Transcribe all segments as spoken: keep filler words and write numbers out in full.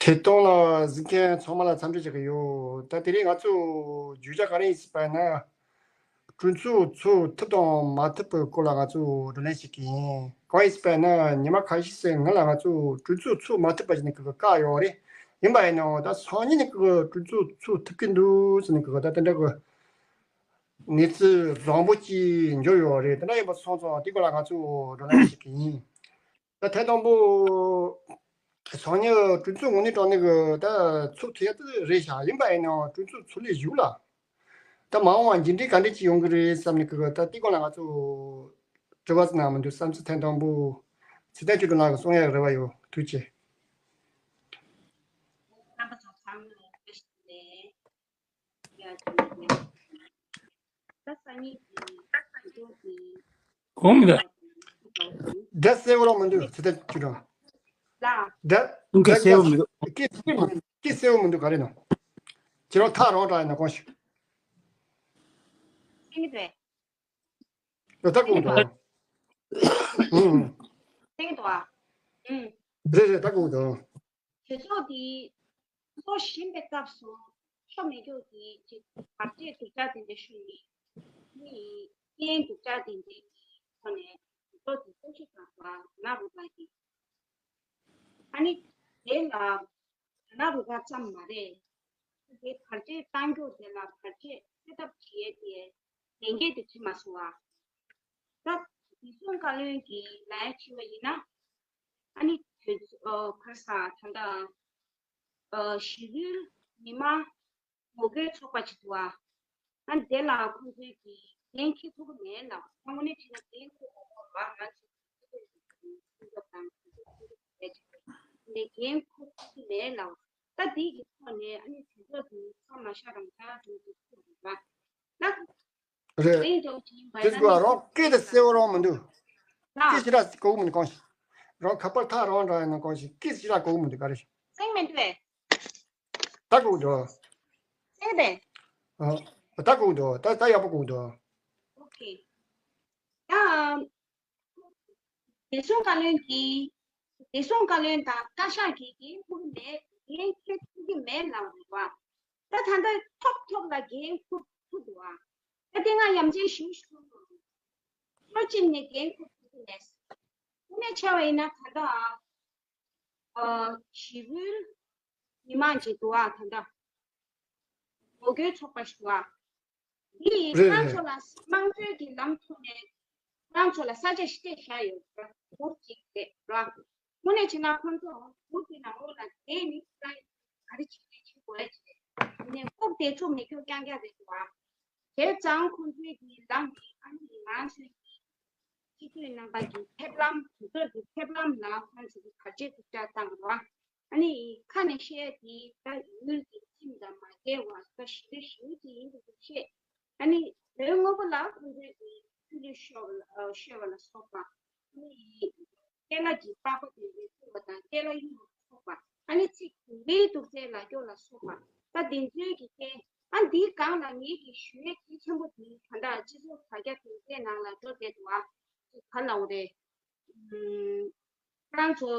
དེ་སྟོང་ལ་གཟིགས་མཁན་ཚང་མ་ལ་འཚམས་འདྲི་བྱེད་ཀྱི་ཡོད། ད་དེ་རིང་ང་ཚོ་བརྗོད་བྱ་ག་རེ་ཡིན་ཟེར་བ་ན། གྲོས་ཚོགས་ཚོགས་ཐུབ་དང་མ་ཐུབ་པའི་སྐོར་ལ་ང་ཚོ་བགྲོ་གླེང་བྱེད་ཀྱི་ཡིན། གང་ཡིན་ཟེར་བ་ན་ཉི་མ་ཁ་ཤས་ཤིག་སྔོན་ལ་ང་ཚོ་གྲོས་ཚོགས་ཚོགས་མ་ཐུབ་པ་ཞིག་ནས་ཀྱི་བཀག་ཡོད་རེད། ཡིན་པ་ཡིན་ནའང་ད་སང་ཉིན་ནས་ཀྱི་གྲོས་ཚོགས་ཚོགས་ཐུབ་ཀྱི་འདུག་ཟེར་ནས་ཀྱི་ད་དེ་འདྲ་གི་གནས་ཚུལ་བཟང་པོ་ཅིག་འབྱོར་ཡོད་རེད། དེ་འདྲ་ཡིན་པ་སོང་ཙང་དེ་སྐོར་ལ་ང་ཚོ་བགྲོ་གླེང་བྱེད་ཀྱི་ཡིན། ད་ཐེངས་དང་པོ་སང་ཉིན་གྲོས་ཚོགས་དངོས་གནས་དྲང་གནས་ཀྱི་ད་ཚོགས་ཐུབ་ཡ་དེ་རེད་ཤག་ཡིན་པ་ཡིན་ནའང་གྲོས་ཚོགས་ཚོགས་ལས་གཞུག་ལ་ད་མ་འོངས་པ་མཇུག་འབྲས་ག་འདྲ་ཅིག་ཡོང་གི་རེད་བསམ་ནས་ཀྱི་ད་དེ་སྐོར་ལ་ང་ཚོ་དྲི་བ་ཟེར་ན་མི་འདུག་བསམ་ཚུལ་ཐེངས་དང་པོ་ཚེ་བརྟན་ཆོས་སྒྲོན་ལགས་ཀྱིས་གསུང་ཡག་རེ་བ་ཡོད། ཐུགས་རྗེ་ཆེ། རྣམ་པ་ཚོ་ཚང་མ་ལ་བཀྲ་ཤིས་བདེ་ལེགས། ད་སང་ཉིན་གྱི་གྲོས་ཚོགས་ཀྱི་གོང་མི་ལ། སྒྲ་གསལ་པོ་རང་མི་འདུག་ཚེ་བརྟན་ཆོས་སྒྲོན། ལ། སྒྲ་ཁུངས་སྐད་གསལ་པོ་མི་འདུག་སྐད་སྐད་མ་སྐད་གསལ་པོ་མི་འདུག་ག་རེ་ནོ། ཁྱེད་རང་ཐག་རང་དྲག་ཡིན་ན་གོང་ཞིག་ཤེས་ཀྱི་འདུག་ད་གོང་དུ། ཤེས་ཀྱི་འདུག་ཨ། ཨུམ། རེད་རེད། ད་གོང་དུ། གྲོས་ཚོགས་འདི་འཚོགས་བཞིན་པའི་སྐབས་སུ་ཆོ་མེད་སྐྱོ་གི་ཅིག་བར་ཆད་སྡུག་ཅག་དེ་འདྲ་ཤོར་ནས་ནི་རྐྱེན་སྡུག་ཅག་དེ་འདྲའི་ཐོག་ནས་གྲོས་ཚོགས་འདི་འཚོགས་ཤིག་དང་པ་ན་རུ་པ་གི་ཨ་ནི་དེ་ལ་ན་རུ་པ་ཙམ་མ་རེད། དེ་བར་ཆད་གཏང་རྒྱུ་དེ་ལ་བར་ཆད་སེལ་ཐབས་བྱེད་ཡས་དེ་ལས་འགན་དེ་བྱེད་མ་སོང་བ། ད་བདེ་སྲུང་བཀའ་བློན་གྱིས་ལན་ཕྱིན་པ་ཡིན་ན། ཨ་ནི་དུས་ཚོད་ཁ་ས་ད་ལྟ་ཞི་ལུའི་མི་མང་ངོ་རྒོལ་ཚོགས་པ་ཅིག་འདུག་ཨ། ཨ་ནི་དེ་ལ་ཁོང་ཚོས་ཀྱི་འགན་འཁྱེར་ཐུབ་ཀྱི་མེད་ལ། དངོས་གནས་བྱས་ན་འགན་འཁུར་དགོས་ཀྱི་རེད་བ། ང་ཚོ་སྲིད་སྐྱོང་དང་སྲིད་སྐྱོང་ལས་བྱེད་པ་ནས་འགན་འཁུར་ཐུབ་ཀྱི་མེད་ལ། ད་འདི་གི་ཐོག་ནས་ཨ་ནི་དུས་ཚོད་དེ་མཚམས་མ་བཞག་རང་ཐག་རང་གཅོད་ཐུབ་རེད་བ། ད། རེད། དེ་འདྲ་བོ་ཅིག་ཡིན་པ་དེ་ཡིན་ན་ཚོ་རང་སྐད་དེ་གསལ་པོ་རང་མི་འདུག་ལ། སྐད་ཞེ་དྲག་གོ་གི་མི་འདུག་གང་ཞིག་རང་ཁ་པར་ཐག་རང་འདྲ་ཡིན་ན་གང་ཞིག་སྐད་ཞེ་དྲག་གོ་གི་མི་འདུག་ག་རེ་ཞིག་གསན་མི་འདུག་ཨེ། ད་གོ་འདུག་གསན་པས། ཨ། ད་གོ་འདུག་ད་ད་ཡག་པོ་གོ་འདུག་ཨོ་ཁེ། ད། བདེ་སྲུང་བཀའ་བློན་གྱིས། བདེ་སྲུང་བཀའ་བློན་དང་བཀའ་ཤག་གིས་འགན་འཁུར་མེད། འགན་འཁྱེར་ཐུབ་ཀྱི་མེད་ལབ་རེད་བ། ད་ད་ལྟ་ཐོབ་ཐོབ་ལ་འགན་འཁུར་ཐུབ་འདུག་ཨ། ད་དེ་སྔ་ཡ་མཚན་ཞིག་ཞུ་དགོས་རེད། ལོ་གཅིག་ནས་འགན་འཁུར་ཐུབ་ཀྱི་མེད། དངོས་གནས་བྱས་པ་ཡིན་ན་ད་ལྟ་ཨ། ཞི་ལུའི་མི་མང་ཅིག་འདུག་ཨ། ད་ལྟ་ངོ་རྒོལ་ཚོགས་པ་ཞིག་འདུག་ཨ། འདི་རེད་ཁོ་རང་རེད། ཚོ་ལ་དམངས་གཙོའི་གི་ལམ་ཐོག་ནས་ཁོ་རང་ཚོ་ལ་ས་ཆ་ཞིག་སྤྲད་བཞག་ཡོད་རེད། འུར་ཅིག་རེད་ར། དངོས་གནས་བྱས་ན་ཁོ་ཚོ་འུར་གྱི་ནང་ལོགས་ལ་བསྡད་ནས་ཁོ་རང་ག་རེ་བྱེད་ཀྱི་བྱེད་དགོས་ཡ་ཅིག་རེད། ཡིན་ནའི་ལྐོག་བསྡད་ཆོག་མེད་ཆོག་རྐྱང་རྐྱང་རེད་འདུག་ཨ། བྱས་ཙང་ཁོ་ཚོའི་གི་ལམ་འདི་ཨ་ནི་ང་ཚོའི་གི་སྤྱི་འཐུས་རྣམ་པ་གི་ཕེབས་ལམ། གྲོས་ཚོགས་ཀྱི་ཕེབས་ལམ་ལ་ཁོ་ཚོ་གི་བར་ཆད་ཐུག་ཆ་བཏང་ར། ཨ་ནི་ཁ་ནས་བཤད་ཡ་དེ་ད་ཡུལ་གྱི་ཁྲིམས་དང་མ་འགལ་བ་ད་ཞི་བདེ་ཞུ་གི་ཡིན་འདུག་བཤད། ཨ་ནི་དོན་དངོས་པོ་ལ་ཁོང་ཚོས་ཀྱི་ཕུགས་རེ་ཤོར་བ་ལ་ཤོར་བ་ལ་སོགས་པ། ཨ་ནི་སྐད་ལ་གྱི་པགས་པ་དེ་རེ་ཐུག་པ་དང་སྐད་ལ་གཡུག་པ་སོགས་པ། ཨ་ནི་ཚིག་དེ་འདྲའི་གཏུག་རྩལ་ལ་སྐྱོ་ལ་སོགས་པ། ད་དེ་ཚོའི་གི་སྐད། ཨ་འདིའི་སྒང་ལ་ངེད་ཀྱི་ཞུ་ཡ་གལ་ཆེན་པོ་དེ་ད་ལྟ་སྤྱི་ཚོགས་དྲ་རྒྱ་དེ་ཚོའི་ནང་ལ་འགྲོ་བསྡད་འདུག་ཨ། ཅིག་ག་ལབ་དགོས་རེད། ཁོ་རང་ཚོ་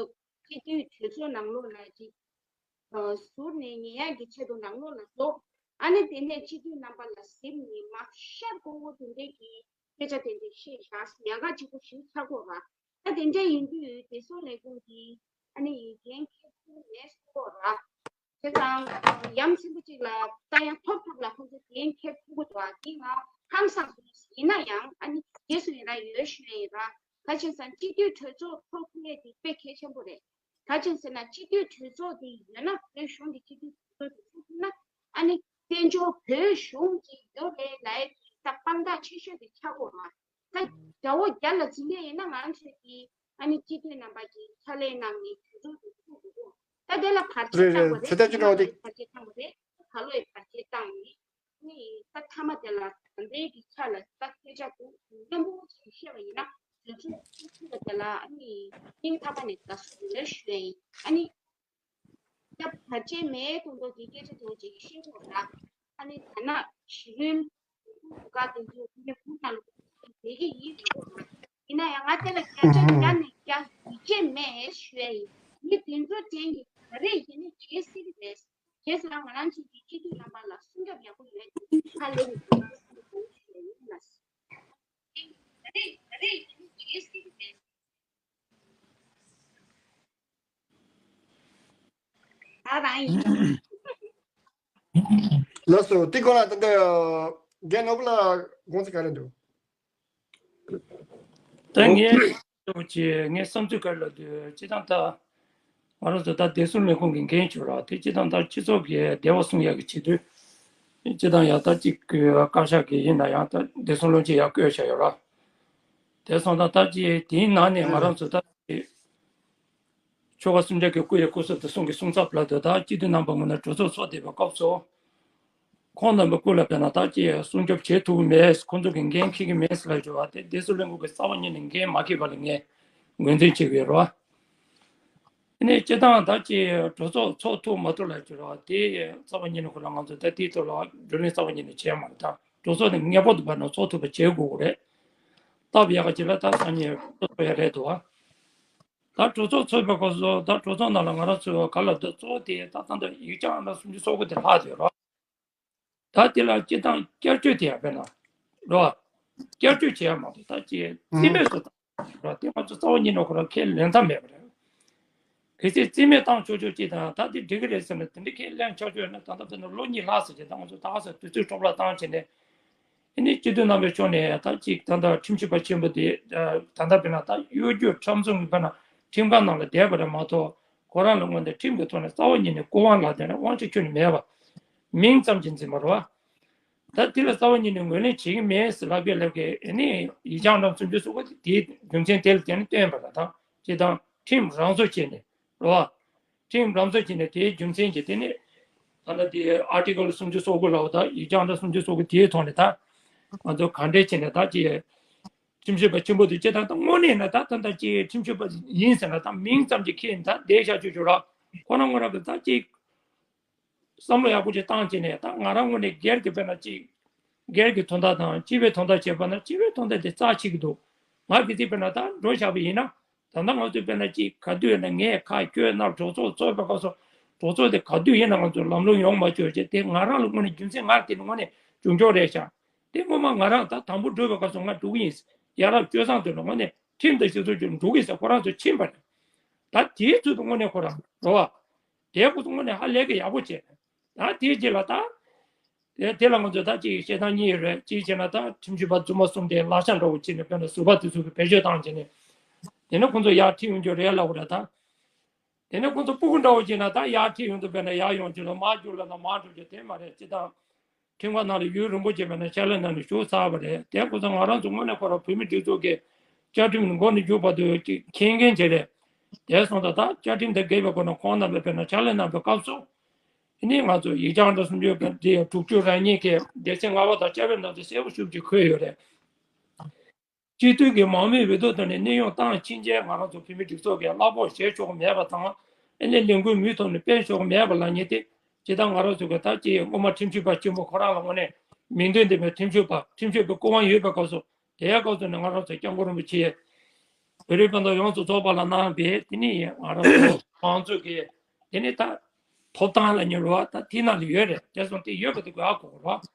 སྤྱི་འཐུས་གྲོས་ཚོགས་ནང་ལོགས་ལ་ཅིག་ཟུར་ནས་ཉན་ཡག་གི་ཆེད་དུ་ནང་ལོགས་ལ་འགྲོ། ཨ་ནི་དེ་ནས་སྤྱི་འཐུས་རྣམ་པ་ལ་གཟིམ་ནས་མ་ཤར་ཀོང་བོ་དེ་འདྲའི་གི་སྐད་ཆ་དེ་འདྲ་བཤད་བཞག་ཉག་ག་གཅིག་པོ་ཞིག་ཆགས་ཀྱི་ཡོད་ར། ད་དེ་འདྲ་ཡིན་དུས་བདེ་སྲུང་ལས་ཁུངས་ཀྱིས་ཨ་ནི་འགན་འཁྱེར་ཐུབ་མེད་གསུང་གི་ཡོད་ར། བྱས་ཙང་ཡ་མཚན་པོ་གཅིག་ལ་ད་ཡང་ཐོབ་ཐོབ་ལ་ཁོང་ཚོ་འགན་འཁྱེར་ཐུབ་ཀྱི་འདུག་ཨ། འདི་ང་ཧང་སངས་སོང་། ཡིན་ན་ཡང་ཨ་ནི་རྗེས་སུ་ཡི་རང་ཡོད་ཞུ་ཡ་ཡིན་ར། ག་ཅི་ཟེར་ན་སྤྱི་འཐུས་གྲོས་ཚོགས་འཚོགས་ཐུབ་ཡས་དེ་དཔེ་གལ་ཆེན་པོ་རེད། ག་ཅི་ཟེར་ན་སྤྱི་འཐུས་གྲོས་ཚོགས་དེ་ཡོད་ན། བོད་གཞུང་གི་སྤྱི་འཐུས་གྲོས་ཚོགས་དེ་ཚོགས་ཐུབ་ན། ཨ་ནི་དཔལ་འབྱོར་བོད་གཞུང་གི་ཡོད་རེད་ལབ་ཡས་དེ་ད་དཔང་རྟགས་ཆེ་ཤོས་དེ་ཆགས་ཀྱི་ཡོད་ར། ད་དགྲ་བོ་རྒྱ་ལ་འཛིང་གི་ཡིན་ན་ང་ཚོས་ཀྱིས་ཨ་ནི་སྤྱི་འཐུས་རྣམ་པ་གིས་ཕྱག་ལས་གནང་ནས་གྲོས་ཚོགས་དེ་ཚུགས་དགོས་འདུག་ད་དེ་ལ་བར་ཆད་རེད་བཏང་རེད། དགོས་རེད། ཚེ་ཐར་ཅི་འདྲ་བ་དེ། བར་ཆད་བཏང་དགོས་རེད། ག་ལོས་བར་ཆད་བཏང་ནས་ནི་ད་མཐའ་མ་དེ་ལ་ད་ལྟའི་གི་ཆ་ལ་ད་སྐད་ཆ་དེ་སྙན་པོ་ཞིག་བཤད་པ་ཡིན་ན་གྲོས་ཚོགས་ཚུགས་ཚུགས་པ་དེ་ལ་ཨ་ནི་སྙིང་ཐག་པ་ནས་དགའ་བསུ་ཡོད་ཞུ་ཡ་ཡིན། ཨ་ནི། ད་བར་ཆད་མེད་མདོག་མདོག་གི་སྐད་ཆ་དེ་འདྲ་ཅིག་བཤད་ཀྱི་ཡོད་ལ། ཨ་ནི་ད་ནང་ཞི་ལུའི་ག་དེ་ཚོ་ཁོང་གི་ཁོང་ནང་ལ་བསྡད་ཀྱི་ཡིན་རེད་འདུག་ཡིན་ན་ཡང་ང་དེ་ལ་བརྒྱ་ཆ་བརྒྱ་ནས་བརྒྱ་ཡིད་ཆེས་མེད་ཞུ་ཡ་ཡིན། མི་དེ་ཚོ་དྲན་གྱི་ག་རེ་ཡིན་ནི་བྱེད་ དེ་ཚོ་ལ་ང་རང་ཚོ་གི་སྤྱི་འཐུས་རྣམ་པ་ལ་སྲུང་སྐྱོབ་ཡག་པོ་ཡོད་དེ་ཧ་ལས་རེད་ཞུ་ཡ་ཡིན་ལགས། ཨ་རང་ཡིན། ལགས་སོ། དེ་གོང་ལ་ད་ལྟ་རྒན་ནོར་བུ་ལགས་དགོངས་ཚུལ་ག་རེ་འདུག་ད་ངས་ཅིག་ངའི་བསམ་ཚུལ་ག་རེ་ལབ་དུས་སྤྱིར་བཏང་ད་ང་རང་ཚོ་ད་བདེ་སྲུང་ལས་ཁུངས་ཀྱི་འགན་བྱུང་ར་དེ་སྤྱིར་བཏང་ད་སྤྱི་ཚོགས་ཀྱི་བདེ་བ་སྲུང་ཡག་གི་ཆེད་དུ་སྤྱིར་བཏང་ཡང་ད་ཅིག་བཀའ་ཤག་གི་ཡིན་ན་ཡང་ད་བདེ་སྲུང་བློན་ཆེན་ཡར་བསྐོས་བཞག་ཡོད་ར། དེ་སོང་ཙང་ད་ཅིག་དེའི་ནང་ནས་ང་རང་ཚོ་ད་ཅིག་ཆོལ་ཁ་གསུམ་ཆར་གྱི་སྐུ་ཡི་སྐུ་གཟུགས་དེ་གསུང་གི་གསུང་ཚབ་ལ་དོ་ད་སྤྱི་འཐུས་རྣམ་པ་ངོས་ནས་གྲོས་ཚོགས་ཚོགས་བསྡད་པའི་སྐབས་སུ། ཁོང་རྣམ་པའི་སྐུ་ལ་དཔེར་ན་ད་ཅིག་སྲུང་སྐྱོབ་བྱེད་ཐུབ་ཀྱི་མེད། ཁོང་ཚོ་གི་འགན་འཁྱེར་གྱི་མེད་ཟེར་ལབ་ཡོད་པ་དེ་བདེ་སྲུང་ལས་ཁུངས་ཀྱི་རྩ་བ་ཉིད་ནས་འགན་མ་འཁྱེར་པ་ལ་ངས་ངོས་འཛིན་བྱེད་ཀྱི་ཡོད་རེད་བ། དེ་ནས་སྤྱིར་བཏང་ད་ཅིག་གྲོས་ཚོགས་ཚོགས་ཐུབ་མ་ཐུབ་ལབ་ཀྱི་རེད་བ། དེ་རྩ་བ་ཉིད་ནས་ཁོ་རང་ང་ཚོ་ད་དེའི་ཐོག་ལ་བགྲོ་གླེང་རྩ་བ་ཉིད་ནས་བྱས་མ་རེད། ད་གྲོས་ཚོགས་དེ་ངེས་པར་དུ་བར་ན་ཚོགས་ཐུབ་པ་བྱེད་དགོས་ཀྱི་རེད། སྟབས་ཡག་ག་ཅིག་ལ་ད་སང་ཉིན་གྲོས་ཚོགས་ཡག་རེད་འདུག་བ། ད་གྲོས་ཚོགས་ཚོགས་པའི་སྐབས་སུ་ད་གྲོས་ཚོགས་ནང་ལ་ང་རང་ཚོའི་ག་ལ་ད་གཙོ་བོ་དེ་ད་ད་ད་ཡིག་ཆ་ཨང་གྲངས་སུམ་ཅུ་སོ་དགུ་དེ་ལྷག་ཡོད་རེད། ད་དེ་ལ་སྤྱིར་བཏང་བསྐྱར་བཅོས་དེ་ཡང་དཔེར་ན་རེད་བ། བསྐྱར་བཅོས་བྱེད་ཡ་མ་གཏོགས་ད་ཅིག་རྩིས་མེད་སུ་བཏང་རེད་བ། དེ་ང་ཚོ་རྩ་བ་ཉིད་ནས་ཁོ་རང་ཁས་ལེན་ཐབས་མེད་པ་རེད། གལ་སྲིད་རྩིས་མེད་བཏང་ཆོག་ཆོག་ཅིག་དང་ད་དེ་འགྲིག་གི་རེད་ཟེར་ན་དེ་འདྲ་ཁས་ལེན་ཆོག་ཆོག་ཡོད་ན་ད་ལྟ་དཔེར་ན་ལོ་གཉིས་ལྷག་ཙམ་ཅིག་ད་ང་ཚོ་ད་ག་ས་དུས་ཚོད་འཕྲོ་བརླག་བཏང་བྱས་ནས། ཨ་ནི་སྤྱི་འཐུས་རྣམ་པའི་ཕྱོགས་ནས་ད་ཅིག་ད་ལྟ་ཁྲིམས་ཞིབ་པ་ཆེན་པོ་དེ་ད་ལྟ་དཔེར་ན་ད་གཡོ་སྒྱུ་ཁྲམ་གསུམ་གྱི་དཔེར་ན་ཁྲིམས་ཁང་ནང་ལ་བསྡད་པ་རེད་མ་གཏོགས་ཁོ་རང་ལ་དངོས་གནས་ཁྲིམས་ཀྱི་ཐོག་ནས་རྩ་བ་ཉིད་ནས་སྐུ་དབང་ལ་དེ་ནས་དབང་ཆ་ཁྱོན་ནས་མེད་པ། མིང་ཙམ་གྱིས་འཛིན་པ་རེད་བ། ད་དེ་ལ་རྩ་བ་ཉིད་ནས་ངོས་ལེན་བྱེད་ཀྱི་མེད་ཟེར་ལབ་ཀྱི་ལབ་ཀྱི་ཨ་ནི་ཡིག་ཆ་ཨང་གྲངས་སུམ་ཅུ་སོ་དགུ་དེའི་རྒྱུ་མཚན་དེ་ལ་བརྟེན་ནས་བཏོན་པ་རེད། ད་སྤྱིར་བཏང་ཁྲིམས་རང་བཟོ་བྱས་ནས་རེད་བ། ཁྲིམས་རང་བཟོ་བྱས་ནས་དེའི་རྒྱུ་མཚན་གྱིས་དེ་ནི་ད་ལྟ་དེའི་ཨར་ཊི་ཀལ་སུམ་ཅུ་སོ་དགུ་ལབ་པ་དང་ཡིག་ཆ་ཨང་གྲངས་སུམ་ཅུ་སོ་དགུ་དེའི་ཐོག་ནས་ད་ང་ཚོ་ག་འདྲས་བྱས་ནས་ད་ཅིག་ཁྲིམས་ཞིབ་པ་ཆེན་པོ་དེ་ཅི་ད་ད་དངོས་གནས་ན་ད་ད་ད་ཅིག་ཁྲིམས་ཞིབ་པ་ཡིན་ཟེར་ན་ད་མིང་ཙམ་གྱིས་ཁྱེད་ད་བསྡད་བཞག་ཆོག་ཆོག་ར། ཁོ་རང་ངོ་རང་གི་ད་ཅིག་བསམ་བློ་ཡག་པོ་ཅིག་བཏང་བྱས་ནས་ད་ང་རང་ངོས་ནས་སྒེར་གྱི་དཔེར་ན་ཅིག་སྒེར་གྱི་དོན་དག་དང་སྤྱི་པའི་དོན་དག་བྱས་པ་ན་སྤྱི་པའི་དོན་དག་དེ་རྩ་ཆེ་གི་འདུག་ང་གི་ཚིག་དཔེར་ན་ད་འགྲོ་བཞག་པ་ཡིན་ན་ད་ལྟ་ང་ཚོས་དཔེར་ན་ཅིག་ག་དུས་ཡིན་ན་ངས་ཁ་སྐྱོད་ན་གྲོས་ཚོགས་ཚོགས་པའི་སྐབས་སུ་གྲོས་ཚོགས་དེ་ག་དུས་ཡིན་ན་ང་ཚོ་ལམ་ལྷོང་ཡོང་མ་བཅུག་ཅེས་དེ་ང་རང་ལ་དངོས་གནས་རྒྱུ་མཚན་ང་དེ་ནི་དངོས་གནས་བྱུང་ཆོག་རེད་ཤག་དེ་སྔོན་མ་ང་རང་ད་དང་པོ་འགྲོ་བའི་སྐབས་སུ་ང་འགྲོ་གི་ཡིན། ཡ་རབས་སྤྱོད་བཟང་དེ་ལ་དངོས་གནས་ཁྲིམས་དང་སྤྱི་ཚོགས་ཀྱི་འགྲོ་གི་ཟེར་ཁོ་རང་ཚོ་ཕྱིན་པ་རེད། ད་དེའི་ཚུལ་དུ་དངོས་གནས་ཁོ་རང་རོ་བ། དེའི་སྐོར་དུ་དངོས་གནས་ཧ་ལས་ཀྱི་ཡག་པོ་བྱས། ད་དེའི་རྗེས་ལ་ད། དེ་དེ་ལ་ང་ཚོས་ད་ཅིག་བཤད་སྟངས་གཉིས་ཡོད་རེད། གཅིག་བྱས་ན་ད་ཁྲིམས་ཞིབ་པ་རྫུན་མ་གསུམ་དེ་གླ་ཆ་འདྲ་བོ་བྱས་ནས་དཔེར་ན་ཟུར་པ་དེ་ཚོ་གི་བེད་སྤྱོད་བཏང་བྱས་ནས། དེ་ནས་ཁོང་ཚོ་ཡར་ཁྲིད་ཡོང་རྒྱུ་རེད་ལབ་པ་རེད་ད། དེ་ནས་ཁོང་ཚོ་སྤུ་གུ་འདྲ་བོ་བྱས་ན་ད་ཡར་ཁྲིད་ཡོང་དུས་དཔེར་ན་ཡར་ཡོང་རྒྱུ་ལ་མར་རྒྱུགས་ལབ་ན་མར་འགྲོ་རྒྱུ་དེ་མ་རེད་ཅི་ད། ཁྲིམས་ཁང་ནང་ལ་ཡུན་རིང་པོ་བྱས་པ་ན་ཕྱག་ལས་ནང་ནས་ཞུགས་ཚར་བ་རེད། དེ་ཁོ་ཚོ་ང་རང་ཚོ་དངོས་གནས་ཁོ་རང་བོད་མི་སྒྲིག་འཛུགས་ཀྱི་བཅའ་ཁྲིམས་མགོ་ནས་མཇུག་བར་དུ་ཅིག་མཁྱེན་མཁན་ཅིག་རེད། དེ་སོང་ཙང་ད་བཅའ་ཁྲིམས་དང་འགལ་བའི་སྒོ་ནས་ཁོང་རྣམ་པས་དཔེར་ན་ཕྱག་ལས་གནང་བའི་སྐབས་སུ། དེ་ནས་ང་ཚོ་ཡིག་ཆ་ཨང་གྲངས་སུམ་ཅུ་དང་དྲུག་ཅུ་རེ་གཉིས་ཀྱི་སྡེ་ཚན་ལྔ་པ་དང་བཅའ་བའི་ནང་དུ་གསལ་པོ་ཞེ་པོ་ཅིག་འཁོད་ཡོད་རེད། སྤྱི་འཐུས་ཀྱི་མང་མོས་འོས་བསྡུ་ཐོག་ནས་གནས་དབྱུང་བཏང་ཕྱིན་ཆད་ང་རང་ཚོ་བོད་མིའི་སྒྲིག་འཛུགས་ཀྱི་གླ་ཕོགས་བཞེས་ཆོག་གི་མེད་པ་དང་། ཨ་ནི་ལས་འགུལ་མུའི་ཐོག་ནས་སྤེལ་ཆོག་གི་མེད་པ་ལབ་མཁན་དེ་ཇི་ལྟར་ང་རང་ཚོ་གི་ད་ཅི་སྔོན་མ་ཁྲིམས་ཞིབ་པ་ཆེན་པོ་ཁོ་རང་ལ་དངོས་གནས་མིང་དོན་ལྡན་པའི་ཁྲིམས་ཞིབ་པ་ཁྲིམས་ཞིབ་པའི་སྐུ་དབང་ཡོད་པའི་སྐབས་སུ་དེའི་སྐབས་སུ་ནས་ང་རང་ཚོ་སྐྱབས་མགོན་རིན་པོ་ཆེ་བོད་རིགས་སྤུན་ཟླ་ཡོངས་སུ་རྫོགས་པ་ལ་གནང་བའི་དེ་ནི་ང་རང་ཚོ་མང་གཙོ་གི་དེ་ནི་ད་ཐོབ་ཐང་ལ་ཉེ་རུ་བ་ད་དེ་ནང་ལ་ཡོད་རེད། དེ་སོང་དེ་ཡོད་པ་དེ་དགོས་ཨ་དགོས་རོགས།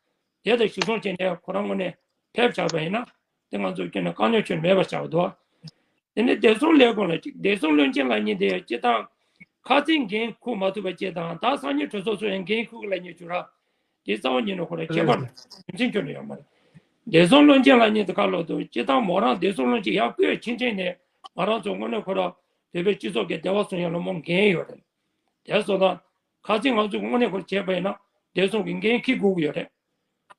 དེ་དང་གཞི་བཟུང་བྱས་ནས་ཁོ་རང་ངོས་ནས་ཕེབས་བཞག་པ་ཡིན་ན་དེ་ང་ཚོ་ཁྱོན་ནས་དཀའ་རྙོག་ཁྱོན་མེད་པ་བཞག་འདུག་དེ་ནས་བདེ་སྲུང་ལས་ཁུངས་ལ་གཅིག་བདེ་སྲུང་བློན་ཆེན་ལབ་མཁན་དེ་སྤྱིར་བཏང་ཁ་ཚིག་འགན་འཁུར་མ་ཐུབ་པ་བཅས་དང་ད་སང་ཉིན་གྲོས་ཚོགས་ཚོགས་ཡང་འགན་འཁུར་གི་ལབ་མཁན་བྱུང་ར། དེ་རྩ་བ་ཉིད་ནས་ཁོ་རང་ཁྱད་པར་རྒྱུ་མཚན་ཁྱོན་ནས་ཡོད་མ་རེད། བདེ་སྲུང་བློན་ཆེན་ལབ་མཁན་དེ་ག་ལོག་འདུག་སྤྱིར་བཏང་མོ་རང་བདེ་སྲུང་བློན་ཆེན་ཡར་བསྐོས་ཕྱིན་ཆད་ནས་ང་རང་ཚོ་དངོས་གནས་ཁོ་རང་བོད་པའི་སྤྱི་ཚོགས་ཀྱི་བདེ་བ་སྲུང་ཡ་ལ་མོ་འགན་ཡོད་རེད། དེ་སོང་ཙང་ཁ་ཚིག་ང་ཚོས་དངོས་གནས་ཁོ་བྱས་པ་ཡིན་ན་བདེ་སྲུང་གི་འགན་འཁྱེར་དགོས་ཀྱི་ཡོད་རེད།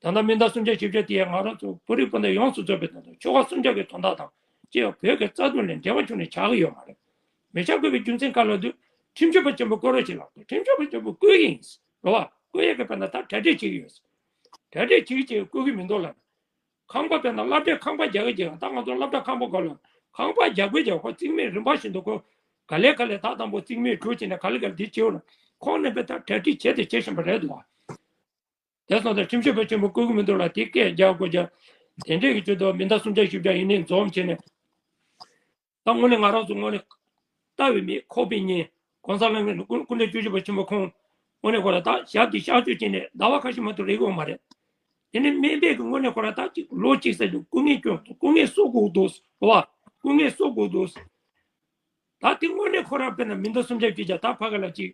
ད་ལྟ་མི་ཟླ་སུམ་ཆ་བཞི་བརྒྱ་དེ་ཡང་ང་རང་ཚོ་བོད་རིགས་སྤུན་ཟླ་ཡོངས་སུ་རྫོགས་པའི་དོན་དུ་ཆོལ་ཁ་གསུམ་ཆ་གི་དོན་དག་དང་སྤྱི་ཡོངས་བོད་ཀྱི་རྩ་དོན་ལ་འབྲེལ་བ་བྱུང་ནས་ཆགས་ཀྱི་ཡོད་མ་རེད། མི་ཆགས་དགོས་པའི་རྒྱུ་མཚན་ག་ལ་འདུག་ཁྲིམས་ཞིབ་པ་ཆེན་པོ་བསྐོ་རོགས་བྱེད་ལགས་འདུག་ཁྲིམས་ཞིབ་པ་ཆེན་པོ་བསྐོ་གི་ཡིན། རེད་བ། བསྐོ་ཡས་ཀྱི་དཔེར་ན་ད་གྲ་སྒྲིག་བྱེད་ཀྱི་ཡོད། གྲ་སྒྲིག་བྱེད་ཀྱི་བྱེད་བསྐོ་གི་མི་འདུག་ལབ། ཁང་པ་དཔེར་ན་སློབ་གྲྭའི་ཁང་པ་རྒྱག་གི་རྒྱག་ད་ང་ཚོ་སློབ་གྲྭ་ཁང་པ་སྐོར་ལ་ཁང་པ་རྒྱག་དགོས་རྒྱག་ཁོ་རྩིས་མེད་རིམ་པ་བཞིན་དུ་ཁོ་ག་ལེ་ག་ལེ་ད་དང་པོ་རྩིས་མེད་གྲུ་བྱས་ནས་ག་ལེ་ག་ལེ་དེ་བྱེད་འོ་ན་ཁོང་རྣམ་པས་ད་གྲ་སྒྲིག་བྱས་ཏེ་བྱེད་བཞིན་པ་རེད་འདུག་བ། དེ་སོང་ཙང་ཁྲིམས་ཞིབ་པ་ཆེན་པོ་བསྐོ་གི་མི་འདུག་ལ་དེ་སྐད་རྒྱག་དགོས་རྒྱག་དེ་འདྲས་ཀྱི་ཆེད་དུ་མི་ཟླ་སུམ་ཆ་བཞི་བརྒྱ་ཡིན་ནའི་འཛོམས་བྱས་ནས། ད་དངོས་གནས་ང་རང་ཚོ་དངོས་གནས་ལྟ་བའི་མིག་ཁོག་པའི་གཉེན་༸གོང་ས་ལྷན་རྒྱས་སྐུ་སྐུ་ཕྲེང་བཅུ་བཞི་པ་ཆེན་པོ་ཁོང་ དངོས་གནས་ཁོ་ར་ད་ཞབས་ཀྱི་གཤག་བཅོས་བྱས་ནས་ཟླ་བ་ཁ་ཤས་མ་གཏོགས་རེག་གི་ཡོད་མ་རེད། དེ་ནས་སྨན་པས་ཀྱི་དངོས་གནས་ཁོ་ར་ད་ཅིག་ལོ་གཅིག་ཙམ་ཅིག་སྐུ་ངལ་སྐྱོན་སོང་། སྐུ་ངལ་གསོ་དགོས་འདུག་ཟེར་བ། སྐུ་ངལ་གསོ་དགོས་འདུག་ཟེར། ད་དེ་དངོས་གནས་ཁོ་ར་དཔེར་ན་མི་ཟླ་སུམ་བརྒྱ་བརྒྱད་བརྒྱ་ད་ཕ་གི་ལ་ཅིག་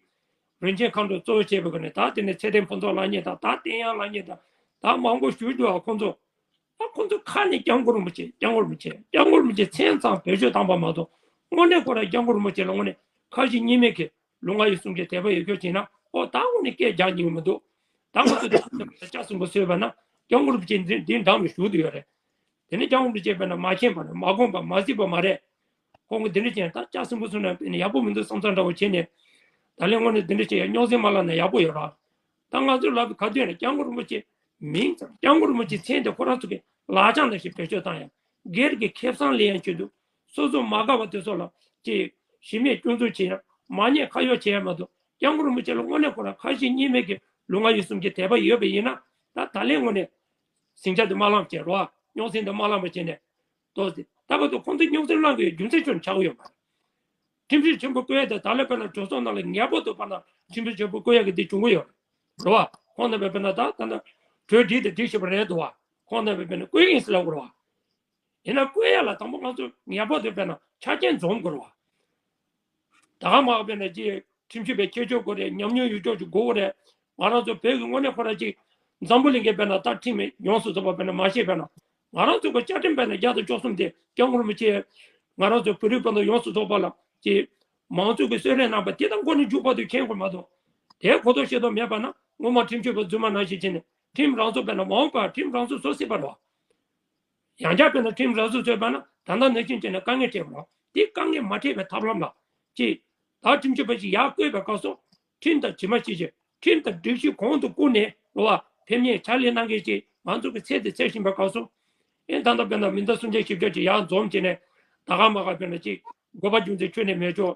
རིན་ཆེན་མཁའ་འགྲོ་གཙོ་བོ་བྱས་པའི་སྒོ་ནས་ད་དེ་ནས་ཚེ་བརྟན་ཕུན་ཚོགས་ལབ་མཁན་དང་ད་བསྟན་དབྱངས་ལབ་མཁན་དང་ད་མང་པོ་ཞུ་རྒྱུ་བ་ཁོང་ཚོ། ད་ཁོང་ཚོ་ཁ་ནས་སྐྱབས་མགོན་རིན་པོ་ཆེ་སྐྱབས་མགོན་རིན་པོ་ཆེ་སྐྱབས་མགོན་རིན་པོ་ཆེ་མཚན་ཙམ་བེད་སྤྱོད་བཏང་པ་མ་གཏོགས་དངོས་གནས་ཁོ་ར་སྐྱབས་མགོན་རིན་པོ་ཆེ་ལ་དངོས་གནས་ཁ་ཞེ་གཉིས་མེད་ཀྱི་ལོ་ལྔ་བཅུ་སུམ་ཅུ་དད་པ་ཡོད་ཁྱོད་བྱས་ན་ཨོ་ད་དངོས་གནས་སྐད་རྒྱག་སྙིང་མི་འདུག་ད་ང་ཚོ་དེ་ལྕགས་སྲིན་པོ་གསོས་པ་ན་སྐྱབས་མགོན་རིན་པོ་ཆེ་འདི་འདི་འགྲམ་ལ་བཞུགས་བསྡད་ཡོད་རེད། དེ་ནས་སྐྱབས་མགོན་རིན་པོ་ཆེ་དཔེར་ན་མ་མཁྱེན་པ་རེད། མ་དགོངས་པ་མ་གཟིགས་པ་མ་རེད། ཁོང་གིས་འདི་འདྲ་བྱས་ན་ད་ལྕགས་སྲིན་པོ་གསོས་ན་དཔེར་ན་ཡག་པོ་མི་འདུག་བསམ་བསམ་འདྲ་བོ་བྱས་ནས་ད་ལན་དངོས་གནས་འདི་འདྲ་བྱས་ཡ་རྙོག་འཛིང་མ་བསླངས་ན་ཡག་པོ་ཡོད་ར། ད་ང་ཚོས་ལབ་པའི་ག་དུས་ཡིན་ན་སྐྱབས་མགོན་རིན་པོ་ཆེ་མིང་ཙམ་སྐྱབས་མགོན་རིན་པོ་ཆེ་མཚན་དེ་ཁོ་རང་ཚོ་གི་ལག་ཆ་ནང་བཞིན་བེད་སྤྱོད་བཏང་ཡ། སྒེར་གྱི་ཁེ་བཟང་ལེན་ཡ་ཆེད་དུ་སོ་སོ་མ་དགའ་བ་དེ་ཚོ་ལ་ཅིག་གཞི་མེད་སྐྱོན་འཛུགས་བྱེད་ཡ་མ་ཉེས་ཁ་གཡོགས་བྱེད་ཡ་མ་གཏོགས་སྐྱབས་མགོན་རིན་པོ་ཆེ་ལ་དངོས་གནས་ཁོ་རང་ཁ་ཞེ་གཉིས་མེད་ཀྱི་ལོ་ལྔ་བཅུ་སུམ་ཅུ་དད་པ་ཡོད་པ་ཡིན་ན་ད་ད་ལན་དངོས་གནས་ཟིང་ཆ་དེ་མ་བསླངས་བྱས་རོགས། རྙོག་འཛིང་དེ་མ་བསླངས་པ་བྱས་ནས་ཏོག་ཙམ་ད་བར་དུ་ཁོང་ཚོས་རྙོག་འཛིང་བསླངས་ཀྱི་རྒྱུ་མཚན་ཁྱོན་ཆགས་ཀྱི་ཡོད་མ་རེད། ཁྲིམས་གཞི་ཆེན་པོ་བཀོད་ཡ་དེ་ད་ལས་དཔེར་ན་གྲོས་ཚོགས་ནང་ལ་ངེས་པར་དུ་དཔེར་ན་ཁྲིམས་གཞི་ཆེན་པོ་བཀོད་ཡ་གི་དེ་བྱུང་གི་ཡོད་རེད་བ། ཁོང་རྣམ་པས་དཔེར་ན་ད་ད་ལྟ་གྲོས་སྒྲིག་དེ་སྒྲིག་བཞིན་པ་རེད་འདུག་བ། ཁོང་རྣམ་པས་དཔེར་ན་བཀོད་ཡིན་ཟེར་ལབ་དགོས་རེད་བ། ཡིན་ན་བཀོད་ཡ་ལ་དང་པོ་ང་ཚོ་ངེས་པར་དུ་དཔེར་ན་ཆ་རྐྱེན་འཛོམས་དགོས་རེད་བ། ད་ག་མ་ག་དཔེར་ན་ཅིག་ཁྲིམས་ཞིབ་པའི་ཁྱད་ཆོས་དགོས་རེད། ཉམས་མྱོང་ཡོད་ཆོག་ཅིག་དགོས་རེད། ང་རང་ཚོ་བོད་ཀྱི་དངོས་གནས་ཁོ་རང་ཅིག་འཛམ་བུ་གླིང་གི་དཔེར་ན་ད་ཁྲིམས་ཡོངས་སུ་རྫོགས་པ་དཔེར་ན་མ་ཤེས་པས་ན་ང་རང་ཚོ་གི་བཅའ་ཁྲིམས་དཔེར་ན་བརྒྱ་དང་བཅུ་གསུམ་དེ་སྐྱབས་མགོན་རིན་པོ་ཆེ་ང་རང་ཚོ་བོད་རིགས་བར་དུ་ཡོངས་སུ་རྫོགས་པ་ལ་ཅིག་མང་གཙོ་གི་གསོལ་རས་གནང་བ་དེ་དང་མགོ་ནས་མཇུག་བར་དུ་མཁྱེན་དགོས་མ་གཏོགས་དེ་གོ་རྟོགས་ཤེས་རྟོགས་མེད་པ་ན་སྔོན་མ་ཁྲིམས་ཞིབ་པ་རྫུན་མ་ནང་བཞིན་བྱས་ནས་ཁྲིམས་རང་ཚོ་དཔེར་ན་མ་འོངས་པར་ཁྲིམས་རང་ཚོ་བཟོ་སྲིད་པ་རེད་བ། ཡང་བསྐྱར་དཔེར་ན་ཁྲིམས་རང་བཟོ་བཟོས་པ་ན་ད་ལྟ་ནང་བཞིན་བྱས་ནས་དཀའ་ངལ་འཕྲད་པ་རེད། དེ་དཀའ་ངལ་མ་འཕྲད་པའི་ཐབས་ལམ་ལ་ཅིག་ད་ཁྲིམས་ཞིབ་པ་ཞིག་ཡར་བསྐོས་པའི་སྐབས་སུ་ཁྲིམས་དང་ཇི་མ་ཇི་བཞིན་ཁྲིམས་དང་སྒྲིག་གཞི་གོང་དུ་བཀུར་ནས་རེད་བ། ཕེབས་མཁན་ཕྱག་ལས་གནང་མཁན་ཅིག་ང་ཚོ་གི་ཚད་དེ་ཚད་བཞིན་པའི་སྐབས་སུ་ཨེ་ད་ལྟ་དཔེར་ན་མི་ཟླ་སུམ་བརྒྱ་བཞི་བརྒྱ་ཅིག་ཡར་འཛོམས་བྱས་ནས་ད་ག་མ་ག་དཔེར་ན་ཅིག་དགོས་པ་རྒྱུ་མཚན་ཁྱོན་ནས་མེད་ཆོག་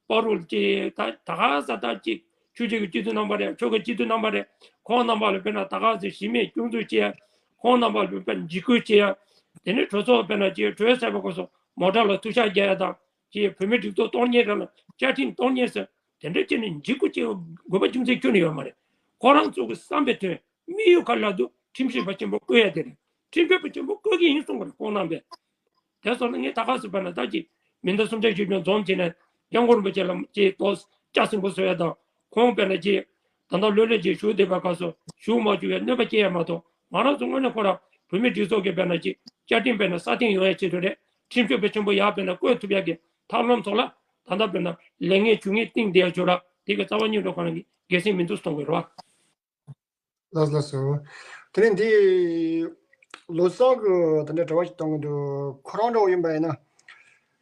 བར་དུ་ཅིག་ད་ད་ག་ས་ད་ཅིག་ཆོས་བརྒྱུད་ཀྱི་སྤྱི་འཐུས་རྣམ་པ་རེད། ཆོལ་ཁའི་སྤྱི་འཐུས་རྣམ་པ་རེད། ཁོང་རྣམ་པ་ལ་དཔེར་ན་ད་ག་ཟེ་གཞི་མེད་སྐྱོན་འཛུགས་བྱས། ཁོང་རྣམ་པ་ལ་དཔེར་ན་འཇིགས་སྐུལ་བྱས། དེ་ནས་གྲོས་ཚོགས་དཔེར་ན་ཅིག་གྲོས་ཟེར་བ་སྐབས་སུ་མོ་ཊ་ལ་ཐུག་ཤག་རྒྱག་ཡ་དང་ཅིག་བོད་མིའི་སྒྲིག་འཛུགས་གཏོར་མཁན་རེད་ལ་བཅའ་ཁྲིམས་གཏོར་མཁན་ཟེར་དེ་འདྲ་བྱས་ནས་འཇིགས་སྐུལ་བྱས་དགོས་པ་རྒྱུ་མཚན་ཁྱོན་ནས་ཡོད་མ་རེད། ཁོ་རང་ཚོ་གི་བསམ་པའི་དོན་དམིགས་ཡུལ་ག་ལ་འདུག་ཁྲིམས་ཞིབ་པ་ཆེན་པོ་བསྐོ་ཡ་དེ་རེད། ཁྲིམས་ཞིབ་པ་ཆེན་པོ་བསྐོ་གི་ཡིན་གསུང་གི་རེད་ཁོང་རྣམ་པས། དེ་སོང་ན་ངས་ད་ག་སུ་བས་ན་ད་ཅིག་མི་ཟླ་སུམ་བརྒྱ་བཞི་བཅུ་འཛོམས་བྱས་ནས་སྐྱབས་མགོན་རིན་པོ་ཆེ་ལ་ཅིག་ཏོག་ཙམ་སྐྱབས་སེམས་པོ་བཟོ་ཡ་དང་ཁོང་བས་ན་ཅིག་ད་ལྟ་ལྷོད་ལྷོད་ཅིག་བཞུགས་བསྡད་པའི་སྐབས་སུ་བཞུགས་མ་བཅུག་པའི་གནོད་པ་སྐྱེལ་ཡ་མ་གཏོགས་ང་རང་ཚོ་དངོས་གནས་ཁོ་རང་བོད་མིའི་སྒྲིག་འཛུགས་ཀྱི་བས་ན་ཅིག་བཅའ་ཁྲིམས་བས་ན་སྲ་བརྟན་ཡོང་ཡ་ཆེད་དུ་རེད། ཁྲིམས་ཞིབ་པ་ཆེན་པོ་ཡག་བས་ན་བསྐོ་ཐུབ་ཡ་གི་ཐབས་ལམ་ཚོ་ལ་ད་ལྟ་བས་ན་ལས་ངན་ཇུས་ངན་བཏིང་བསྡད་ཡ་ཆོག་ར་དེ་གི་རྩ་བ་ཉིད་དུ་ཁོ་རང་གི་དགེ་མཚན་མི་འདུག་གསུང་གི་རེད་བ། ལགས་ལགས་སོ། དེ་ནས་འདི་ལོ་གསར་གི་དེ་འདྲ་འདྲ་བ་ཞིག་གཏོང་གི་འདུག་ཁོ་རང་འདྲ་བོ་ཡིན་པ་ཡིན་ན།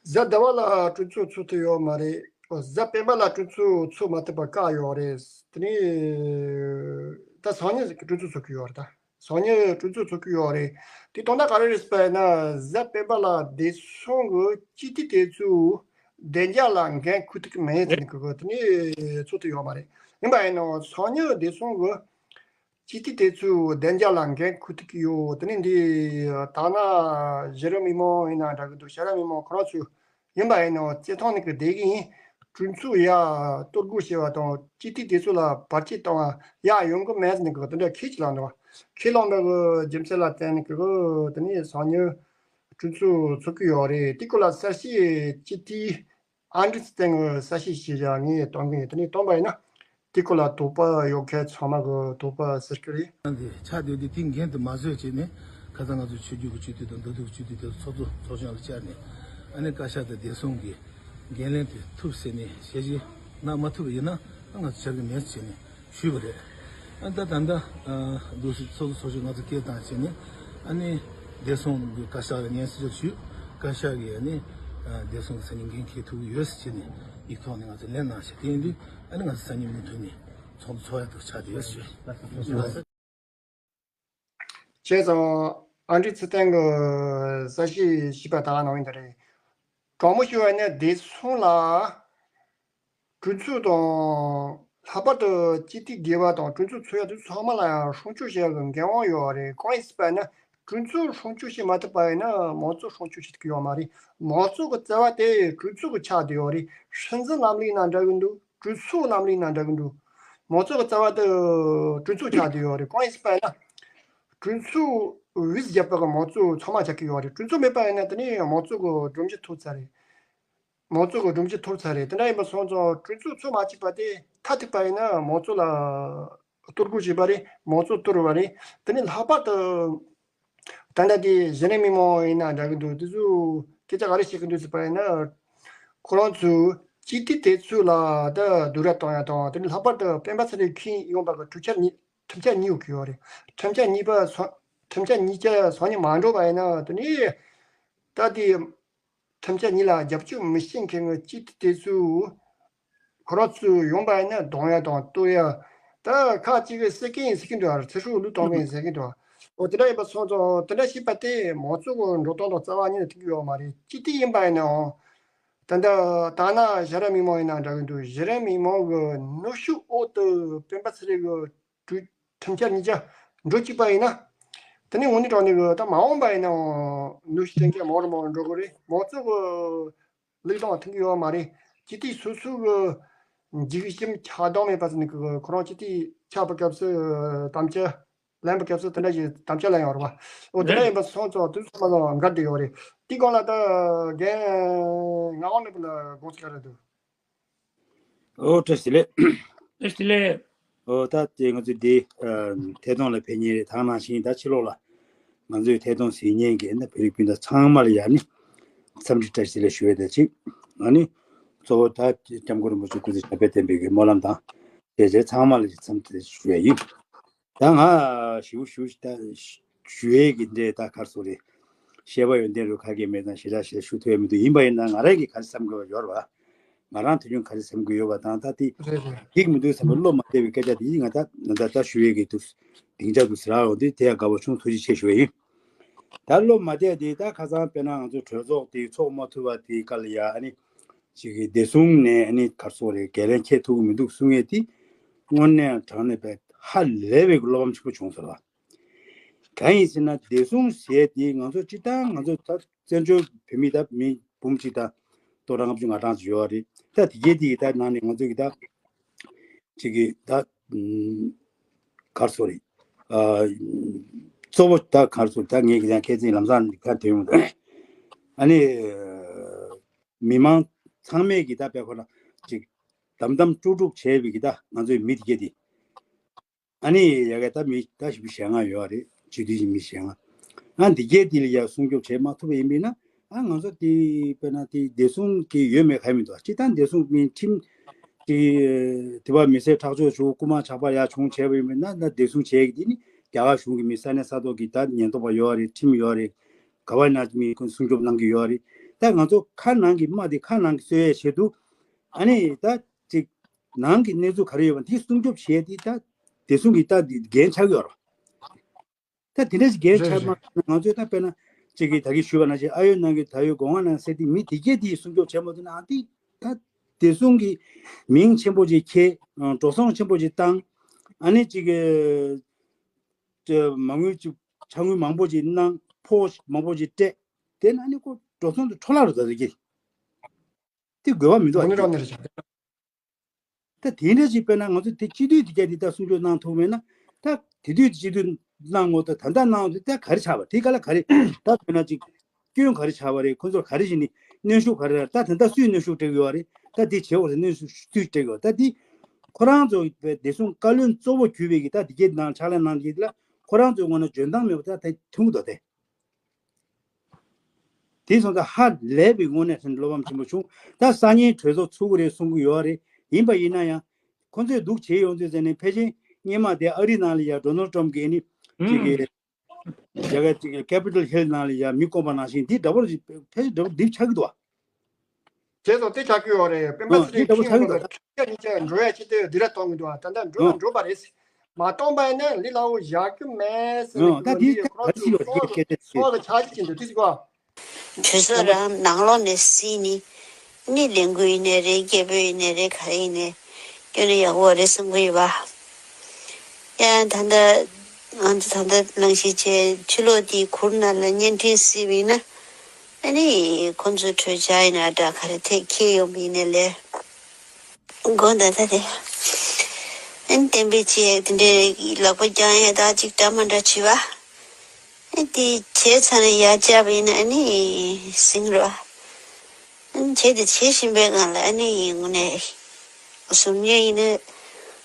གཟའ་ཟླ་བ་ལ་གྲོས་ཚོགས་ཚོགས་ཐུབ་ཡོད་མ་རེད། གཟའ་སྤེན་པ་ལ་གྲོས་ཚོགས་ཚོགས་མ་ཐུབ་པ་བཀག་ཡོད་རེད། དེ་ནས་ད་སང་ཉིན་གྲོས་ཚོགས་ཚོགས་ཀྱི་ཡོད་རེད་ད། སང་ཉིན་གྲོས་ཚོགས་ཚོགས་ཀྱི་ཡོད་རེད། དེ་དོན་དག་ག་རེ་རེད་ཟེར་བ་ཡིན་ན་གཟའ་སྤེན་པ་ལ་བདེ་སྲུང་གི་སྤྱི་འཐུས་དེ་ཚོས་བདེ་འཇགས་ལ་འགན་འཁུར་ཐུབ་ཀྱི་མེད་ཟེར་ནས་གི་གི་དེ་ནས་ཚོགས་ཐུབ་ཡོད་མ་རེད། ཡིན་པ་ཡིན་ནའང་སང་ཉིན་བདེ་སྲུང་གི་སྤྱི་འཐུས་དེ་ཚོས་བདེ་འཇགས་ལ་འགན་འཁུར་ཐུབ་ཀྱི་ཡོད། དེ་ནས་འདི་ད་ན་གཞི་རིམ་མི་མང་ཡིན་ན་འདྲ་གི་འདུག་ཤེས་རབ་མི་མང་ཁོ་རང་ཚོས་ཡིན་པ་ཡིན་ནའང་བརྩི་མཐོང་ནས་གི་བསྡད་ཀྱི་ཡིན། གྲོས་ཚོགས་ཡར་གཏོར་རྒོལ་བྱས་པ་དང་སྤྱི་འཐུས་དེ་ཚོ་ལ་བར་ཆད་བཏང་བ་ཡར་ཡོང་གི་མེད་ཟེར་ནས་གི་དེ་འདྲ་ཁས་ཀྱི་ལངས་འདུག་ཁས་བླངས་པའི་གི་རྒྱུ་མཚན་ལ་བརྟེན་ནས་གི་དེ་ནས་སང་ཉིན་གྲོས་ཚོགས་ཚོགས་ཀྱི་ཡོད་རེད། དེ་སྐོར་ལ་གསལ་བཤད་སྤྱི་འཐུས་ཨ་འབྲི་ཚེ་བརྟན་གྱིས་གསལ་བཤད་ཞུས་བཞག་ངས་གཏོང་གི་ཡིན། དེ་ནས་གཏོང་པ་ཡིན་ན་དེ་སྐོར་ལ་དོགས་པ་ཡོད་མཁན་ཚང་མ་གི་དོགས་པ་ཟེར་གི་རེད། འདི་ཆགས་བསྡད་དུས་དེ་འགན་དུ་མ་བཟོད་བྱས་ནས་ཁ་སང་ང་ཚོ་ཆོས་བརྒྱུད་ཀྱི་སྤྱི་འཐུས་དང་མདོ་སྟོད་ཀྱི་སྤྱི་འཐུས་དེ་ཚོགས་གཙོ་ཚོགས་ཆུང་ལ་བཅར་ནས་ཨ་ནི་བཀའ་ཤག་དང་བདེ་སྲུང་གི་འགན་ལེན་དེ་ཐུབ་ཟེར་ནས་ཞལ་བཞེས་གནང་མ་ཐུབ་པ་ཡིན་ན་ང་ཚོ་བཅར་གི་མེད་ཟེར་ནས་ཞུས་པ་རེད། ཨ་ད་ད་ལྟ་འདུག་སེ་ཚོགས་གཙོ་ཚོགས་གཞོན་ང་ཚོ་སྐད་བཏང་བྱས་ནས་ཨ་ནི་བདེ་སྲུང་གི་བཀའ་ཤག་ལ་སྙན་སེང་ཞུས། བཀའ་ཤག་གིས་ཨ་ནི་བདེ་སྲུང་གི་སང་ཉིན་འགན་འཁྱེར་ཐུབ་ཀྱི་ཡོད་ཟེར་བྱས་ནས་ཡིག་ཐོག་ནས་ང་ཚོ་ལན་གནང་བྱས། དེ་ཡིན་དུས་ཨ་ནི་ང་ཚོ་སང་ཉིན་མུ་མཐུད་ནས་ཚོགས་འདུ་ཚོགས་ཡག་ཏུ་ཆགས་བསྡད་ཡོད་ཟེར། བྱས་ཙང་ཨ་འབྲི་ཚེ་བརྟན་གྱིས་གསལ་བཤད་ཞུས་པ་དག་ནང་ཡིན་ད་རེད། དྲང་མོ་ཞུ་བ་ཡིན་ན་བདེ་སྲུང་ལ་གྲོས་ཚོགས་དང་ལྷག་པར་དུ་སྤྱི་འཐུས་སྒེར་པ་དང་གྲོས་ཚོགས་ཚོགས་ཡ་དེ་ཚང་མ་ལ་ཡང་སྲུང་སྐྱོབ་བྱེད་ཡ་གི་འགན་དབང་ཡོད་རེད། གང་ཡིན་ཟེར་བ་ན་གྲོས་ཚོགས་སྲུང་སྐྱོབ་བྱེད་མ་ཐུབ་པ་ཡིན་ན་མང་གཙོ་སྲུང་སྐྱོབ་བྱེད་ཐུབ་ཀྱི་ཡོད་མ་རེད། མང་གཙོ་གི་རྩ་བ་དེ་གྲོས་ཚོགས་གི་ཆ་དེ་ཡོད་རེད། སྲིད་འཛིན་ལམ་ལུགས་ན་འདྲ་གི་འདུག་གྲོས་ཚོགས་ལམ་ལུགས་ན་འདྲ་གི་འདུག་མང་གཙོ་གི་རྩ་བ་དེ་གྲོས་ཚོགས་ཆགས་བསྡད་ཡོད་རེད། གང་ཡིན་ཟེར་བ་ཡིན་ན། གྲོས་ཚོགས་བེད་རྒྱབ་པ་གི་མང་གཙོ་ཚང་མ་ཆགས་ཀྱི་ཡོད་རེད། གྲོས་ཚོགས་མེད་པ་ཡིན་ན་དེ་ནས་མང་གཙོ་གི་སྒྲོམ་གཞི་གཏོར་ཚར་རེད། མང་གཙོ་གི་སྒྲོམ་གཞི་གཏོར་ཚར་རེད། དེ་འདྲ་ཡིན་པ་སོང་ཙང་གྲོས་ཚོགས་ཚོ་མ་གཅིག་པ་དེ་མཐའ་ཐུག་པ་ཡིན་ན་མང་གཙོ་ལ་གཏོར་རྒོལ་བྱས་པ་རེད། མང་གཙོ་གཏོར་བ་རེད། དེ་ནས་ལྷག་པར་དུ། ད་ལྟ་དེ་གཞི་རིམ་མི་མང་ཡིན་ན་འདྲ་གི་འདུག་དེ་ཚོས་སྐད་ཆ་ག་རེ་བཤད་ཀྱི་འདུག་ཟེར་བ་ཡིན་ན། ཁོ་རང་ཚོས་སྤྱི་འཐུས་དེ་ཚོ་ལ་ད་སྡུག་ར་གཏོང་ཡ་དང་། དེ་ནས་ལྷག་པར་དུ་སྤེན་པ་ཚེ་རིང་འཁྱེར་ཡོང་བ་གི་གྲུབ་ཆ་གཉིས། ཁྲིམས་འཆར་གཉིས་ཡོད་ཀྱི་ཡོད་རེད། ཁྲིམས་འཆར་གཉིས་པ་སང་། ཁྲིམས་འཆར་གཉིས་ཆ་སང་ཉིན་མ་འགྲོ་བ་ཡིན་ན་དེ་ནས་ད་དེ་ཁྲིམས་འཆར་གཉིས་ལ་རྒྱབ་སྐྱོར་མི་བྱེད་མཁན་གྱི་སྤྱི་འཐུས་དེ་ཚོས། ཁོ་རང་ཚོས་ཡོང་པ་ཡིན་ན་གཏོང་ཡ་དང་གཏོར་ཡ། ད་ཁག་ཅིག་གིས་ཟེར་གི་ཡིན་ཟེར་གི་འདུག་ཨ། ཚེ་སྲོག་བློས་གཏོང་གི་ཡིན་ཟེར་གི་འདུག་འོ་དེ་འདྲ་ཡིན་པ་སོང་ཙང་དེ་འདྲ་བྱས་པ་དེ་མང་གཙོ་གི་འགྲོ་སྟངས་དང་རྩ་བ་ཉིད་ནས་མཐུན་གི་ཡོད་མ་རེད། སྤྱི་འཐུས་ཡིན་པ་ཡིན་ནའང་། ད་ལྟ་ད་ན་གཞི་རིམ་མི་མང་ཡིན་ན་འདྲ་གི་འདུག་གཞི་རིམ་མི་མང་གི་ནུས་ཤུགས་འོག་ཏུ་སྤེན་པ་ཚེ་རིང་གི་གྲོས། ཁྲིམས་འཆར་གཉིས་ཆ་འགྲོ་གཅིག་པ་ཡིན་ན། དེ་ནས་དངོས་གནས་དྲང་གནས་གི་ད་མ་འོངས་པ་ཡིན་ནའང་ནུས་ཤུགས་གཏོང་མཁན་མང་རུ་མང་རུ་འགྲོ་གི་རེད། མང་གཙོ་གི་ལུགས་དང་མཐུན་གྱི་ཡོད་མ་རེད། སྤྱི་འཐུས་སོ་སོ་གི་འཇིགས་ཞུམ་ཆགས་སྡང་མེད་པ་ཟེར་ནས་གི་ཁོ་རང་སྤྱི་འཐུས་ཆགས་པའི་སྐབས་སུ་དམ་བཅའ་ལེན་པའི་སྐབས་སུ་དེ་འདྲ་ཞིག་དམ་བཅའ་ལེན་ཡོད་རེད་པ། འོ་དེ་འདྲ་རེད། ཡིན་པ་སོང་ཙང་དུས་ཚོད་མ་ལོ་འགལ་འདི་ཡོད་རེད། དེའི་སྒང་ལ་ད་རྒན་ངག་དབང་ནོར་བུ་ལ་དགོངས་ཚུལ་ག་རེ་འདུག་ཨོ་བཀྲ་ཤིས་བདེ་ལེགས། བཀྲ་ཤིས་བདེ་ལེགས། ཨོ་ད་དེ་ང་ཚོ་འདི་ཨ་ཐད་གཏོང་ལ་ཕེབས་མཁན་རེད། དེ་ནང་བཞིན་ད་ཕྱི་ལོགས་ལ་ང་ཚོའི་ཐད་གཏོང་གཟིགས་མཁན་གྱི་ན་བོད་རིགས་སྤུན་ཟླ་ཚང་མ་ལ་ཡང་ནི་འཚམས་འདྲི་བཀྲ་ཤིས་བདེ་ལེགས་ཞུ་ཡས་དེ་གཅིག་ཨ་ནི་གཙོ་བོ་ད་སྐྱབས་མགོན་རིན་པོ་ཆེ་སྐུ་ཚེ་ཞབས་པད་བརྟན་པའི་གི་སྨོན་ལམ་དང་དེ་བཅས་ཚང་མ་ལ་འཚམས་འདྲི་ཞུ་ཡས་ཡིན། ད་ང་ཞུ་ཞུ་ད་ཞུ་ཡས་ཀྱི་འདྲེ་ད་གར་སོ་རེད། བཤད་པ་ཡོན་ཏན་རུ་ཁ་སྐད་མེད་ཙང་ཞེ་དྲག་ཞེ་ཞུ་ཐུབ་ཡས་མི་འདུག་ཡིན་པ་ཡིན་ན་ང་རང་གིས་ག་རེ་བསམ་དགོས་པ་ཡོད་རེད་བ། ང་རང་དུས་རྒྱུན་ག་རེ་བསམ་གྱི་ཡོད་པ་དང་ད་དེ་རེད་རེད། འགྲིག་མི་འདུག་བསམ་པའི་བློ་མ་བདེ་བའི་སྐད་ཆ་དེ་ང་ད་ད་ད་ཞུ་ཡས་ཀྱི་འདུག་སྡིངས་ཆ་འདུག་ཟེར་ར་འོང་དུས་དེ་ཡང་དགའ་པོ་བྱུང་། ཐུགས་རྗེ་ཆེ་ཞུ་ཡས་ཡིན། ད་བློ་མ་བདེ་དེ་ད་ཁ་སང་དཔེར་ན་ང་ཚོ་གྲོས་ཚོགས་དེ་ཚོགས་མ་ཐུབ་པ་དེའི་སྐབས་ལ་ཡ་ཨ་ནི་ཅིག་གི་བདེ་སྲུང་ནས་ཨ་ནི་ག་རེ་ཟེར་དགོས་རེད། འགན་ལེན་འཁྱེར་ཐུབ་ཀྱི་མི་འདུག་གསུང་ཡས་དེ་དངོས་གནས་དྲང་གནས་པའི་ཧ་ལས་པའི་བློ་ཕམ་ཆེན་པོ་བྱུང་སོང་ལ། གང་ཡིན་ཟེར་ན་བདེ་སྲུང་ཟེར་དེ་ང་ཚོ་སྤྱིར་བཏང་ང་ཚོ་ད་བཙན་བྱོལ་བོད་མི་ད་མི་འབུམ་གཅིག་དང་སྟོང་ཕྲག་ལྔ་བཅུ་ང་གྲངས་ཅིག་ཡོད་རེད། ད་དེ་གའི་དེ་ད་ནང་ནས་ང་ཚོ་གི་ད་ཅིག་གི་ད་ཨམ་ག་རེ་ཟེར་དགོས་རེད། ཨ་གཙོ་བོ་ད་ག་རེ་ཟེར་དགོས་རེད། ད་ངས་ཀྱི་ཡང་ཁ་སང་ལམ་སང་ཁ་ཐོན་ཡོང་ད་ཨ་ནི་མི་མང་ཚང་མས་ཀྱི་ད་དཔེ་ཁོ་ན་ཅིག་དམ་དམ་དཀྲུག་དཀྲུག་བྱས་པའི་གི་ད་ང་ཚོའི་མི་དེ་གའི་དེ། ཨ་ནི་ཡ་གི་ད་མི་ད་ཞེ་པོ་ཞེ་ལྔ་ཡོད་རེད། སྤྱི་འཐུས་ཀྱི་མི་ཞེ་ལྔ། ཨ་འདི་གའི་དེ་ལ་ཡ་སྲུང་སྐྱོབ་བྱེད་མ་ཐུབ་པ་ཡིན་པས་ན་ཨ་ང་ཚོ་དེ་དཔེར་ན་དེ་བདེ་སྲུང་གི་ཡོད་མེད་ག་ཡེ་མི་འདུག་སྤྱིར་བཏང་བདེ་སྲུང་མི་ཁྲིམས་དེ་དེ་བ་མི་སེར་ཁྲག་སྦྱོར་བྱུང་། རྐུ་མ་ཇག་པ་ཡ་བྱུང་བྱས་པ་ཡིན་པས་ན་ད་བདེ་སྲུང་བྱེད་ཀྱི་དེ་ནི་རྒྱ་གར་གཞུང་གི་མི་ས་གནས་ས་ཐོག་གི་ད་ཉེན་རྟོག་པ་ཡོད་རེད། ཁྲིམས་ཡོད་རེད། ག་བ་ན་མི་ཁོ་སྲུང་སྐྱོབ་གནང་གི་ཡོད་རེད། ད་ང་ཚོ་ཁ་ནང་གི་དམག་དེ་ཁ་ནང་གི་གསོ་ཡས་ཆེད་དུ་ཨ་ནི་ད་ཅིག་ནང་གི་གནས་ཚུལ་ག་རེ་ཡོད་པ་དེ་སྲུང་སྐྱོབ་བྱས་ཏེ་ད་བདེ་སྲུང་གི་ད་འགན་ཆགས་ཡོད་རེད། ད་དེ་འདྲ་ཞིག་འགན་ཆགས་མ་ང་ཚོས་ད་དཔེར་ན་ཅིག་གིས་ད་གིན་ཞུས་པ་ནང་བཞིན་ཨ་ཡོད་ནང་གི་ད་ཡོད་སྒོ་ང་ནང་ཟེར་ཏེ་མི་དེ་གས་དེ་སྲུང་སྐྱོབ་བྱས་མ་ཐུབ་ན་ཨ་ཏི་ད་བདེ་སྲུང་གི་མིང་ཆེན་པོ་ཅིག་ཁྱེར་འགྲོ་སོང་ཆེན་པོ་ཅིག་བཏང་ཨ་ནི་ཅིག་གི་མ་དངུལ་ཅིག་ཕྱག་དངུལ་མང་པོ་ཅིག་གནང་ཕོགས་མང་པོ་ཅིག་སྤྲད་དེ་ན་ཨ་ནི་ཁོ་འགྲོ་སོང་དུ་འཕྲོ་བརླག་རུ་ད་ཟེར་གི་དེ་དགོས་པ་མི་འདུག་ཨ། ད་དེ་འདྲ་ཞིག་དཔེར་ན་ང་ཚོ་དེ་སྤྱི་འཐུས་དེ་ག་དེ་ད་སྲུང་སྐྱོབ་གནང་ཐུབ་མེད་ན་ད་དེ་དུས་སྤྱི་འཐུས་གནང་ངོ་ད་ད་ལྟ་གནང་ངོ་ད་ག་རེ་ཆགས་པ་དེ་ག་ལ་ག་རེ་ད་དཔེར་ན་ཅིག་སྐྱོན་ག་རེ་ཆགས་པ་རེད། ཁོ་ཚོར་ག་རེ་བྱས་ནས་གནོན་ཤུགས་ག་རེ་རག་ད་ད་ལྟ་སུས་གནོན་ཤུགས་སྤྲད་ཀྱི་ཡོད་རེད། ད་དེ་བྱེད་འོ་ཟེར་གནོན་ཤུགས་སུས་སྤྲད་ཀྱི་ཡོད་ད་དེ་ཁོ་རང་ཚོ་བདེ་སྲུང་བཀའ་བློན་གཙོ་བོ་གྱུར་པའི་གི་ད་དེ་གའི་ནང་ཕྱག་ལས་གནང་གི་ལ་ཁོ་རང་ཚོའི་ངོས་ནས་འཇོན་ཐང་མེད་པ་ད་དེ་ཐུང་དོ་དེ། དེ་སོང་ཙང་ཧ་ལས་པའི་དངོས་གནས་ཧྲན་བློ་ཕམ་ཆེན་པོ་བྱུང་། ད་སང་ཉིན་གྲོས་ཚོགས་ཚུགས་ཀྱི་རེད་གསུང་གི་ཡོད་རེད། ཡིན་པ་ཡིན་ན་ཡང་ཁོ་ཚོས་སྡུག་བྱེད་ཡོང་དུས་ཟེར་ནས་ཕལ་ཆེར་སྔོན་མ་དེ་ཨ་རི་ནང་ལ་ཡ་ཌོ་ནལ་ཊམ་གྱིས་ནི་ཅིག་གི་རྒྱ་གར་ཅིག་གི་ཀེ་པི་ཊལ་ཧིལ་ནང་ལ་ཡ་མི་བསྐོང་པ་ནང་བཞིན་དེ་འདྲ་པོ་ཕལ་ཆེར་འདྲ་པོ་འདི་ཆགས་ཀྱི་འདུག་བ། དེ་ཚོ་དེ་ཆགས་ཀྱི་ཡོད་རེད། སྤེན་པ་ཨ་ཚེ་དེ་རིང་འདྲ་པོ་ཆགས་ཀྱི་འདུག་ད་ཁྲིམས་འཆར་གཉིས་ཆ་འགྲོ་ཡ་ཆེད་དུ་སྡིགས་ར་གཏོང་གི་འདུག་བ། ད་ལྟ་འགྲོ་ན་ཨ་འགྲོ་པ་རེད། མ་གཏོང་པ་ཡིན་ན་ལི་ལ་འོ་བཞག་རྒྱུ་མེད་ཟེར་ནས་ཨ་ད་འདི་འདི་ཁོ་རང་ག་རེ་ཚོའི་ཞིག་ཡོད་སྲོག་གི་སྐད་ཆ་དེ་སྲོག་གི་ཆ་ཞིག་ཅིག་འདུག་དེ་ཟིག་གོ། གྲོས་ཚོགས་རང་ནང་ལོགས་ནས་སྲིད་ནི་ནི་ལས་འགུལ་ཡིན་ནའི་རེད། སྐད་འབོད་ཡིན་ནའི་རེད། ག་རེ་ཡིན་ནའི་སྐྱོན་ནི་ཡག་པོ་རེད་བསམ་གི་ཡོད་པ། ཡང་ད་ལྟ་ང་ཚོ་ད་ལྟ་གླེང་གཞི་བྱས་ཕྱི་ལོགས་དེའི་གུར་ནང་ལ་བརྙན་འཕྲིན་གཟིགས་པ་ཡིན་ན་ཨ་ནི་ཁོང་ཚོའི་གྲོས་འཆར་ཡིན་ན་འདྲ་ག་རེ་ཐད་འཁྱེར་ཡོང་བ་ཡིན་ནའི་ལས། དགོངས་དག་ད་དེ། ཨན་བསྟན་པའི་ཆེད་དེ་འདྲའི་ལག་པ་བརྐྱང་ཡས་ད་ཅིག་འདྲ་མ་འདྲ་བྱེད་པ། ཨན་དེ་བྱས་ཚར་ནས་ཡར་བཅར་བ་ཡིན་ན་ཨ་ནི་ཟིང་རོ། ཨན་བྱས་དེ་བྱེད་བཞིན་པའི་སྒང་ལ་ཨ་ནི་དངོས་གནས་གཟུགས་བརྙན་ཡིན་ན་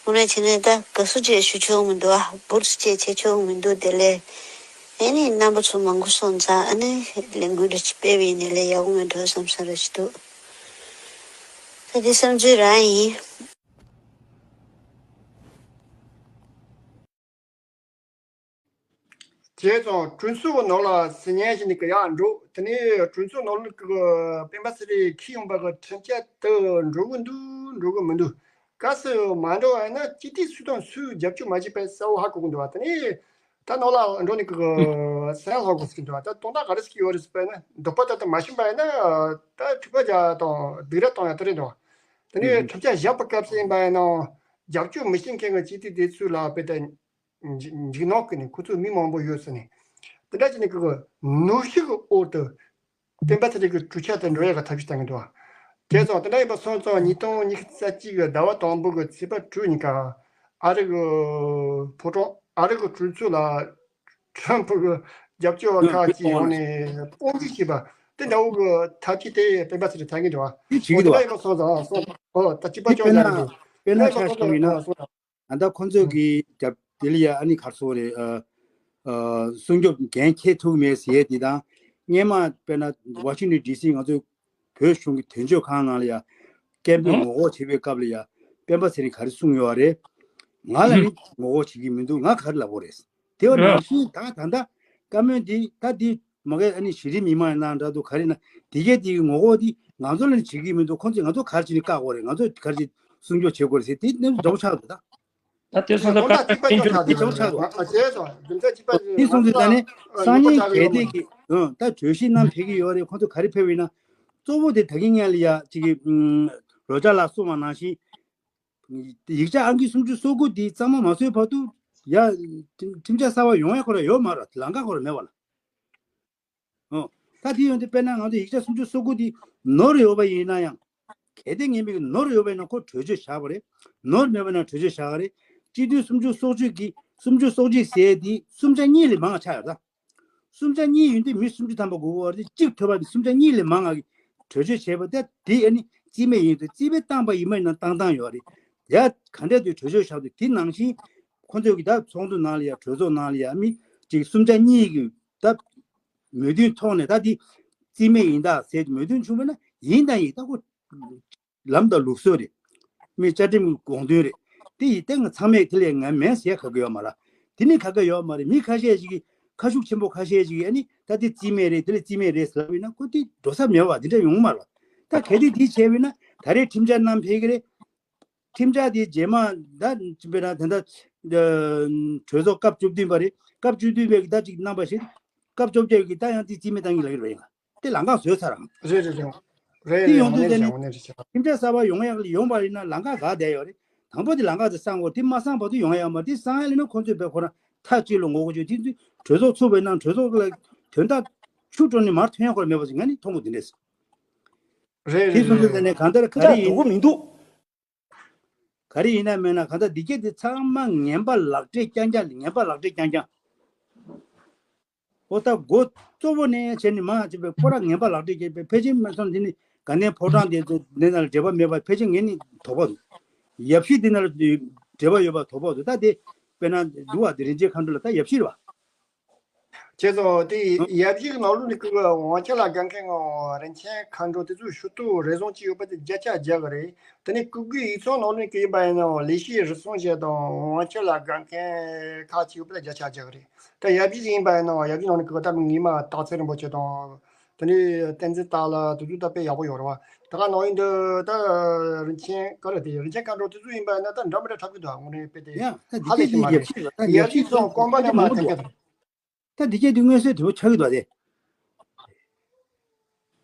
དངོས་གནས་བྱས་ན་ད་དགའ་བསུ་ཅིག་ཞུ་ཆོག་མི་འདུག་ཨ། འབུར་ཅིག་བྱེད་ཆོག་མི་འདུག་དེ་ལས་ཨ་ནི་རྣམ་པ་ཚོ་མང་པོ་སོང་ཙང་ཨ་ནི་ལས་འགུལ་འདྲ་ཅིག་སྤེལ་བ་ཡིན་ན་ལས་ཡག་པོ་མེད་འགྲོ་བསམ་ས་ར་ཅིག་འདུག་ད་དེ་བསམ་ཚུལ་རང་ཡིན། བྱས་ཙང་གྲོས་ཚོགས་ནང་ལ་ཟིན་ཉན་ཞིག་ནི་གི་ཡག་འགྲོ། དེ་ནས་གྲོས་ཚོགས་ནང་ལ་གི་སྤེན་པ་ཚེ་རིང་འཁྱེར་ཡོང་པ་གི་ཁྲིམས་འཆར་དུ་འགྲོ་གི་འདུག་འགྲོ་གི་མི་འདུག་གལ་སྲིད་མ་འགྲོ་བ་ཡིན་ན་སྤྱི་འཐུས་སུ་དང་སུས་རྒྱབ་སྐྱོར་མ་བྱས་པའི་གསལ་བོ་ཧ་གོ་གི་འདུག་བ། དེ་ནས་ད་ནང་ལ་འགྲོ་ནི་གི་གསལ་ཧ་གོ་སྲིད་འདུག་བ། ད་དོན་དག་ག་རེ་ཟེར་གི་ཡོད་རེད་ཟེར་བ་ཡིན་ན་འདོད་པ་ད་ལྟ་མ་ཤེས་པ་ཡིན་ན་ད་འཁྲུག་པ་རྒྱག་དང་སྡིགས་ར་གཏོང་ཡ་དེ་རེད་འདུག་བ། དེ་ནས་ཁྲིམས་འཆར་བཞག་པའི་སྐབས་སུ་ཡིན་པ་ཡིན་ན་རྒྱབ་སྐྱོར་མི་བྱེད་མཁན་གྱི་སྤྱི་འཐུས་དེ་ཚོ་ལ་དཔེ་ད། འཇིགས་སྣང་གི་ནི་ཁོ་ཚོ་མི་མང་པོ་ཡོད་ཟེར་ནས། དེ་འདྲ་བྱས་ནས་ཁོ་གི་ནོར་ཤུགས་ཀྱི་འོག་ཏུ་སྤེན་པ་ཚེ་རིང་གི་གྲོས་འཆར་དེ་འགྲོ་ཡག་གི་ཐབས་ཤེས་བཏང་གི་འདུག་བ། བྱས་ཙང་དེ་འདྲ་ཡིན་པ་སོང་ཙང་ཉིས་སྟོང་ཉི་ཤུ་རྩ་གཅིག་གི་ཟླ་བ་དང་པོ་གི་ཚེས་པ་དྲུག་ཉིན་ཀ་ཨ་རི་གི་ཕོ་བྲང་ཨ་རི་གི་གྲོས་ཚོགས་ལ་ཁྲམ་ཕུ་གི་རྒྱབ་སྐྱོར་བ་ཁག་ཅིག་ཡོང་ནས་དཔུང་འཇུག་བྱས་པ་དེ་འདྲ་བོ་གི་ཐབས་ཇུས་དེ་སྤེན་པ་ཚེ་རིང་བཏང་གི་འདུག་བ། དེ་བྱེད་ཀྱི་འོ་དེ་འདྲ་འདུག་བ། ཡིན་པ་སོང་ཙང་སོང་ཨོ་ད་གཅིག་པ་དེ་ཅོག་དཔེར་ན་ཡག་གི་དཔེར་ན་ཆ་བཞག་པ་ཡིན་ན། ད་ལྟ་ཁོང་ཚོས་ཀྱི་རྒྱབ་དེ་ལ་ཡ་ཨ་ནི་གར་སོང་རེད། ཨ་ཨ་སྲུང་སྐྱོབ་འགན་འཁྱེར་ཐུབ་མེད་ཟེར་ཡས་དེ་དང་སྔས་མ་དཔེར་ན་ཝ་ཤིང་ཊོན་ཌི་སི་ང་ཚོའི་བོད་གཞུང་གི་དོན་གཅོད་ཁང་ནང་ལ་ཡ་སྐད་འབོད་ངོ་རྒོལ་བྱེད་པའི་སྐབས་ལ་ཡ་སྤེན་པ་ཚེ་རིང་ག་རེ་གསུངས་ཡོད་རེད། ང་ལ་ནི་ངོ་རྒོལ་བྱེད་ཀྱི་མི་འདུག་ང་ག་རེ་ལབ་དགོས་རེད། དེ་བ་ནང་བཞིན་ད་ད་ལྟ་བཀའ་མོལ་འདི་ད་འདི་མ་གི་ཨ་ནི་གཞི་རིམ་མི་མང་ཡིན་ན་འདྲ་འདུག་ག་རེ་ན་དེ་གས་དེ་གི་ངོ་རྒོལ་འདི་ང་ཚོ་ལ་ནི་བྱེད་ཀྱི་མི་འདུག་ཁོང་ཚོས་ང་ཚོ་ག་རེ་བྱེད་ནི་བཀག་དགོས་རེད། ང་ཚོ་ག་རེ་བྱེད་སྲུང་སྐྱོབ་བྱེད་དགོས་རེད་ཟེར་དེ་ནི་འདྲ་པོ་ཆགས་འདུག་ད། ད་དེ་སོང་ཙང་དོན་དག་གཅིག་པ་ཅོག་ཆགས་འདུག་འདི་འདྲ་པོ་ཆགས་འདུག་ཨ། བྱས་ཙང་རྒྱུ་མཚན་གཅིག་པ་ཨ་དེ་སོང་ཙང་ད་ནི་སང་ཉིན་གལ་ཏེ་གི་ཨ་ད་གྲོས་གཞི་བསྣམས་ཕེབས་ཀྱི་ཡོད་རེད། ཁོང་ཚོ་ག་རེ་ཕེབས་ཡིན་ན་གཙོ་བོ་དེ་ད་གིན་སྔོན་ལ་ཡ་གཅིག་གི་རོ་ཅག་ལགས་གསུངས་པ་ནང་བཞིན། ཡིག་ཆ་ཨང་ཀི་སུམ་ཅུ་སོ་དགུ་འདི་གཙང་མ་མ་བཟོས་བར་དུ་ཡ་ཁྲིམས་ཁྲིམས་འཆར་གསར་པ་ཡོང་ཡ་ཁོ་ར་ཡོད་མ་རེད། ལམ་ཁ་ཁོ་ར་མེད་པ་ལ། ཨོ། ད་དེ་ཡོང་དུས་དཔེར་ན་ང་ཚོ་ཡིག་ཆ་སུམ་ཅུ་སོ་དགུ་འདི་ནོར་ཡོད་པ་ཡིན་ན་ཡང་། གལ་ཏེ་ངེས་མེད་ཀྱི་ནོར་ཡོད་པ་ཡིན་ན་ཁོ་གྲོས་ཆོད་བཞག་པ་རེད། ནོར་མེད་པ་ན་གྲོས་ཆོད་བཞག་ག་རེད། སྤྱི་འཐུས་སུམ་ཅུ་སོ་གཅིག་གི་སུམ་ཅུ་སོ་གཅིག་ཟེར་དེ་སུམ་ཆ་གཉིས་ལས་མང་ཆགས་ཡོད་ད། སུམ་ཆ་གཉིས་ཡོད་དུས་མི་སུམ་ཅུ་ཐམ་པ་དགོས་པ་དེ་གཅིག་ཐོབ་པ་དེ་སུམ་ཆ་གཉིས་ལས་མང་ང་གི་གྲོས་ཆོད་བྱས་པ་དེ་དེ་ཨ་ནི་རྩིས་མེད་ཡིན་དུས་རྩིས་མེད་བཏང་པ་ཡིན་མ་ཡིན་ན་བཏང་བཏང་ཡོད་རེད། ཡ་ག་འདྲ་དུས་གྲོས་ཆོད་བཞག་དུས་དེ་ནང་བཞིན་ཁོང་ཚོས་ཀྱི་ད་ཚོགས་འདུ་ནང་ལ་ཡ་གྲོས་ཚོགས་ནང་ལ་ཡ་མི་གཅིག་སུམ་ཆ་གཉིས་ཀྱི་ད་མོས་མཐུན་ཐོག་ནས་ད་དེ་རྩིས་མེད་ཡིན་ད་ཟེར་མོས་མཐུན་བྱུང་བ་ན་ཡིན་ད་ཡིན་ད་ཁོ། ལམ་དང་ལུགས་སྲོལ་རེད། མི་བཅའ་ཁྲིམས་དགོངས་དོན་རེད། དེ་ཡིན་ཏེ་ང་ཚང་མས་དེ་ལས་ང་མེད་ཟེར་ག་གི་ཡོད་མ་རེད། དེ་ནི་ག་ག་ཡོད་མ་རེད། མི་ཁ་ཤས་ཤིག་གིས་ཁ་ཤུགས་ཆེན་པོ་ཁ་ཤས་ཤིག་གིས་ཨ་ནི་ད་དེ་རྩིས་མེད་རེད། དེ་ལས་རྩིས་མེད་རེད་ཟེར་ལབ་ཡིན་ན་ཁོ་དེ་འགྲོ་ས་མེད་པ་དེ་འདྲ་ཡོང་མ་རེད། ད་གལ་ཏེ་དེ་བྱས་པ་ཡིན་ན་ད་རེས་ཁྲིམས་འཆར་བསྣམས་ཕེབས་ཀྱི་རེད། ཁྲིམས་འཆར་དེ་རྗེས་མ་ད་དཔེར་ན་ད་ལྟ་གྲོས་ཚོགས་སྐབས་བཅུ་བདུན་པ་རེད། སྐབས་བཅུ་བདུན་པའི་ད་ཅིག་གནང་པ་ཞིག་སྐབས་བཅོ་བརྒྱད་ཀྱི་ད་ཡང་དེ་རྩིས་མེད་བཏང་གི་ལབ་ཀྱི་རེད་ཡིན་ལ། དེ་ལམ་ཁ་བཟོས་ཚར་རང་། རེད་རེད་རེད། རེད་དེ་རེད། ཡོང་དངོས་དུས་གནས་དེ་ནི་རེད་དངོས་གནས་རེད་ཤག་ཁྲིམས་འཆར་གསར་པ་ཡོང་ཡག་ཡོང་བ་ཡིན་ན་ལམ་ཁ་ག་བསྡད་ཡོད་རེད། དང་པོ་དེ་ལམ་ཁ་དེ་སང་དགོས། དེ་མ་སང་བར་དུ་ཡོང་ཡག་མ་རེད། དེ་སང་ཡག་ལ་ན་ཁོང་ཚོས་བས་ཁོ་རང་མཐའ་གཅིག་ལ་ངོ་རྒོལ་བྱོས། དེ་དུས་གྲོས་ཚོགས་ཚུགས་པའི་ནང་གྲོས་ཚོགས་ལ་དོན་དག་ཆུ་དཀྲོལ་ནས་མར་ཐོན་ཡག་ཁོ་རང་མེད་པ་ཞིག་ང་ནི་མཐོང་གི་འདི་འདྲས། རེད་དེ་རེད་སོང་དུས་རེད། ད་ནས་གང་ལྟར་ག་ཁྲིམས་འཆར་རེ་འགྲོ་ཡིན། གི་མི་འདུག་ག་རེ་ཡིན་ན་མེད་ན་གང་ལྟར་འདི་སྐད་དེ་ཚང་མ་ངན་པ་ལག་འབྲེལ་རྐྱང་རྐྱང་ངན་པ་ལག་འབྲེལ་རྐྱང་རྐྱང་། ཨོ་ད་འགོ་གཙོ་བོ་ནས་བྱས་ནས་མ་བྱས་པའི་ཁོ་རང་ངན་པ་ལག་འབྲེལ་བྱས་པའི་ཕལ་ཆེར་མ་སོང་འདི་ནི་དགའ་ལྡན་ཕོ་བྲང་དེ་ཚོ་འདི་ནང་ལ་འབྲེལ་བ་མེད་པ་ཕལ་ཆེར་ངས་ནི་དོགས་པ་འདུག་ཡབ་གཞིས་འདི་ནང་ལ་འབྲེལ་བ་ཡོད་པ་དོགས་པ་འདུག་ད་དེ་དཔེར་ན་འདུག་བ་དེ་རིན་ཆེན་མཁའ་འགྲོ་ལ་ད་ཡབ་གཞིས་རེད་བ། བྱས་ཙང་དེ་ཡབ་གཞིས་ཀྱི་ནང་ལོགས་ནས་ཀྱི་དབང་ཆ་ལ་དགའ་མཁན་ངོ་རིན་ཆེན་མཁའ་འགྲོ་དེ་ཚོས་ཞུ་གཏུག་རེ་ཟུང་ཅིག་ཡོད་པ་དེ་བརྒྱ་ཆ་བརྒྱ་གི་རེད། དེ་ནས་སྐུ་སྒེར་ཡིག་ཚང་ནང་ལོགས་ནས་ཀྱི་ཡིན་པ་ཡིན་ནའང་ལས་བྱེད་རེ་ཟུང་ཞིག་དང་དབང་ཆ་ལ་དགའ་མཁན་ཁག་ཅིག་ཡོད་པ་དེ་བརྒྱ་ཆ་བརྒྱ་གི་རེད། ད་ཡབ་གཞིས་ཡིན་པ་ཡིན་ནའང་ཡབ་གཞིས་ནང་ནས་ཀྱི་ད་ངེས་མ་སྟག་འཚེར་རིན་པོ་ཆེ་དང་། དེ་ནས་བསྟན་འཛིན་སྟག་ལགས་དེ་ཚོ་ད་དཔེ་ཡག་པོ་ཡོད་རེད་བ། ད་ག་ནང་བཞིན་དུ་ད་རིན་ཆེན་ག་རེ་དེ་རིན་ཆེན་མཁའ་འགྲོ་དེ་ཚོ་ཡིན་པ་ཡིན་ན་ད་འདྲ་མི་འདྲ་འཁྲབ་ཀྱི་འདུག་དངོས་གནས་དཔེ་དེ་ཡ་ད་འདི་ཧ་ལས་ཤིག་མ་རེད། ཡབ་གཞིས་ཚོ་དཀོན་པ་ནས་མ་ཐེབས་ཀྱི་རེད། ད་འདི་སྐད་དེ་མངོན་གསལ་དོད་པོ་ཆགས་ཀྱི་འདུག་སྟེ།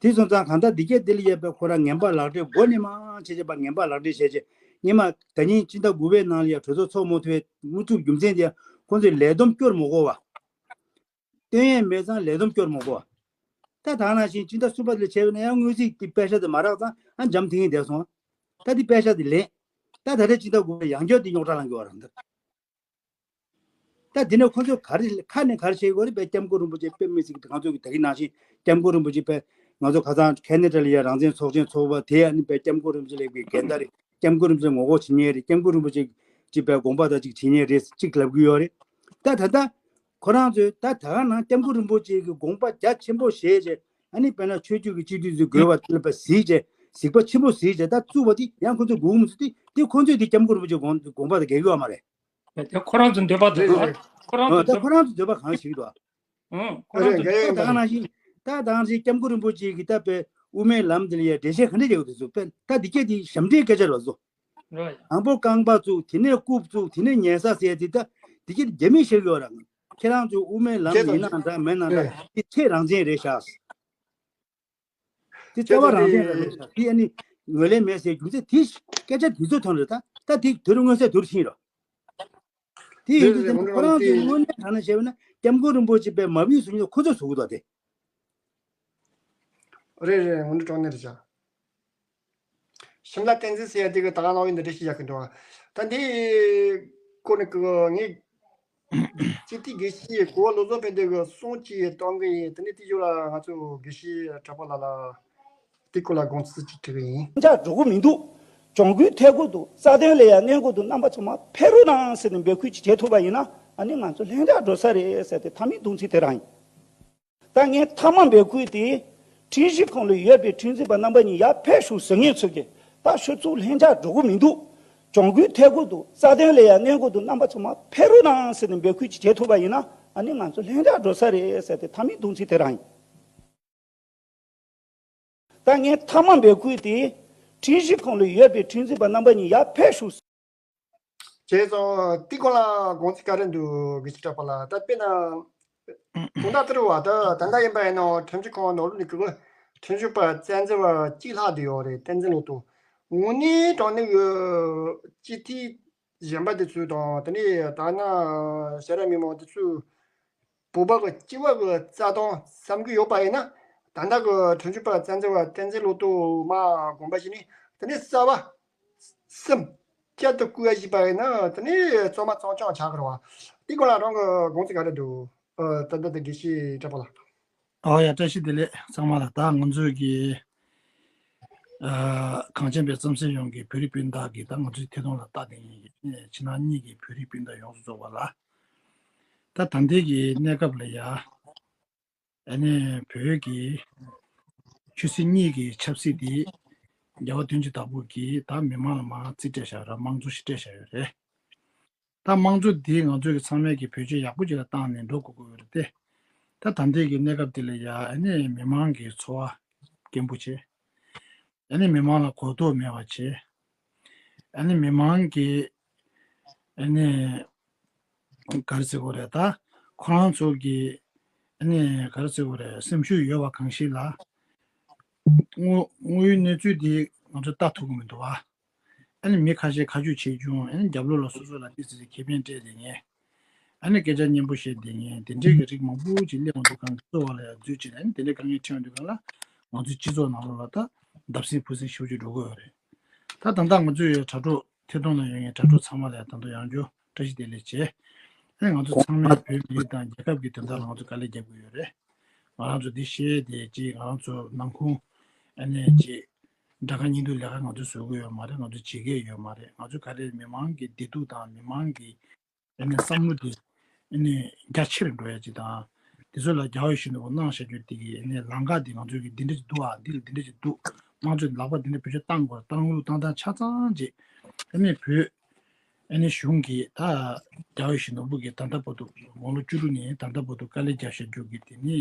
དེ་སོང་ཙང་གང་ལྟར་འདི་སྐད་དེ་ལ་ཡོད་པའི་ཁོ་རང་ངན་པ་ལག་འབྲེལ་མགོ་ནས་མ་བྱས་བྱས་པ་ངན་པ་ལག་འབྲེལ་བྱས་བྱས་སྔོན་མ་ད་ཉིན་སྤྱི་ཟླ་དགུ་པའི་ནང་ལ་ཡ་གྲོས་ཚོགས་ཚོགས་མ་ཐུབ་པའི་དངོས་གྲུབ་རྒྱུ་མཚན་དེ་ཁོང་ཚོས་ལས་བསྡོམས་སྐྱོར་མ་དགོས་པ། སྟོན་ཡས་མེད་ཙང་ལས་བསྡོམས་སྐྱོར་མ་དགོས་པ། ད་ད་ནང་བཞིན་སྤྱི་ཟླ་གསུམ་པ་དེ་ལ་བྱས་པ་ན་ཡང་དངུལ་རྩིས་ཀྱི་པད་ཤག་དེ་མ་རག་ཙང་ཨ་འཇམ་ཐིང་ངེ་བསྡད་སོང་། ད་དེ་པད་ཤག་དེ་ལེན། ད་ད་ལྟ་ཅི་ལྟར་དགོས་པའི་ཡང་བསྐྱར་དེ་རྙོག་དྲ་ལངས་ཀྱི་ཡོད་རེད་འདི། ད་དེ་ནས་ཁོ་ཚོས་ག་རེ་ཁ་ནས་ག་རེ་བཤད་ཀྱི་ཡོད་རེད། དཔེ་སྐྱབས་མགོན་རིན་པོ་ཆེ་དཔེ་མི་སྲིད་ཀྱི་ང་ཚོ་གི་ད་གིན་ནང་བཞིན་སྐྱབས་མགོན་རིན་པོ་ཆེ་དཔེ་ང་ཚོ་ཁ་སང་ཁེ་ན་ཌ་ལ་ཡ་རང་བཙན་ཚོགས་ཆེན་ཚོགས་པ་དེ་ཨ་ནི་དཔེ་སྐྱབས་མགོན་རིན་པོ་ཆེ་ལ་གི་འགལ་ཟླ་རེད། སྐྱབས་མགོན་རིན་པོ་ཆེ་ངོ་རྒོལ་བྱེད་མཁན་རེད། སྐྱབས་མགོན་རིན་པོ་ཆེ་ཅིག་དཔེ་དགོངས་པ་དང་ཅིག་བྱེད་མཁན་རེད་ཅིག་ལབ་ཀྱི་ཡོད་རེད། ད་ད་ལྟ་ཁོ་རང་ཚོས་ད་ད་ག་ནང་སྐྱབས་མགོན་རིན་པོ་ཆེ་གི་དགོངས་པ་རྒྱ་ཆེན་པོ་བཞེས་བྱས། ཨ་ནི་དཔེར་ན་ཆོས་བརྒྱུད་ཀྱི་སྤྱི་འཐུས་ཚོས་དགོས་པ་ལ་དཔེ་གཟིགས་བྱས་གཟིགས་པ་ཆེན་པོ་གཟིགས་བྱས་ད་བཙུགས་པ་དེ་ཡང་ཁོ་ཚོས་དགོས་མི་ཚུལ་དེ་དེ་ཁོ་ཚོས་དེ་སྐྱབས་མགོན་རིན་པོ་ཆེ་དགོངས་དགོངས་པ་དང་འགལ་གྱི་ཡོད་མ་རེད། དེ་ཁོ་རང་ཚོའི་འདོད་པ་དེ་རེད། ད་ཁོ་རང་ཨ། ཚོའི་ད་འདོད་ཁོ་རང་ཚོའི་འདོད་པ་གང་ཞིག་འདུག་ཨང་། ཁོ་རང་ཚོའི་ད་ད་ག་ནང་བཞིན་ད་ད་ག་ནང་བཞིན་སྐྱབས་མགོན་རིན་པོ་ཆེ་གི་ད་དཔེ་དབུ་མའི་ལམ་དེ་ལ་ཡ་འགྲེལ་བཤད་ག་འདྲ་རྒྱག་གི་འདུག་ཟེར་དཔེ་ད་འདི་སྐད་དེ་ཞབས་འདྲེན་སྐད་ཆ་རེད་བཟོ། རོ་ཡ། དང་པོ་རྐང་པ་བཙུགས། དེ་ནས་རྐུབ་བཙུགས། དེ་ནས་ཉལ་ས་ཟེར་དེ་ད་འདི་སྐད་དེ་རྒྱ་མིས་བཤད་ཀྱི་ཡོད་ར། ཁྱེད་རང་ཚོའི་དབུ་མའི་ལམ་ཁྱེད་ཡིན་ནའང་འདྲ་མིན་ནའང་འདྲ་ཨེ། དེ་ཚད་རང་བཙན་རེད་ཤག་དེ་ཁྱེད་ལྟ་བ་ཚོ་རང་བཙན་རེད་དེ་ཤག་དེ་ཨ་ནི་ངོས་ལེན་མེད་ཟེར་རྒྱུ་མཚན་དེ་སྐད་ཆ་དེ་ཚོ་ཐོན་རེད། ད་ད་དེ་དུས་རུ་མངོན་གསལ་དུ་ཕྱིན་རོ། དེ་ཡིན་དུས་དེ་ཁོ་རང་ཚོའི་དངོས་གནས་དྲང་གནས་བཤད་པ་ན་སྐྱབས་མགོན་རིན་པོ་ཆེ་དཔེ་མ་བུའི་གཟུགས་བརྙན་ཁོ་ཚོས་བཟོ་གི་འདུག་དེ། རེད་རེད། ངོ་འདྲི་དྲང་གནས་རེད་ཤག་ཤིམ་ལ་བསྟན་འཛིན་ཟེར་ཡ་དེ་གི་ད་ག་ནང་བཞིན་འདི་འདྲ་ཞིག་བཞག་གི་འདུག་ད་འདི་སྐོར་ནས་གི་ངས་སྤྱི་འཐུས་དགེ་བཤེས་གོ་བ་བློ་བཟང་ཕན་བདེ་གི་གསུང་ཅིག་གཏོང་གི་ཡིན། དེ་ནས་དེ་ཞོར་ལ་ང་ཚོ་དགེ་བཤེས་གྲགས་པ་ལགས་ལ་དེ་སྐོར་ལ་དགོངས་ཚུལ་ཅིག་དྲི་གི་ཡིན། ལྷིང་འཇགས་འགྲོ་གི་མི་འདུག་གྱོང་གུན་ཐེབས་ཀྱི་འདུག་རྩ་དོན་ལ་ཡང་གནོད་ཀྱི་འདུག་རྣམ་པ་ཚང་མ་ཕེབས་རོགས་གནང་ཟེར་ནས་འབོད་སྐུལ་ཅིག་བྱེད་ཐུབ་པ་ཡིན་ན་ཨ་ནི་ང་ཚོ་ལྷིང་འཇགས་འགྲོ་ས་རེད་ཟེར་ཏེ་མཐའ་མའི་གདུང་ཚིག་དེ་རང་ཡིན། ད་ངས་མཐའ་མ་འབོད་སྐུལ་དེ་ཁྲིམས་ཞིབ་ཁང་ལ་ཡོད་པའི་ཁྲིམས་འཛིན་པ་རྣམ་པ་གཉིས་ཡར་ཕེབས་ཤོག་ཟེར་མཁན་ཚོ་གིས་ད་ཤོག་ཚུགས་ལྷིང་འཇགས་འགྲོ་གི་མི་འདུག་གྱོང་གུན་ཐེབས་ཀྱི་འདུག་རྩ་དོན་ལ་ཡང་གནོད་ཀྱི་འདུག་རྣམ་པ་ཚང་མ་ཕེབས་རོགས་གནང་ཟེར་ནས་འབོད་སྐུལ་ཅིག་བྱེད་ཐུབ་པ་ཡིན་ན་ཨ་ནི་ང་ཚོ་ལྷིང་འཇགས་འགྲོ་ས་རེད་ཟེར་ཏེ་མཐའ་མའི་གདུང་ཚིག་དེ་རང་ཡིན། ད་ངས་མཐའ་མ་འབོད་སྐུལ་དེ་ཁྲིམས་ཞིབ་ཁང་ལ་ཡོད་པའི་ཁྲིམས་འཛིན་པ་རྣམ་པ་གཉིས་ཡར་ཕེབས་ཤོག་བྱས་ཙང་དེ་སྐོར་ལ་དགོངས་ཚུལ་ག་རེ་འདུག་དགེ་བཤེས་གྲགས་པ་ལགས། ད་དཔེར་ན་དུང་ཟླ་དེ་རུ་བ་ད་ད་ལྟ་ཡིན་པ་ཡིན་ནའང་ཁྲིམས་ཞིབ་ཁང་ནང་ལོགས་ནས་གི་ཁྲིམས་ཞིབ་པ་བཙན་འཛུལ་བ་གཅིག་ལྷག་བསྡད་ཡོད་རེད། བསྟན་འཛིན་ལོ་ཏོ། དངོས་གནས་དྲང་གནས་ཀྱི་སྤྱི་འཐུས་གཞན་པ་དེ་ཚོ་དང་དེ་ནས་ད་ན་ཤ་ར་མི་མང་དེ་ཚོས་བོད་པ་གི་སྤྱི་བ་གི་རྩ་དོན་བསམ་གི་ཡོད་པ་ཡིན་ན་ད་ལྟ་གི་ཁྲིམས་ཞིབ་པ་བཙན་འཛུལ་བ་བསྟན་འཛིན་ལོ་ཏོ་མ་དགོངས་པ་བཞེས་ནས་དེ་ནས་གསར་བ་སེམས་བསྐྱར་དུ་བསྐུལ་བ་ཞིག་པ་ཡིན་ན་དེ་ནས་གཙང་མ་གཙང་རྐྱང་ཆགས་ཀྱི་རེད་བ། དེ་སྐོར་ལ་རང་གི་དགོངས་ཚུལ་ག་རེ་འདུག་ཨ། ད་ལྟ་དེ་དགེ་བཤེས་གྲགས་པ་ལགས། ཨོ་ཡ། བཀྲ་ཤིས་བདེ་ལེགས་ཚང་མ་ལ། ད་ང་ཚོའི་གི་ཨ་གངས་ཅན་པའི་རྩམ་ཟན་ཡོངས་ཀྱི་བོད་རིགས་སྤུན་ཟླ་གི་ད་ང་ཚོའི་ཐད་གཏོང་ལ་ལྟ་བསྡད་མཁན་གྱི་ཕྱི་ནང་གཉིས་ཀྱི་བོད་རིགས་སྤུན་ཟླ་ཡོངས་སུ་རྫོགས་པ་ལ། ད་ད་ལྟའི་གི་གནས་སྐབས་ལ་ཡ། ཨ་ནི་བོད་ཀྱི་ཆོས་སྲིད་གཉིས་ཀྱི་ཆབ་སྲིད་འདི་རྒྱལ་བ་དོན་གྱི་བདག་པོ་གིས་ད་མི་མང་ལ་མར་རྩིས་སྤྲད་བཞག་ར། དམངས་གཙོ་ཞིག་སྤྲད་བཞག་ཡོད་རེད། ད་དམངས་གཙོ་འདི་ང་ཚོ་གི་ཚང་མས་ཀྱི་བེད་སྤྱོད་ཡག་པོ་ཅིག་ལ་བཏང་ནས་འགྲོ་དགོས་ཀྱི་ཡོད་རེད་དེ། ད་ད་ལྟའི་གི་གནས་སྐབས་འདི་ལ་ཡ་ཨ་ནི་མི་མང་གི་འཚོ་བ་སྐྱིན་པོ་བྱེད། ཨ་ནི་མི་མང་ལ་གོ་རྟོགས་མེད་པ་བྱེད། ཨ་ནི་མི་མང་གི་ཨ་ནི་ག་རེ་ཟེར་དགོས་རེད། ད་ཁོ་རང་ཚོ་གི་ཨ་ནི་ག་རེ་ཟེར་དགོས་རེད། སེམས་ཤུགས་ཡོད་པ་གང་ཞིག་ལ་དངོས་དངོས་ཡོད་གནས་ཚུལ་འདི་ང་ཚོས་ལྟ་ཐུབ་ཀྱི་མི་འདུག་བ། ཨ་ནི་མི་ཁ་ཤས་ཁ་རྒྱུག་བྱེད་རྒྱུ། ཨ་ནི་རྒྱབ་ལོགས་ལ་སོ་སོ་ལ་ཏོག་ཙམ་ཁེ་ཕན་སྤྲད་བསྡད་མཁན། ཨ་ནི་སྐད་ཆ་སྙན་པོ་བཤད་བསྡད་མཁན་དེ་འདྲའི་གི་རིགས་མང་པོ་ཅིག་སླེབས་འོང་དུས་གང་གི་གཙོ་བོ་ལ་ཡང་འཛུལ་བྱས་ནས་ཨ་ནི་དེ་འདྲའི་དཀའ་ངལ་འཕྲད་འོང་དུས་གང་ལ་ང་ཚོའི་སྤྱི་ཚོགས་ནང་ལོགས་ལ་ད་བརྡབ་གསིག་ཕུབ་གསིག་ཞེ་པོ་ཅིག་འགྲོ་གི་ཡོད་རེད། ད་ད་ལྟ་ང་ཚོའི་དྲ་གྲོགས་ཐད་གཏོང་ལ་ཡོད་མཁན་དྲ་གྲོགས་ཚང་མ་ལ་ཡང་ད་དུང་ཡང་བསྐྱར་བཀྲ་ཤིས་བདེ་ལེགས་བྱས། ཨ་ནི་ང་ཚོ་ཚང་མས་བོད་མི་རིགས་དང་རྒྱལ་ཁབ་ཀྱི་དོན་དག་ལ་ང་ཚོ་དཀའ་ལས་རྒྱབ་ཀྱི་ཡོད་རེད། ང་རང་ཚོ་འདི་བཤད་དེ་ཅིག་ང་རང་ཚོ་ནང་ཁུངས་ཨ་ནི་ཅིག་དགྲ་དགའ་གཉེན་སྡུག་ལས་ཀ་ང་ཚོ་བཟོ་གི་ཡོད་མ་རེད། ང་ཚོ་བྱེད་ཀྱི་ཡོད་མ་རེད། ང་ཚོ་ག་རེ་མི་མང་གི་བདེ་སྡུག་དང་མི་མང་གི་ཨ་ནི་བསམ་བློ་དེ་ཨ་ནི་རྒྱ་ཆེར་འགྲོ་ཡ་ཅིག་དང་། དེ་ཚོ་ལ་རྒྱལ་བ་ཡིད་བཞིན་ནོར་བུ་གནང་བཞག་རྒྱུ་དེ་གི་ཨ་ནི་ལམ་ཁ་དེ་ང་ཚོ་གི་འདི་འདྲ་ཅིག་འདུག་ཨ། འདི་ལ་འདི་འདྲ་ཅིག་འདུག་དམངས་གཙོའི་ལག་པ་འདི་འདྲ་བེད་སྤྱོད་བཏང་དགོས། བཏང་ལུགས་བཏང་སྟངས་ཆ་ཚང་ཅིག་ཨ་ནི་བོད་ཨ་ནི་གཞུང་གིས་ད་རྒྱལ་བ་ཡིད་བཞིན་ནོར་བུ་གིས་ད་ལྟ་བར་དུ་དགུང་ལོ་བཅུ་དྲུག་ནས་ད་ལྟ་བར་དུ་དཀའ་ལས་བརྒྱབ་བཞག་རྒྱུ་གི་དེ་ནི་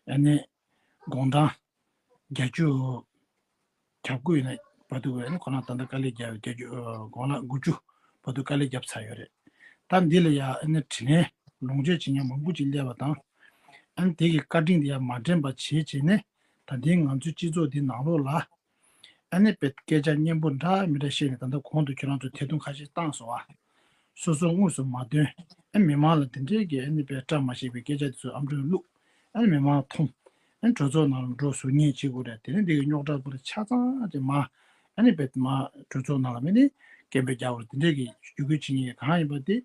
ཨ་ནི་དགུང་གྲངས་བརྒྱད་ཅུ་གྱ་དགུ་ཡིན་ན་བར་དུ་ཨ་ནི་ཁོ་རང་ད་ལྟ་དཀའ་ལས་བརྒྱབ། བརྒྱད་ཅུ་ཨ་དགུང་ལོ་དགུ་བཅུ་བར་དུ་དཀའ་ལས་བརྒྱབ་ཚར་ཡོད་རེད། ད་འདི་ལ་ཡ་ཨ་ནི་དྲིན་ལན་ལོངས་སྤྱོད་བྱེད་མཁན་མང་པོ་ཅིག་སླེབས་པ་དང་། ཨ་ནི་དེ་གི་བཀའ་དྲིན་དེ་ཡ་མ་དྲན་པ་བྱེད་བྱས་ནས་ད་ལྟའི་ང་ཚོའི་སྤྱི་ཚོགས་འདི་ནང་ལོགས་ལ་ཨ་ནི་དཔེ་སྐད་ཆ་སྙན་པོ་འདྲ་མི་འདྲ་བཤད་ནས་ད་ལྟ་གོང་དུ་ཁྱེད་རང་ཚོ་ཐད་གཏོང་ཁ་ཤས་བཏང་སོང་བ། སོ་སོ་དངོས་སུ་མ་འདོན། ཨ་མི་མང་ལ་དེ་འདྲའི་གི་ཨ་ནི་དཔེ་བཀྲ་མ་ཤིས་པའི་སྐད་ཆ་དེ་ཚོ་ཨམ་ཅོག་བླུགས། ཨ་ནི་མི་མང་མཐོང་། ཨ་ནི་གྲོས་ཚོགས་ནང་ལ་འགྲོ་ཟུར་ཉན་བྱེད་དགོས་རེད། དེ་ནས་འདི་གི་རྙོག་དྲ་པོ་རེ་ཆ་ཚང་ཅིག་མ་ ཨ་ནི་བེད་མ་གྲོས་ཚོགས་ནང་ལ་མི་ནི་སྐད་འབོད་རྒྱག་དགོས་རེད། དེ་འདྲས་ཀྱི་བརྒྱུད་སྐུལ་བྱེད་མཁན་གང་ཡིན་པ་དེ་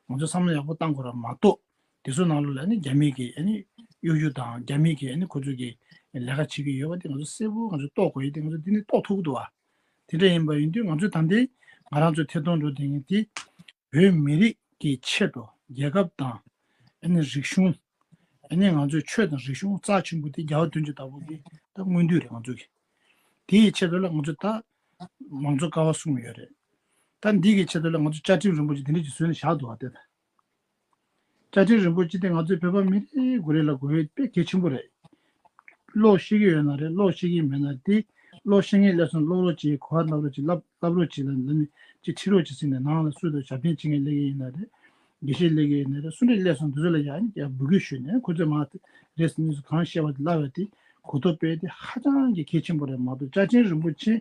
ང་ཚོ་བསམ་བློ་ཡག་པོ་བཏང་དགོས་ར་མ་གཏོགས། དེ་ཚོ་ནང་ལོགས་ལ་ཨ་ནི་རྒྱ་མི་གི་ཨ་ནི་གཡོ་སྒྱུ་དང་རྒྱ་མི་གི་ཨ་ནི་ཁོ་ཚོ་གི་ལས་ཀ་བྱེད་ཀྱི་ཡོད་པ་དེ་ང་ཚོ་གསལ་པོ་ང་ཚོ་རྟོགས་དགོས་ཡོད་དེ། ང་ཚོ་འདི་ནས་རྟོགས་ཐུབ་ཀྱི་འདུག་བ། དེ་འདྲ་ཡིན་པ་ཡིན་དུས་ང་ཚོས་ད་ལྟའི་ང་རང་ཚོའི་ཐད་གཏོང་འགྲོ་བསྡད་མཁན་དེ་བོད་མི་རིགས་ཀྱི་ཆེད་དུ་རྒྱལ་ཁབ་དང་ཨ་ནི་རིག་གཞུང་། ཨ་ནི་ང་ཚོའི་ཆོས་དང་རིག་གཞུང་རྩ་ཆེན་པོ་དེ་རྒྱལ་བ་དོན་གྱི་བདག་པོ་གི་ད་མངོན་འདོད་རེད་ང་ཚོ་གི། དེའི་ཆེད་དུ་ལ་ང་ཚོས་ད་མང་གཙོ་ཀ་བ་གསུམ་ཡོད་རེད། ད་འདི་གི་ཆེད་དུ་ལ་ང་ཚོ་བཅའ་ཁྲིམས་རིན་པོ་ཆེ་དེ་འདྲ་ཅིག་བཟོས་ནས་བཞག་འདུག་བ་དེ་ད། བཅའ་ཁྲིམས་རིན་པོ་ཆེ་དེ་ང་ཚོའི་བོད་པ་མི་རེ་ངོ་རེ་ལ་དགོས་ཡོད་དཔེ་གལ་ཆེན་པོ་རེད། ཀློག་ཤེས་ཀྱི་ཡོད་ན་རེད། ཀློག་ཤེས་ཀྱི་མེད་ན་དེ་ཀློག་ཤེས་མཁན་སླེབས་སོང་། ཀློག་རོགས་བྱེད། གོ་བ་བསླབ་རོགས་བྱེད། བསླབ་བསླབ་རོགས་བྱེད་ལ་ལ་ནི་ཅིག་ཁྲིད་རོགས་བྱེད་ཟེར་ནས་ནང་ལ་སུ་དང་ཞབས་བརྟན་བྱེད་མཁན་སླེབས་ཀྱི་ཡིན་ན་རེད། དགེ་བཤེས་སླེབས་ཀྱི་ཡིན་ན་རེད། སུ་འདྲ་སླེབས་སོང་དེ་ཚོ་ལ་ཡང་ཡང་འབོད་སྐུལ་ཞུས་ནས་ཁོ་ཚོས་མ་རེས་གཉིས་སུ་གང་བཤད་པ་དེ་བསླབ་པ་དེ་གོ་རྟོགས་སྤེལ་དེ་ཧ་ཅང་གི་གལ་ཆེན་པོ་རེད་མ་གཏོགས། བཅའ་ཁྲིམས་རིན་པོ་ཆེ་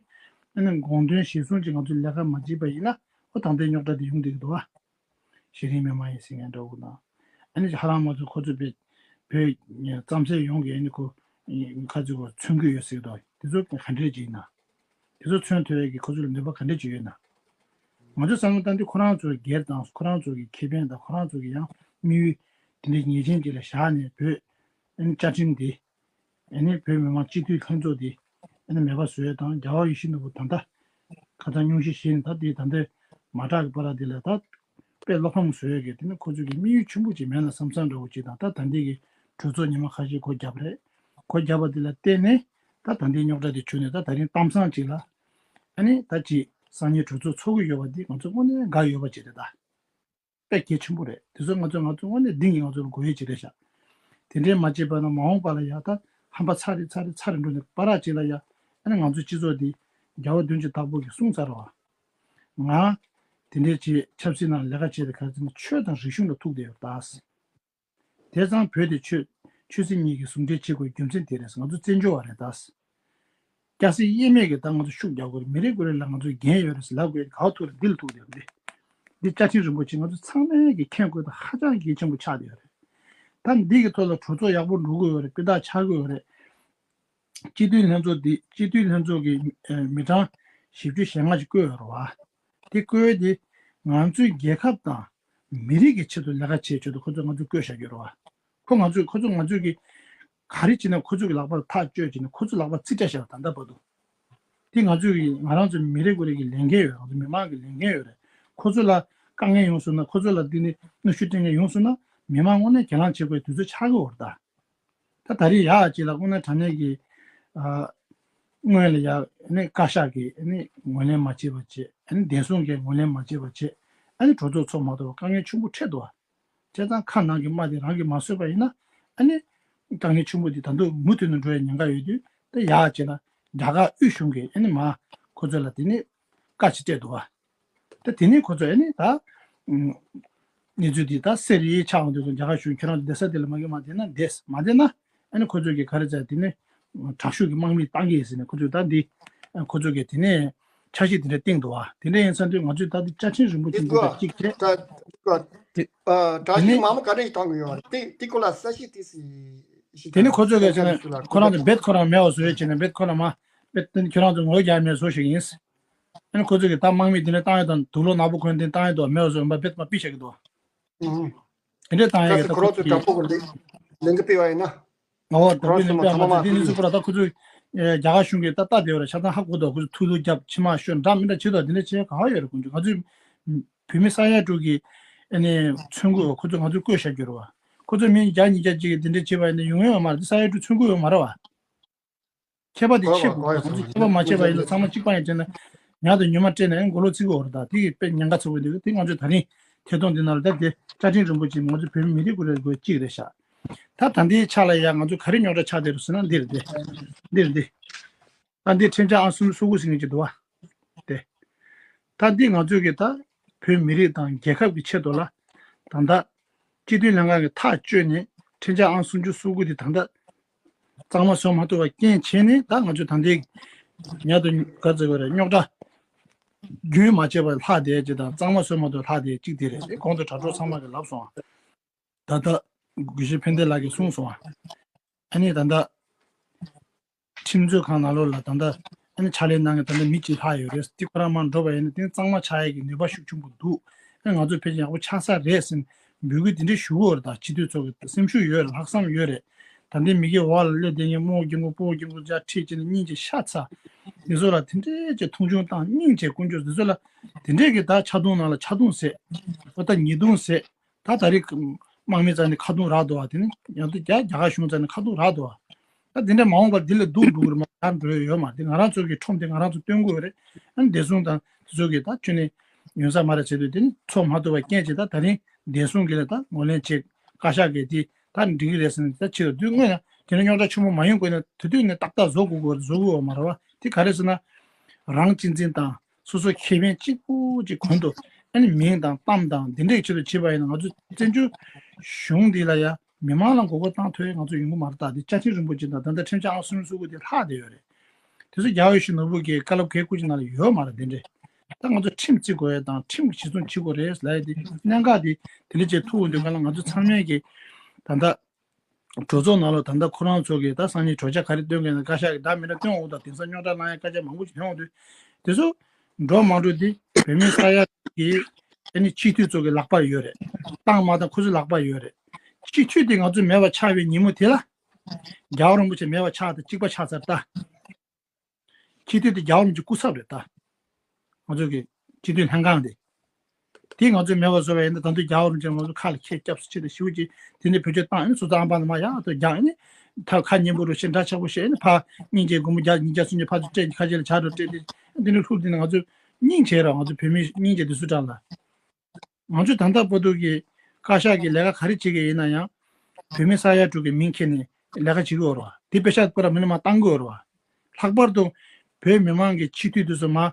ཨ་ནི་དགོངས་དོན་གཞིར་བཟུང་གྱིས་ང་ཚོས་ལས་ཀ་མ་བྱས་པ་ཡིན་ན་ཨོ་ད་ལྟའི་རྙོག་དྲ་དེ་ཡོང་བསྡད་ཀྱི་འདུག་བ། ཤེས་རིག་མི་མང་ཡིན་ཟེར་མཁན་འདྲ་བོ་དང་། ཨ་ནི་ཧ་ལམ་ང་ཚོ་ཁོ་ཚོ་བོད་བོད་རྩམ་ཟན་ཡོངས་ཀྱི་ཨ་ནི་ཁོ་ཁ་ཚོད་ཁོ་མཚོན་གྱི་ཡོད་ཟེར་གྱི་འདུག་དེ་ཚོ་ག་འདྲས་ཅིག་ཡིན་ན། དེ་ཚོ་མཚོན་ཐུབ་ཡས་ཀྱི་ཁོ་ཚོ་ལ་ནུས་པ་ག་འདྲས་ཅིག་ཡོད་ན། ང་ཚོ་བསམ་བློ་བཏང་དུས་ཁོ་རང་ཚོའི་སྒེར་དང་ཁོ་རང་ཚོ་གི་ཁེ་ཕན་དང་ཁོ་རང་ཚོ་གི་ཡང་དམིགས་ཡུལ་དེ་འདྲའི་ངེས་ཅན་ཅིག་ལ་བཞག་ནས་བོད་ཨ་ནི་བཅའ་ཁྲིམས་དེ། ཨ་ནི་བོད་མི་མང་སྤྱི་འཐུས་ལྷན་ཚོགས་འདི་ཨ་ནི་མེད་པ་བཟོ་ཡས་དང་རྒྱལ་བ་ཡིད་བཞིན་ནོར་བུ་ད་ལྟ་ཁ་སང་སྙུང་གཞི་བཞེས་ནས་ད་འདི་ད་ལྟའི་མ་དྲག་གི་བར་དེ་ལ་ད་དཔེ་བློ་ཕམ་བཟོ་ཡས་ཀྱི་དེ་ནི་ཁོ་ཚོ་གི་དམིགས་ཡུལ་ཆེན་པོ་ཅིག་མེད་ན་བསམ་བསམ་འདྲ་བོ་ཅིག་དང་། ད་ད་འདི་གི་གྲོས་ཚོགས་ཉི་མ་ཁ་ཤས་སྒོ་བརྒྱབ་རེད། སྒོ་བརྒྱབ་པ་འདི་ལ་བརྟེན་ནས་ད་ད་འདིའི་རྙོག་དྲ་འདི་བྱུང་ནས་ད་ད་རིང་གཏམ་བཟང་ཅིག་ལ་ཨ་ནི་ད་ཅིག་སང་ཉིན་གྲོས་ཚོགས་ཚོགས་ཀྱི་ཡོད་པ་འདི་ང་ཚོ་དངོས་གནས་དགའ་ཡོད་པ་ཅིག་རེད་ད། དཔེ་གལ་ཆེན་པོ་རེད། དེ་ཚོ་ང་ཚོ་ང་ཚོ་དངོས་གནས་གཏིང་གི་ང་ཚོ་ལ་དགོས་ཡས་ཅིག་རེད་ཤག་དེ་འདྲའི་མ་བྱས་པ་ན་མ་འོངས་པ་ལ་ཡ་ད་ཧམ་པ་ཚ་རེ་ཚ་རེ་ཚ་རེ་འགྲོ་ནས་བར་ཅིག་ལ་ཡ་ཨ་ནི་ང་ཚོའི་སྤྱི་ཚོགས་འདི་རྒྱལ་བ་དོན་གྱི་བདག་པོ་གིས་གསུངས་ཚར་བ། ང་དེ་འདྲའི་ཅིག་ཆབ་སྲིད་ནང་ལས་ཀ་བྱས་ཏེ་ག་ཚོད་ཆོས་དང་རིག་གཞུང་ལ་ཐུག་བསྡད་ཡོད་ད། དེ་ཙང་བོད་དེ་ཆོས་ཆོས་སྲིད་གཉིས་ཀྱི་ཟུང་འབྲེལ་བྱེད་དགོས་རྒྱུ་མཚན་དེ་རེད། ང་ཚོ་བཙན་བྱོལ་བ་རེད་ད། སྐྱ་སེར་དབྱེ་མེད་ཀྱི་ད་ང་ཚོ་ཤུགས་རྒྱག་དགོས་རེད། མི་རེ་ངོ་རེ་ལ་ང་ཚོ་འགན་ཡོད་རེད་ཟེར་ལབ་དགོས་ཡོད། ག་བ་ཐུག་རེད། འདི་ལ་ཐུག་བསྡད་རེད། འདི་བཅའ་ཁྲིམས་རིན་པོ་ཆེ་ང་ཚོ་ཚང་མས་ཀྱི་མཁྱེན་དགོས་ད་ཧ་ཅང་གལ་ཆེན་པོ་ཆགས་བསྡད་ཡོད་རེད། ད་འདི་གི་ཐོག་ལ་གྲོས་ཚོགས་ཡག་པོ་འགྲོ་གི་ཡོད་རེད། སྤུས་དག་ཆགས་ཀྱི་ཡོད་རེད། སྤྱི་འཐུས་ལྷན་ཚོགས་འདི་སྤྱི་འཐུས་ལྷན་ཚོགས་ཀྱི་ཨ་མི་གྲངས་བཞི་བཅུ་ཞེ་ལྔ་ཅིག་བསྐོས་ཡོད་རེད་བ། དེ་བསྐོས་དེ་ང་ཚོའི་རྒྱལ་ཁབ་དང་མི་རིགས་ཀྱི་ཆེད་དུ་ལས་ཀ་བྱེད་ཆེད་དུ་ཁོ་ཚོས་ང་ཚོ་བསྐོས་བཞག་ཡོད་རེད་བ། ཁོ་ང་ཚོས་ཁོ་ཚོ་ང་ཚོས་ཀྱི་ག་རེ་བྱས་ན་ཁོ་ཚོ་གི་ལག་པར་ཐག་གཅོད་བྱས་ནས་ཁོ་ཚོ་ལག་པར་རྩིས་སྤྲད་བཞག་ད་ལྟ་བར་དུ། དེ་ང་ཚོས་ཀྱི་ང་རང་ཚོ་མི་རེ་ངོ་རེ་གི་ལས་འགན་ཡོད་རེད། ང་ཚོ་མི་མང་གི་ལས་འགན་ཡོད་རེད། ཁོ་ཚོ་ལ་དཀའ་ངལ་ཡོང་སོང་ན་ཁོ་ཚོ་ལ་འདི་ནས་གནོན་ཤུགས་སྤྲད་མཁན་ཡོང་སོང་ན་མི་མང་དངོས་གནས་གྱེན་ལངས་བྱེད་དགོས་དུས་ཚོད་ཆགས་ཀྱི་ཡོད་རེད་ད། ད་ད་རེས་ཡག་ཅིག་ལ་དངོས་གནས་དྲང་གནས་ཀྱི་ཨ་སྔོན་ལ་ཡག་ནི་བཀའ་ཤག་གིས་ནི་ངོས་ལེན་མ་བྱས་པ་བྱས། ཨ་ནི་བདེ་སྲུང་གིས་ངོས་ལེན་མ་བྱས་པ་བྱས། ཨ་ནི་གྲོས་ཚོགས་ཚོགས་མ་ཐུབ་པ་དཀའ་ངལ་ཆེན་པོ་འཕྲད་འདུག་བ། བྱས་ཙང་ཁ་ནང་གི་རྨ་དེ་རང་གིས་མ་བཟོས་པ་ཡིན་ན་ཨ་ནི་དཀའ་ངལ་ཆེན་པོ་འདི་ད་དུང་མུ་མཐུད་ནས་འགྲོ་བའི་ཉེན་ཁ་ཡོད་དུས། ད་ཡག་ཅིག་ལ་རྒྱ་གར་དབུས་གཞུང་གིས་ཨ་ནི་མ་ཁོ་ཚོ་ལ་དེ་ནི་བཀའ་ཅིག་སྤྲད་འདུག་བ། ད་དེ་ནས་ཁོ་ཚོ་ཨ་ནི་ད་ཨུམ་གནས་ཚུལ་འདི་ད་གསལ་རེ་ཆགས་འོང་དུས་སུ་རྒྱ་གར་གཞུང་ཁྱོད་རང་ཚོ་བསྡད་ས་དེ་ལ་མ་གི་མ་བསྡད་ན་བསྡད། མ་བསྡད་ན་ཨ་ནི་ཁོ་ཚོ་གི་ག་རེ་ཟེར་དེ་ནས་དྲག་ཤུགས་ཀྱི་དམག་མི་བཏང་གི་ཡིན་ཟེར་ནས་ཁོ་ཚོས་ད་འདི་ཁོ་ཚོ་གི་དེ་ནས་འཆར་གཞི་དེ་འདྲ་བཏིང་འདུག་བ། དེ་འདྲ་ཡིན་ཙང་དུས་ང་ཚོས་ད་འདི་བཅའ་ཁྲིམས་རིན་པོ་ཆེ་འདི་ད་གཅིག་བྱས། དེ་དྲག་དེ་ཤུགས་ནས་མང་པོ་ག་རེ་བཏང་གི་ཡོད་རེད། དེ་དེ་སྐོར་ལ་གསལ་བཤད་ཏོག་ཙམ་ཞིག་དེ་ནས་ཁོ་ཚོས་ག་ཟེར་ན་ཁོ་རང་ཚོ་བེད་ཁོ་རང་མེད་པ་བཟོ་ཡས་བྱས་ནས་བེད་ཁོ་རང་མ་བེད་ཁྱོད་རང་ཚོ་ངོ་རྒྱག་མེད་བཟོ་ཞིག་ཡིན། ཨ་ནི་ཁོ་ཚོ་གིས་ད་དམག་མི་དེ་འདྲ་བཏང་ཡོད་དང་དུག་ལོག་ནག་པོ་གོན་དེ་བཏང་ཡོད་དོ་མེད་བཟོ་འབའ་བེད་མ་ཕུད་བཞག་གི་འདུག་ཨུ་ཧུ། དེ་འདྲ་བཏང་ཡོད་ཀྱི་ད་ཁོ་ཚོ་ཁོ་ཚོ་གི་ལན་ལན་གི་ཕུད་པ་ཡིན་ན། ཨོ་ད་ཁོ་རང་ཚོ་མ་ཚང་མ་དེ་ནི་ཚོ་ཁོ་ར་ད་ཁོ་ཚོ་རྒྱ་གར་གཞུང་གིས་ད་ལྟ་དེ་བར་ཆ་ཚང་ཧ་གོ་འདུག་ཁོ་ཚོ་ཐུགས་ལུ་རྒྱབ་མཆི་མ་ཤོར་འདྲ་མི་འདྲ་བྱེད་དོ། དེ་འདྲ་བྱེད་ག་བ་ཡོད་རེད། དཀོན་མཆོག་ང་ཚོའི་བོད་མི་ས་ཡ་དྲུག་གི་ཨ་ནི་མཚོན་གོ་ཁོ་ཚོ་ང་ཚོ་བསྐོས་བཞག་རྒྱུ་རེད་བ། ཁོ་ཚོ་མི་བརྒྱ་ཉིས་བརྒྱ་ཅིག་གིས་དེ་འདྲ་བྱེད་པ་ཡིན་ན་ཡོང་ཡོད་མ་རེད། དེ་ས་ཡ་དྲུག་མཚོན་གོ་ཡོད་མ་རེད་བ། མཁས་པ་དེ་ཆེ་དགོས། ང་ཚོ་མཁས་པ་མ་ཆེ་བ་ཡིན་ན་ཚང་མ་གཅིག་པ་ཡིན་ཟེར་ན་ཉག་དང་ཉི་མ་སྤྲད་ནས་མགོ་ལོག་བརྩི་གི་ཡོད་རེད། ད་དེ་གི་དཔེ་ཉེན་ཁ་ཚ་པོ་འདུག་དེ་ང་ཚོས་ད་རིང་ཐད་གཏོང་འདི་ནང་ལ་ད་དེ་བཅའ་ཁྲིམས་རིན་པོ་ཆེ་ང་ཚོ་བོད་མི་མི་རིགས་ཀུན་ལ་དགོས་གཅིག་རེད་ཤག་ད་ད་ལྟའི་ཆ་ལ་ཡ་ང་ཚོ་ག་རེ་རྙོག་དྲ་ཆགས་བསྡད་རེད་ཟེར་ན་འདི་རེད། དེ་འདི་རེད་དེ། ད་འདི་ཁྲིམས་འཆར་ཨང་སུམ་ཅུ་སོ་དགུ་ཟེར་མཁན་ཅིག་འདུག་བ། དེ། ད་འདི་ང་ཚོས་ཀྱི་ད་བོད་མི་རིགས་དང་རྒྱལ་ཁབ་ཀྱི་ཆེད་དུ་ལ་ད་ལྟ་སྤྱི་འཐུས་ལྷན་ཁང་གི་ཐག་གཅོད་ནས་ཁྲིམས་འཆར་ཨང་སུམ་ཅུ་སོ་དགུ་དེ་ད་ལྟ་གཙང་མ་བཟོ་མ་ཐུབ་པ་རྐྱེན་བྱས་ནས་ད་ང་ཚོས་ད་ལྟའི་ཉག་དང་ག་ཚོད་རེད་རྙོག་དྲ་རྒྱུན་མ་ཆད་པར་ལྷག་བསྡད་ཅིག་དང་གཙང་མ་བཟོ་མ་ཐུབ་ལྷག་བསྡད་ཅིག་དེ་རེད། དེ་གོང་དུ་དྲ་གྲོགས་ཚང་མ་གིས་ལབ་སོང་། ད་ལྟ་དགེ་བཤེས་ཕན་བདེ་ལགས་ཀྱིས་གསུངས་སོང་། ཨ་ནི་ད་ལྟ་ཁྲིམས་རྩོད་ཁང་ནང་ལོགས་ལ་ད་ལྟ་ ཨ་ནི་ཕྱག་ལས་གནང་མཁན་ད་ལྟ་མི་གཅིག་ལྷག་ཡོད་རེད། དེ་ཁོ་རང་མར་འགྲོ་བ་ཡིན་ན་དེ་གཙང་མ་ཆགས་ཡས་ཀྱི་ནུས་པ་ཤུགས་ཆེན་པོ་འདུག་ཨ་ང་ཚོ་ཕལ་ཆེར་ཡག་པོ་ཆགས་ས་རེད་ཟེར་འབོད་སྐུལ་དེ་འདྲ་ཞུ་གི་ཡོད་རེད། ད་སྤྱི་འཐུས་ཚོ་གི་སེམས་ཤུགས་ཡོད་རེད། ལྷག་བསམ་ཡོད་རེད། ད་ལྟའི་མི་གི་འོག་ལ་སླེབས་བསྡད་མཁན་རྨོ་རྒན་པོ་སྤོ་རྒན་པོ་ཅག་ཁྲིད་བྱས་ནས་སྙིང་རྗེ་ཤ་ཚ། དེ་ཚོ་ལ་དེ་འདྲའི་ཅིག་མཐོང་ཆུང་བཏང་། སྙིང་རྗེ་དཀོན་མཆོག་དེ་ཚོ་ལ་དེ་འདྲའི་གི་ད་ཆག་རྡུང་ནང་ལ་ཆག་རྡུང་ཟེར། ཨོ་ད་ཉེས་རྡུང་ཟེར། ད་ད་རེས་དམག་མི་རྩ་ནས་ཁ་རྡུང་རག་འདུག་བ། དེ་ནི་ཡང་ད་རྒྱ་རྒྱ་གར་གཞུང་རྩ་ནས་ཁ་རྡུང་རག་འདུག་བ། ད་དེ་འདྲ་མ་འོངས་པར་འདི་ལས་སྡུག་འགྲོ་གི་རེད་མ། ཡར་འགྲོ་ཡ་ཡོད་མ་རེད། དེ་ང་རང་ཚོ་གི་ཁྲོམ་དེ་ང་རང་ཚོ་སྟོན་དགོས་རེད། ཨ་ནི་བདེ་སྲུང་དང་དེ་ཚོ་གི་ད་ཁྱོན་ནས་ཡོང་ས་མ་རེད་ཟེར་དུས། དེ་ནི་ཚོགས་མ་ཐུབ་པ་རྐྱེན་བྱས། ད་ད་རིང་བདེ་སྲུང་གི་ལ་ད་ངོས་ལེན་བྱེད། བཀའ་ཤག་གིས་དེ་ད་འགྲིག་གི་རེད་ཟེར་ནས་ད་ཕྱིར་དུས་སྔོན་ན་དེ་ནས་རྙོག་དྲ་ཆེན་པོ་མ་ཡོང་གོང་ནས་དེ་དུས་ནས་ཏག་ཏག་བཟོ་དགོས་དགོས་བཟོ་དགོས་པ་མ་རེད་བ། དེ་ག་རེ་ཟེར་ན། རང་གཅེས་འཛིན་དང་སོ་སོ་ཁེ་ཕན་གཅིག་པུ་གཅིག་གོང་དུ། ཨ་ནི་མིང་དང་གཏམ་དང་འདི་འདྲའི་ཆེད་དུ་བྱེད་པ་ཡིན་ན། ང་ཚོ་བཙན་བྱོལ་གཞུང་འདི་ལ་ཡ་མི་མང་ལ་མགོ་སྐོར་བཏང་ཐུབ་ཡ་ང་ཚོ་ཡོང་གི་མ་རེད། ད་དེ་བཅའ་ཁྲིམས་རིན་པོ་ཆེ་དང་ད་ལྟ་ཁྲིམས་འཆར་ཨང་སུམ་ཅུ་སོ་དགུ་དེ་ལྷག་བསྡད་ཡོད་རེད། དེ་ཚོ་རྒྱལ་བ་ཡིད་བཞིན་ནོར་བུ་གི་བཀའ་སློབ་གལ་ཀུན་གྱི་ནང་ལ་ཡོད་མ་རེད། དེ་འདྲས། ད་ང་ཚོ་ཁྲིམས་བརྩི་དགོས་ཡ་དང་ཁྲིམས་ཀྱི་གཞི་བཟུང་བྱེད་དགོས་རེད་ལབ་ཡ་དེ་གནད་འགག་དེ་དེ་འདྲ་བྱས་ཐུག་འོང་དུས་ག་ལ་ང་ཚོ་ཚང་མས་ཀྱི་ད་ལྟ་གྲོས་ཚོགས་ནང་ལ་ད་ལྟ་ཁོ་རང་ཚོ་གི་ད་སང་ཉིན་གྲོས་འཆར་ག་རེ་བཏོན་གི་ན། བཀའ་ཤག་གི་ད་མི་འདྲ་བཏོན་འོང་། ད་དེང་སང་རྙོག་དྲ་ལངས་ཡ་སྐད་ཆ་མང་པོ་ཞིག་ཐོན་འོང་དུས། དེ་ཚོ་འགྲོ་མ་འགྲོ་དེ་བོད་མི་ས་ཡ་གི་ཨ་ནི་སྤྱི་འཐུས་ཚོ་གི་ལག་པར་ཡོད་རེད། བཏང་མ་བཏང་ཁོ་ཚོའི་ལག་པར་ཡོད་རེད། སྤྱི་འཐུས་དེ་ང་ཚོ་མེད་པ་ཆགས་པའི་ཉིན་མོ་དེ་ལ། རྒྱལ་བ་རིན་པོ་ཆེ་མེད་པ་ཆགས་དང་གཅིག་པ་ཆགས་ཚར་ད། སྤྱི་འཐུས་དེ་རྒྱལ་བ་རིན་པོ་ཆེའི་སྐུ་ཚབ་རེད་ད། ང་ཚོ་གི་སྤྱི་འཐུས་ལྷན་ཁང་དེ། དེ་ང་ཚོས་མེད་པ་བཟོ་བ་ཡིན་ན། ད་དུང་རྒྱལ་བ་རིན་པོ་ཆེ་ང་ཚོ་ཁ་ལ་ཁྱེད་སྐྱབས་སུ་མཆི་དང་ཞེ་པོ་ཅིག་དེ་ནས་བེད་སྤྱོད་བཏང་། ཨ་ནི་སོ་སོ་ཨམ་པ་ནང་མར་ཡར་དུ་རྒྱག་ཨ་ནི་ད་ཁ་སྙན་པོ་རུ་བཤད། འདྲ་ཆགས་པོ་བཤད། ཨ་ནི་ཕར་སྙིང་རྗེ་སྒོར་མོ་བརྒྱ་ཉིས་བརྒྱ་སུམ་བརྒྱ་ཕར་ཚུར་སྤྲད། ཁ་ཤས་ལ་ཇ་རུ་སྤྲད་དེ་འདི་འདྲ་ལྷུག་དེ་ནི་ང་ཚོ་སྙིང་རྗེ་ར། ང་ཚོ་བོད་མི་སྙིང་རྗེ་དེ་ཚོ་དྲང་ལ། ང་ཚོས་ད་ལྟ་བར་དུ་གི་བཀའ་ཤག་གི་ལས་ཀ་ག་རེ་བྱེད་ཀྱི་ཡིན་ན་ཡང་། བོད་མི་ས་ཡ་དྲུག་གི་མིང་ཁྱེར་ནས་ལས་ཀ་བྱེད་ཀྱི་ཡོད་རེད་བ། དེ་པེ་ཤག་པུ་ར་མི་ལ་མ་བཏང་གི་ཡོད་རེད་བ། ལྷག་པར་དུ་བོད་མི་མང་གི་སྤྱི་འཐུས་དེ་ཚོ་མར་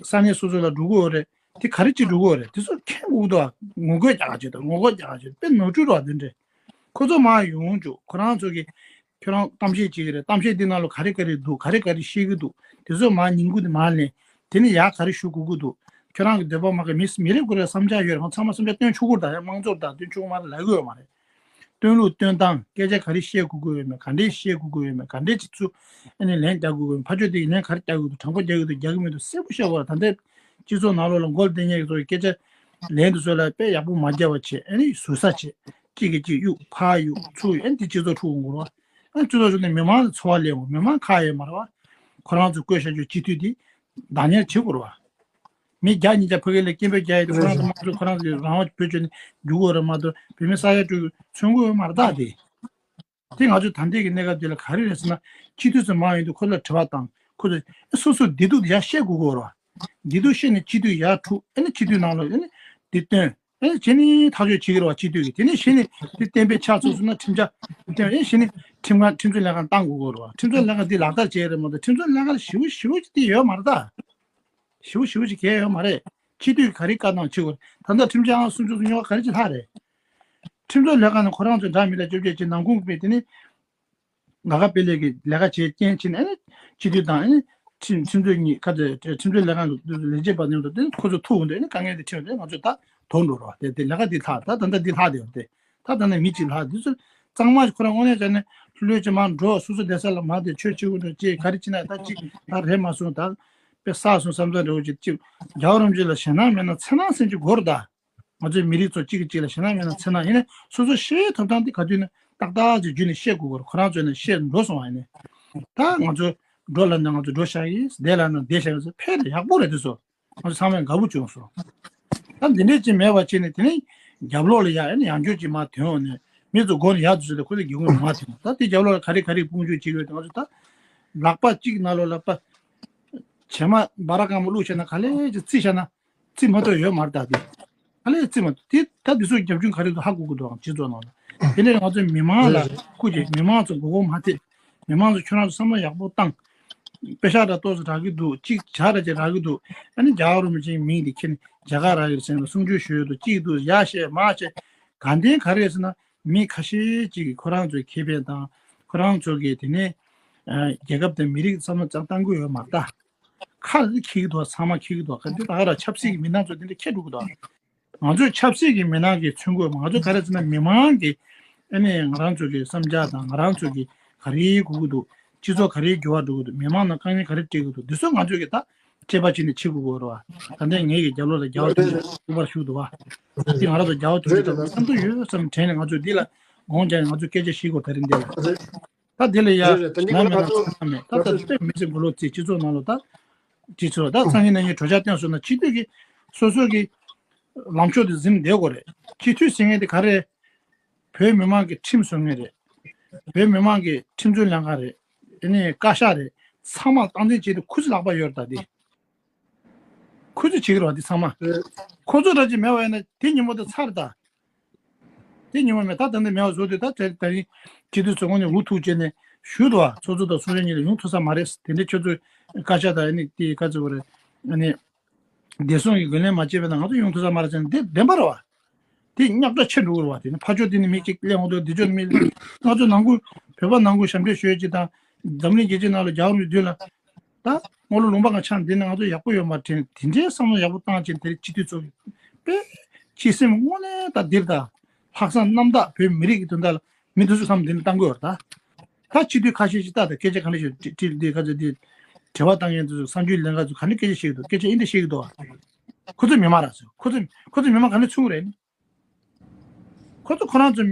ས་གནས་སོ་སོ་ལ་འགྲོ་གི་ཡོད་རེད། དེ་ག་རེ་བྱེད་འགྲོ་གི་ཡོད་རེད། དེ་ཚོ་མཁྱེན་དགོས་ཀྱི་འདུག་ངོ་རྒོལ་རྒྱག་ག་བྱེད་དང་། ངོ་རྒོལ་རྒྱག་ག་བྱེད། དཔེ་ནོར་འཁྲུལ་རེད་བ་དེ་འདྲས། ཁོ་ཚོ་མར་ཡོང་བཅུག་ཁོ་རང་ཚོ་གི་ཁྱོད་རང་གཏམ་བཤད་བྱེད་ཀྱི་རེད། གཏམ་བཤད་འདི་ནང་ལ་ག་རེ་ག་རེ་འདུག་ག་རེ་ག་རེ་བཤད་ཀྱི་འདུག་དེ་ཚོ་མར་ཉིན་གུང་དེ་མར་ལེན། དེ་ནས་ཡར་ག་རེ་ཞུ་དགོས་ཀྱི་འདུག་ཁྱོད་རང་གི་འདོད་པ་མ་ཁེལ། མི་མི་རེ་ཁོ་རེ་བསམ་འཆར་ཡོད་རེད། ང་ཚང་མ་བསམ་འཆར་བཏོན་ཆོག་གི་རེད། ད་ཡང་དམངས་གཙོ་རེད། ད་བཏོན་ཆོག་གི་མ་རེད་ལབ་ཀྱི་ཡོད་མ་རེད། བཏོན་ལུགས་བཏོན་སྟངས། སྐད་ཆ་ག་རེ་བཤད་དགོས་ཀྱི་ཡོད་མེད། ག་འདྲས་བཤད་དགོས་ཀྱི་ཡོད་མེད། ག་འདྲས་ཅིག་ཚུར་ཨ་ནི་ལན་རྒྱག་དགོས་ཀྱི་ཡོད་མེད། ཕར་ཕྱོགས་དེ་གིས་ལན་ག་རེ་རྒྱག་གི་འདུག་དྲང་པོ་རྒྱག་གི་འདུག་རྒྱག་གི་མི་འདུག་གསལ་པོ་བཤད་དགོས་རེད། ད་ལྟའི་སྤྱི་ཚོགས་ནང་ལོགས་ལ་མགོ་ལ་བསྡད་མཁན་གྱི་ཚོ་གི་སྐད་ཆ་ལན་དེ་ཚོ་ལ་དཔེ་ཡག་པོ་མ་བརྒྱབ་པ་བྱས། ཨ་ནི་ཟུར་ཟ་བྱས། གཅིག་གིས་གཅིག་གཡུག་ཕར་གཡུག་ཚུར་གཡུག་ཨ་ནི་དེ་སྤྱི་ཚོགས་འཁྲུག་འོང་གི་རེད་བ། ཨ་ནི་སྤྱི་ཚོགས་འཁྲུག་ནས་མི་མང་ལ་ཚོར་བ་སླེབས་འོང་། མི་མང་ཁག་ཡོད་མ་རེད་བ། ཁོ་རང་ཚོ་བསྐོས་བཞག་རྒྱུ་སྤྱི་འཐུས་དེ་བདག་གཉེར་བྱེད་དགོས་རེད་བ། མི་བརྒྱ་ཉིས་བརྒྱ་ཕ་གི་ལ་སྐད་འབོད་རྒྱག་ཡས་དེ་ཁོ་རང་ཚོ་མང་ཚོགས་ཁོ་རང་ཚོ་གི་རང་དབང་བེད་སྤྱོད་ནས་རྒྱུག་དགོས་རེད་མ་གཏོགས། བོད་མི་ས་ཡ་དྲུག་མཚོན་གྱི་ཡོད་མ་རེད་ད་དེ། དེ་ང་ཚོས་ད་ལྟའི་གི་གནས་སྐབས་འདི་ལ་ག་རེ་རེད་ཟེར་ན། སྤྱི་འཐུས་ཚོ་མང་ཡོང་དུས་ཁོ་ཚོ་ལ་དྲི་བ་བཏང་། ཁོ་ཚོ་སོ་སོའི་བདེ་སྡུག་དེ་ཡར་བཤད་དགོས་ཀྱི་ཡོད་རེད་བ། བདེ་སྡུག་བཤད་ནས་སྤྱི་འཐུས་ཡར་འཁྲུག་ཨ་ནི་སྤྱི་འཐུས་ནང་ལ་ཨ་ནི་དེ་བཏོན། ཨ་ནི་བྱས་ནས་ཐག་གཅོད་བྱེད་ཀྱི་རེད་བ། སྤྱི་འཐུས་ཀྱིས། དེ་ནས་གཞི་ནས་དེ་གཏན་འབེབས་ཆགས་ཚར་སོང་ན་ཁྲིམས་འཆར་བཏོན། ཨ་ནི་གཞི་ནས་ཁྲིམས་ཁང་ཁྲིམས་རྩོད་ལས་ཁང་བཏང་དགོས་ཀྱི་ཡོད་རེད་བ། ཁྲིམས་རྩོད་ལས་ཁང་འདི་ལག་བསྟར་བྱས་རེད་མ་གཏོགས། ཁྲིམས་རྩོད་ལས་ཁང་ལ་ཞེ་པོ་ཞེ་པོ་ཅིག་དེ་ཡོད་མ་རེད་ད། ཞེ་པོ་ཞེ་པོ་ཅིག་གང་ཡང་ཡོད་མ་རེད། སྤྱི་འཐུས་ག་རེ་བཀའ་གནང་བྱེད་དགོས་རེད། ད་ལྟ་ཁྲིམས་འཆར་ཨང་སུམ་ཅུ་སོ་གཉིས་པ་ག་རེ་བྱེད་ལྷག་རེད། ཁྲིམས་རྩོད་ལས་ཁང་ནས་ཁོ་རང་ཚོའི་འདྲ་མི་འདྲ་བཅོ་བརྒྱད་བྱས། ནང་ཁུངས་སྤེལ། དེ་ནས་ལ་ཁ་སྤེལ་ལས་ཀྱི་ལས་ཀ་བྱེད་རྐྱེན་བྱས་ནས། ཨ་ནི་སྤྱི་འཐུས་དང་། ཨ་ནི་ཁྲིམས་ཁྲིམས་རྩོད་གཉིས་ཀ་དེ་ཁྲིམས་རྩོད་ལས་ཁང་གི་ལས་བྱེད་པ་མཉམ་དུ་དེ་ཁོ་ཚོ་ཐུག་འོང་དུས། ཨ་ནི་དཀའ་ངལ་དེ་འཕྲད་འོང་དུས་ང་ཚོ་ད་དོར་འགྲོ་རོགས། དེ་དེ་ལས་ཀ་འདི་ལྷག་ད་ད་ལྟ་འདི་ལྷག་དེ་ཡོད་དེ། ད་ད་ནི་མི་གཅིག་ལྷག་འདི་ཚོ་གཙང་མ་ཁོ་རང་དངོས་གནས་བྱས་ན་ལྷོད་ཀྱི་མར་འགྲོ། སོ་སོ་བསྡད་ས་ལ་མར་བསྡད། ཆོས་བྱེད་དགོས་འདུག་ཅེས་ག་རེ་བྱེད་ན་ད་ཅིག་ད་རེད་མ་སོང་། ད་དཔེ་བསགས་སོང་བསམ་ཚུལ་འདྲ་བོ་ཅིག་ཅིག་རྒྱལ་བ་རིན་པོ་ཆེ་ལ་ཞེད་སྣང་མེད་ན་འཚེར་སྣང་སེམས་ཅིག་དགོས་རེད་ད། ང་ཚོའི་མི་རིགས་ཚོ་གཅིག་གིས་གཅིག་ལ་ཞེད་སྣང་མེད་ན་འཚེར་སྣང་། ཡིན་ནའི་སོ་སོ་བཤད་ཐུབ་སྟངས་དེ་ག་དུས་ནས་ཏག་ཏག་ཅིག་བརྒྱུད་ནས་བཤད་དགོས་ཀྱི་རེད། ཁོ་རང་ཚོ་ནས་བཤད་འགྲོ་སོང་བ་ཡིན་ནའི། ད་ང་ཚོ་འགྲོ་ལབ་ན་ང་ཚོ་འགྲོ་བཞག་གི། བསྡད་ལབ་ན་བསྡད་བཞག་གི། ཕེབས་ན་ཡག་པོ་རེད། དེ་ཚོ་ང་ཚོ་ཚང་མས་དགའ་པོ་བྱུང་སོང་། ད་འདི་འདྲས་ཅིག་མེད་པ་བྱས་ནས་དེ་ནས་རྒྱབ་ལོགས་ལ་ཡ་ཨ་ནི་ཡང་བསྐྱར་ཅིག་མར་ཐོན་འོང་ནས་མི་ཚོ་མགོ་ནས་ཡར་འཛུལ་ཏེ་ཁོ་ཚོ་སྒེའུ་ཁུང་ནས་མར་ཐོན། ད་དེ་རྒྱབ་ལོགས་ལ་ག་རེ་ག་རེ་དཔུང་འཇུག་བྱེད་ཀྱི་ཡོད་དེ། ང་ཚོ་ད་ལག་པ་གཅིག་ནང་ལོགས་ལ་པ་བྱེ་མ་སྦ་ར་སྐམ་པོ་བླུགས་བྱས་ན། ག་ལེ་ཅིག་བརྩིས་བྱས་ན་བརྩི་མ་ཐུབ་ཡོད་མ་རེད། ད་དེ་ག་ལེ་བརྩི་མ་ཐུབ། དེ་ད་དེ་ཚོའི་རྒྱབ་ལྗོངས་ག་རེ་འདུག་ཧ་གོ་གི་འདུག་ཨང་། སྤྱི་ཚོགས་ནང་ལ། དེ་ནས་ང་ཚོས་མི་མང་ལ་སྐུ་མཁྱེན། མི་མང་ཚོ་མགོ་སྐོར་མ་ཐེབས། མི་མང་ཚོ་ཁྱོད་རང་ཚོ་བསམ་བློ་ཡག་པོ་བཏང་། པེ་ཤག་འདྲ་ཏོག་ཙམ་རག་གི་འདུག་ཅིག་ཇ་འདྲ་ཅིག་རག་གི་འདུག་ཨ་ནི་རྒྱལ་བ་རིན་པོ་ཆེའི་མིང་དེ་ཁྱེར་ནས་མཇལ་ཁ་རག་གི་རེད་ཟེར་ནས་གསུང་ཆོས་ཞུ་ཡི་འདུག་ཅིག་འདུག་ཡར་བཤད་མར་བཤད། དགའ་ལྡན་ག་རེ་རེད་ཟེར་ན། མི་ཁ་ཤས་ཅིག་གིས་ཁོ་རང་ཚོའི་ཁེ་ཕན་དང་ཁོ་རང་ཚོ་གི་དེ་ནས་ཨ་རྒྱལ་ཁབ་དང་མི་རིགས་བསམ་བློ་ཙམ་བཏང་གི་ཡོད་མ་རེད་ད། ཁ་ལ་འཁྱེར་གྱི་འདུག་ཚང་མ་འཁྱེར་གྱི་འདུག་ག་འདི་ད་ག་རང་ཆབ་སྲིད་ཀྱི་མི་སྣ་ཚོ་དེ་འདྲ་འཁྱེར་འགྲོ་གི་འདུག་ང་ཚོས་ཆབ་སྲིད་ཀྱི་མི་སྣ་གིས་མཚོན་དགོས་མ། ང་ཚོ་ག་རེ་ཟེར་ན་མི་མང་གི་ཨ་ནི་ང་རང་ཚོ་གི་བསམ་འཆར་དང་ང་རང་ཚོ་གི་ག་རེ་དགོས་ཀྱི་འདུག་སྤྱི་ཚོགས་ག་རེའི་འགྱུར་བ་འགྲོ་གི་འདུག་མི་མང་ནང་དཀའ་ངལ་ག་རེ་འཕྲད་ཀྱི་འདུག་འདི་ཚོ་ང་ཚོས་ཀྱི་ད་དཔྱད་པ་བྱས་ནས་བྱེད་དགོས་ཀྱི་རེད་བ། ད་ལྟའི་ངེད་ཀྱི་རྒྱབ་ལོགས་ལ་རྒྱལ་བ་རིན་པོ་ཆེ་སྐུ་པར་བཞུགས་འདུག་བ། ད་འདི་ང་རང་ཚོ་རྒྱལ་བ་རིན་པོ་ཆེ་དང་མཉམ་དུ་ཡོད་བསམ་དྲན་ནས་ང་ཚོས་འདི་ལ་དགོངས་བཞག་ནས་ང་ཚོས་སྐད་ཆ་བཤད་དགོས་ད་རིང་འདི་ལ། ད་དེ་ལ་ཡ་རེད་རེད། ད་འདི་ན་མེད་ན་ཚང་ན་མེད་ད་ད་དཔེ་མི་སྲིད་མགོ་ལོག་རྩིས་སྤྱི་ཚོགས་ནང་ལ་ད་སྤྱི་ཚོགས་ད་སང་ཉིན་གནངས་ཉིན་གྲོས་འཆར་བཏོན་སོང་ན་སྤྱི་འཐུས་ཀྱི་སོ་སོ་གི་ལམ་ཕྱོགས་དེ་འཛིན་བསྡད་དགོས་རེད། སྤྱི་འཐུས་ཟེར་མཁན་དེ་ག་རེ་བོད་མི་མང་གི་ཁྲིམས་བཟོ་མཁན་རེད། བོད་མི་མང་གི་ཁྲིམས་རྩོད་ལྷན་ཁང་རེད། དེ་ནས་བཀའ་ཤག་རེད། ཚང་མ་སྟངས་འཛིན་བྱེད་དུས་ཁོ་ཚོའི་ལག་པ་ཡོད་རེད་ད་དེ། ཁོ་ཚོས་བྱེད་ཀྱི་རེད་བ་འདི་ཚང་མ། ཁོ་ཚོ་འདྲ་ཅིག་མེད་པ་ཡིན་ན་དེ་ཉིན་མོ་དེ་ཚར་ད། དེ་ཉིན་མོ་མེད་ད་ད་འདི་མེད་པ་བཟོ་དུས་ད་དེ་ད་རིང་སྤྱི་འཐུས་ཚོ་ཁོང་ནས་འུ་ཐུག་བྱས་ནས་ཞུས་འདུག་བ། ཚོགས་གཙོ་དང་ཚོགས་གཞོན་གཉིས་ལ་ཡོང་ཐུབ་ས་མ་རེད། དེ་འདྲའི་ཁྱོད་ཚོས་བཀའ་ཤག་དང་ཨ་ནི་དེ་བཀའ་ཚོད་རེད། ཨ་ནི་བདེ་སྲུང་གི་འགན་ལེན་མ་བྱས་པ་ན་ང་ཚོ་ཡོང་ཐུབ་ས་མ་རེད་ཟེར་ནས་དེ་བདེན་པ་རེད་བ། དེ་རྙོག་དྲ་ཆེ་འགྲོ་གི་རེད་བ། དེ་ནི་ཕར་ཕྱོགས་དེ་ནས་མི་གཅིག་གླེང་འོང་དུས་འདི་ཕྱོགས་ནས་མི་ང་ཚོ་ནང་ཁུལ་བོད་པ་ནང་ཁུལ་ཞབས་འདྲེན་ཞུ་ཡས་ཅིག་དང་འཛམ་གླིང་རྒྱལ་སྤྱིའི་ནང་ལ་རྒྱལ་བ་རིན་པོ་ཆེ་མདུན་ལ། ད་སྔོན་ལ་ལུང་པ་གང་ཆགས་འདི་ནི་ང་ཚོ་ཡག་པོ་ཡོད་མ་དྲན། དེ་འདྲའི་བསམ་བློ་ཡག་པོ་བཏང་བྱས་དེར་སྤྱི་འཐུས་ཚོ་གི་དཔེ་སྤྱི་སེམས་དངོས་གནས་ད་འདིར་ད་ལྷག་བསམ་རྣམ་དག་བོད་མི་རིགས་ཀྱི་དོན་དག་ལ་མི་འདི་ཚོ་བསམ་འདི་ནི་བཏང་དགོས་ཡོད་ད། ད་སྤྱི་འཐུས་ཁ་ཤས་ཤིག་ད་ད་སྐད་ཆ་ག་འདྲ་ཞིག་དྲི་དྲི་འདི་ག་ཚོད་འདི་དྲི་བ་བཏང་མཁན་ཚོ་གསར་འགྱུར་ལས་འགན་ཚོ་ག་འདྲ་སྐད་ཆ་བཤད་ཀྱི་འདུག་སྐད་ཆ་ཨིན་འདྲ་བཤད་ཀྱི་འདུག་ཁོ་ཚོ་མི་མང་ར་ཚོ་ཁོ་ཚོ་ཁོ་ཚོ་མི་མང་ག་འདྲ་ཚུགས་རེད། ཁོ་ཚོ་ཁོ་རང་ཚོ་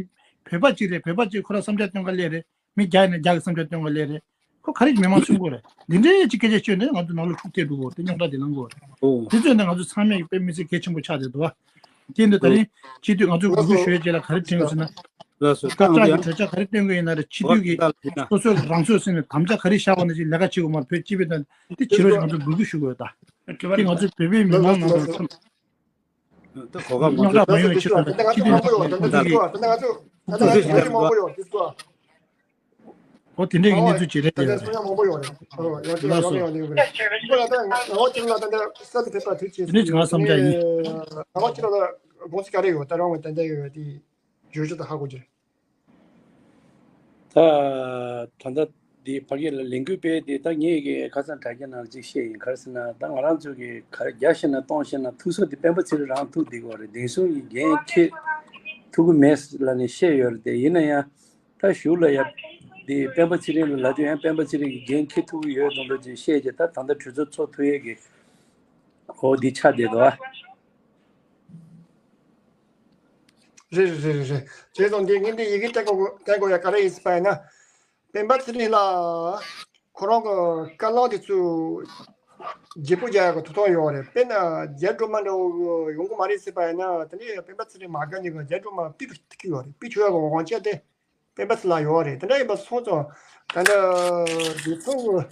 བོད་པ་གཅིག་རེད། བོད་པ་གཅིག་ཁོ་རང་བསམ་འཆར་སྟོན་ག་སླེབས་རེད། མི་རྒྱ་ཡིན་ན་རྒྱ་གི་བསམ་འཆར་སྟོན་ག་སླེབས་རེད། ཁོ་ག་རེ་མི་མང་གསུང་དགོས་རེད། འདི་འདྲའི་ཅིག་སྐད་ཆ་ཤོད་ནས་ང་ཚོ་ནང་ལོགས་འཁྲུག་ཐེབས་འགྲོ་གི་རེད། དེ་རྙོག་དྲ་དེ་ལངས་གི་རེད། ཨོ། དེ་ཚོས་ནི་ང་ཚོ་ཚང་མས་དཔེ་མི་སྲིད་གལ་ཆེན་པོ་ཆགས་བསྡད་འདུག་བ། དེ་འདི་ད་ཨོ། རིང་སྤྱི་འཐུས་ང་ཚོ་འགུལ་སྐྱོད་ཞུ་ཡས་ཅིག་ལ་ག་རེ་དྲན་དགོས་ཟེར་ན། ལགས་སོ། བཀའ་ཤག་གི་གྲོས་འཆར་ག་རེ་བཏོན་དགོས་ཡིན་ན་རེད། སྤྱི་འཐུས་ཀྱི་སོ་སོའི་རང་ཚོད་ཟིན་ནས་དམ་བཅའ་ག་རེ་བཞག་པ་ནང་བཞིན་ལས་ཀ་བྱེད་དགོས་མ་རེད། བོད་སྤྱི་པའི་དོན་དེ་སྤྱི་ཚོགས་ང་ཚོ་འགུལ་སྐྱོད་ཞུ་དགོས་ད། དེ་ང་ཚོ་བོད་པའི་མི་མང་ནང་ལ་ད་གོ་སྐབས་མང་རྙོག་དྲ་མ་ཡོང་བའི་ཆེད་དུ་སྤྱི་འཐུས་ནང་ཁུལ་གྱི་ཨོ་དེ་འདྲས་ཀྱི་གནས་ཚུལ་ཅིག་རེད་དེ་ཡོད་རེད། ལགས་སོ། དེ་འདྲས་ཀྱི་ང་བསམ་འཆར་ཡིན། ད་ད་ལྟ་འདི་ཕ་གི་ལ་ལས་འགུལ་སྤེལ་དེ་ད་ངས་ཀྱི་ཁ་སང་དྲ་རྒྱ་ནང་ཅིག་བཤད་ཡིན། ག་རེ་ཟེར་ན་ད་ང་རང་ཚོ་གི་ག་རེ་བརྒྱ་བཤད་ན་སྟོང་བཤད་ན་ཐུག་ས་དེ་སྤེན་པ་ཚེ་རིང་རང་ཐུག་བསྡད་ཀྱི་ཡོད་རེད། བདེ་སྲུང་གི་འགན་འཁྱེར་ཐུབ་ཀྱི་མེད་ལབ་ནས་བཤད་ཡོད་རེད། དེ་ཡིན་ན་ཡང་ད་གཞུག་ལ་ཡ་དེ་སྤེན་པ་ཚེ་རིང་ལ་ལབ་དུས་ཡང་སྤེན་པ་ཚེ་རིང་གི་འགན་འཁྱེར་ཐུབ་ཀྱི་ཡོད་དམ་འགྲོ་ཅིག་བཤད་རྗེས་ད་ད་ལྟ་གྲོས་ཚོགས་ཚོགས་ཐུབ་ཡས་ཀྱི་འོ་འདི་ཆགས་བསྡད་འདུག་ཨ། རེད་རེད་རེད་རེད། བྱས་ཙང་འདི་ངས་འདི་ཡི་གེ་བསྟན་དགོས་བསྟན་དགོས་ཡ་ག་རེ་ཡིན་ཟེར་བ་ཡིན་ན། སྤེན་པ་ཚེ་རིང་ལགས་ཁོ་རང་གི་བཀའ་བློན་དེ་ཚོ་བརྗེ་པོ་རྒྱག་ཡག་གི་ཐུགས་ཐག་ཡོད་རེད། དཔེར་ན་རྒྱ་སྒྲོལ་མ་འདྲ་བོ་ཡོང་གི་མ་རེད་ཟེར་བ་ཡིན་ན་དེ་ནས་སྤེན་པ་ཚེ་རིང་མ་དགའ་ནི་གི་རྒྱ་སྒྲོལ་མ་ཕུད་ཀྱི་ཐུག་གི་ཡོད་རེད། ཕུད་ཆོག་ཡག་གི་དབང་ཆ་དེ་སྤེན་པ་ཚེ་ལ་ཡོད་རེད། དེ་འདྲ་ཡིན་པ་སོང་ཙང་ད་ལྟ་དེ་ཚོ་གི་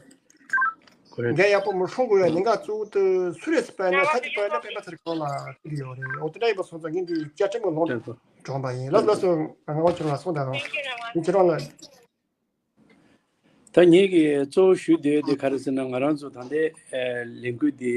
འགན་ཡག་པོ་མི་སྲུང་དགོས་ཡ་ཉེན་ཁ་གཙོ་བོ་དེ་སུ་རེད་ཟེར་བ་ཡིན་ན་ད་ཅི་བ་ཡིན་ན་སྤེན་པ་ཚེ་རིང་ཁོ་ལ་ཐུག་གི་ཡོད་རེད། འོ་དེ་འདྲ་ཡིན་པ་སོང་ཙང་ངས་འདི་བཅའ་ཁྲིམས་གི་ལུང་དུ་དྲངས་པ་ཡིན། ལགས་ལགས་སོ། ང་ཁྱེད་རང་ལ་གསུངས་དང་ཁྱེད་རང་ལ། ད་ངེད་ཀྱིས་གཙོ་བོ་ཞུ་འདོད་དེ་ག་རེ་ཟེར་ན་ང་རང་ཚོ་ད་ལྟའི་ལས་འགུལ་འདི་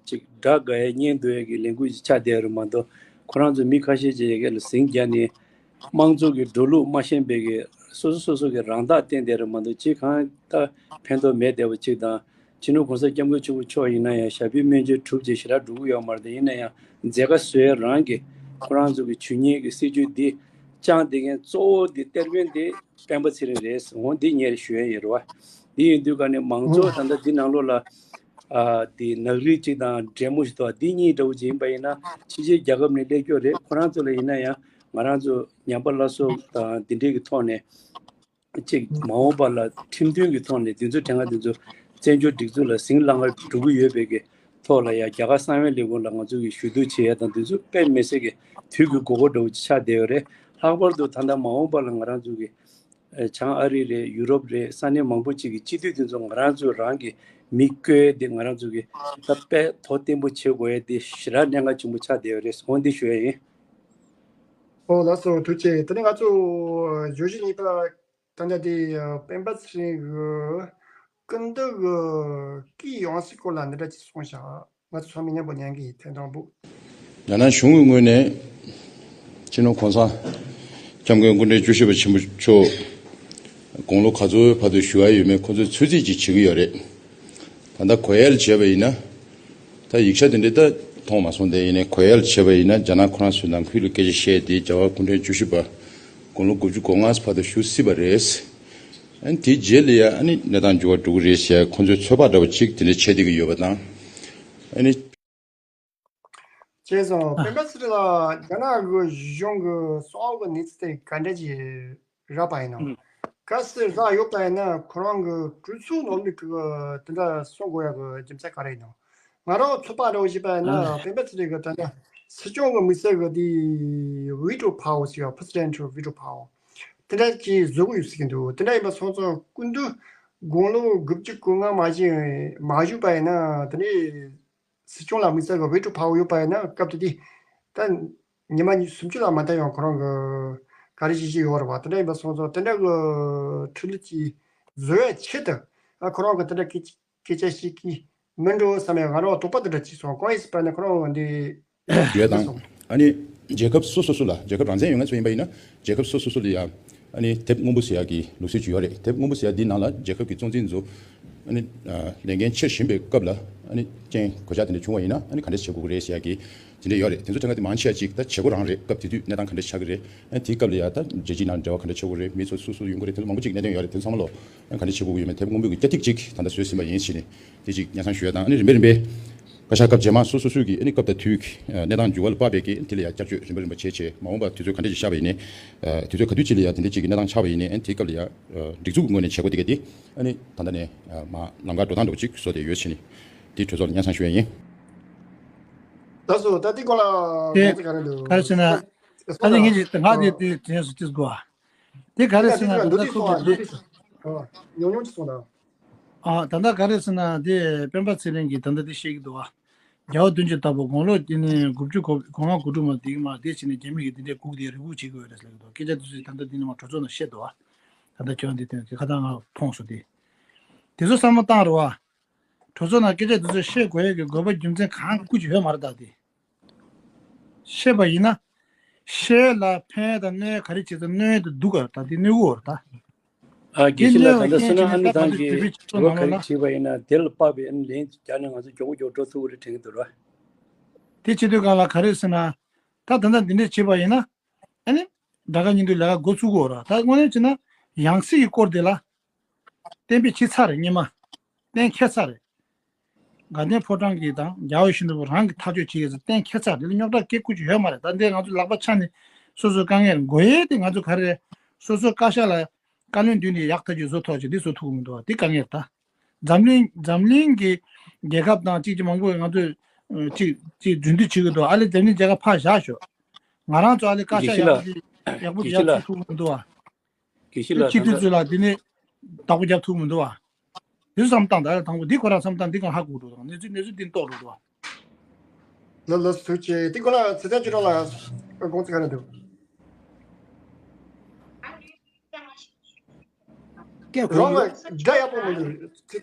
ཅིག་དགྲ་དགའ་ཡས་གཉེན་སྡུག་ཡས་ཀྱི་ལས་འགུལ་ཅིག་ཆགས་བསྡད་རེད་མ་གཏོགས་ཁོ་རང་ཚོ་མི་ཁ་ཤས་ཅིག་ཡ་གི་ལ་ཟིང་རྒྱབ་ནས་དམངས་གཙོ་གི་འགྲོ་ལུགས་མ་ཤེས་པའི་གི་སོ་སོ་སོ་སོ་གི་རང་རྟགས་བསྟན་བསྡད་རེད་མ་གཏོགས་ཅིག་གང་ལྟར་ཕན་ཐོགས་མེད་བསྡད་པ་ཅིག་དང་། སྤྱི་ནོར་གོང་ས་སྐྱབས་མགོན་ཆེན་པོ་མཆོག་ཡིན་ན་ཡང་ཞབས་པུས་སྨན་བཅོས་གྲུབ་རྗེས་ཞེ་དྲག་འགྲོ་གི་ཡོད་མ་རེད། དེ་ཡིན་ན་ཡང་མཛད་དཀའ་བཟོ་ཡས་རང་གི་ཁོ་རང་ཚོ་གི་ཇུས་ངན་གི་སྲིད་ཇུས་འདི་བཅངས་བསྡད་མཁན་གཙོ་བོ་འདི་གཏེར་སྟོན་འདི་སྤེན་པ་ཚེ་རིང་རེད། འོ་འདི་ངས་ཞུ་ཡས་ཡིན་རེད་བ། འདི་ཡིན་དུས་ག་ནས་མང་གཙོ་ད་ལྟ་འདི་ནང་ལོགས་ལ་ཨ་འདི་ནག་རིགས་གཅིག་དང་འབྲེལ་མོ་ཞིག་འདུག་འདི་གཉིས་འདྲ་བོ་ཅིག་ཡིན་པ་ཡིན་ན་ཕྱི་རྒྱལ་རྒྱལ་ཁབ་ནས་སླེབས་ཀྱི་ཡོད་རེད། ཁོ་རང་ཚོ་ལ་ཡིན་ན་ཡང་ང་རང་ཚོ་ཉམས་པ་སླར་གསོ་དང་འདི་འདྲས་ཀྱི་ཐོག་ནས། གཅིག་མ་འོངས་པ་ལ་ཁྲིམས་མཐུན་གྱི་ཐོག་ནས་འདི་ཚོ་དྲན་ང་འདི་ཚོ་བཙན་བྱོལ་སྒྲིག་འཛུགས་ལ་ཟིང་ལངས་ང་འགྲོ་གི་ཡོད་པའི་གི་ཐོག་ལ་ཡང་རྒྱ་གར་གསང་བའི་ལས་ཁུངས་ལ་ང་ཚོ་གི་ཞུ་གཏུག་བྱེད་ཡ་དང་འདི་ཚོ་དཔེ་མི་སྲིད་གི་དུས་ཀྱི་དགོས་མཁོ་འདྲ་བོ་ཅིག་ཆགས་བསྡད་ཡོད་རེད། ལྷག་པར་དུ་ད་ལྟ་མ་འོངས་པ་ལ་ང་རང་ཚོ་གི་བྱང་ཨ་རི་རེད། ཡུ་རོབ་རེད། ས་གནས་མང་པོ་ཅིག་གི་སྤྱི་འཐུས་འདི་ཚོ་ང་རང་ཚོ་རང་གི་མི་བསྐོས་དེ་ང་རང་ཚོ་གི་ད་དཔེ་དོ་བརྟན་པོ་བྱེད་དགོས་ཡ་དེ་ཞེ་དྲག་གནད་འགག་ཆེན་པོ་ཆགས་བསྡད་ཡོད་རེད། འོ་འདི་ཞུ་ཡ་ཡིན། ཨོ་ལགས་སོ། ཐུགས་རྗེ་ཆེ། དེ་ནས་ང་ཚོ་བརྗོད་གཞི་གཉིས་པ། ད་ལྟ་དེ་སྤེན་པ་ཚེ་རིང་གི་སྐུ་མདུན་གྱི་སྐུའི་ཡང་སྲིད་སྐོར་ལ་འདི་འདྲ་ཅིག་གསུངས་བཞག་ང་ཚོ་ཚང་མས་མཉམ་པོ་ཉན་གྱི་ཡིན། ཐེངས་དང་པོ། རྒྱ་ནག་གཞུང་གི་ངོས་ནས་སྤྱི་ནོར་གོང་ས་སྐྱབས་མགོན་སྐུ་ཕྲེང་བཅུ་བཞི་པ་ཆེན་པོ་མཆོག་དགུང་ལོ་ག་ཚོད་བར་དུ་བཞུགས་ཡ་ཡོད་མེད་ཁོ་ཚོས་ཚོད་རྩིས་ཅིག་བྱེད་ཀྱི་ཡོད་རེད། ད་ལྟ་གོ་ཡ་ལ་བྱས་པ་ཡིན་ན། ད་ཡིག་ཆ་དེ་འདྲ་ད་མཐོང་མ་སོང་། དེ་ཡིན་ནའི་གོ་ཡ་ལ་བྱས་པ་ཡིན་ན་རྒྱ་ནག་ཁོ་རང་ཚོའི་ནང་ཁུལ་ལ་སྐད་ཆ་བཤད་དེ་རྒྱལ་བ་སྐུ་ཕྲེང་བཅུ་བཞི་པ་དགུང་ལོ་དགུ་བཅུ་གོ་ལྔ་བར་དུ་བཞུགས་སྲིད་པ་རེད། ཨ་ནི་དེའི་རྗེས་ལ་ཡ་ཨ་ནི་གནས་སྟངས་འགྱུར་བ་འགྲོ་གི་རེད་ཟེར་ཁོང་ཚོའི་ཚོད་དཔག་འདྲ་བོ་ཅིག་དེ་འདྲ་བྱེད་བསྡད་ཀྱི་ཡོད་པ་དང་། ཨ་ནི། བྱས་སོང་། སྤེན་པ་ཚེ་རིང་ལགས་རྒྱ་ནག་གི་གཞུང་གི་གསང་བ་གི་གནས་ཚུལ་དེ་ག་འདྲ་ཅིག་རག་པ་ཡིན་ནམ། ཨུ། གལ་སྲིད་རག་ཡོད་པ་ཡིན་ན་ཁོ་རང་གི་གྲོས་ཚོགས་ནང་ལུགས་ཀྱི་དེ་འདྲ་གསུང་དགོས་ཡག་གི་རྒྱུ་མཚན་ག་རེ་ཡིན་ནམ། ང་རང་ཚོད་དཔག་འདྲ་བོ་བྱས་པ་ཡིན་ན་ཨ། སྤེན་པ་ཚེ་རིང་གི་ད་ལྟ་སྲིད་སྐྱོང་གི་དམིགས་བསལ་གི་དེ་veto power ཟེར་བ། presidential veto power དེ་འདྲ་ཅིག་བཟོ་གི་ཡོད་ཟེར་གྱི་འདུག་དེ་འདྲ་ཡིན་པ་སོང་ཙང་སྐུ་མདུན་དགུང་ལོ་དགུ་བཅུ་གོ་ལྔ་མ་བཞེས་མ་བཞུགས་པ་ཡིན་ན་དེ་ནས་སྲིད་སྐྱོང་ལ་དམིགས་བསལ་གྱི་veto power ཡོད་པ་ཡིན་ན་སྐབས་དེ་དུས་ད་ཉི་མ་ཉི་སུམ་ཅུ་ལ་མ་མཐའ་ཡང་ཁོ་རང་གི་ག་རེ་བྱེད་ཀྱི་ཡོད་རེད་བ། དེ་འདྲ་ཡིན་པ་སོང་ཙང་དེ་འདྲ་གི་འཕྲོ་ལུགས་ཅིག་བཟོ་ཡ་ཆེད་དུ་ཨ་ཁོ་རང་གི་དེ་འདྲ་སྐད་སྐད་ཆ་བཤད་ཀྱི་མིན་འགྲོ་བསམ་ཡ་ང་རང་དོགས་པ་དེ་འདྲ་སྐྱེས་སོང་། གང་ཡིན་ཟེར་བ་ན་ཁོ་རང་འདི་ཡོད་དང་། ཨ་ནི་རྒྱལ་ཁབ་སོ་སོ་སོ་ལ་རྒྱལ་ཁབ་རང་བཙན་ཡོད་མཁན་ཚོ་ཡིན་པ་ཡིན་ན་རྒྱལ་ཁབ་སོ་སོ་སོ་ལ་ཡ་ཨ་ནི་དེབ་སྔོན་པོ་ཟེར་ཡག་གི་ལུགས་སྲོལ་ཅིག་ཡོད་རེད། དེབ་སྔོན་པོ་ཟེར་ཡག་འདིའི་ནང་ལ་རྒྱལ་ཁབ་ཀྱི་གཙོ་འཛིན་ཚོ་ཨ་ནི་ལས་འགན་འཁྱེར་བཞིན་པའི་སྐབས་ལ་ཨ་ནི་རྐྱེན་གོད་ཆག་དེ་འདྲ་བྱུང་བ་ཡིན་ན་ཨ་ནི་ག་འདྲ་བྱེད་དགོས་ཀྱི་རེད་ཟེར་ཡག་གི་དེ་འདྲ་ཡོད་རེད། དེ་ཚོ་ཁྲིམས་ཁང་དེ་མང་ཆེ་བ་ཅིག་ད་བྱེད་སྒོ་རང་རེད། སྐབས་དེ་དུས་གནས་སྟངས་ག་འདྲ་ཆགས་ཀྱི་རེད། ཨ་ནི་དེའི་སྐབས་ལ་ཡ་ད་རྒྱལ་སྤྱིའི་ནང་འབྲེལ་བ་ག་འདྲ་བྱེད་དགོས་རེད། མི་ཚོ་སུ་སུ་ཡོང་གི་རེད། དེ་ཚོ་མང་པོ་ཅིག་གནད་དོན་ཡོད་རེད། དེ་ཚོ་ཚང་མ་ལོ་ཨ་ནི་ག་འདྲ་བྱེད་དགོས་ཀྱི་ཡོད་མེད་དེབ་སྔོན་པོའི་གི་སྐྱ་ཐིག་ཅིག་ད་ལྟ་བཟོས་ཟིན་པ་ཡིན་ཟེར་ནས་དེ་ཅིག་སྙན་སེང་ཞུ་ཡ་དང་། ཨ་ནི་རིམ་པས་རིམ་པས་བཀའ་ཤག་སྐབས་རྗེས་མ་སོ་སོ་སོའི་གི་ཨ་ནི་སྐབས་དང་དུས་ཀྱི་གནས་སྟངས་འགྱུར་བ་ལ་དཔག་པའི་གི་དེ་ལ་ཡ་བསྐྱར་བཅོས་རིམ་པ་རིམ་པ་བྱས་བྱས་མ་འོངས་པ་དུས་ཚོད་ག་འདྲ་ཅིག་ཤར་བ་ཡིན་ནའི་དུས་ཚོད་ག་དུས་ཅིག་ལ་ཡ་དེ་འདྲ་ཅིག་གི་གནས་སྟངས་ཆགས་པ་ཡིན་ནའི་ཨ་ནི་དེའི་སྐབས་ལ་ཡ་སྒྲིག་འཛུགས་ཀྱི་ངོས་ནས་བྱེད་སྒོ་དེ་ག་དེ་ཨ་ནི་ད་ལྟ་ནས་མ་ལམ་ཁ་འགྲོ་སྟངས་འདྲ་བོ་ཅིག་བཟོ་བསྡད་ཡོད་ཟེར་ནས་དེ་གྲོས་ཚོགས་ལ་སྙན་སེང་ཞུ་ཡ་ཡིན། ད་སོ་ད་དེ་སྐོར་ལ་དེ་དགོངས་ཚུལ་ག་རེ་འདུག་ག་རེ་ཟེར་ན་ད་ལྟ་ངས་ཀྱི་ང་དེ་དེ་དྲན་སོ་ཅིག་གོ་དེ་ག་རེ་ཟེར་ན་ད་ལྟ་ཁོ་གི་དེ་ཉུང་ཉུང་ཅིག་གསུངས་དང་། ཨ་ད་ལྟ་ག་རེ་ཟེར་ན་དེ་སྤེན་པ་ཚེ་རིང་གིས་ད་ལྟ་དེ་བཤད་ཀྱི་འདུག་ཨ། རྒྱལ་བ་དོན་གྱི་བདག་པོ་དགུང་ལོ་དེ་ནས་དགུ་བཅུ་གོ་གོ་ལྔ་གོ་དྲུག་མ་དེ་གི་མ་དེ་བྱས་ནས་རྒྱ་མི་གིས་དེ་འདྲའི་སྒུག་དེ་རེ་སྒུག་བྱེད་ཀྱི་ཡོད་རེད་ཟེར་གྱི་འདུག་སྐད་ཆ་དེ་ཚོ་ད་ལྟ་དེ་ནས་མ་གྲོས་ཚོགས་ནང་བཤད་འདུག་ཨ། ད་ལྟ་ཁྱོད་འདི་དོན་གྱི་ཁ་ད་ང་མཐོང་སོང་དེ། དེ་ཚོ་བསམ་བློ་བཏང་རོགས་ཨ། གྲོས་ཚོགས་ནང་སྐད་ཆ་དེ་ཚོ་བཤད་དགོས་ཡས་ཀྱི་དགོས་པ་རྒྱུ་མཚན་གང་ཀུ་ཅི་ཡོད་མ་རེད་ད་དེ། བཤད་པ་ཡིན་ན། བཤད་ལ་ཕན་དང་གནོད་ག་རེ་བྱེད་ཚེ་གནོད་དུ་འདུག་ག་ད་དེ་གནོད་གོ་ར་ད། ཨ་དགེ་དེ་བཤེས་ལགས་གནོད་ད་ལྟ་ཡོད་སོང་ན་ཨ་ནི་ད་ང་ཚོ་ད་གི་དེ་བེད་སྤྱོད་འོ་ག་རེ་གནང་བ་ལ། བྲིས་པ་ཡིན་ན་དེ་ལ་དཔག་པའི་ཨ་ནི་ལན་རྒྱག་ནས་ང་ཚོ་མགྱོགས་པོ་མགྱོགས་འགྲོ་ཐུབ་ཀྱི་རེད་དྲན་གྱི་འདུག་ར། དེ་བྱེད་དུས་གང་ལ་ག་རེ་ཟེར་ན། ད་ད་ལྟ་འདི་འདྲས་བྱེད་པ་ཡིན་ན། ཨ་ནི། ད་ག་ཉིན་དུ་ལས་ཀ་འགོ་ཚུགས་གོ་ར་ད་དངོས་གནས་བྱས་ན་ཡང་སྲིད་ཀྱི་སྐོར་དེ་ལ། གཏན་འབེབས་བྱས་ཚར་རེད་སྔོན་མ། གཏན་འཁེལ་ཚར་རེད། དགའ་ལྡན་ཕོ་བྲང་གི་དང་རྒྱལ་བ་ཡིད་བཞིན་ནོར་བུ་རང་གི་ཐག་གཅོད་བྱེད་ཡས་ཟེར་གཏན་འཁེལ་ཚར་རེད། ལ་རྙོག་དྲ་སྐད་ཁུ་ཅིག་ཡོད་མ་རེད། ད་འདི་ང་ཚོ་ལག་པ་ཆག་ནས་སོ་སོའི་དཀའ་ངལ་འགོ་ཡས་དེ་ང་ཚོ་ག་རེ་རེད། སོ་སོའི་བཀའ་ཤག་ལ་བཀའ་བློན་མདུན་ནས་ཡག་ཐག་ཆོད་བཟོ་ཐུབ་ཅིག་འདི་བཟོ་ཐུབ་ཀྱི་མི་འདུག་བ་འདི་དཀའ་ངལ་ད། འཛམ་གླིང་འཛམ་གླིང་གི་རྒྱལ་ཁབ་དང་གཅིག་གཅིག་མང་པོས་ང་ཚོས་གཅིག་གཅིག་རྫུན་སྡུད་བྱེད་ཀྱི་འདུག་ཨ་ལེ་འཛམ་གླིང་རྒྱལ་ཁབ་ཕར་བཞག་ཤོག་ང་རང་ཚོ་ཨ་ལེ་བཀའ་དགེ་ཤག་བཤེས་ཡག་ལགས། པོ་ཡག་པོ་དགེ་ཡག་བཤེས་ལགས་ཚུགས་ཐུབ་ཀྱི་མི་འདུག་བ། དགེ་བཤེས་ལགས་སྤྱི་འཐུས་ཚོ་ལ་འདི་ནས་བདག་པོ་རྒྱབ་ཐུབ་མི་འདུག་བ། འདི་ཚོ་བསམ་སྟངས་ད་ལ་དང་པོ་འདི་ཁོ་རང་བསམ་སྟངས་འདི་གང་ཧ་གོ་འགྲོ་དང་གནས་ཚུལ་གནས་ཚུལ་འདི་རྟོགས་འགྲོ་འདུག་བ། ལ་ལ་སུ་ཆེ་འདི་ཁོ་ན་ཚེ་བརྟན་ཅི་རོ་ལ་དགོངས་ཚུལ་ག་རེ་འདུག་སྐད་གོ་རོང་ལ་འདྲ་ཡག་པོ་མི་འདུག་སྐད་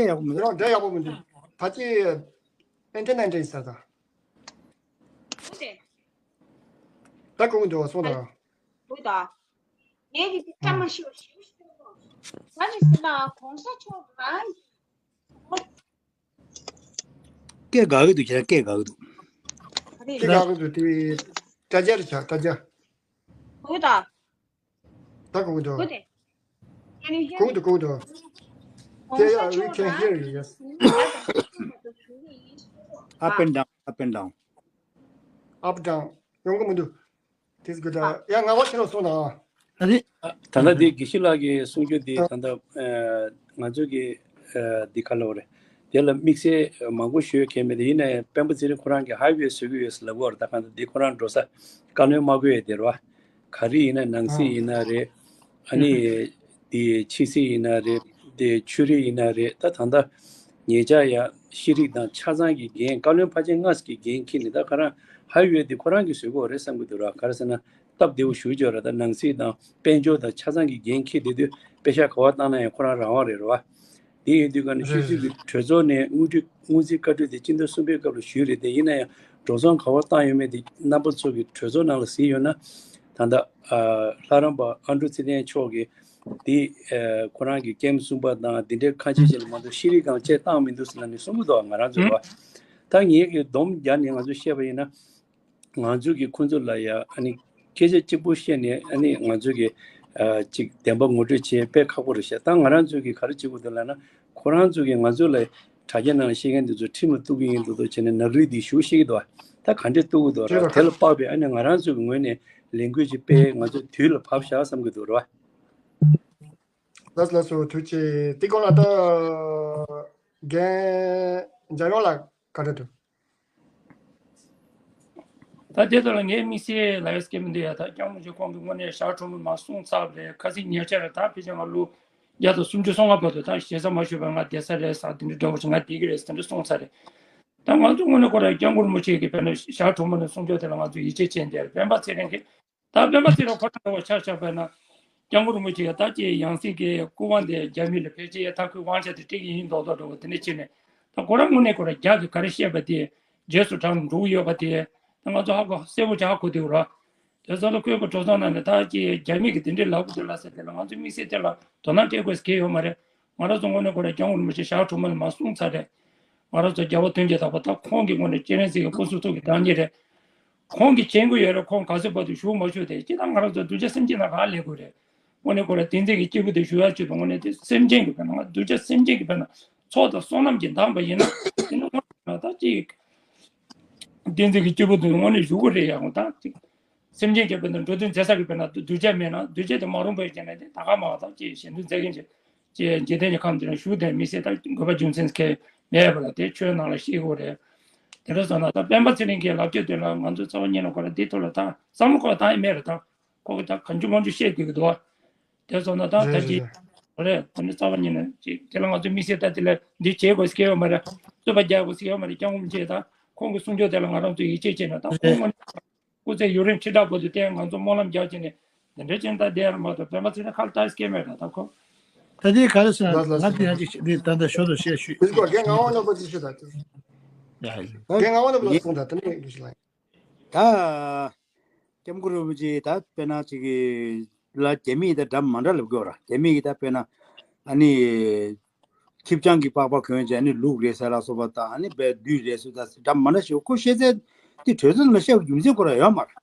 ཡག་པོ་མི་འདུག་རོང་འདྲ་ཡག་པོ་མི་འདུག་ཕ་ཅི་ཨེན་ཏེ་ན་འདྲ་ཡིན་ས་དང་། ད་གོ་གི་འདུག་སོང་དང་། འདུག་ད། ངས་ཀྱི་འདི་བཀྲ་མ་ཤིས་པ་ཞིག་ཤིག་གོ །ད་ནི་ཟེར་ན་གོང་ས་མཆོག་རང་གིས། སྐད་འགག་གི་འདུག་ཁྱེད་རང་སྐད་འགག་གི་འདུག་ག་རེ། སྐད་འགག་གི་འདུག་དེ་དྲ་རྒྱ་རེད་ཤག་དྲ་རྒྱ། གོ་གི་ད། ད་གོ་གི་འདུག་གོ་དེ། Can you hear གོ་གི་འདུག་གོ་གི་འདུག Yeah, yeah, we can hear you, yes. Up and down, up and down. Up down. ཡོང་གི་མི་འདུག This good. ཡ་ང་བ་ཁྱེད་རང་སོང་ན། ཨ་རེད། ད་ལྟ་འདི་དགེ་བཤེས་ལགས་ཀྱིས་གསུང་རྒྱུ་འདི་ད་ལྟ་ང་ཚོ་གི་འདི་ག་ལབ་རེད། དེ་ལ་དམིགས་བསལ་མང་པོ་ཞུ་ཡ་གལ་མེད་དེ་ཡིན་ན་ཡང་སྤེན་པ་ཚེ་རིང་ཁོ་རང་གིས་ཧའི་ཝེ་བཟོ་གི་ཡོད་ཟེར་ལབ་ཡོད་རེད། ད་གང་ལྟར་འདི་ཁོ་རང་འགྲོ་ས་བཀའ་བློན་དམག་དཔོན་ཡ་དེ་རེད་བ། ག་རེ་ཡིན་ན་ནང་སྲིད་ཡིན་ན་རེད། ཨ་ནི་དེ་ཕྱི་སྲིད་ཡིན་ན་རེད། དེ་ཆོས་རིག་ཡིན་ན་རེད། ད་ད་ལྟ་ཉེ་ཆར་ཡ་ཤེས་རིག་དང་ཆ་ཚང་གི་འགན་བཀའ་བློན་ཕལ་ཆེར་ལྔ་གི་འགན་འཁྱེར་ནས་ད་ཁ་རང་ཧའི་ཝེ་དེ་ཁོ་རང་གིས་བཟོས་དགོས་རེད་བསམ་གི་འདུག་ར། ག་རེ་ཟེར་ན་སྟབས་བདེ་བོ་ཞུ་ཅོག་ར། ད་ནང་སྲིད་དང་དཔལ་འབྱོར་དང་ཆ་ཚང་གི་འགན་འཁྱེར་བསྡད་དུས་པེ་ཤག་ག་བ་བཏང་ན་ཡང་ཁོ་རང་རང་དབང་རེད་ར་བ། དེ་ཡིན་དུས་ག་ནས་ཆོས་སྲིད་ཀྱི་གྲོས་ཚོགས་ནས་དངུལ་ཁྲི་སྔོན་རྩིས་བཀའ་འཁྲོལ་དེ་སྤྱི་ཟླ་གསུམ་པའི་སྐབས་ལ་ཞུས་རེད་དེ། ཡིན་ན་ཡང་འགྲོ་སོང་ག་བ་བཏང་ཡོད་མེད་དེ་རྣམ་པ་ཚོ་གི་གྲོས་ཚོགས་ནང་ལ་གཟིགས་ཡོད་ན། ད་ལྟ་ལྷ་རམས་པ་ཨ་འབྲུག་ཚེ་བརྟན་མཆོག་གིས་དེ་ཁོ་རང་གི་ཀེམ་གསུམ་པ་དང་དེ་འདྲའི་ཁ་ཆེ་ཆེ་ལ་མ་གཏོགས་ཤེས་རིག་སྒང་ཆེ་བཏང་མི་འདུག་ཟེར་ལབ་ནས་གསུང་གི་འདུག་ང་རང་ཚོ་ལ། ད་ངེད་ཀྱི་སྡོམ་རྒྱག་ནས་ང་ཚོ་བཤད་པ་ཡིན་ན། ང་ཚོ་གིས་ཁོ་ཚོ་ལ་ཡ་ཨ་ནི་སྐད་ཆ་གཅིག་པོ་བཤད་ནས་ཨ་ནི་ང་ཚོ་གི་ ཨ་ཅིག་བདེན་པ་ངོ་སྤྲོད་བྱེད་དཔེ་ཁག་པོ་རེད་ཤག་ད་ང་རང་ཚོས་ཀྱི་ག་རེ་བྱེད་དགོས་འདུག་ལབ་ན། ཁོ་རང་ཚོས་ཀྱི་ང་ཚོ་ལ་དྲ་རྒྱ་ནང་ལ་བཤད་མཁན་དེ་ཚོ་ཁྲིམས་ལ་གཏུག་གི་ཡིན་འདུག་འདུག་བྱས་ནས་ནག་རིགས་འདི་ཞུ་བཤད་ཀྱི་འདུག་ད་ག་འདྲས་གཏུག་གི་འདུག་ར། དེ་ལ་དཔག་པའི་ཨ་ནི་ང་རང་ཚོའི་ངོས་ནས་ལས་འགུལ་ཅིག་སྤེལ། ང་ཚོ་དུས་ལ་བབས་ཤག་བསམ་གྱི་འདུག་ར། ལགས་ལགས་སོ། ཐུགས་རྗེ་ཆེ། དེ་སྐོར་ལ་ད་རྒན་འཇམ་དབྱངས་ལགས་ག་འདྲ་འདུག་ད་དེ་ལྟར་ངའི་དམིགས་བསལ་ལབ་ཡ་སྐད་མི་འདུག་ཡ། ད་སྐྱབས་མགོན་རིན་པོ་ཆེ་ཁོང་གིས་དངོས་གནས་ཞག་དྲུག་མ་མ་གསུངས་ཚར་རེད། ཁ་སང་ཉེ་ཆར་ད་ཕལ་ཆེར་ང་ལོ་བརྒྱ་དང་སུམ་ཅུ་སོ་ལྔ་བར་དུ་ད་ཞེ་ས་མ་ཞུས་པར་ང་བསྡད་ས་རེད་ཟེར་དེ་འདྲ་འདྲ་བོ་ཞིག་ང་བསྡད་ཀྱི་རེད་ཟེར་དེ་འདྲ་གསུངས་ཚར་རེད། ད་ང་ཚོ་དངོས་གནས་ཁོ་རང་སྐྱབས་མགོན་རིན་པོ་ཆེ་གིས་དཔེར་ན་ཞག་དྲུག་མ་ནས་གསུང་ཆོས་དེ་ལ་ང་ཚོ་ཡིད་ཆེས་བྱས་བསྡད་རེད། སྤེན་པ་ཚེ་རིང་གིས། ད་སྤེན་པ་ཚེ་རིང་ཁོ་རང་འདྲ་བོ་ཆ་བཞག་པ་ན། སྐྱབས་མགོན་རིན་པོ་ཆེ་ད་ཅིག་ཡང་སྲིད་ཀྱི་སྐུ་དབང་དེ་རྒྱ་མི་ལ་ཕལ་ཆེར་ཡ་ཐག་ཁུར་དབང་ཆ་དེ་སྤྲད་ཀྱི་ཡིན་མདོག་མདོག་འདྲ་བོ་དེ་འདྲ་བྱས་ནས། ད་ཁོ་རང་དངོས་གནས་ཁོ་རང་རྒྱ་གིས་ག་རེ་བཤད་པ་དེ་རྗེས་སུ་འབྲང་འགྲོ་གི་ཡོད་པ་དེ། ད་ང་ཚོ་ཧ་གོ་གསལ་པོ་ཅིག་ཧ་གོ་བསྡད་ཡོད་ར། དེ་ཚོ་ལ་ཁོས་ཁོ་གྲོས་ཚོགས་ནང་ནས་ད་ཅིག་རྒྱ་མི་གིས་དེ་འདྲའི་ལབ་དགོས་འདུག་ལབ་ཟེར་དེ་ལ་ང་ཚོ་དམིགས་བསལ་དེ་ལ་དོ་སྣང་སྤྲད་དགོས་ཟེར་གྱི་ཡོད་མ་རེད། ང་རང་ཚོ་དངོས་གནས་ཁོ་རང་སྐྱབས་མགོན་རིན་པོ་ཆེ་ཞག་དྲུག་མ་ལ་མ་གསུངས་ཚར་རེད། ང་རང་ཚོ་རྒྱལ་བ་དོན་གྱི་བདག་པོ་ད་ཁོང་གི་ངོས་ནས་སྤྱན་རས་གཟིགས་ཀྱི་སྐུ་གཟུགས་ཐུགས་ཀྱི་བདག་ཉིད་རེད། ཁོང་གིས་མཁྱེན་གྱི་ཡོད་རེད། ཁོང་ག་ཚོད་བར་དུ་བཞུགས་མ་བཞུགས་དེ་ཅི་ད་ང་རང་ཚོ་གདུལ་བྱ་སེམས་ཅན་ལ་ག་ལས་དགོས་རེད། དངོས་གནས་ཁོ་རང་བསྟན་འཛིན་གྱི་སྐྱེས་བུ་དེ་བཞུགས་ཡག་ཆེད་དུ་དངོས་གནས་དེ་སེམས་ཅན་གྱི་དཔེར་ན་ང་གདུལ་བྱ་སེམས་ཅན་གྱི་དཔེར་ན་ཚོགས་དང་བསོད་ནམས་ཀྱིས་འདང་བ་ཡིན་ན་དེ་ནི་དངོས་གནས་ད་ཅིག་བསྟན་འཛིན་གྱི་སྐྱེས་བུ་དེ་དངོས་གནས་བཞུགས་ཀྱི་རེད་ཡ། འོ་ད་ཅིག་སེམས་ཅན་གྱི་དཔེར་ན་འགྲོ་དོན་མཛད་ས་གི་དཔེར་ན་གདུལ་བྱ་མེད་ན་གདུལ་བྱ་དེ་མ་རུངས་པ་ཡིན་ན་དེ་ད་ག་མ་བ་ད་ཅིག་གཞན་དོན་མཛད་མཁན་ཅིག་ཅེས་འཇིག་རྟེན་གྱི་ཁམས་འདི་ན་བཞུགས་བསྡད་མི་སེར་དང་དགོས་པ་རྒྱུ་མཚན་གང་མེད་པ་ལ་དེ་ཆོས་ནང་ལ་ཤེས་དགོས་རེད། དེ་འདྲ་སོང་ན་ད་སྤེན་པ་ཚེ་རིང་གི་ལབ་རྒྱུ་དེ་ལ་ང་ཚོ་རྩ་བ་ཉིད་ནས་ཁོ་ལ་འདི་ཐོག་ལ་ད་བསམ་བློ་ཁོ་བཏང་ཡི་མེད་རེད། ད་ཁོ་གི་ད་གང་བྱུང་མང་བྱུང་བཤད་སྡོད་ཀྱི་འདུག་བ། དེ་སོང་ན་ད་ད་རེད་ཅི་རེད། རེད་དེ་ནི་རྩ་བ་ཉིད་ནས་ཅི་དེ་ལ་ང་ཚོའི་དམིགས་བསལ་ད་དེ་ལ་འདི་བྱེད་དགོས་སྐལ་བ་མ་རེད། རྩོད་པ་རྒྱག་དགོས་སྐལ་བ་མ་རེད། སྐྱབས་མགོན་རིན་པོ་ཆེ་ད་ཁོང་གི་གསུང་ཆོས་དེ་ལ་ང་རང་ཚོ་ཡིད་ཆེས་བྱས་ན་ད་ཁོང་རེད། ངོ་ནས། སྐུ་ཚེ་ཡུན་རིང་ཁྲི་ཕྲག་བར་དུ་བརྟན། ང་ཚོ་སྨོན་ལམ་རྒྱག་བྱས་ནས་འདི་འདྲ་ཅན་ད་བསྡད་ར་མ་གཏོགས་སྤེན་པ་ཚེ་རིང་ཁ་ལ་ལྟ་སྐྱེ་མེད་ར་ད་ཁོ། ད་དེ་ག་རེ་ཟེར་ན་ལགས་ལགས་ང་དེ་ཡང་ཅིག་འདི་ད་ལྟ་ཞོར་དུ་བཤད་ཞུས། དེ་སྐོར་རྒན་ངག་དབང་རྣམ་པ་ཚོས་ཞུ་དང་། ཡ་ཡ། རྒན་ངག་དབང་རྣམ་པ་ལ་གསུངས་དང་དེ་ནས་ཡིན་ཞུ་ལ། ད་སྐྱབས་མགོན་རིན་པོ་ཆེ་ད་དཔེར་ན་ཅིག་གི་ལ་རྒྱ་མིས་ད་འདྲ་མ་འདྲ་ལབ་དགོས་ར། རྒྱ་མིས་གི་ད་དཔེར་ན་ཨ་ནི། ཁྱི་སྤྱང་གི་པགས་པ་གོན་བྱས་ནི་ལུག་རེད་ཟེར་ལ་སོགས་པ་དང་ཨ་ནི་བས་བདུད་རེད་ཟེར་ད་འདྲ་མ་འདྲ་ཞིག་ཁོ་བཤད་ཚད་དེ་གྲོས་ཚོགས་ནང་ལ་བཤད་པའི་རྒྱུ་མཚན་ཁོ་རང་ཡོད་མ་རེད།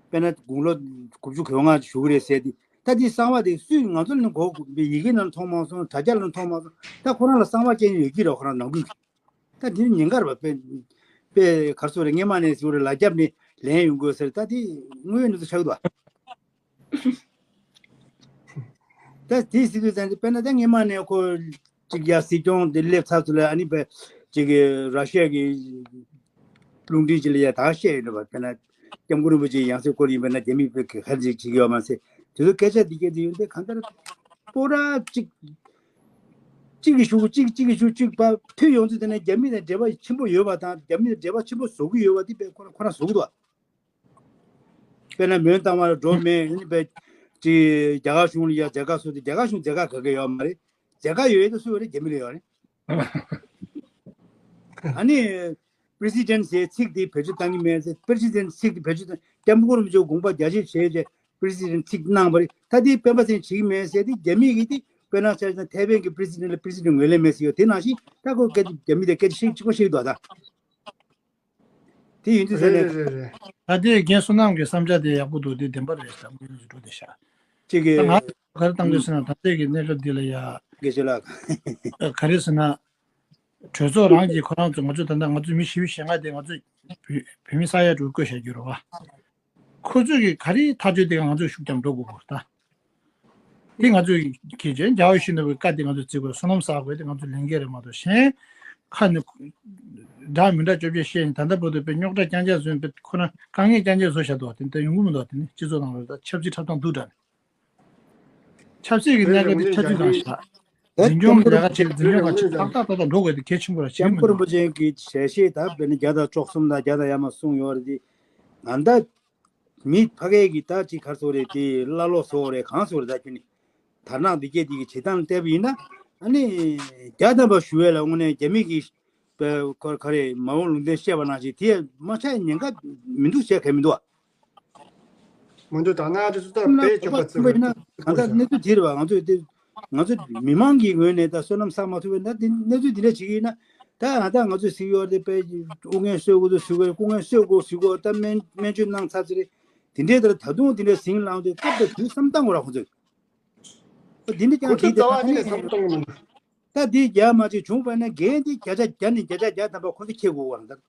དཔེར་ན་དགུང་ལོ་དགུ་བཅུ་གོ་ལྔ་བཞུགས་ཀྱི་རེད་ཟེར་ཏེ་ད་དེ་གསང་བ་དེ་སུས་ང་ཚོ་ལ་ནི་གོ་ཡི་གེ་ནང་མཐོང་མ་སོང་། དྲ་རྒྱ་ལ་མཐོང་མ་སོང་། ད་ཁོ་རང་ལ་གསང་བ་སྐྱེལ་ཡོད་ཀྱི་རེད། ཁོ་རང་ནང་ཁུལ་གྱི་ད་དེ་ནི་ཉེན་ཁ་རེད་པ། དཔེ་དཔེ་གར་སོ་རེད། སྔས་མ་ནས་ཟེར་རེད་ལ་རྒྱབ་ནས་ལན་ཡོང་དགོས་ཟེར། ད་དེ་དངོས་ཡོད་གནས་ཚུལ་ཆགས་འདུག་ད་དེ་སྲིད་དུས་ཙམ་དེ་དཔེར་ན་ད་སྔས་མ་ནས་ཁོ་གཅིག་ཡ་སྲིད་སྐྱོང་དེ་སླེབས་ཚར་ཚུལ་ལ་ཨ་ནི་བས་གཅིག་གི་ར་ཤི་ཡ་གི་རླུང་འཕྲིན་གཅིག་ལ་ཡ་ད་བཤད་ཡོད་རེད་པ། དཔེར་ན་སྐྱབས་མགོན་རིན་པོ་ཆེ་ཡང་སྲིད་སྐོར་ཡིན་པ་ན་རྒྱ་མི་བས་ག་རེ་ཅིག་བྱེད་ཀྱི་ཡོད་མ་ཟད་དེ་ཚོ་སྐད་ཆ་འདི་སྐད་དེ་ཡོད་འདི་གང་ལྟར་སྤོ་ར་གཅིག་གཅིག་གི་གཞུག་གུ་གཅིག་གཅིག་གི་གཞུག་གཅིག་པ་ཐོན་ཡོང་དུས་དེ་ནས་རྒྱ་མི་དང་འབྲེལ་བ་ཆེན་པོ་ཡོད་པ་དང་རྒྱ་མི་དང་འབྲེལ་བ་ཆེན་པོ་བཟོ་གི་ཡོད་པ་འདི་བས་ཁོ་རང་ཁོ་རང་བཟོ་གི་འདུག་དཔེར་ན་མོན་རྟ་དམག་ལ་འགྲོ་མེད་ཡིན་པས་ཅི། རྒྱ་གར་གཞུང་ལ་ཡ་མཛད་དཀའ་བཟོ་དུས་རྒྱ་གར་གཞུང་མཛད་དཀའ་ག་གེ་ཡོད་མ་རེད། མཛད་དཀའ་ཡོད་ཡོད་དུ་སུ་ཡོད་རེད། རྒྱ་མི་ལ་ཡོད་རེད། ཨ་ནི་པི་རེ་སི་ཌེན་ཟེར་ཚིག་དེ་བེད་སྤྱོད་བཏང་གི་མེད་ཟེར། པི་རེ་སི་ཌེན་ཚིག་དེ་བེད་སྤྱོད་བཏང་སྐྱབས་མགོན་རིན་པོ་ཆེ་དགོངས་པ་རྒྱ་ཆེ་བྱས་རྗེས་པི་རེ་སི་ཌེན་ཚིག་གནང་བ་རེད། ད་དེ་སྤེན་པ་ཚེ་རིང་བྱེད་ཀྱི་མེད་ཟེར་དེ་རྒྱ་མི་གིས་དེ་དཔེར་ན་ཆ་བཞག་ན་ཐའེ་ཝན་གྱི་པི་རེ་སི་ཌེན་ལ་པི་རེ་སི་ཌེན་ངོས་ལེན་མེད་ཟེར་ཡོད། དེ་ནང་བཞིན་ད་ཁོ་སྐད་ཆ་རྒྱ་མི་དང་སྐད་ཆ་བཤད་གཅིག་པ་བཤད་འདུག་ད། དེ་ཡིན་དུས་ཟེར་ནས། རེད་རེད་རེད། ད་ལྟའི་རྒན་བསོད་ནམས་ཀྱི་བསམ་འཆར་དེ་ཡག་པོ་འདུག་དེ་བདེན་པ་རེད་བསམ་གྱི་འགྲོ་བསྡད་ཤག་དེ་གི་ད་ང་ག་རེ་བཏང་འདོད་ཟེར་ན་ད་ལྟའི་གི་གནས་སྐབས་འདི་ལ་ཡ། དགེ་ཆེ་ལགས། ག་རེ་ཟེར་ན། གྲོས་ཚོགས་རང་གིས་ཁོ་རང་ཚོ་ང་ཚོ་ད་ལྟ་ང་ཚོ་མི་བཞི་བཅུ་ཞེ་ལྔ་དེ་ང་ཚོ་བོད་བོད་མི་ས་ཡ་དྲུག་བསྐོས་བཞག་རྒྱུ་རེད་བ། ཁོ་ཚོས་ཀྱི་ག་རེ་ཐག་གཅོད་དེ་ག་ང་ཚོས་ཤུགས་རྒྱབ་འགྲོ་དགོས་པ་རེད་ད། དེ་ང་ཚོས་གལ་ཆེན་རྒྱལ་བ་ཡིད་བཞིན་ནོར་བུའི་བཀའ་དེ་ང་ཚོས་བརྩི་དགོས། བསོད་ནམས་བསགས་དགོས་དེ་ང་ཚོའི་ལས་འགན་རེད་མ་གཏོགས་གཞན་ཁ་ནས་འདྲ་མི་འདྲ་བཅོ་བརྒྱད་བཤད་ནས་ད་ལྟ་བར་དུ་དཔེ་རྙོག་དྲ་རྐྱང་རྐྱང་བཟོས་ནས་དཔེ་ཁོ་རང་དཀའ་ངལ་རྐྱང་རྐྱང་བཟོ་བཞག་འདུག་དེ་འདྲ་ཡོང་གི་མི་འདུག་དེ་ནི་སྤྱི་ཚོགས་ནང་ལ་ད་ཆབ་སྲིད་འཁྲབ་སྟངས་འདུག་འདྲ་ནས། ཆབ་སྲིད་ཀྱི་གནད་འགག་དེ་ཆབ་སྲིད་ནང་བཞག་འཛིན་སྐྱོང་གི་ལས་ཀ་བྱེད་འཛིན་སྐྱོང་ག་ཆེད་ཏག་ཏག་ཏག་ཏག་འགྲོ་དགོས་དེ་གལ་ཆེན་པོ་ར་བྱེད་སྐྱབས་མཁན་མགོན་རིན་པོ་ཆེ་གི་ཞལ་བཞེས་ད་དཔེར་ན་བརྒྱ་དང་བཅུ་གསུམ་དང་བརྒྱ་དང་ཡར་མར་གསུངས་ཡོད་རེད་དེ། ང་ད་མི་ཕ་གི་གི་ད་ཅིག་ག་རེ་ཟེར་དགོས་རེད་དེ་བླ་ལོག་ཟེར་དགོས་རེད་གང་ཟེར་དགོས་རེད། ད་ཁྱོད་ནི་དར་ནག་འདི་སྐད་འདི་གི་བྱེད་སྟངས་བལྟས་པ་ཡིན་ན་ཨ་ནི་བརྒྱ་ཐམ་པ་ཞུ་བས་ལ་དངོས་གནས་རྒྱ་མི་གི་པའི་ཁོ་ག་རེ་མ་འོངས་ལུང་བསྟན་བཤད་པ་ནང་བཞིན་དེ་མ་ཆགས་ཉེན་ཁ་མི་འདུག་བཤད་མཁན་མི་འདུག་ཨ། མི་འདུག་ད་ང་ཚོ་ད་དཔེ་ཆོག་པ་བརྩི་བ་ཡིན་ན་གང་ལྟར་གནས་ཚུལ་དེ་རེད་བ། ང་ཚོས་དེ་ང་ཚོ་མི་མང་གི་ངོས་ནས་ད་བསོད་ནམས་བསགས་མ་ཐུབ་པ་ཡིན་ན་དེ་གནས་ཚུལ་དེ་འདྲ་བྱེད་ཀྱི་ཡིན་ན་ད་ང་ད་ང་ཚོས་ཟེར་གྱི་ཡོད་རེད། དཔེ་སྐུ་ངལ་གསོ་དགོས་འདུག་ཟེར་གྱི་ཡོད་རེད། སྐུ་ངལ་གསོ་དགོས་ཟེར་གྱི་ཡོད་རེད། ད་སྨན་སྨན་བཅོས་གནང་ཚར་ཚེ་རེད། དེ་འདྲའི་དེར་ད་དུང་དེ་འདྲའི་ཟིང་ལངས་ཏེ་སྐབས་དེར་དུས་བསམ་བཏང་དགོས་ར་ཁོ་ཚོས། ཨ་འདི་འདྲ་ཀྱང་ཁོ་ཚོ་གིས་དེ་རྩ་བ་ད་ཉིད་ནས་བསམ་བཏང་གི་མི་འདུག་ད་འདི་རྒྱ་མ་ཅིག་བྱུང་བ་ན་འགན་འདི་བརྒྱ་ཆ་བརྒྱ་ནས་བརྒྱ་ཆ་བརྒྱ་ཐམ་པ་ཁོ་ཚོ་འཁྱེར་དགོས་པ་རེད་ད།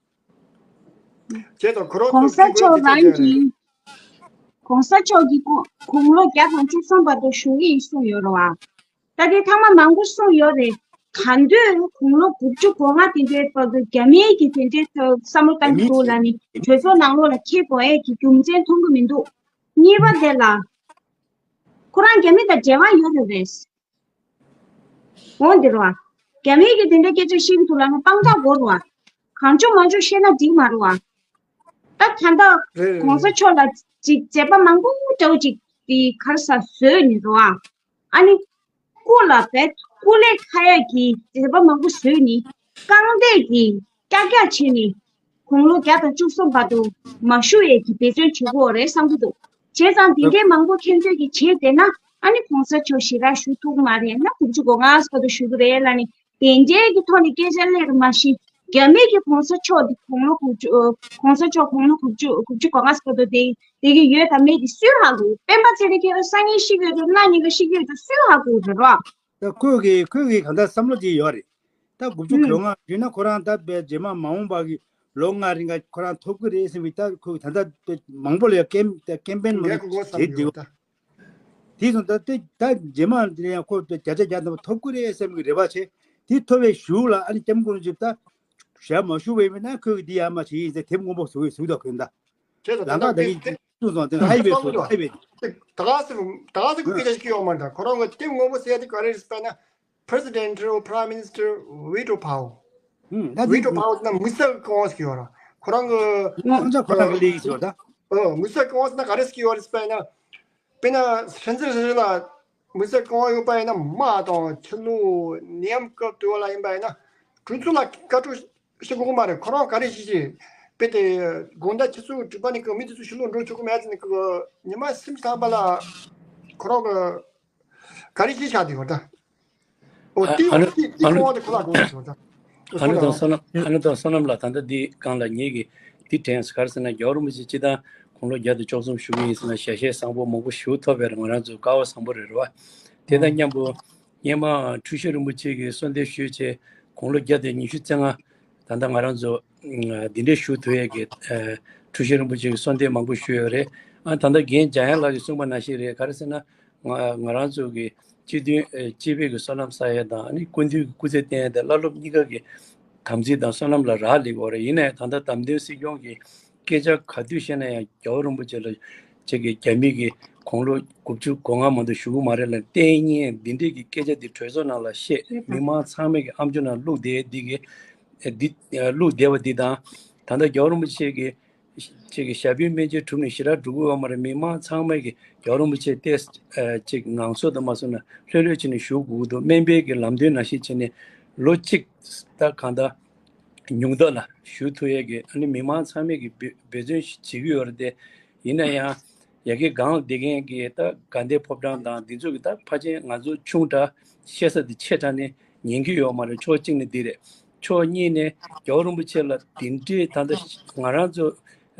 བྱས་ཙང་ཁོ་རང་གོང་ཚོ་ས་མཛད་མཁན་མཁན་ཆོག་ཆེ་ཆེ་རེད། གོང་ས་མཆོག་གིས་དགུང་ལོ་བརྒྱ་དང་བཅུ་གསུམ་བར་དུ་བཞུགས་ཀྱི་ཡིན་གསུངས་ཡོད་རེད་བ། ད་དེ་ཐེངས་མ་མང་པོ་གསུངས་ཡོད་རེད། ག་དུས་དགུང་ལོ་དགུ་བཅུ་གོ་ལྔ་དེ་འདྲའི་བར་དུ་རྒྱ་མིའི་གི་དེ་འདྲའི་ཐོག་བསམ་བློ་བཏང་གི་འདུག་ལབ་ནས་གྲོས་ཚོགས་ནང་ལོགས་ལ་འཁྱེར་དགོས་ཡས་ཀྱི་རྒྱུ་མཚན་མཐོང་གི་མི་འདུག་གཉིས་པ་དེ་ལ། ཁོ་རང་རྒྱ་མི་དང་འབྲེལ་བ་ཡོད་རེད་པས། འོང་འདི་རུ་བ། རྒྱ་མིའི་གི་དེ་འདྲ་སྐད་ཆ་བཤད་ཀྱི་འདུག་ལབ་ན་དཔང་རྟགས་དགོས་རུ་བ། གང་བྱུང་མང་བྱུང་བཤད་ན་འགྲིག་མ་རུ་བ། ད་ད་ལྟ་རེད་རེད་གོང་ས་མཆོག་ལ་ཅིག་མཛད་པ་མང་པོ་འདྲ་བོ་ཅིག་དེ་ག་རེ་ཟ་བཟོས་ནི་རུ་བ། ཨ་ནི། སྐུ་ལ་བས་སྐུ་ལས་ཁ་ཡག་གི་མཛད་པ་མང་པོ་བཟོས་ནི། རྐང་འདས་ཀྱི་ཀྱག་ཀྱག་བྱས་ནི། དགུང་ལོ་བརྒྱ་དང་བཅུ་གསུམ་བར་དུ་མ་བཞུགས་ཡས་ཀྱི་འབད་བརྩོན་བྱེད་དགོས་རེད་བསམ་གྱི་འདུག་བྱས་ཙང་དེ་འདྲའི་མང་པོ་ཁྱེད་ཚོས་ཀྱི་བྱས་བསྡད་ན་ཨ་ནི་གོང་ས་མཆོག་ཞེ་དྲག་བཞུགས་ཐུབ་ཀྱི་མ་རེད། ན་དགུ་བཅུ་གོ་ལྔ་བར་དུ་བཞུགས་ཀྱི་རེད་ལབ་ནི། དེ་འདྲའི་གི་ཐོག་ནས་སྐད་ཆ་སླེབས་རེད་མ་གཞི། རྒྱ་མི་གི་གོང་ས་མཆོག་འདི་དགུང་ལོ་དགུ་བཅུ་ཨ། གོང་ས་མཆོག་དགུང་ལོ་དགུ་བཅུ་དགུ་བཅུ་གོ་ལྔ་བར་དུ་བསྡད་བསྡད་ཀྱི་ཡོད་དམ་མེད་དེ་སུས་ཧ་གོ། སྤེན་པ་ཚེ་རིང་ཁྱེད་རང་སང་ཉིན་ཤི་གི་ཡོད་འགྲོ། གནངས་ཉིན་ཀ་ཤི་གི་ཡོད་འགྲོ། སུས་ཧ་གོ་རེད་རོ། ད་ཁོས་གི་ཁོས་གི་གང་ལྟར་བསམ་བློ་ཅིག་ཡོད་རེད། ད་དགུ་བཅུ་གོ་ལྔ་ཡིན་ན་ཁོ་རང་ད་པའི་རྗེས་མ་མ་འོངས་པ་གི་ལོ་ལྔ་རིང་ག་ཁོ་རང་ཐོབ་ཀྱི་རེད་ཟེར་བའི་ད་ཁོས་ད་ལྟ་པའི་མང་པོ་ལ་ཡང་ཀེམ་ཀེམ་པེན་མང་པོ་བྱེད་བསྡད་ཡོད། དེ་སོང་ད་དེ་ད་རྗེས་མ་དེ་ཡང་ཁོ་བརྒྱ་ཆ་བརྒྱ་ཐམ་པ་ཐོབ་ཀྱི་རེད་བསམ་གྱི་རེ་བ་བྱས། དེ་ཐོབ་པའི་གཞུག་ལ་ཨ་ནི་སྐྱབས་མགོན་རིན་པོ་ཆེ་ད་ཞལ་མ་བཞུགས་པ་ཡིན་ན་ཁོས་འདི་ཡར་མར་བྱེད་ཡིན་ཟེར་དེབ་སྔོན་པོ་བཟོ་བའི་བཟོ་ད་ཁོས་ད་བྱས་ཙང་ལམ་ཁ་ད་ད་གིན་གཅིག་གསུངས་སོང་དེ་ཧའི་ཝེ་བཟོ་ད་ཧའི་ཝེ། ད་ག་ཟེར་ད་ག་ཟེར་ཁོས་སྐད་ཆ་ཞིག་གི་ཡོད་མ་རེད། ད་ཁོ་རང་གི་དེབ་སྔོན་པོ་ཟེར་ཡ་དེ་ག་རེ་རེད་ཟེར་ན། President or Prime Minister Veto Power། ད་Veto Power ན་མི་སེར་ཀོང་ཟེར་གྱི་ཡོད་ར། ཁོ་རང་གི་ཁོང་ཚོ་ཁོ་རང་གི་ལས་ཀྱི་ཟེར་ད། ཨོ་མི་སེར་ཀོང་ཟེར་ན་ག་རེ་ཟེར་གྱི་ཡོད་རེད་ཟེར་པ་ཡིན་ན། དཔེར་ན་ཧྲན་ཙེན་ཧྲན་ཙེན་ལ་མི་སེར་ཀོང་ཡོད་པ་ཡིན་ན་དམག་དང་ཆུ་ལུག་ནད་ཡམས་སྐབས་དུས་ལ་ཡིན་པ་ཡིན་ན་གྲོས་ཚོགས་ལ་བཀའ་འཁྲོལ་ཞིག་དགོས་མ་རེད། ཁོ་རང་ག་རེ་ཞིག་ཞིག་དཔེ་དེ་དགོང་དག་ཆུ་ཚོད་དྲུག་པ་ནས་ཀྱི་མི་དེ་ཚོ་ཕྱི་ལོགས་འགྲོ་ཆོག་གི་མེད་ཟེར་ནས་ཀྱི་ཉི་མ་སུམ་ཅུ་ཐམ་པ་ལ་ཁོ་རང་གི་ག་རེ་ཞིག་བྱ་དེ་ཡོད་ད། ཨོ་ཨ་ཏི་ཨ་ནི་ཏི་ཏི་ཨ་ནི་ཁོང་དེ་ཁོ་ལ་དགོངས་ཟེར་ཡོད་ད། ཨ་ནི་དང་བསོད་ནམས་ཨ་ནི་དང་བསོད་ནམས་ལགས། ད་ལྟ་འདི་སྒང་ལ་ངེད་ཀྱིས་འདི་དྲན་སོང་། ག་རེ་ཟེར་ན་རྒྱལ་བ་རིན་པོ་ཆེ་སྤྱི་དང་དགུང་ལོ་བརྒྱ་དང་བཅུ་གསུམ་བཞུགས་ཡིན་ཟེར་ན་ཞལ་བཞེས་བཟང་པོ་མང་པོ་ཞུ་ཐུབ་པའི་ང་རང་ཚོ་སྐལ་བ་བཟང་པོ་རེད་རེད་བ། དེ་དང་མཉམ་པོ་སྔོན་མ་འཁྲུལ་ཞིག་རིན་པོ་ཆེ་གིས་གསོལ་འདེབས་ཞུས་བྱས་དགུང་ལོ་བརྒྱ་དང་ཉི་ཤུ་རྩ་ལྔ། ད་ལྟ་ང་རང་ཚོ་འདི་འདྲའི་ཞུ་ཐུབ་ཡས་ཀྱི་འཁྲུལ་ཞིག་རིན་པོ་ཆེ་གི་གསོལ་འདེབས་མང་པོ་ཞུས་ཡོད་རེད། ཨ་ད་ལྟ་རྒན་འཇམ་དབྱངས་ལགས་ཀྱིས་གསུངས་པ་ནང་བཞིན་རེད། ག་རེ་ཟེར་ན་ང་ང་རང་ཚོ་གི་སྤྱི་མཐུན་སྤྱི་པའི་གི་བསོད་ནམས་བསགས་ཡས་དང་ཨ་ནི་སྐུ་མདུན་གྱི་སྐུ་ཚེ་བརྟན་ཡས་དང་བླ་སློབ་གཉིས་ཀ་གི་དམ་ཚིག་དང་བསོད་ནམས་ལ་རག་ལས་ཀྱི་ཡོད་རེད། ཡིན་ནའི་ད་ལྟ་བདམས་ཐོན་སྲིད་སྐྱོང་གི་སྐད་ཆ་ག་དུས་བཤད་ན་ཡང་རྒྱལ་བ་རིན་པོ་ཆེ་ལ་ཅིག་གི་རྒྱ་མི་གི་དགུང་ལོ་དགུ་བཅུ་གོ་ལྔ་མ་གཏོགས་བཞུགས་ཀྱི་མ་རེད་ལབ། ལྟས་ངན་འདི་འདྲས་ཀྱི་སྐད་ཆ་འདི་གྲོས་ཚོགས་ནང་ལ་བཤད། མི་མང་ཚང་མས་ཀྱི་ཨམ་ཅོག་ནང་བླུགས་བསྡད་འདི་གི་འདི་བླུགས་བསྡད་པ་འདི་དང་། ད་ལྟ་རྒྱལ་བ་རིན་པོ་ཆེ་གི་ཅིག་གི་ཞབས་པུས་སྨན་བཅོས་གྲུབ་ནས་ཞེ་དྲག་འགྲོ་གི་ཡོད་མ་རེད། མི་མང་ཚང་མས་ཀྱི་རྒྱལ་བ་རིན་པོ་ཆེ་ཏོག་ཙམ་ཅིག་ངང་ཚུལ་དུ་མ་སོང་ན་ལྷོད་ལྷོད་བྱས་ནས་བཞུགས་དགོས་ཀྱི་འདུག་སྨན་པའི་གི་ལམ་སྟོན་ནང་བཞིན་བྱས་ནས་ལོ་གཅིག་ད་གང་ལྟར་ཉུང་མཐའ་ལ་ཞུ་ཐུབ་ཡས་ཀྱི་ཨ་ནི་མི་མང་ཚང་མས་ཀྱི་འབད་འབད་བརྩོན་ཞིག་བྱེད་ཀྱི་ཡོད་རེད་དེ། ཡིན་ན་ཡང་ཡ་གི་སྒང་ལ་བསྡད་མཁན་གྱི་ད་དགའ་ལྡན་ཕོ་བྲང་དང་འདི་ཚོ་གི་ད་ཕལ་ཆེར་ང་ཚོ་ཆུང་དྲགས་བཤད་ས་དེ་ཆེ་དྲགས་ནས་ཉན་གྱི་ཡོད་མ་རེད། ཕྱོགས་གཅིག་ནས་འདི་རེད། ཕྱོགས་གཉིས་ནས་རྒྱལ་བ་རིན་པོ་ཆེ་ལ་དེ་འདྲའི་ད་ལྟ་ང་རང་ཚོ་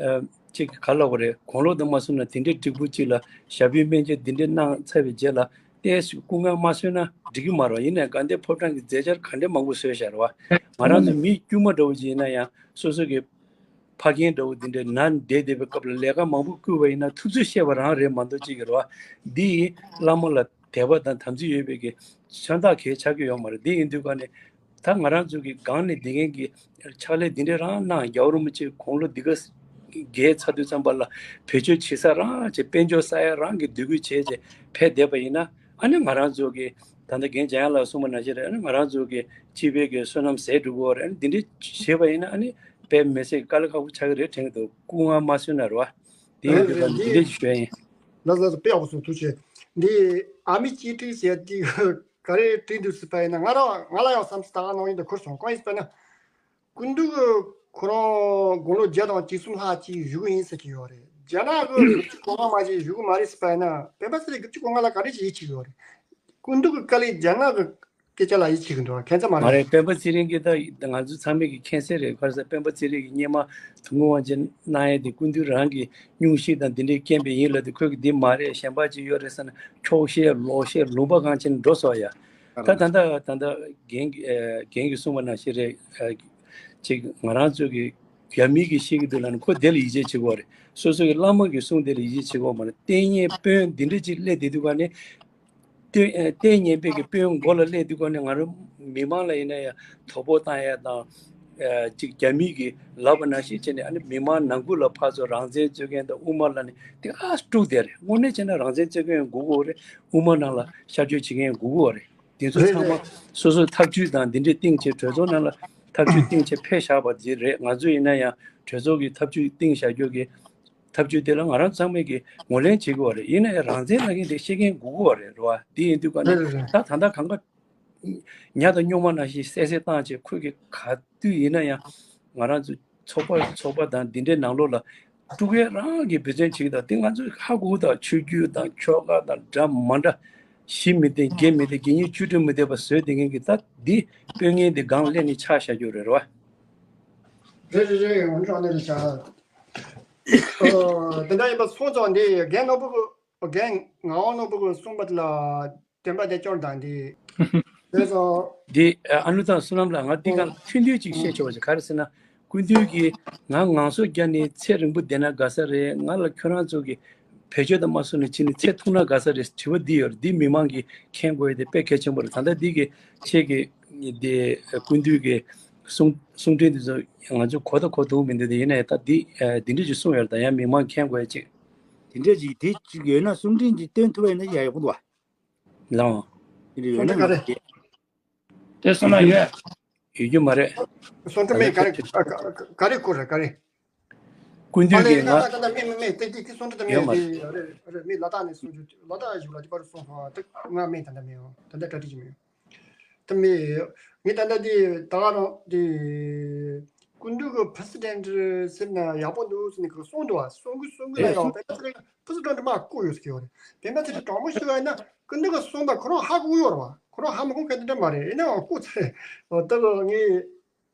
ཅིག་ག་ལབ་དགོས་རེད། དགུང་ལོ་དང་མ་སོང་ན་དེ་འདྲའི་སྒྲིག་པོ་ཅིག་ལ་ཞབས་པུས་སྨན་བཅོས་འདི་འདྲའི་གནང་ཚར་བའི་རྗེས་ལ་ཏོག་ཙམ་སྐུ་ངལ་མ་གསོས་ན་འགྲིག་གི་མ་རེད། ཡིན་ནའི་དགའ་ལྡན་ཕོ་བྲང་གི་མཛད་འཆར་ག་འདྲ་མང་པོ་བཟོས་བཞག་རེད་བ། ང་རང་ཚོ་མི་དཀྱུས་མ་འདྲ་བོ་ཅིག་ཡིན་ན་ཡང་སོ་སོ་གི་ཕ་རྒན་འདྲ་བོ་འདི་འདྲའི་ནང་བསྡད་བསྡད་པའི་སྐབས་ལ་ལས་ཀ་མང་པོ་བསྐུལ་བ་ཡིན་ན་ཐུབ་ཚོད་བཤད་པ་རང་རེད་མ་གཏོགས་ཅིག་གི་རེད་བ། འདི་ཡིས་བླ་མ་ལ་དད་པ་དང་དམ་ཚིག་ཡོད་པའི་གི་མཚོན་རྟགས་གལ་ཆགས་ཀྱི་ཡོད་མ་རེད། འདི་ཡིན་དུས་ག་ནས་ད་ང་རང་ཚོ་གི་སྒང་ནས་བསྡད་མཁན་གྱི་ཕྱག་ལས་འདི་འདྲའི་རང་གནང་། རྒྱལ་བ་རིན་པོ་ཆེ་དགུང་ལོ་འདི་ག་རྒས་ཚར་དུས་ཙམ་པ་ལ་བེད་སྤྱོད་བྱེད་ས་རང་བྱས་དཔལ་འབྱོར་ས་ཡ་རང་གི་འདོད་རྒུ་བྱས་བྱས་ཕེབས་བསྡད་པ་ཡིན་ན་ཨ་ནི་ང་རང་ཚོ་གི་ད་ལྟ་རྒན་འཇམ་དབྱངས་ལགས་གསུངས་པ་ནང་བཞིན་རེད། ཨ་ནི་ང་རང་ཚོ་གི་སྤྱི་པའི་གི་བསོད་ནམས་ཟད་འགྲོ་གི་ཡོད་རེད། ཨ་ནི་འདི་འདྲའི་བྱས་པ་ཡིན་ན་ཨ་ནི་དཔེ་མི་སྲིད་དཀའ་ལས་ཁག་པོ་ཆགས་ཀྱི་རེད་དྲན་གྱི་འདུག་སྐུ་ངལ་མ་གསོས་ན་རེད་བ། དེ་ཡིན་དུས་ད་འདི་འདྲ་ཞིག་ཞུ་ཡ་ཡིན། ལགས་ལགས་དཔེ་ཡག་པོ་གསུངས། ཐུགས་རྗེ་ཆེ། འདི་ཨ་མི་སྤྱི་འཐུས་ཟེར་དེ་ག་རེ་བྲིས་འདུག་ཟེར་བ་ཡིན་ན་ང་རང་ང་ལ་ཡང་བསམ་ཚུལ་ད་ག་ནང་བཞིན་དུ་འཁོར་སོང་། གང་ཡིན་ཟེར་བ་ན། སྐུ་མདུན་གྱི་ཁོ་རང་དགུང་ལོ་བརྒྱ་དང་བཅུ་གསུམ་ལྷག་ཅིག་བཞུགས་ཡིན་ཟེར་གྱི་ཡོད་རེད། རྒྱ་ནག་གི་དགུ་བཅུ་གོ་ལྔ་མ་ཞིག་བཞུགས་ཀྱི་མ་རེད་ཟེར་བ་ཡིན་ན་སྤེན་པ་ཚེ་རིང་དགུ་བཅུ་གོ་ལྔ་ལ་ག་རེ་ཞིག་ཡིད་ཆེས་ཀྱི་ཡོད་རེད། སྐུ་མདུན་གྱི་དཀའ་ལས་རྒྱ་ནག་གི་སྐད་ཆ་ལ་ཡིད་ཆེས་ཀྱི་འདུག་ཁྱད་མཚར་མ་མ་རེད། རེད། སྤེན་པ་ཚེ་རིང་གིས་ད་ང་ཚོ་ཚང་མས་ཀྱི་མཁྱེན་གསལ་རེད། ག་རེ་ཟེར། སྤེན་པ་ཚེ་རིང་གིས་སྔོན་མ་དོ་དགོང་དབང་ཆེན་གནང་ཡས་དེ་སྐུ་མདུན་རང་གི་སྙུང་གཞི་དང་འདི་འདྲའི་རྐྱེན་པས་ཡིན་ལབ་དུས་ཁོས་ཀྱི་འདི་མ་རེད། གཞན་པ་ཅིག་ཡོད་རེད་ཟེར་ན་འཁྱོག་བཤད་ལོག་བཤད་ལུང་པ་གང་ཕྱིན་འགྲོ་སོང་ཡ། ད་ད་ལྟ་ད་ལྟ་རྒན་གྱི་ཨ་རྒན་གྱིས་གསུངས་པ་ནང་བཞིན་རེད། ཨ་ཅིག་ང་རང་ཚོ་གི་རྒྱ་མི་གིས་བཤད་ཀྱི་འདུག་ལབ་ན་ཁོ་དེ་ལ་ཡིད་ཆེས་བྱེད་ཀྱི་ཡོད་རེད། སོ་སོ་གི་བླ་མ་གིས་གསུངས་དེ་ལ་ཡིད་ཆེས་བྱེད་ཀྱི་ཡོད་མ་རེད། ལྟས་ངན་དཔོན་འདི་འདྲ་ཅིག་སླེབས་བསྡད་དུས་ག་ནས། ལྟས་ལྟས་ངན་པའི་གི་དཔོན་མགོ་ལ་སླེབས་དུས་ག་ནས་ང་རང་མི་མང་ལ་ཡིན་ན་ཡང་དོ་ཕོག་བཏང་ཡ་དང་། ཨ་ཅིག་རྒྱ་མི་གིས་ལབ་པ་ནང་བཞིན་བྱས་ནས་ཨ་ནི་མི་མང་ནང་ཁུལ་ལ་ཕར་ཚུར་རང་བཙན་རྩོད་མཁན་དང་དབུ་མ་ལ་ནི་དེ་ཨ་དཀྲུགས་བསྡད་རེད། དངོས་གནས་བྱས་ན་རང་བཙན་རྩོད་མཁན་དགོས་ཀྱི་ཡོད་རེད། དབུ་མ་ནང་ལ་ཤར་བསྐྱོད་བྱེད་མཁན་དགོས་ཀྱི་ཡོད་རེད། དེ་ཚོ་རེད་ཚང་མ་རེད། སོ་སོའི་ཐབས་ཇུས་དང་འདི་འདྲའི་སྟེང་བྱས། གྲོས་ཚོགས་ནང་ལ་ཐབས་ཇུས་སྟེང་བྱས་ཕེབས་བཞག་པ་དེ་རེད། ང་ཚོ་ཡིན་ན་ཡང་གྲོས་ཚོགས་ཀྱི་ཐབས་ཇུས་སྟེང་བཞག་རྒྱུ་གི་ཐབས་ཇུས་དེ་ལ་ང་རང་ཚང་མས་ཀྱི་ངོས་ལེན་བྱེད་དགོས་པ་རེད། ཡིན་ན་ཡང་རང་བཙན་ལབ་མཁན་དེ་བཤད་མཁན་དགོས་ཀྱི་ཡོད་རེད། རེད་བ། དེ་ཡིན་དུས་ག་ནས་རེད་རེད་རེད། ད་ད་ལྟ་གང་ག་ཉ་དང་སྨྱུག་མ་ནང་བཞིན་བསད་བསད་བཏང་བྱས། ཁོས་ཀྱི་ག་དུས་ཡིན་ན་ཡང་ང་རང་ཚོ་ཚོགས་པ་ཚོགས་པ་དང་འདི་འདྲའི་ནང་ལོགས་ལ་དཀྲུག་མཁན་རང་གིས་འབད་བརྩོན་བྱེད་ཀྱི། ད་དེ་ང་ཚོས་ཧ་གོ་གི། ད་ཆོས་བརྒྱུད་དང་ཆོལ་ཁ་དང་འདྲ་མ་འདྲ། བཞི་མི་ལྡན་བརྒྱད་མི་ལྡན་བརྒྱད་གཉིས་བཅུ་དྲུག་མི་ལྡན་པ་བཟོས་བསྡད་མཁན་གྱི་ད་འདི་དཔོན་ངན་འདི་སྒང་སླེབས་ནས་ཆགས་བཞག་རྒྱུ་རེད། རེད་བ། རེད་རེད་རེད། ང་ཚོ་ནས་རེད་ཤག་ཨོ། དེ་འདྲ་ཡིན་པ་སོང་ཙང་འདི་རྒན་ནོར་བུ་གི་རྒན་ངག་དབང་ནོར་བུ་གི་གསུངས་པ་དེ་ལ་བདེན་པ་བདེ་སྐྱོར་དང་འདི། རེད་སོང་། འདི་ཨ་ནུ་དང་བསོད་ནམས་ལགས། ང་འདི་སྒང་ཐུང་ཐུང་ཅིག་བཤད་ཆོག་པ་ཅིག་ག་རེ་ཟེར་ན། སྐུ་མདུན་གྱིས་ང་ངལ་གསོ་བརྒྱབ་ནས་ཚེ་རིང་པོ་བསྡད་ན་དགའ་ས་རེད། ང་ལ་ཁྱོད་རང་ཚོ་གི་བེད་སྤྱོད་དང་མ་སོང་ནས་ཕྱིན་ནས་ཚེ་ཐུང་ན་དགའ་ས་རེད། དྲི་བ་འདི་ཡོད་རེད། འདི་མི་མང་གིས་མཁྱེན་དགོས་ཡ་དེ་དཔེ་གལ་ཆེན་པོ་རེད། ད་ལྟ་འདི་གི་ཁྱེད་ཀྱི་འདི་སྐུ་མདུན་གྱི་གསུང་གསུང་འཕྲིན་འདི་ཚོ་ང་ཚོས་གོ་ད་གོ་འདུག་མི་འདུག་དེ་ཡིན་ན་ཡང་ད་འདི་འདི་འདྲ་ཅིག་གསུངས་ཡོད་རེད། ད་ཡང་མི་མང་མཁྱེན་དགོས་ཡ་ཅིག་དེ་འདྲ་ཅིག་དེ་ཅིག་ཡོད་ན་གསུང་འཕྲིན་ཅིག་སྟོན་ཐུབ་པ་ཡིན་ན་ཡག་པོ་འདུག་བ། ལགས། དེ་འདྲ་ཡོད་ན་ག་རེ། དེ་སོང་ན་ཡོད། ཡོད་རྒྱུ་མ་རེད། སོང་འགྲོ་མེད། ག་རེ་ག་རེ་ག་རེ་གོ་རེད། ག་རེ། སྐུ་མདུན་གྱིས་ང་། ད་ད་མེད་མེད་མེད། དེ་དེ་དེ་སོང་འགྲོ་ད་མེད། ཡོད་མ་རེད། དེ་རེད་རེད། མེད། ལ་དྭགས་ནས་སོང་རྒྱུ། ལ་དྭགས་གཞུག་ལ་དེ་པར་སོང་སོང་། དེ་ང་མེད། ད་ད་མེད། འོ་ད་ད་གྲ་སྒྲིག་ཅིག་མེད། ད་མེད། ངས་ད་ད་དེ་ད་ག་རང་དེ་སྐུ་མདུན་གྱི་president་ཟེར་ན་ཡག་པོ་འདུག་ཟེར་ནས་གསུངས་འདུག་བ། གསུང་གི་གསུང་གི་ལ་ཡང་བེ་ད་ཚེ་རིང་president་མ་བསྐོ་ཡོད་ཟེར་གྱི་ཡོད་རེད། བེ་ད་ཚེ་རིང་དྲང་མོ་ཞུ་བ་ཡིན་ན་སྐུ་མདུན་གྱི་གསུངས་པ་ཁོ་རང་ཧ་གོ་ཡོད་རེད་བ། ཁོ་རང་ཧ་མ་གོ་མཁན་དེ་འདྲ་མ་རེད། ཡིན་ནའང་བསྐོ་ཚར་རེད། འོ་ད་གི་ངས་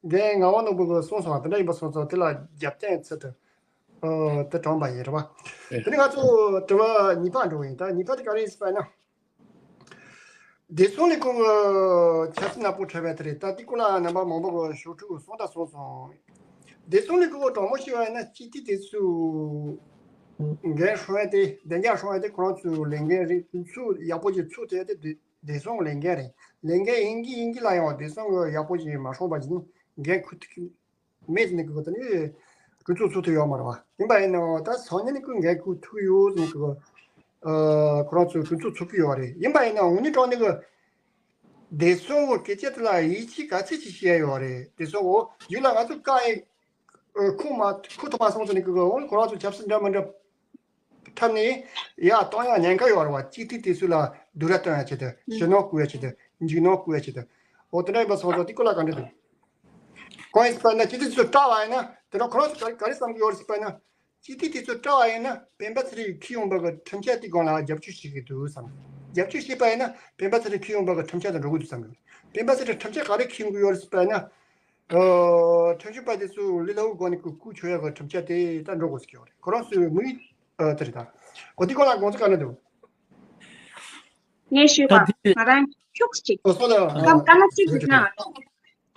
རྒན་ངག་དབང་ནོར་བུ་གིས་གསུངས་སོང་བ། དེ་འདྲ་ཡིན་པ་སོང་ཙང་དེ་ལ་རྒྱབ་རྟེན་ཚུལ་དུ་ཨོ་དེ་དྲངས་པ་ཡིན་རེད་བ། དེ་ནས་ང་ཚོ་དྲི་བ་གཉིས་པ་འགྲོ་གི་ཡིན། ད་གཉིས་པ་དེ་ག་རེ་ཡིན་ཟེར་བ་ཡིན་ན། བདེ་སྲུང་ལས་ཁུངས་ཀྱི་ཆབ་སྲིད་ནག་པོ་འཁྲབ་པ་དེ་རེད། ད་དེ་སྐོར་ལ་རྣམ་པ་མང་པོ་གིས་ཞུ་ཕྲུག་གིས་གསུངས་དང་གསུངས་སོང་། བདེ་སྲུང་ལས་ཁུངས་ཀྱིས་དྲང་མོ་བཤད་པ་ཡིན་ན་སྤྱི་འཐུས་དེ་ཚོ་འགན་སྲུང་ཡ་དེ། བདེ་འཇགས་སྲུང་ཡ་དེ་ཁོ་རང་ཚོའི་ལས་འགན་རེད། དུས་ཚོད་ཡག་པོ་ཅིག་ཚུགས་ཐུབ་ཡ་དེ་བདེ་བདེ་སྲུང་གི་ལས་འགན་རེད། ལས་འགན་ཡིན་གྱི་ཡིན་གྱི་ལ་ཡང་བདེ་སྲུང་གིས་ཡག་པོ་ཅིག་མ་སྲུང་བ་ཅིག་ནི་འགན་འཁུར་ཐུབ་ཀྱི་མེད་ཟེར་ནས་གི་དེ་ནི་གྲོས་ཚོགས་ཚུགས་ཐུབ་ཡོད་མ་རེད་བ། ཡིན་པ་ཡིན་ནའང་ད་སང་ཉིན་ནི་ཁོས་འགན་འཁུར་ཐུབ་ཀྱི་ཡོད་ཟེར་ནས་གི་ཨ་ཁོ་རང་ཚོའི་གྲོས་ཚོགས་ཚུགས་ཀྱི་ཡོད་རེད། ཡིན་པ་ཡིན་ནའང་དངོས་གནས་དྲང་གནས་གི་བདེ་སྲུང་གི་སྐད་ཆ་དེ་ལ་ཡིད་ཆེས་ག་ཚད་ཅིག་བྱས་ཡོད་རེད། བདེ་སྲུང་གི་ཡུལ་ལ་ང་ཚོ་བཀག་ཡིན། ཨ་ཁུངས་མ་ཁུངས་ཐུབ་མ་སོང་ཙང་ནི་ཁོ་ཁོ་རང་ཚོ་ཆབ་སྲིད་འདྲ་མི་འདྲ་འཁྲབ་ནས་ཡར་གཏོང་ཡག་ཉེན་ཁ་ཡོད་རེད་བ། སྤྱི་འཐུས་དེ་ཚོ་ལ་སྡུག་རུས་གཏོང་ཡག་ཆེད་དུ། ཞེད་སྣང་བསྐུལ་ཡག་ཆེད་དུ། འཇིགས་སྣང་བསྐུལ་ཡག་ཆེད་དུ། འོ་དེ་འདྲ་ཡིན་པ་སོང་ཙང་དེ་སྐོར་ལ་ག་འདྲ་འདུག་གང་ཡིན་ཟེར་བ་ཡིན་ན་སྤྱི་འཐུས་དེ་ཚོ་བཀྲག་པ་ཡིན་ན་དེ་འདྲ་ཁོ་རང་ཚོ་ག་རེ་ག་རེ་བསམ་གྱི་ཡོད་རེད་ཟེར་བ་ཡིན་ན། སྤྱི་འཐུས་དེ་ཚོ་བཀྲག་པ་ཡིན་ན་སྤེན་པ་ཚེ་རིང་འཁྱེར་ཡོང་བ་གི་ཁྲིམས་ཆད་དེ་སྒང་ལ་རྒྱབ་སྐྱོར་བྱེད་ཀྱི་འདུག་བསམ། རྒྱབ་སྐྱོར་བྱས་པ་ཡིན་ན་སྤེན་པ་ཚེ་རིང་འཁྱེར་ཡོང་བ་གི་ཁྲིམས་ཆད་དེ་འགྲོ་གི་འདུག་བསམ་གི། སྤེན་པ་ཚེ་རིང་ཁྲིམས་ཆད་ག་རེ་འཁྱེར་ཡོང་གི་ཡོད་རེད་ཟེར་བ་ཡིན་ན། ཨོ། ཁྲིམས་ཞིབ་པ་དེ་ཚོས་ལས་སླ་པོའི་སྒོ་ནས་བཀོལ་ཆོག་ཡག་གི་ཁྲིམས་ཆད་དེ་ད་འགྲོ་དགོས་ཟེར་གྱི་ཡོད་རེད། ཁོ་རང་ཚོའི་དམིགས་ཡུལ་ཨ་དེ་རེད་ད། འོ་དེ་སྐོར་ལ་དགོངས་ཚུལ་ག་འདྲ་འདུག་ངས་ཞུས་པ། ད་དེ་ང་རང་ཁྱུག་ཅིག་ཨོ་སོ་ལ། སྐར་མ་གཅིག་ཞིག་གནང་།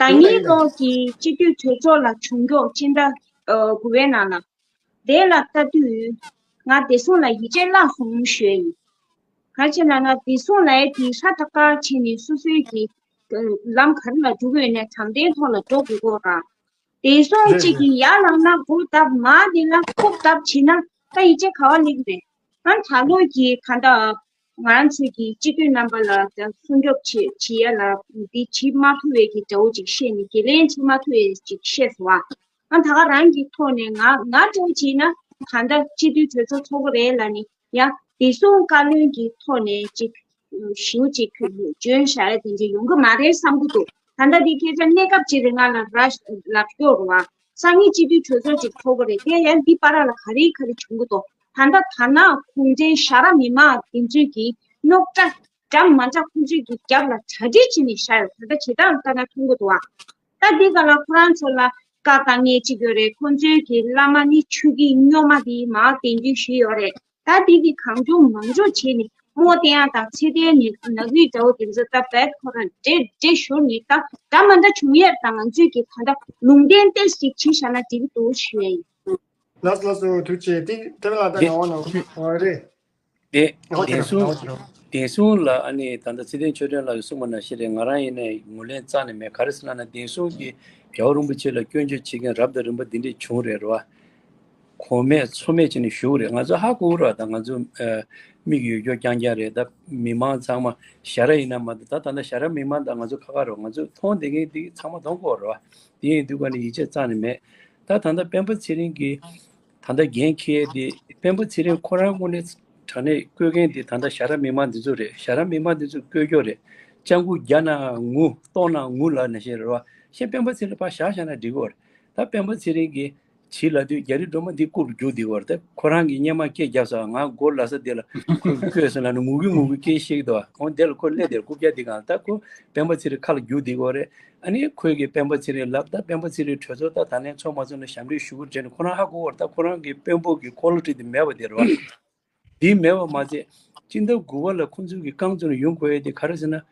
ཟླ་ཉིན་ལོག་གི་སྤྱི་འཐུས་གྲོས་ཚོགས་ལ་བྱུང་ཁྱོག་སྤྱི་ཟླ་ཨ་དགུ་པའི་ནང་ལ། དེ་ལ་ལྟ་དུས་ང་བདེ་སྲུང་ལ་ཡིད་ཆེས་བརླག་སོང་ཞུ་ཡ་ཡིན། ག་རེ་བྱས་ན་ང་བདེ་སྲུང་ལབ་ཡ་དེ་ཧྲ་ཏག་ཏག་བྱས་ནས་སོ་སོའི་གི་ལམ་ག་རེ་ལ་འགྲོ་གི་ཡོད་ནའི་དྲང་བདེན་ཐོག་ལ་འགྲོ་དགོས་ཀྱི་ཡོད་ར། བདེ་སྲུང་གཅིག་གིས་ཡར་ལངས་ན་སྒོ་བརྡབ། མར་དེ་ལ་ཁུག་བརྡབ་བྱེད་ན་ད་ཡིད་ཆེས་ག་པར་སླེབས་ཀྱི་རེད། ང་ད་ལོ་གི་ག་འདྲ་ང་རང་ཚོའི་གི་སྤྱི་འཐུས་རྣམ་པ་ལ་ད་སྲུང་སྐྱོབ་བྱེད་བྱེད་ཡ་ལ་འདི་བྱེད་མ་ཐུབ་པའི་གི་འདྲ་བོ་ཅིག་བཤད་ནས་འགན་ལེན་བྱེད་མ་ཐུབ་པའི་ཅིག་བཤད་སོང་བ། ང་ད་ག་རང་གི་ཐོག་ནས་ང་ང་འདྲ་བོ་བྱས་ན་ག་འདྲ་སྤྱི་འཐུས་གྲོས་ཚོགས་ཚོགས་ཀྱི་རེད་ལབ་ནས་ཡ་བདེ་སྲུང་བཀའ་བློན་གྱི་ཐོག་ནས་ཅིག་ཞེ་པོ་ཅིག་འཇོན་བཞག་ཡ་དེ་འདྲ་ཡོང་གི་མ་རེད་བསམ་གྱི་འདུག་ད་ལྟ་འདི་སྐད་ཆ་གནས་སྐབས་ཅིག་རིང་ང་ལ་ར་ལབ་སྐྱོར་རུ་བ། སང་ཉིན་སྤྱི་འཐུས་གྲོས་ཚོགས་ཅིག་ཚོགས་ཀྱི་རེད། དེ་ཡང་འདི་བར་ལ་ག་རེ་ག་རེ་བྱུང་གི་འདུག་ད་ལྟ་ད་ནང་གུང་ཁྲན་ཞྭ་ར་མི་མང་འདི་ཚོས་ཀྱི་རྙོག་དྲ་ འདྲ་མ་འདྲ་ཁོང་ཚོས་ཀྱི་རྒྱབ་ལ་གྲ་སྒྲིག་བྱས་ནས་བཞག་ཡོད། ད་ལྟ་ཇི་ལྟར་ལྟ་ན་མཐོང་གི་འདུག་ཨ། ད་འདི་ག་ལ་ཁོ་རང་ཚོ་ལ་བཀའ་དཀའ་ངལ་ཅིག་ཡོད་རེད། ཁོང་ཚོའི་གི་བླ་མ་ནི་ཆོས་ཀྱི་སྨྱོ་མ་དེ་མར་གདན་འདྲེན་ཞུས་ཡོད་རེད། ད་འདི་གི་གང་བྱུང་མང་བྱུང་བྱས་ནས་རྨོ་བསྟེན་ཡག་དང་ཚེ་ཏན་ནི་ནག་རིགས་འདྲ་བོ་དེ་ཚོ་ད་བད་ཁོ་རང་འདྲེ་འདྲེ་ཞུར་ནི་ད་འདྲ་མ་འདྲ་བྱུང་ཡས་དང་ང་ཚོས་ཀྱི་ད་ལྟ་ལུང་བསྟན་ཏོག་ཙམ་ཅིག་བྱས་བཞག་ན་འགྲིག་གི་འདུག་ཞུ་ཡས་ཡིན། ལགས་སོ་ལགས་སོ། ཐུགས་རྗེ་ཆེ། དེ་དེ་ལ་ད་ངག་དབང་ནང་ཨ་རེད། དེ་ཨོ་ཁེ་བདེན་ལགས་སྲུང་ཨོ་ཁེ་ལགས། བདེན་སྲུང་ལ་ཨ་ནི་ད་ལྟ་ཚེ་བརྟན་ཆོས་སྒྲོན་ལགས་ཀྱིས་གསུངས་པ་ནང་བཞིན་རེད། ང་རང་ཡིན་ནའི་ངོས་ལེན་རྩ་ནས་མེད། ག་རེ་ཟེར་ན་ན་བདེན་སྲུང་གིས་རྒྱལ་བ་རིན་པོ་ཆེ་ལ་སྐྱོན་བརྗོད་བྱེད་མཁན་རབ་དང་རིམ་པ་འདི་འདྲས་བྱུང་རེད་རེད་བ། གོང་མས་ཚོད་མེད་བྱས་ནས་ཞུ་གི་རེད། ང་ཚོ་ཧ་གོ་གི་རེད་བ། ད་ང་ཚོ་ཨ་མིག་ཡོད་རྒྱུ་རྐྱང་རྐྱང་རེད། ད་མི་མང་ཚང་མ་ཞར་ཡིན་ན་མ་གཏོགས་ད་ད་ལྟ་ཞར་མི་མང་ད་ང་ཚོ་ཁ་ཁ་རེད་བ། ང་ཚོ་མཐོང་བསྡད་མཁན་འདི་ཚང་མ་མཐོང་གི་ཡོད་རེད་བ། དེ་ཡིན་དུས་ཀ་ནས་ཡིད་ཆེས་རྩ་ནས་མེད། ད་ད་ལྟ་སྤེན་པ་ཚེ་རིང་གིས་ད་ལྟ་འགན་འཁྱེར་ཏེ་སྤེན་པ་ཚེ་རིང་ཁོ་རང་དངོས་གནས་དྲང་གནས་བསྐོས་མཁན་དེ་ད་ལྟ་ཞར་མི་མང་འདི་ཚོ་རེད། ཞར་མི་མང་འདི་ཚོ་བསྐོས་རྒྱུ་རེད། སྤྱང་ཀི་རྒྱག་ན་ངུ་ལྟོགས་ན་ངུ་ལབ་ནང་བཞིན་རེད་བ། གཞན་སྤེན་པ་ཚེ་རིང་ཕར་བཞག་བཞག་ན་འགྲིག་གི་རེད། ད་སྤེན་པ་ཚེ་རིང་གིས་བྱིས་ལབ་དུས་རྒྱ་རིགས་སྒྲོལ་མ་འདི་རྐུབ་རྒྱུག་བསྡད་ཡོད་རེད། ད་ཁོ་རང་གིས་སྔོན་མ་སྐད་རྒྱབ་སོང་། ང་སྒོ་ལ་ས་དེ་ལ་ཁོས་བསྐོས་སོང་ལབ་ནས་ངུ་གི་ངུ་གི་སྐད་བཤད་ཀྱི་འདུག་ཨོ་དེ་ལ་ཁོ་སླེབས་དེར་རྐུབ་བཀྱག་འདི་གང་ད་ཁོ་སྤེན་པ་ཚེ་རིང་ཁ་ལ་རྒྱུག་བསྡད་ཡོད་རེད། ཨ་ནི་ཁོས་གི་སྤེན་པ་ཚེ་རིང་ལབ། ད་སྤེན་པ་ཚེ་རིང་གྲོས་ཚོགས་ད་ད་ནས་ཚོགས་མ་ཚོགས་ནས་ཞབས་འདྲེན་ཞུ་གི་རེད་ནས་ཁོ་རང་ཧ་གོ་བར་ད་ཁོ་རང་གི་དཔོན་པོ་གི་ཁོ་ལོ་ཊི་དེ་མེད་པ་དེ་རེད་བ། འདི་མེད་པ་མ་ཚད་སྤྱི་ཟླ་དགུ་པ་ལ་ཁོ་ཚོས་གི་རྐང་བཙུགས་ནས་ཡོང་དགོས་ཡས་དེ་ག་རེ་ཟེར་ན།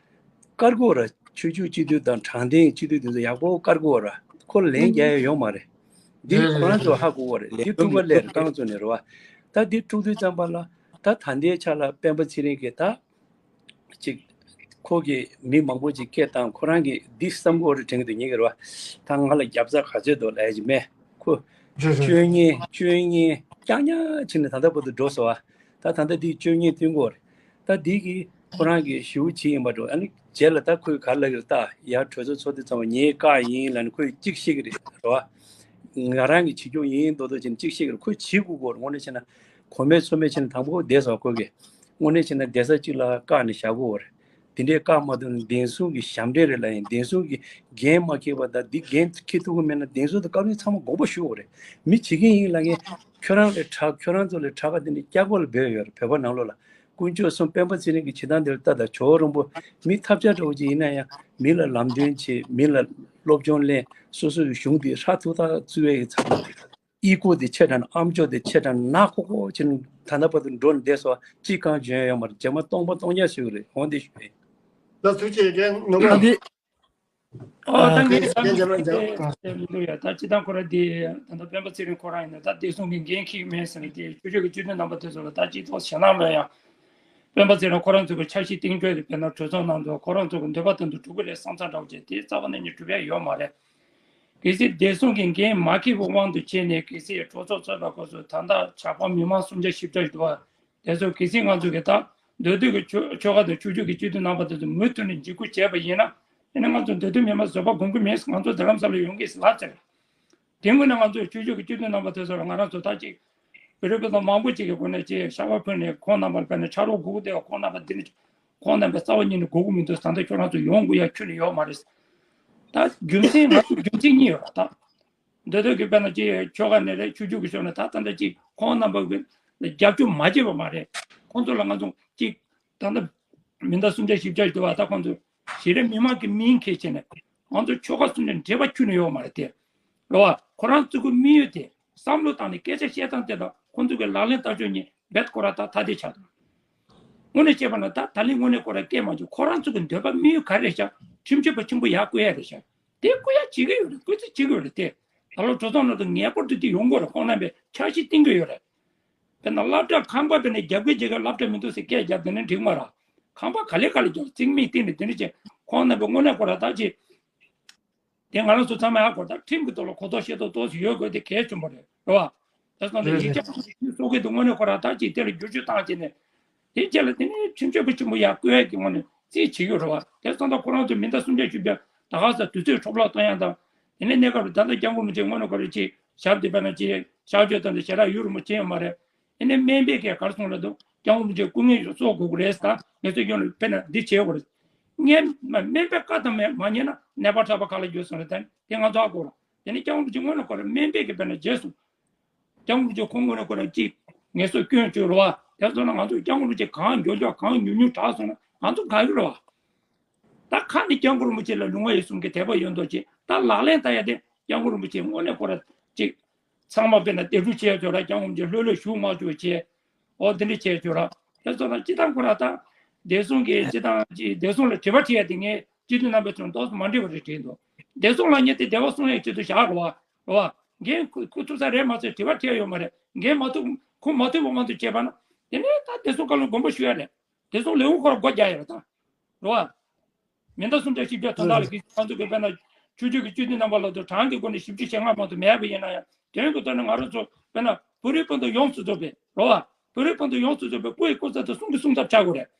བཀར་དགོས་ར། ཆོས་ཕྱོགས་སྤྱི་འཐུས་དང་དྲང་བདེན་སྤྱི་འཐུས་དེ་ཚོ་ཡག་པོ་བཀར་དགོས་ར། ཁོ་ལན་རྒྱག་ཡ་ཡོད་མ་རེད། འདི་ཁོ་རང་ཚོ་ཧ་གོ་བ་རེད། ལས་དཀྲུག་པ་ལས་རེད། རྐང་བཙུགས་ནས་རེད་བ། ད་འདི་དཀྲུག་དུས་ཙམ་པ་ལ་ད་ད་ལྟའི་ཆ་ལ་སྤེན་པ་ཚེ་རིང་གིས་ད་ཅིག་ཁོ་གིས་མི་མང་པོ་ཅིག་སྐད་བཏང་། ཁོ་རང་གིས་འདི་བསམ་གོ་རེ་དྲན་གི་འདུག་ཉེ་གི་རེད་བ། ད་ང་ལ་རྒྱབ་རྩ་ག་ཚོད་འདུག་ལབ་ཡ་ཅིག་མེད། ཁོ་སྤྱོད་ངན་སྤྱོད་ངན་རྐྱང་རྐྱང་བྱས་ནས་ད་ལྟ་བར་དུ་འགྲོ་སོང་བ། ད་ད་ལྟ་འདི་སྤྱོད་ངན་སྟོན་གོ་རེད། ད་འདི་གིས་ཁོ་རང་གིས་ཞེ་པོ་བྱས་ཡིན་པ་འགྲོ། ཨ་ནི་རྗེས་ལ་ད་ཁོས་ག་རེ་ལབ་ཀྱི་རེད། ད་ཡར་གྲོས་ཚོགས་ཚོགས་དུས་ཙམ་པ་ངའི་བཀའ་ཡིན་ལབ་ནས་ཁོས་གཅིག་བཤད་ཀྱི་རེད་རེད་བ། ང་རང་གིས་བྱེད་རྒྱུ་ཡིན་མདོག་མདོག་བྱས་ནས་གཅིག་བཤད་ཀྱི་རེད། ཁོས་བྱེད་དགོས་གོ་རེད། དངོས་གནས་བྱས་ན་གོ་མེད་ཚོར་མེད་བྱས་ནས་དང་པོ་བསྡད་སོང་ཁོ་གིས། དངོས་གནས་བྱས་ན་བསྡད་ས་གཅིག་ལ་བཀག་ནས་བཞག་དགོས་རེད། དེ་འདྲའི་བཀག་མ་ཐུབ་ན་བདེན་སྲུང་གི་ཞབས་འདྲེན་རེད་ལབ་ཡིན། བདེན་སྲུང་གི་འགན་མ་འཁྱེར་བ་དང་འདི་འགན་འཁྱེར་ཐུབ་ཀྱི་མེད་ན་བདེན་སྲུང་དང་བཀའ་བློན་ཚང་མ་དགོངས་པ་ཞུ་དགོས་རེད། མི་བྱེད་ཀྱི་ཡིན་ལབ་མཁན་ཁྱོད་རང་ལས་དྲག་ཁྱོད་རང་ཚོ་ལས་དྲག་ག་དེ་འདྲའི་སྐྱག་པ་ལ་འབོད་ཡོད་རེད། བོད་པ་ནང་ལོགས་ལ་དཀོན་མཆོག་གསུམ་སྤེན་པ་ཚེ་རིང་གི་བྱེད་སྟངས་འདི་ལ་ལྟ་དང་། ཇོ་བོ་རིན་པོ་མི་ཐབས་ཆག་འདྲ་བོ་ཅིག་ཡིན་ན་ཡང་མི་ལ་ལམ་སྟོན་བྱེད། མི་ལ་སློབ་སྦྱོང་ལེན། སོ་སོ་ཡི་གཞུང་འདི་ཧྲ་ཐུག་ཐག་བཙུགས་ཡས་ཀྱི་ཚབ་ལ། ཨི་ཀོ་དེ་ཆེ་དྲགས་ན་ཨམ་ཅོག་དེ་ཆེ་དྲགས་ན་ཁོག་ཁོག་བྱས་ནས་ད་ལྟ་བར་དུ་འགྲོ་ནས་བསྡད་སོང་། ཅི་གང་བྱོན་ཡོད་མ་རེད། རྗེས་མ་སྟོང་པ་སྟོང་རྐྱང་ཞུ་གི་རེད། འོང་དེ་ཞུ་ཡིན། ད་ཐུགས་རྗེ་ཆེ། ནོར་བུ་ཨ་ལགས། ད་ངས་ད་ངས་ད་ངས་ད་ངས་མི་འདུག་ཡ། ད་སྤྱི་བཏང་ཁོ་ར་དེ་ད་ལྟ་སྤེན་པ་ཚེ་རིང་ཁོ་རང་ཡིན་ན་ད་བདེ་སྲུང་གི་འགན་འཁྱེར་མེད་ཟེར་ནས་དེ་ཆོས་ཕྱོགས་ཀྱི་སྤྱི་འཐུས་རྣམ་པ་དེ་ཚོ་ལ་ད་སྤྱི་ཚོགས་ཞེད་སྣང་མེད་ཡང་། སྤེན་པ་ཚེ་རིང་ཁོ་རང་ཚོ་གི་འཆར་གཞི་གཏིང་བརྗོད་དེ་དཔེར་ན་གྲོས་ཚོགས་ནང་དུ་ཁོ་རང་ཚོ་གི་འདོད་པ་དོན་དུ་འགྲོ་གི་རེད་བསམ་ཚར་འདྲ་བོ་བྱས་དེ་རྩ་བ་ནས་ནས་གྲུབ་ཡ་ཡོད་མ་རེད། གལ་སྲིད་བདེ་སྲུང་གི་འགན་མ་འཁྱེར་བའི་དབང་དུ་བྱས་ནས་གལ་སྲིད་གྲོས་ཚོགས་ཚོགས་པ་སྐབས་སུ་ད་ལྟ་ཇག་པ་མི་མང་སུམ་བརྒྱ་བཞི་བརྒྱ་ཞིག་འདུག་བ། དེ་ཚོ་གལ་སྲིད་ང་ཚོ་གི་ད་མདོ་སྟོད་ཀྱི་ཆོལ་ཆོལ་ཁ་དང་ཆོས་བརྒྱུད་ཀྱི་སྤྱི་འཐུས་རྣམ་པ་དེ་ཚོ་མུ་མཐུད་ནས་འཇིགས་སྐུལ་བྱས་པ་ཡིན་ན་དེ་ནི་ང་ཚོ་མདོ་སྟོད་མི་མང་བཟོད་པ་སྒོམ་གྱི་མེད། ང་ཚོ་རྡ་རམ་ས་ལ་ཡོང་གི་ལབ་ཚར། དེ་སྔོན་ནས་ང་ཚོས་ཆོས་ཕྱོགས་ཀྱི་སྤྱི་འཐུས་རྣམ་པ་དེ་ཚོ་ལ་ང་རང་ཚོ་ད་ཅིག་བོད་རིགས་སྤུན་ཟླ་མང་པོ་ཅིག་གི་སྒོ་ནས་ཅིག་ཤ་བ་ཕུལ་ནས་ཁོང་རྣམ་པར་དཔེར་ན་ཕྱག་རོགས་དགོས་ཀྱི་འདུག་ཁོང་རྣམ་པ་འདི་ནི་ཁོང་རྣམ་པའི་རྩ་བ་ཉིད་ནས་དགོས་ཀྱི་མི་འདུག་ད་ལྟ་ཁྱོད་རང་ཚོ་ཡོང་དགོས་ཡ་ཁྱོན་ནས་ཡོད་མ་རེད། ད་རྒྱུ་མཚན་ང་ཚོ་རྒྱུ་མཚན་གཉིས་ཡོད་རེད་ད། མདོ་སྟོད་ཀྱི་དཔེར་ན་ཅིག་ཆོལ་ཁ་ནས་རེད། ཆོས་བརྒྱུད་ཀྱི་ཕྱོགས་ནས་ད་ད་ལྟ་ཅིག་ཁོང་རྣམ་པ་གི་རྒྱབ་སྐྱོར་མ་བྱས་པ་མ་རེད། ཁོང་ཚོ་ལ་ང་ཚོ་ཅིག་ད་ལྟ་མི་འདང་སུམ་བརྒྱ་བཞི་བརྒྱ་ཞིག་འདུག་བ། ད་ཁོང་ཚོ་ཞེ་རེ་མི་མང་གི་མིང་འཁྱེར་བྱས་ནས་ང་ཚོ་ཆོལ་ཁ་གསུམ་ནས་འབྲེལ་བ་ཁྱོན་ནས་ཡོད་མ་རེད་དེ། རེད་བ། ཁོ་རང་ཚོ་གི་དམིགས་ཡུལ་དེ་བསམ་བློ་བཏང་ནས་སྐད་ཆ་བཤད་སྟངས་དེ་དང་ཁོང་ཚོ་གི་ལག་ལེན་བསྟར་ཕྱོགས་གཉིས་རྦད་ཁོ་ར་ད་ཐ་དད་ཆགས་འདུག་དངོས་གནས་བཤད་པ་ན་ད་ད་ལན་དངོས་གནས་ཁོ་ར་སྐད་མ་བྱུང་། ཁོ་རང་ཚོ་གི་འདོད་པ་དམིགས་ཡུལ་ག་རེ་རེད་ཤག་ཁྲིམས་ཞིབ་པ་ཆེན་པོ་ཡར་བསྐོ་ཡ་རེད་ཤག་དེ་བསྐོ་ཡ་བྱེད་ཀྱི་ཡོད་རེད། བསྐོ་རྩིས་བྱེད་ཀྱི་ཡོད་རེད་དེ། ད་ལོ་གྲོས་ཚོགས་ནང་དུ་ངེས་པར་དུ་དེ་ཡོང་དགོས་རེད། ཁོང་རྣམ་པས་འཆར་གཞི་བཏིང་གི་ཡོད་རེད། དཔེར་ན་སློབ་གྲྭ་ཁང་པ་དཔེར་ན་རྒྱབ་ཀྱི་རྒྱབ་ཀྱི་སློབ་གྲྭ་མི་འདུག་ཟེར་སྐད་རྒྱབ་དེ་ནི་འགྲིག་མ་རེད། ཁང་པ་ག་ལེ་ག་ལེ་རྒྱབ་རྩིག་མིག་བཏིང་ནས་དེ་འདྲ་བྱས་ཁོང་རྣམ་པས་དངོས་གནས་ཁོ་ར་ད་ཅིག་དེ་ང་རང་ཚོ་ཚང་མ་ཧ་གོ། ད་ཁྲིམས་ཀྱི་ཐོག་ལ་གོ་རྟོགས་ཤེས་རྟོགས་ཏོག་ཙམ་ཡོད་དགོས་དེ་གལ་ཆེན་པོ་རེད། རེད་བ། དེ་སོང་ཙང་ཡིག་ཆ་གསོག་མཁན་དེ་དངོས་གནས་ཁོ་རང་ད་ཅིག་དེ་ལ་བསྒྱུར་བཅོས་བཏང་བྱས་ནས་དེ་རྗེས་ལ་དེ་ནས་ཁྲིམས་ཞིབ་པ་ཆེན་པོ་ཡར་བསྐོ་ཡག་གི་ངོས་ནས་རྩིས་བྱེད་ཀྱི་ཡོད་རེད་བ། དེ་སོང་ཙང་ཁོ་རང་ཚོ་མི་འདང་སུམ་བརྒྱ་བཞི་བརྒྱ་ད་ག་ས་དུས་ཚོད་འཕྲོ་བརླག་གཏོང་ཡག་དང་། དེ་ནས་གནས་སྐབས་ལ་ད་ལྟ་སྐྱབས་མགོན་རིན་པོ་ཆེ་དངོས་གནས་ཁོ་རང་ཅིག་ཞབས་དེ་དཔེར་ན་ཅིག་གཤགས་བཅོས་བཏང་སྟེ་ཞལ་ལག་ཡོད་རུང་མ་བྱས་ཡོད་མ་རེད། དེ་ནས་སྨན་པས་ཀྱིས་ག་རེ་གསུངས་རེད་འདུག་སྐྱབས་མགོན་རིན་པོ་ཆེ་སྐུ་ངལ་ཞིག་གསོ་དགོས་ཀྱི་རེད་ཟེར། ད་ངེད་ཚོས་ཡོང་ནས་དཔེར་ན་འདི་བྱེད་དགོས་རེད། ངས་སྨན་པའི་བཀའ་དང་མ་མ་ཉན་ན་ནད་པ་དྲག་པ་ག་ལ་འགྱུར་སོང་རེད། ད་དེ་ང་ཚོ་ཧ་གོ་ར། དེ་ནས་སྐྱབས་མགོན་རིན་པོ་ཆེ་དངོས་གནས་ཁོ་རང་སྨན་པས་ཀྱིས་དཔེར་ན་བརྗེད་སོང་། སྐྱབས་མགོན་རིན་པོ་ཆེ་ཁོང་དངོས་གནས་ཁོ་རང་ཅིག་ངལ་གསོ་སྐྱོན་བྱུང་རེད་བ། དེ་སོང་ན་ང་ཚོ་སྐྱབས་མགོན་རིན་པོ་ཆེ་གང་མགྱོགས་མགྱོགས་གང་ཉུང་ཉུང་དྲག་སོང་ན་ ང་ཚོ་དགའ་གི་རེད་བ། ད་ཁ་ནས་སྐྱབས་མགོན་རིན་པོ་ཆེ་ལ་ལུང་བ་ཡོད་གསུང་གི་དད་པ་ཡོད་མདོག་བྱེད། ད་ལག་ལེན་བསྟར་ཡ་དེ་སྐྱབས་མགོན་རིན་པོ་ཆེ་དངོས་གནས་ཁོ་ར་ཅིག་ཚང་མ་དཔེར་ན་དད་གུས་བྱེད་ཡ་ཚོ་ར་སྐྱབས་མགོན་རིན་པོ་ཆེ་ལྷོད་ལྷོད་བཞུགས་མ་བཅུག་བྱས། ཨོ་དེ་འདྲ་བྱས་ཚོ་ར། དེ་ཚོ་ལ་སྤྱི་བཏང་ཁོ་ར་ད་བདེ་སྲུང་གི་སྤྱི་བཏང་ཅིག་བདེ་སྲུང་ལ་དྲི་བ་དྲི་ཡ་དེ་ངས་སྤྱི་འཐུས་རྣམ་པ་ཚོར་ཏོག་ཙམ་མ་འགྲིག་པ་རེད་དྲན་འདུག་བདེ་སྲུང་ལ་ཉེ་དེ་བདེ་བ་སྲུང་ཡའི་ཆེད་དུ་བཞག་རོགས་བ་རོགས་བ། འགན་ཁུར་ཁུར་ཐུབ་ས་རེད་མ་ཚད་དྲི་བ་དྲི་ཡ་ཡོད་མ་རེད། འགན་མ་ཐུབ་ཁུར་མ་ཐུབ་པ་མ་ཐུབ་བྱས་པ་ན་དེ་ནས་ད་བདེ་སྲུང་བཀའ་བློན་མགོན་པོ་ཞུ་ཡ་རེད། བདེ་སྲུང་ལས་ཁུངས་ཁོ་ར་སྒོ་རྒྱག་ཡ་རེད་ད། རེད་བ། མི་འདའ་སུམ་ཆ་བཞི་བརྒྱ་དོན་དག་ལ་གི་ང་ཚོ་གི་དཔེར་ན་ཆུ་ཆུ་གི་སྤྱི་འཐུས་རྣམ་པ་ལ་དུ་གྲངས་ཀྱི་སྒོ་ནས་བཞི་བཅུ་ཞེ་ལྔ་མ་གཏོགས་མེད་པ་ཡིན་ན་ཡང་དོན་གྱི་ཐོག་ནས་ང་རང་ཚོ་དཔེར་ན་བོད་རིགས་སྤུན་ཟླ་ཡོངས་སུ་རྫོགས་པའི་རོ་བ། བོད་རིགས་སྤུན་ཟླ་ཡོངས་སུ་རྫོགས་པའི་སྐུ་ཡི་སྐུ་ཚབ་དུ་གསུང་གི་གསུང་ཚབ་ཆགས་དགོས་རེད།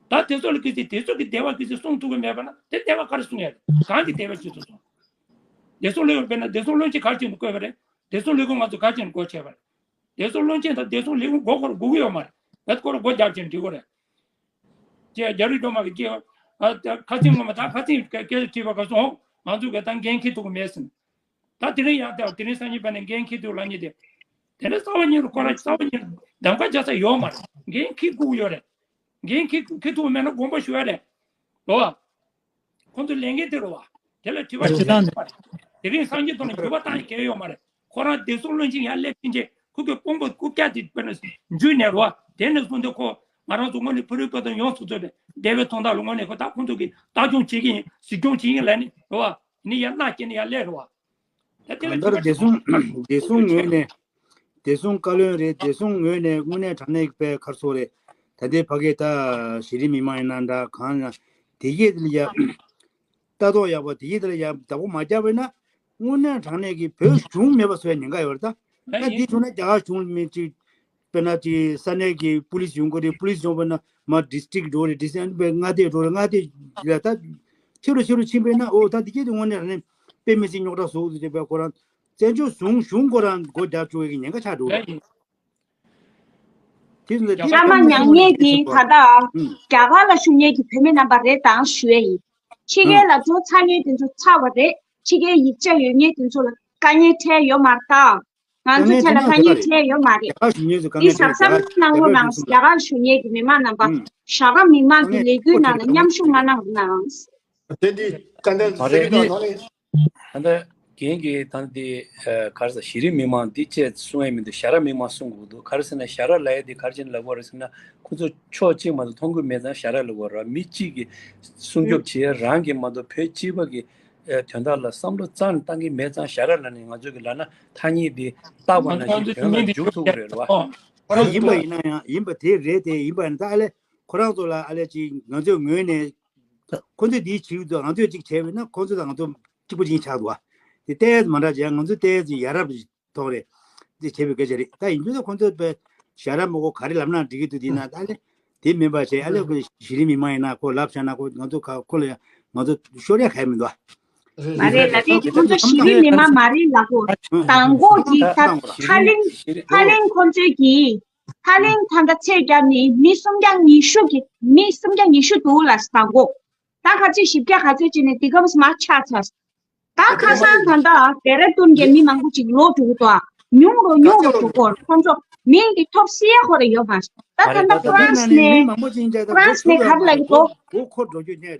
ད་དེ་ཚོ་ལ་གི་ཚེ་དེ་ཚོ་གི་བདེ་བ་གི་ཚེ་གསུང་ཐུབ་ཀྱི་མེད་པ་ན་དེ་བདེ་བ་ག་རེ་གསུང་ཡ་རེད། གང་གི་བདེ་བ་བྱེད་ཐུབ་སོང་། བདེ་སྲུང་ལས་དཔེར་ན་བདེ་སྲུང་བློན་ཆེན་ག་རེ་བྱེད་དུ་བསྐོས་པ་རེད། བདེ་སྲུང་ལས་ཁུངས་ང་ཚོ་ག་རེ་བྱེད་ནས་སྒོ་ཕྱེ་བ་རེད། བདེ་སྲུང་བློན་ཆེན་དང་བདེ་སྲུང་ལས་ཁུངས་སྒོ་ཁོར་སྒུག་གི་ཡོད་མ་རེད། ད་ཁོ་ར་སྒོ་རྒྱབ་ཅིང་འགྲིག་གོ་རེད། ཅེས་རྒྱ་རིགས་སྒྲོལ་མ་གིས་ཅེས། ཨ་ད་ཁ་སང་ངོ་མ་ད་ཁ་སང་སྐད་ཆ་དྲིས་པ་ག་སོང་། ང་ཚོ་གི་ད་འགན་འཁྱེར་ཐུབ་ཀྱི་མེད་ཟིན། ད་དེ་རིང་ཡང་ད་དེ་རིང་སང་ཉིན་བར་ནས་འགན་འཁྱེར་ཐུབ་ལབ་མཁན་དེ། དེ་རིང་རྩ་བ་ཉིད་རུ་ཁོ་ར་རྩ་བ་ཉིད་རུ་གདམ་ཁ་རྒྱག་ས་ཡོད་མ་རེད། འགན་འཁྱེར་སྒུག་ཡོད་རེད། འགན་འཁྱེར་འཁྱེར་ཐུབ་མེད་ན་དགོངས་པ་ཞུ་ཡ་རེད། རོ་བ། ཁོང་ཚོ་ལས་འགན་དེ་རོ་བ། དེ་ལ་དྲི་བ་ཞིག་བཏང་ནས་དེ་རིང་སངས་རྒྱས་ཐོག་ནས་དྲི་བ་བཏང་ཡ་གལ་ཡོད་མ་རེད། ཁོ་རང་བདེ་སྲུང་བློན་ཆེན་ཡར་སླེབས་ཕྱིན་ཆད་ཁོ་གི་དཔུང་པ་རྐུབ་བཀྱག་དེ་དཔེར་ན་འཇུས་ནས་རོ་བ། དེ་ནས་བཟུང་སྟེ་ཁོ་ང་རང་ཚོ་དངོས་གནས་བོད་རིགས་བོད་དོན་ཡོངས་སུ་རྫོགས་པའི་བདེ་བའི་དོན་དག་ལ་དངོས་གནས་ཁོ་ད་ཁོང་ཚོ་གིས་ལྟ་སྐྱོང་བྱེད་ཀྱི་ཡིན། གཟིགས་སྐྱོང་བྱེད་ཀྱི་ཡིན་ལབ་ནས་རོ་བ། ནི་ཡར་མནའ་སྐྱེལ་ནས་ཡར་སླེབས་རོ་བ། ད་དེ་ལ་གང་ལྟར་དྲི་བ་བདེ་སྲུང་བདེ་སྲུང་ངོས་ནས་བདེ་སྲུང་བཀའ་བློན་རེད། བདེ་སྲུང་ངོས་ནས་དངོས་གནས་དྲང་གནས་པའི་ཁར་སོ་རེད། ད་ལྟའི་ཕ་གི་ད་གཞི་རིམ་མི་མང་ཡིན་ན་འདྲ་གང་ཡིན་ན་དེ་གས་དེ་ལ་ཡ། ལྟ་རྟོག་ཡག་པོ་དེ་ཡིད་ལ་ཡ་བདག་པོ་མ་རྒྱག་པས་ན་དངོས་གནས་དྲང་གནས་ཀྱི་བོད་གཞུང་མེད་པ་བཟོ་ཡ་ཉེན་ཁ་ཡོད་རེད་ད། ད་འདི་བྱུང་ན་རྒྱ་གར་གཞུང་མི་གཅིག་དཔེར་ན་ཅིག་ས་གནས་ཀྱི་པུ་ལིས་ཡོང་གི་རེད། པུ་ལིས་ཡོང་བས་ན་མ་ཌི་སི་ཊྲིག་འགྲོ་རེད། ཌི་སི་ཨེན་པའི་མངའ་སྡེ་འགྲོ་རེད། མངའ་སྡེ་ལ་ད་ཆེ་རུ་ཆེ་རུ་ཕྱིན་པས་ན་ཨོ་ད་འདི་སྐད་དུ་དངོས་གནས་དྲང་གནས་དཔེ་མི་སྲིད་རྙོག་དྲ་བཟོ་འདུག་ཅེས་པའི་ཁོ་རང་བཙན་བྱོལ་གཞུང་གཞུང་ཁོ་རང་སྒོ་རྒྱག་བཅུག་པའི་ཉེན་ཁ་ཆགས་འགྲོ་གི་རེད། དེ་ཚོ་ལ་ཤ་མ་ཉར་མཁན་གྱི་ད་ལྟ་ཨང་། རྒྱ་གར་ལ་བཞུགས་མཁན་གྱི་བོད་མི་རྣམ་པ་རེད་དང་ཞུ་ཡས་ཡིན། ཕྱི་རྒྱལ་ལ་འགྲོ་ཚར་མཁན་དེ་ཚོ་ཚར་བ་རེད། ཕྱི་རྒྱལ་ཡིག་ཆ་ཡོད་མཁན་དེ་ཚོ་ལ་དཀའ་ངལ་འཕྲད་ཡོད་མ་རེད་ད། ང་ཚོ་ཆ་ལ་དཀའ་ངལ་འཕྲད་ཡོད་མ་རེད། འདི་གཟབ་གཟབ་གནང་རོགས་གནང་། རྒྱ་གར་བཞུགས་མཁན་གྱི་མི་མང་རྣམ་པ། རྒྱ་གར་མི་མང་གི་ལས་འགུལ་ནང་ལ་མཉམ་ཞུགས་མ་གནང་རོགས་གནང་། དེ་འདི་ད་ལྟ་མ་རེད། ད་ལྟ་རྒན་གྱིས་ད་འདི་ག་རེ་ཟེར་གཞི་རིམ་མི་མང་འདི་བཅས་གསུང་ཡས་མི་འདུག་ཞྭ་ར་མི་མང་གསུང་དགོས་འདུག་ག་རེ་ཟེར་ན་ཞྭ་ར་ལབ་ཡས་འདི་ག་རེ་བྱས་ནས་ལབ་དགོས་རེད་ཟེར་ན་ཁོ་ཚོ་ཕྱོགས་གཅིག་མ་གཏོགས་མཐོང་གི་མེད་ཙང་ཞྭ་ར་ལབ་དགོས་རེད། མི་གཅིག་གིས་སྲུང་སྐྱོབ་བྱེད་ཡས་རང་གིས་མ་གཏོགས་བོད་སྤྱི་པ་གི་དོན་དག་ལ་བསམ་བློ་རྩ་ནས་བཏང་གི་མེད་ཙང་ཞྭ་ར་ལབ་ནས་ང་ཚོ་གི་ལབ་ན་ཐ་སྙད་འདི་རྟག་པར་ནང་བཞིན་དོན་ལ་འཇུག་ཐུབ་ཀྱི་རེད་བ། ཁོ་རང་ཡིན་པ་ཡིན་ན་ཡང་ཡིན་པ་དེ་རེད། དེ་ཡིན་པ་ཡིན་ན་ད་ཨ་ལས་ཁོ་རང་ཚོ་ལ་ཨ་ལས་ཅིག་ང་ཚོའི་ངོས་ནས་ཁོ་ཚོས་འདི་བྱེད་ཀྱི་འདུག་ང་ཚོས་ཅིག་བྱས་པ་ཡིན་ན་ཁོ་ཚོ་དང་ང་ཚོ་གཅིག་པ་གཅིག་ཆགས་འདུག་བ། དེ་ཏོག་ཙམ་མ་འདྲ་བྱས། ང་ཚོས་ཏོག་ཙམ་ཡ་རབས་ཐོག་རེད། འདི་བྱས་པའི་སྐད་ཆ་རེད། ད་ཡིན་རྒྱུ་ད་ཁོ་ཚོས་པའི་ཞྭ་ར་མ་གོ་ག་རེ་ལབ་ན་འགྲིག་གི་འདུག་དེ་ན་ད་ཨ་ལས་དེ་མིན་པ་བྱས། ཨ་ལས་ཁོ་གཞི་རིམ་མི་མང་ཡིན་ན་ཁོ་ལབ་བྱས་ན་ཁོ་ང་ཚོ་ཁ་ཁོ་ལ་ང་ཚོ་ཤོར་ཡ་ག་ཡ་མི་འདུག་བ། མ་རེད་ལ། དེ་ཁོང་ཚོ་གཞི་རིམ་མི་མང་མ་རེད་ལ་གོ། དང་པོ་གི་ད་ཧ་ལིང་ཧ་ལིང་ཁོང་ཚོའི་གི་ཧ་ལིང་ད་ལྟ་ཚད་བརྒྱབ་ནས་མི་སུམ་བརྒྱ་ཉི་ཤུ་གི་མི་སུམ་བརྒྱ་ཉི་ཤུ་འདུག་ལ་དང་པོ། ད་ག་ཚོད་བཞི་བརྒྱ་ག་ཚོད་བྱས་ནས་འདི་གམ་མར་ཆག་ཚར། ད་ཁ་སང་ད་ལྟ་ཌེ་ར་ཌུན་གྱི་མི་མང་པོ་ཅིག་ལོག་འགྲོ་གི་འདུག་ཉུང་རུ་ཉུང་རུ་འགྲོ་གོ། ཁོང་ཚོ་མིང་གི་ཐོབ་སྲིད་ཡ་ཁོ་ར་ཡོད་མ་རེད། ད་ད་ལྟ་ཧྥ་རན་སི་ནས་ཧྥ་རན་སི་ནས་ག་རེ་ལབ་ཀྱི་འདུག་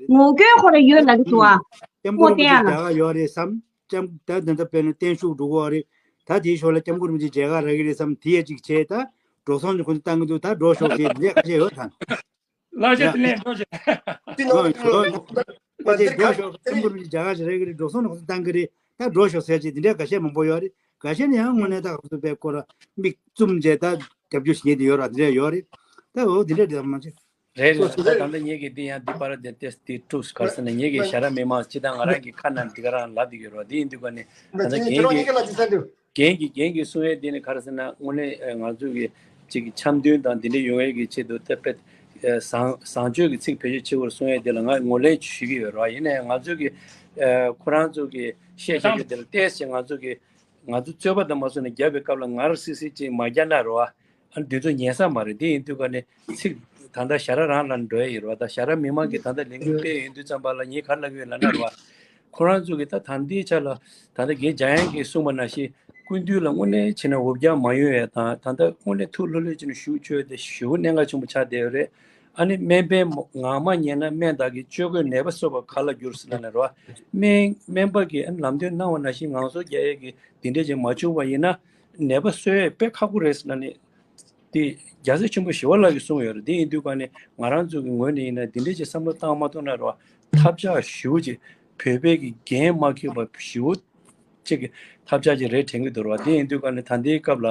ངོ་རྒོལ་ཁོ་ར་ཡོད་ལབ་ཀྱི་འདུག་ཨ། ཨོ་དེ་ཡང་ལ། ལྕམ་ད་ད་ད་དཔེར་ན་བརྟན་བཞུགས་འགྲོ་གི་ཡོད་རེད། ད་དེའི་ཞོར་ལ་སྐྱབས་མགོན་རིན་པོ་ཆེ་མཇལ་ཁ་རག་གི་རེད་བསམ་དེ་ཡ་གཅིག་བྱས། ད་འགྲོ་སོང་ནི་ཁོ་ཚོ་བཏང་གི་འདུག་ད་འགྲོ་ཤོག་ཟེར་འདི་འདྲ་ཁ་ཤས་ཡོད་ད། ལགས་སོ། དེ་ལན་འགྲོ་ཤོག་དེ་འགྲོ་ཤོག་སྐྱབས་མགོན་རིན་པོ་ཆེ་མཇལ་ཁ་ཞིག་རག་གི་རེད། འགྲོ་སོང་ནི་ཁོ་ཚོ་བཏང་གི་རེད། ད་འགྲོ་ཤོག་ཟེར་ཅིག་འདི་འདྲ་ཁ་ཤས་མང་པོ་ཡོད་རེད། ཁ་ཤས་ནི་ཡང་དངོས་གནས་ད་ཁོ་ཚོ་པའི་སྐོར་མིག་བཙུམ་བྱས་ད་རྒྱབ་སྐྱོར་བྱེད་མཁན་དེ་ཡོད་ར། འདི་འདྲ་ཡོད་རེད། ད་འོ་འདི་འདྲ་རེད་མ་གཏོགས། རེད་རེད། ད་ད་ལྟ་ངེད་ཀྱིས་འདི་ཡང་འདི་པར་དེ་ཏེ་འདི་དཀྲུགས་ག་རེ་ཟེར་ན་ངེད་ཀྱིས་ཞྭ་ར་མི་མང་སྤྱི་བཏང་ང་རང་གི་ཁ་ནང་འདི་ག་རང་ལབ་འདི་ཡོད་རེད་བ། འདི་ཡིན་དུས་ཀ་ནས་ད་ལྟ་ངེད་ཀྱིས་རྒན་གྱིས་རྒན་གྱིས་གསུང་ཡས་འདི་ནི་ག་རེ་ཟེར་ན་དངོས་གནས་ང་ཚོ་གི་ཅིག་འཆམ་མཐུན་དང་འདི་འདྲ་ཡོང་ཡས་ཀྱི་ཆེད་དུ་ད་དཔེ་བཟང་བཟང་སྤྱོད་ཀྱི་ཚིག་བེད་སྤྱོད་བྱེད་དགོས་གསུང་ཡས་འདི་ལ་ང་ངོས་ལེན་ཞུ་གི་ཡོད་རེད་བ། ཡིན་ནའི་ང་ཚོ་གི་ཁོ་རང་ཚོ་གི་བཤད་བཤད་རྒྱུ་འདི་ལ་ཏོག་ཙམ་ང་ཚོ་གི་ང་ཚོ་རྩོད་པ་དང་མ་སོང་ནས་རྒྱབ་པའི་སྐབས་ལ་ངར་སིག་སིག་ཅིག་མ་རྒྱག་ན་རོ། ཨ་ནི་འདི་ཚོ་ཉན་ས་མ་རེད། དེ་ཡིན་དུས་ཀ་ནས་ཚིག་ད་ལྟ་ཞྭ་ར་རང་ལ་འགྲོ་ཡ་ཡིན་རོ། ད་ཞྭ་ར་མི་མང་གིས་ད་ལྟ་ལས་འགུལ་སྤེལ་ཡོང་དུས་ཙམ་པ་ལ་ངས་ག་རེ་ལབ་ཀྱི་ཡོད་ལབ་ན་རོ། ཁོ་རང་ཚོ་གིས་ད་ད་ལྟའི་ཆ་ལ་ད་ལྟ་རྒན་འཇམ་དབྱངས་ཀྱིས་གསུངས་པ་ནང་བཞིན་སྐུ་མདུན་ལ་དངོས་གནས་བྱས་ན་འོ་བརྒྱལ་མ་ཡོང་ཡ་དང་། ད་ལྟ་དངོས་གནས་ཐུགས་ལྷོད་ལྷོད་བྱས་ནས་བཞུགས་བཅུག་ཡ་དེ་ཞེ་པོ་གནད་འགག་ཆེན་པོ་ཆགས་བསྡད་ཡོད་རེད། ཨ་ནི་སྨན་པས་མོ་ངག་དམར་ཉལ་ན་སྨན་དག་གི། གཅོད་གོས་ནད་པ་གསོ་བ་ག་ལ་འགྱུར་ཟེར་ན་ནི་རེད་བ། སྨན་སྨན་པ་གིས་ཨ་ནི་ལམ་སྟོན་གནང་བ་ནང་བཞིན་ངང་ཚུལ་རྒྱག་ཡས་ཀྱི་འདི་འདྲས་ཅིག་མ་བྱུང་བ་ཡིན་ན། ནད་པ་གསོ་ཡས་དཔེ་ཁག་པོ་རེད་ཟེར་ན་ནི། དེ་རྒྱལ་སྲས་ཆེན་པོ་ཞི་བ་ལྷ་གིས་གསུངས་ཡོད་རེད། དེ་ཡིན་དུས་ཀ་ནི་ང་རང་ཚོ་གི་ངོས་ནས་ཡིན་ན་འདི་འདྲས་ཅིག་བསམ་བློ་བཏང་མ་ཐུབ་ན་རེད་བ། ཐབས་ཆག་ཞེ་པོ་ཅིག་བོད་པའི་གི་འགན་མ་འཁྱེར་བ་ཞེ་པོ་ཅིག་གི་ཐབས་ཆག་ཅིག་རེད་དྲན་གྱི་འདུག་རེད་བ། དེ་ཡིན་དུས་ཀ་ནི་ད་ལྟའི་སྐབས་ལ་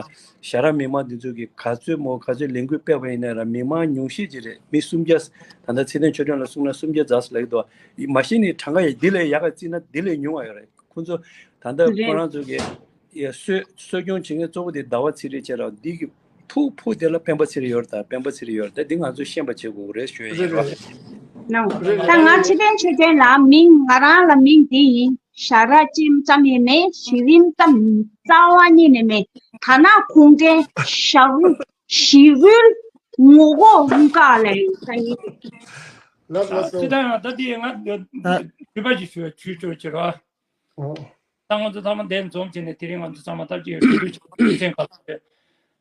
ཞྭ་ར་མི་མང་འདི་ཚོ་གིས་ག་ཚོད་མོ་ག་ཚོད་ལས་འགུལ་སྤེལ་བ་ཡིན་ན་ར། མི་མང་ཉུང་ཤས་ཅིག་རེད། མི་སུམ་བརྒྱ། ད་ལྟ་ཚེ་བརྟན་ཆོས་སྒྲོན་ལ་གསུངས་ན་སུམ་བརྒྱ་ཛ་ཟེར་ལབ་ཀྱི་འདུག་བ། མ་གཞི་ནས་གྲངས་ཀ་ཡ་འདི་ལས་ཡག་ག་བརྩིས་ན་འདི་ལས་ཉུང་བ་ཡོད་རེད། ཁོ་ཚོ་ད་ལྟ་ཁོ་རང་ཚོ་གི་ཡ་གསོ་གསོ་སྐྱོང་བྱེད་མཁན་གཙོ་བོ་དེ་ཟླ་བ་ཚེ་རིང་བྱས་ར། འདི་གི་ཕུག་ཕུག་དེ་ལ་སྤེན་པ་ཚེ་རིང་ཡོད་རེད། ད་སྤེན་པ་ཚེ་རིང་ཡོད་རེད། ད་འདི་ང་ཚོས་ཤེས་པ་བྱེད་དགོས་རེད་ཞུ་ཡ་ཡིན་རེད། ད་ང་ཚེ་བརྟན་ཆོས་སྒྲོན་ལ་མིང་ང་རང་ལ་མིང་འདི་ཡིན། ཞྭ་ར་ཅིག་ཙམ་ཡིན་མེད། ཞི་རིམ་ཙམ་རྩ་བ་ཉིད་ནས་མེད། ད་ན་ཁུངས་ལྡན་ཞྭ་རུ་ཞི་རུལ་ངོ་གོ་ཧུང་ཀ་ལ་ཡིན་ས་ཡིན། ལགས་སོ་ལགས་སོ། ཅི་ལྟར་ཡང་ད་འདི་ང་དུས་པ་ཞིག་ཞུ་བ་ཆུ་ཆོག་ཅེས་རོ། ད་ང་ཚོ་ཚང་མ་འདིར་འཛོམས་བྱས་ནས་དེ་རིང་ང་ཚོ་ཚང་མ་ཐབས་ཀྱིས་གྲོས་བསྡུར་བྱས་རྒྱུ་མཚན་ག་ལ་རེད།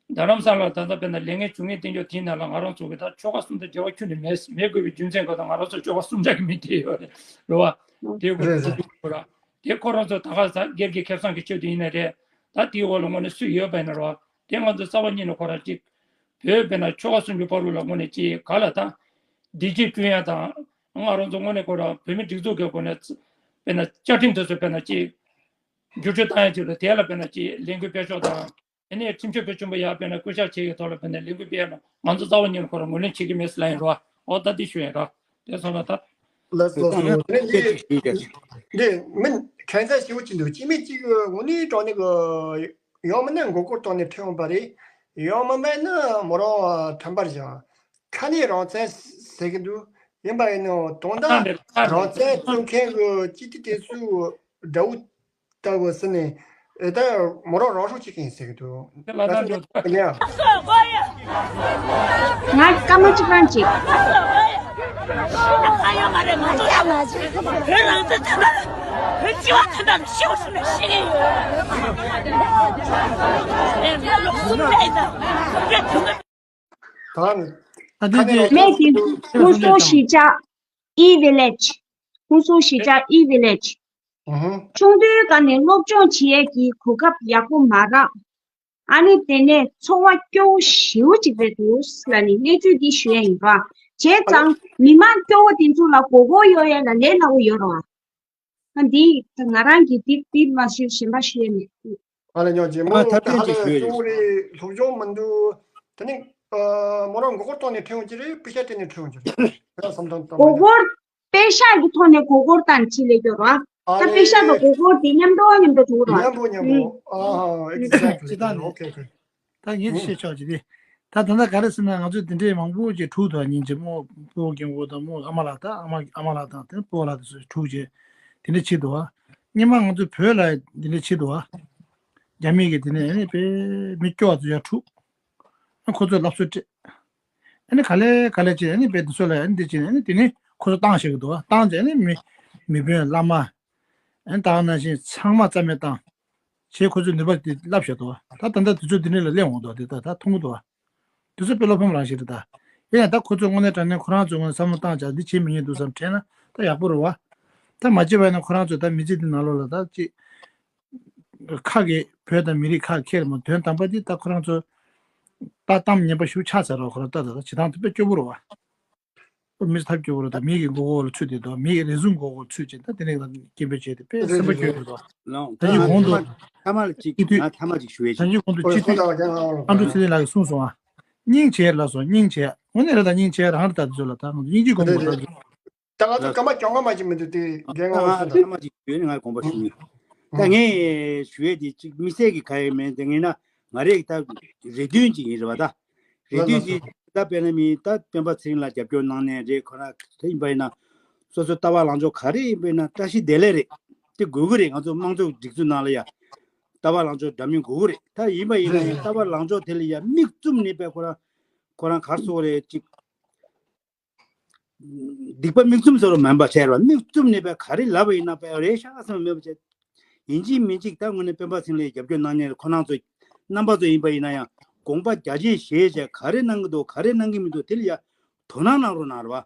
རྡ་རམ་ས་ལ་ད་ལྟ་དཔེར་ན་ལས་ངན་བྱུང་མཁན་དེ་འཇོག་དེའི་ནང་ལ་ང་རང་ཚོ་གི་ད་ཆོལ་ཁ་གསུམ་དང་འབྲེལ་བ་ཁྱོན་ནས་མེད་མེད་དགོས་པའི་རྒྱུ་མཚན་ག་ད་ང་རང་ཚོ་ཆོལ་ཁ་གསུམ་ཆ་གི་མི་དེ་ཡོད་རེད་རེད་བ། དེའི་སྐོར་རེད་ཞུ་རྒྱུ་རེད། དེ་ཁོ་རང་ཚོ་ད་ག་ས་སྒེར་གྱི་ཁེ་བཟང་གི་ཆེད་དུ་ཡིན་ན་རེད། ད་དེའི་འོག་ལ་དངོས་གནས་སུ་ཡོད་པ་ཡིན་ན་རེད་བ། དེ་ང་ཚོ་རྩ་བ་ཉིད་ནས་ཁོ་རང་གཅིག་བོད་དཔེར་ན་ཆོལ་ཁ་གསུམ་གྱི་བར་དུ་ལ་དངོས་གནས་གཅིག་ག་ལ་ད་བདེ་སྐྱིད་བསྐྲུན་ཡ་དང་། ང་རང་ཚོ་དངོས་གནས་ཁོ་རང་བོད་མི་སྒྲིག་འཛུགས་ཀྱི་སྒོ་ནས་དཔེར་ན་བཅའ་ཁྲིམས་དེ་ཚོ་དཔེར་ན་གཅིག་བསྒྱུར་བཅོས་བཏང་ཡ་ཅིག་ལ་དེ་ལ་དཔེར་ན་གཅིག་ལས་འགུལ་སྤེལ་ཕྱོགས་དང་། ཨ་ནི་ཁྲིམས་གཅོད་པུའུ་ཆེན་པོ་ཡར་དཔེར་ན་བསྐོ་བཞག་བྱེད་ཡའི་ཐོག་ལ་དཔེར་ན་ལས་འགུལ་སྤེལ་ཡ་ན་ང་ཚོ་རྩ་བ་ཉིད་ནས་ཁོ་རང་ངོས་ལེན་བྱེད་ཀྱི་མེད་ཟེར་ལབ་ཡིན་རོ། འོ་ད་འདི་ཞུ་ཡིན་རོ། དེ་སོང་ན་ད། ལགས་སོ་ལགས་སོ། ད་ཡང་ནི་སྐད་ཅིག་ཞུས་ཀྱང་། འདི་མིན་ཁྱད་མཚར་ཞེ་པོ་ཅིག་འདུག་སྤྱི་མི་གཅིག་གིས་དངོས་གནས་དྲང་གནས་ཀྱི་ཡང་མིན་ན་མགོ་སྐོར་བཏང་ནས་ཁྲིད་འོང་པ་རེད། ཡང་མིན་པ་ན་མོ་རང་ཁྲམ་པར་བཞག་ཁ་ནས་རང་བཙན་ཟེར་གྱི་འདུག་ཡིན་པ་ཡིན་ནའང་དོན་དག་རང་བཙན་རྩོད་མཁན་གྱི་སྤྱི་འཐུས་དེ་ཚོའི་དགྲ་བོ་ལྟ་བུ་ཟེར་ནས་ཨེ་ད་མོ་རང་རང་སྲོག་བཅད་མཁན་ཟེར་གྱི་འདུག་ང་སྐར་མ་གཅིག་རང་བྱེད། ད་ནི་ཨ་དེ་ཁ་ནས་དེ་རང་མེད་ཀྱི་ཁོང་ཚོ་གཞིས་ཆགས་ཨི་ཝི་ལེཇ། ཁོང་ཚོ་གཞིས་ཆགས་ཨི་ཝི་ལེཇ། ཨུ་ཧུ། ཆུང་དུས་སྒང་ནས་སློབ་སྦྱོང་བྱེད་ཡས་ཀྱི་གོ་སྐབས་ཡག་པོ་མ་རག་ཨ་ནི་དེ་ནས་འཚོ་བ་སྐྱོ་བོ་ཞེ་པོ་ཅིག་རེད་འདུག་ལབ་ནས་གནས་ཚུལ་འདི་ཞུ་ཡས་ཡིན་པ། བྱས་ཙང་མི་མང་སྐྱོ་བོ་དེ་ཚོ་ལ་མགོ་སྐོར་གཡོག་ཡས་ལ་ལས་སླ་པོ་ཡོད་རེད་བ། ཨ་འདི་ང་རང་གིས་འདི་འདི་མ་ཞུས་གཞན་པ་ཞུ་ཡས་མེད། ཨ་ལས་ཉོག་ཅེ་མོ་ཨ་ཐབས་ལྡན་ཅིག་ཞུ་ཡས་ཅིག་ཧ་ལས་སྐྱོ་བོ་རེད། སློབ་སྦྱོང་མི་འདུག་དེ་ནས་ཨ་མོ་རང་མགོ་སྐོར་བཏང་ནས་ཁྲིད་ཡོང་གི་རེད། པེ་ཤག་སྤྲད་ནས་ཁྲིད་ཡོང་གི་རེད། ད་བསམ་བཏང་བཏང་མ་མགོ་སྐོར། པེ་ཤག་གི་ཐོག་ནས་མགོ་སྐོར་བཏང་ཕྱི་ལས་སྐྱོར་བ། ཨ་ད་པེ་ཤག་དང་ལས་མགོ་སྐོར་དེ་མཉམ་དུ་མཉམ་དུ་འགྲོ་གི་རེད་བ། མཉམ་པོ་མཉམ་པོ། ཨ་ཨེག་ཟེག་ལི། སྤྱི་བཏང་ནས། ཨོ་ཁེ་ཨོ་ཁེ། ད་ངས་ཨུ། བཤད་ཆོག་ཅིག་དེ། ད་ད་ལྟ་ག་རེ་ཟེར་ན་ང་ཚོས་དེ་འདྲའི་མང་པོ་ཅིག་འཁྲུག་ཐུབ་པ་ཉིན་གཅིག་མོ་སྤོ་རྒན་གོ་དང་མོ་ཨ་མ་ལགས་དང་ཨ་མ་ཨ་མ་ལགས་དང་དེ་སྤོ་ལགས་དེ་ཚོ་འཁྲུག་བྱས་དེ་འདྲ་བྱེད་འདུག་བ། སྔོན་མ་ང་ཚོ་བོད་ལ་དེ་འདྲ་བྱེད་འདུག་བ། རྒྱ་མི་གིས་དེ་ནས་ཨ་ནི་དཔེ་མི་སྐྱོ་བ་ཚོ་ཡར་འཁྲུག་ཨ་ཁོ་ཚོས་སློབ་གསོ་སྤྲད། ཨ་ནི་ག་ལེ་ག་ལེ་བྱས་ཨ་ནི་དཔེ་འདི་ཚོ་ལ་ཨ་ནི་འདི་བྱས་ཨ་ནི་དེ་ནས་ཁོ་ཚོ་བཏང་བཞག་གི་འདུག་བ། བཏང་བྱས་ཨ་ནི་མི་མི་དཔོན་བླ་མ། ཨ་ནི་ད་ག་ནང་བཞིན་ཚང་མ་རྩ་མེད་བཏང་། བྱས་ཁོ་ཚོས་ནུས་པ་དེ་བསླབ་བཞག་འདུག་བ། ད་ད་ལྟ་དུས་ཚོད་འདི་འདྲ་ལ་སླེབས་འོང་འདུག་བ། དེ་ད་ད་མཐོང་གི་འདུག་བ། དུས་ཚོད་དཔེ་བློ་ཕམ་རང་ཞིག་རེད་ད། ཡིན་ཡང་ད་ཁོ་ཚོ་དངོས་གནས་དྲང་གནས་ཁོ་རང་ཚོའི་ངོས་ནས་བསམ་བློ་བཏང་བྱས་འདི་བྱེད་མི་ཉན་འདུག་བསམ་དྲན་ན་ད་ཡག་པོ་རེད་བ། ད་མ་བྱས་པ་ཡིན་ན་ཁོ་རང་ཚོ་ད་མི་ཚེ་འདི་ནང་ལོགས་ལ་ད་ཅིག་ཁ་གི་བོད་དང་མི་རིགས་ཁ་ཁེར་མ་དོན་དམ་པ་འདི་ད་ཁོ་རང་ཚོ་ད་གཏམ་ངན་པ་ཞིག་ཆགས་ཚར་བ། ཁོ་རང་ད་ད་ད་བྱེད་སྟངས་དེ་དཔེ་སྐྱོ་པོ་རེད་བ། མི་ཐབས་སྐྱོ་པོ་རེད། ད་མི་གི་མགོ་སྐོར་ལ་ཚུད་དེ་དོ། མི་གི་རེ་ཟུང་མགོ་སྐོར་ཚུད་ཅིག་ད་དེ་ནས་ད་སྐད་འབོད་བྱས་ཏེ་དཔེ་སེམས་པ་སྐྱོ་པོ་རེད་དོ། ལགས། ད་ཡིན་གོང་དུ་ཐ་མ་ལ་གཅིག་སྤྱི་འཐུས་ང་ཐ་མ་གཅིག་ཞུ་ཡས་ད་ཅིག་ཡིན་གོང་དུ་སྤྱི་འཐུས་ཨ་འབྲུག་ཚེ་རིང་ལགས་ཀྱིས་གསུངས་སོང་ཨ། སྙིང་རྗེ་ལགས་སོ། སྙིང་རྗེ། དངོས་གནས་རེད། ད་སྙིང་རྗེ་རང་རེད། ད་དེ་ཚོ་ལ་ད་ང་ཚོ་སྙིང་རྗེ་དགོངས་པ་རེད། ད་ང་ཚོ་སྐར་མ་བཅོ་ལྔ་མ་གཅིག་མི་འདུག་དེ་རྒན་ང་ཨ་ཚོ་ད་ཐ་མ་གཅིག་ཞུས་ནས་ང་དགོངས་པ་ཞུ་ཡིན། ད་ངས་ཞུ་ཡས་དེ་གཅིག་དམིགས་བསལ་གྱི་ག་ཡེ་མེད། དེ་ངས་ན་ང་རེ་གི་ད་རེ་འདུན་ཅིག་ཡིན་རེད་བ། ད་རེ་འདུན་དེ་ད་དཔེར་ན་མི་ད་སྤེན་པ་ཚེ་རིང་ལགས་རྒྱབ་སྐྱོར་གནང་མཁན་རེད། ཁོ་རང་དེ་ཡིན་པ་ཡིན་ན་སོ་སོའི་ལྟ་བ་ལངས་ཕྱོགས་ག་རེ་ཡིན་པ་ཡིན་ན་བཀྲ་ཤིས་བདེ་ལེགས་རེད། དེ་དགོས་ཀྱི་རེད། ང་ཚོ་དམངས་གཙོ་སྒྲིག་འཛུགས་ནང་ལ་ཡ་ལྟ་བ་ལངས་ཕྱོགས་འདྲ་མིན་དགོས་ཀྱི་རེད། ད་ཡིན་པ་ཡིན་ན་ཡང་ལྟ་བ་ལངས་ཕྱོགས་དེ་ལ་ཡ་མིག་བཙུམ་ནས་པའི་ཁོ་རང་ཁོ་རང་ག་རེ་ཟེར་དགོས་རེད། ཅིག་སྡིག་པ་མིག་བཙུམ་ཟེར་བ་མིན་པ་བྱས་ར། མིག་བཙུམ་ནས་པའི་ག་རེ་ལབ་པ་ཡིན་ན་པའི་རེ་ཤ་ཟེར་བ་མེད་པ་བྱས། ཡིན་གཅིག་མིན་གཅིག་ད་དངོས་གནས་སྤེན་པ་ཚེ་རིང་ལགས་རྒྱབ་སྐྱོར་གནང་མཁན་ཁོ་རང་ཚོ་རྣམ་པ་ཚོ་ཡིན་པ་ཡིན་ན་ཡང་དགོངས་པ་རྒྱ་ཆེན་བཞེས་བྱས་ག་རེ་གནང་གི་འདུག་ག་རེ་གནང་གི་མི་འདུག་དེ་ལ་ཡ་ དོ་སྣང་གནང་རོགས་གནང་རེད་བ།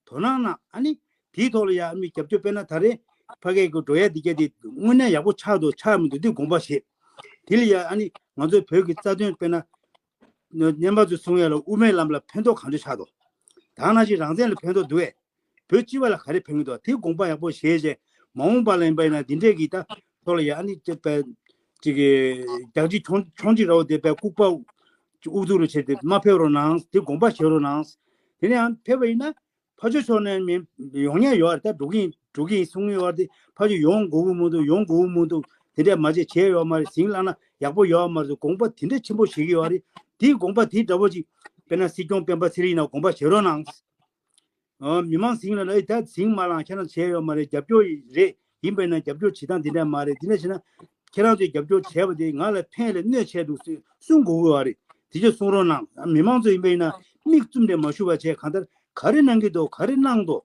དོ་སྣང་གནང་། ཨ་ནི་དེའི་ཐོག་ལ་ཡ་ཨ་ནི་རྒྱབ་སྐྱོར་དཔེར་ན་ད་རེས་ཕ་གིའི་གི་འགྲོ་ཡ་འདི་ག་དེ་དངོས་གནས་ཡག་པོ་ཆགས་འདུག་ཆགས་མི་འདུག་འདི་དགོངས་པ་བཞེས། དེ་ལ་ཡ་ཨ་ནི་ང་ཚོའི་བོད་ཀྱི་རྩ་དོན་དཔེར་ན་ནས་པ་ཚོས་གསུང་ཡ་ལ་དབུ་མའི་ལམ་ལ་ཕན་ཐོགས་གང་འདྲ་ཆགས་འདུག་ད་ནང་བཞིན་རང་བཙན་ལ་ཕན་ཐོགས་འདུག་གས། བོད་སྤྱི་པ་ལ་ག་རེ་ཕན་གྱི་འདུག་དེ་དགོངས་པ་ཡག་པོ་བཞེས་རྗེས་མ་འོངས་པ་ལ་ཡིན་པ་ཡིན་ན་འདི་འདྲས་ཀྱི་ད་ཐོག་ལ་ཡ་ཨ་ནི་ཅིག་པའི་ཅིག་གི་རྒྱལ་སྤྱི་ཆུང་ཆུང་ཅིག་ར་བ་དེ་པའི་ལྐུགས་པ་ཨུ་ཚུགས་རུ་བྱས་ཏེ་མ་ཕེབས་རོགས་གནང་། དེ་དགོངས་པ་བཞེས་རོགས་གནང་། དེ་ནས་ཡང་ཕེབས་པ་ཡིན་ན་ཕར་ཕྱོགས་ཕྱོགས་ནས་མི་ཡོང་ཉན་ཡོད་རེད། ད་འགྲོ་གི་ཡིན་འགྲོ་གི་ཡིན་གསུང་གི་ཡོད་རེད། དེ་ཕར་ཕྱོགས་ཡོང་དགོས་ཀྱི་མི་འདུག་ཡོང་དགོས་ཀྱི་མི་འདུག་དེ་འདྲས་མ་བྱས་བྱས་ཡོད་མ་རེད། ཟིང་བླངས་ན་ཡག་པོ་ཡོད་མ་རེད། དགོངས་པ་དེ་འདྲས་ཆེན་པོ་བཞེས་ཀྱི་ཡོད་རེད། དེའི་དགོངས་པ་དེ་འདྲ་པོ་ཅིག་དཔེར་ན་སྲིད་སྐྱོང་སྤེན་པ་ཚེ་རིང་ཡིན་ན་དགོངས་པ་བཞེས་རོགས་གནང་། ཨ། མི་མང་ཟིང་ལ་ལ་ད་ཟིང་མ་ལངས། ཁྱེད་རང་བྱས་ཡོད་མ་རེད། རྒྱབ་སྐྱོར་རེད། ཡིན་པས་ན་རྒྱབ་སྐྱོར་བྱེད་སྟངས་འདི་འདྲ་མ་རེད། འདི་འདྲ་བྱས་ན་ཁྱེད་རང་ཚོས་རྒྱབ་སྐྱོར་བྱས་པ་དེ་ང་ལ་ཕན་ལས་གནོད་ཆེ་འདུག་ཟེར་གསུང་དགོས་ཀྱི་ཡོད་རེད། དེ་ཚོ་གསུང་རོགས་གནང་། མི་མང་ཚོ་ཡིན་པས་ན་མིག་བཙུམ་ནས་མ་བཞུགས་པ་བྱས། གང་ལྟར་ག་རེ་གནང་གི་འདུག་ག་རེ་གནང་འདུག་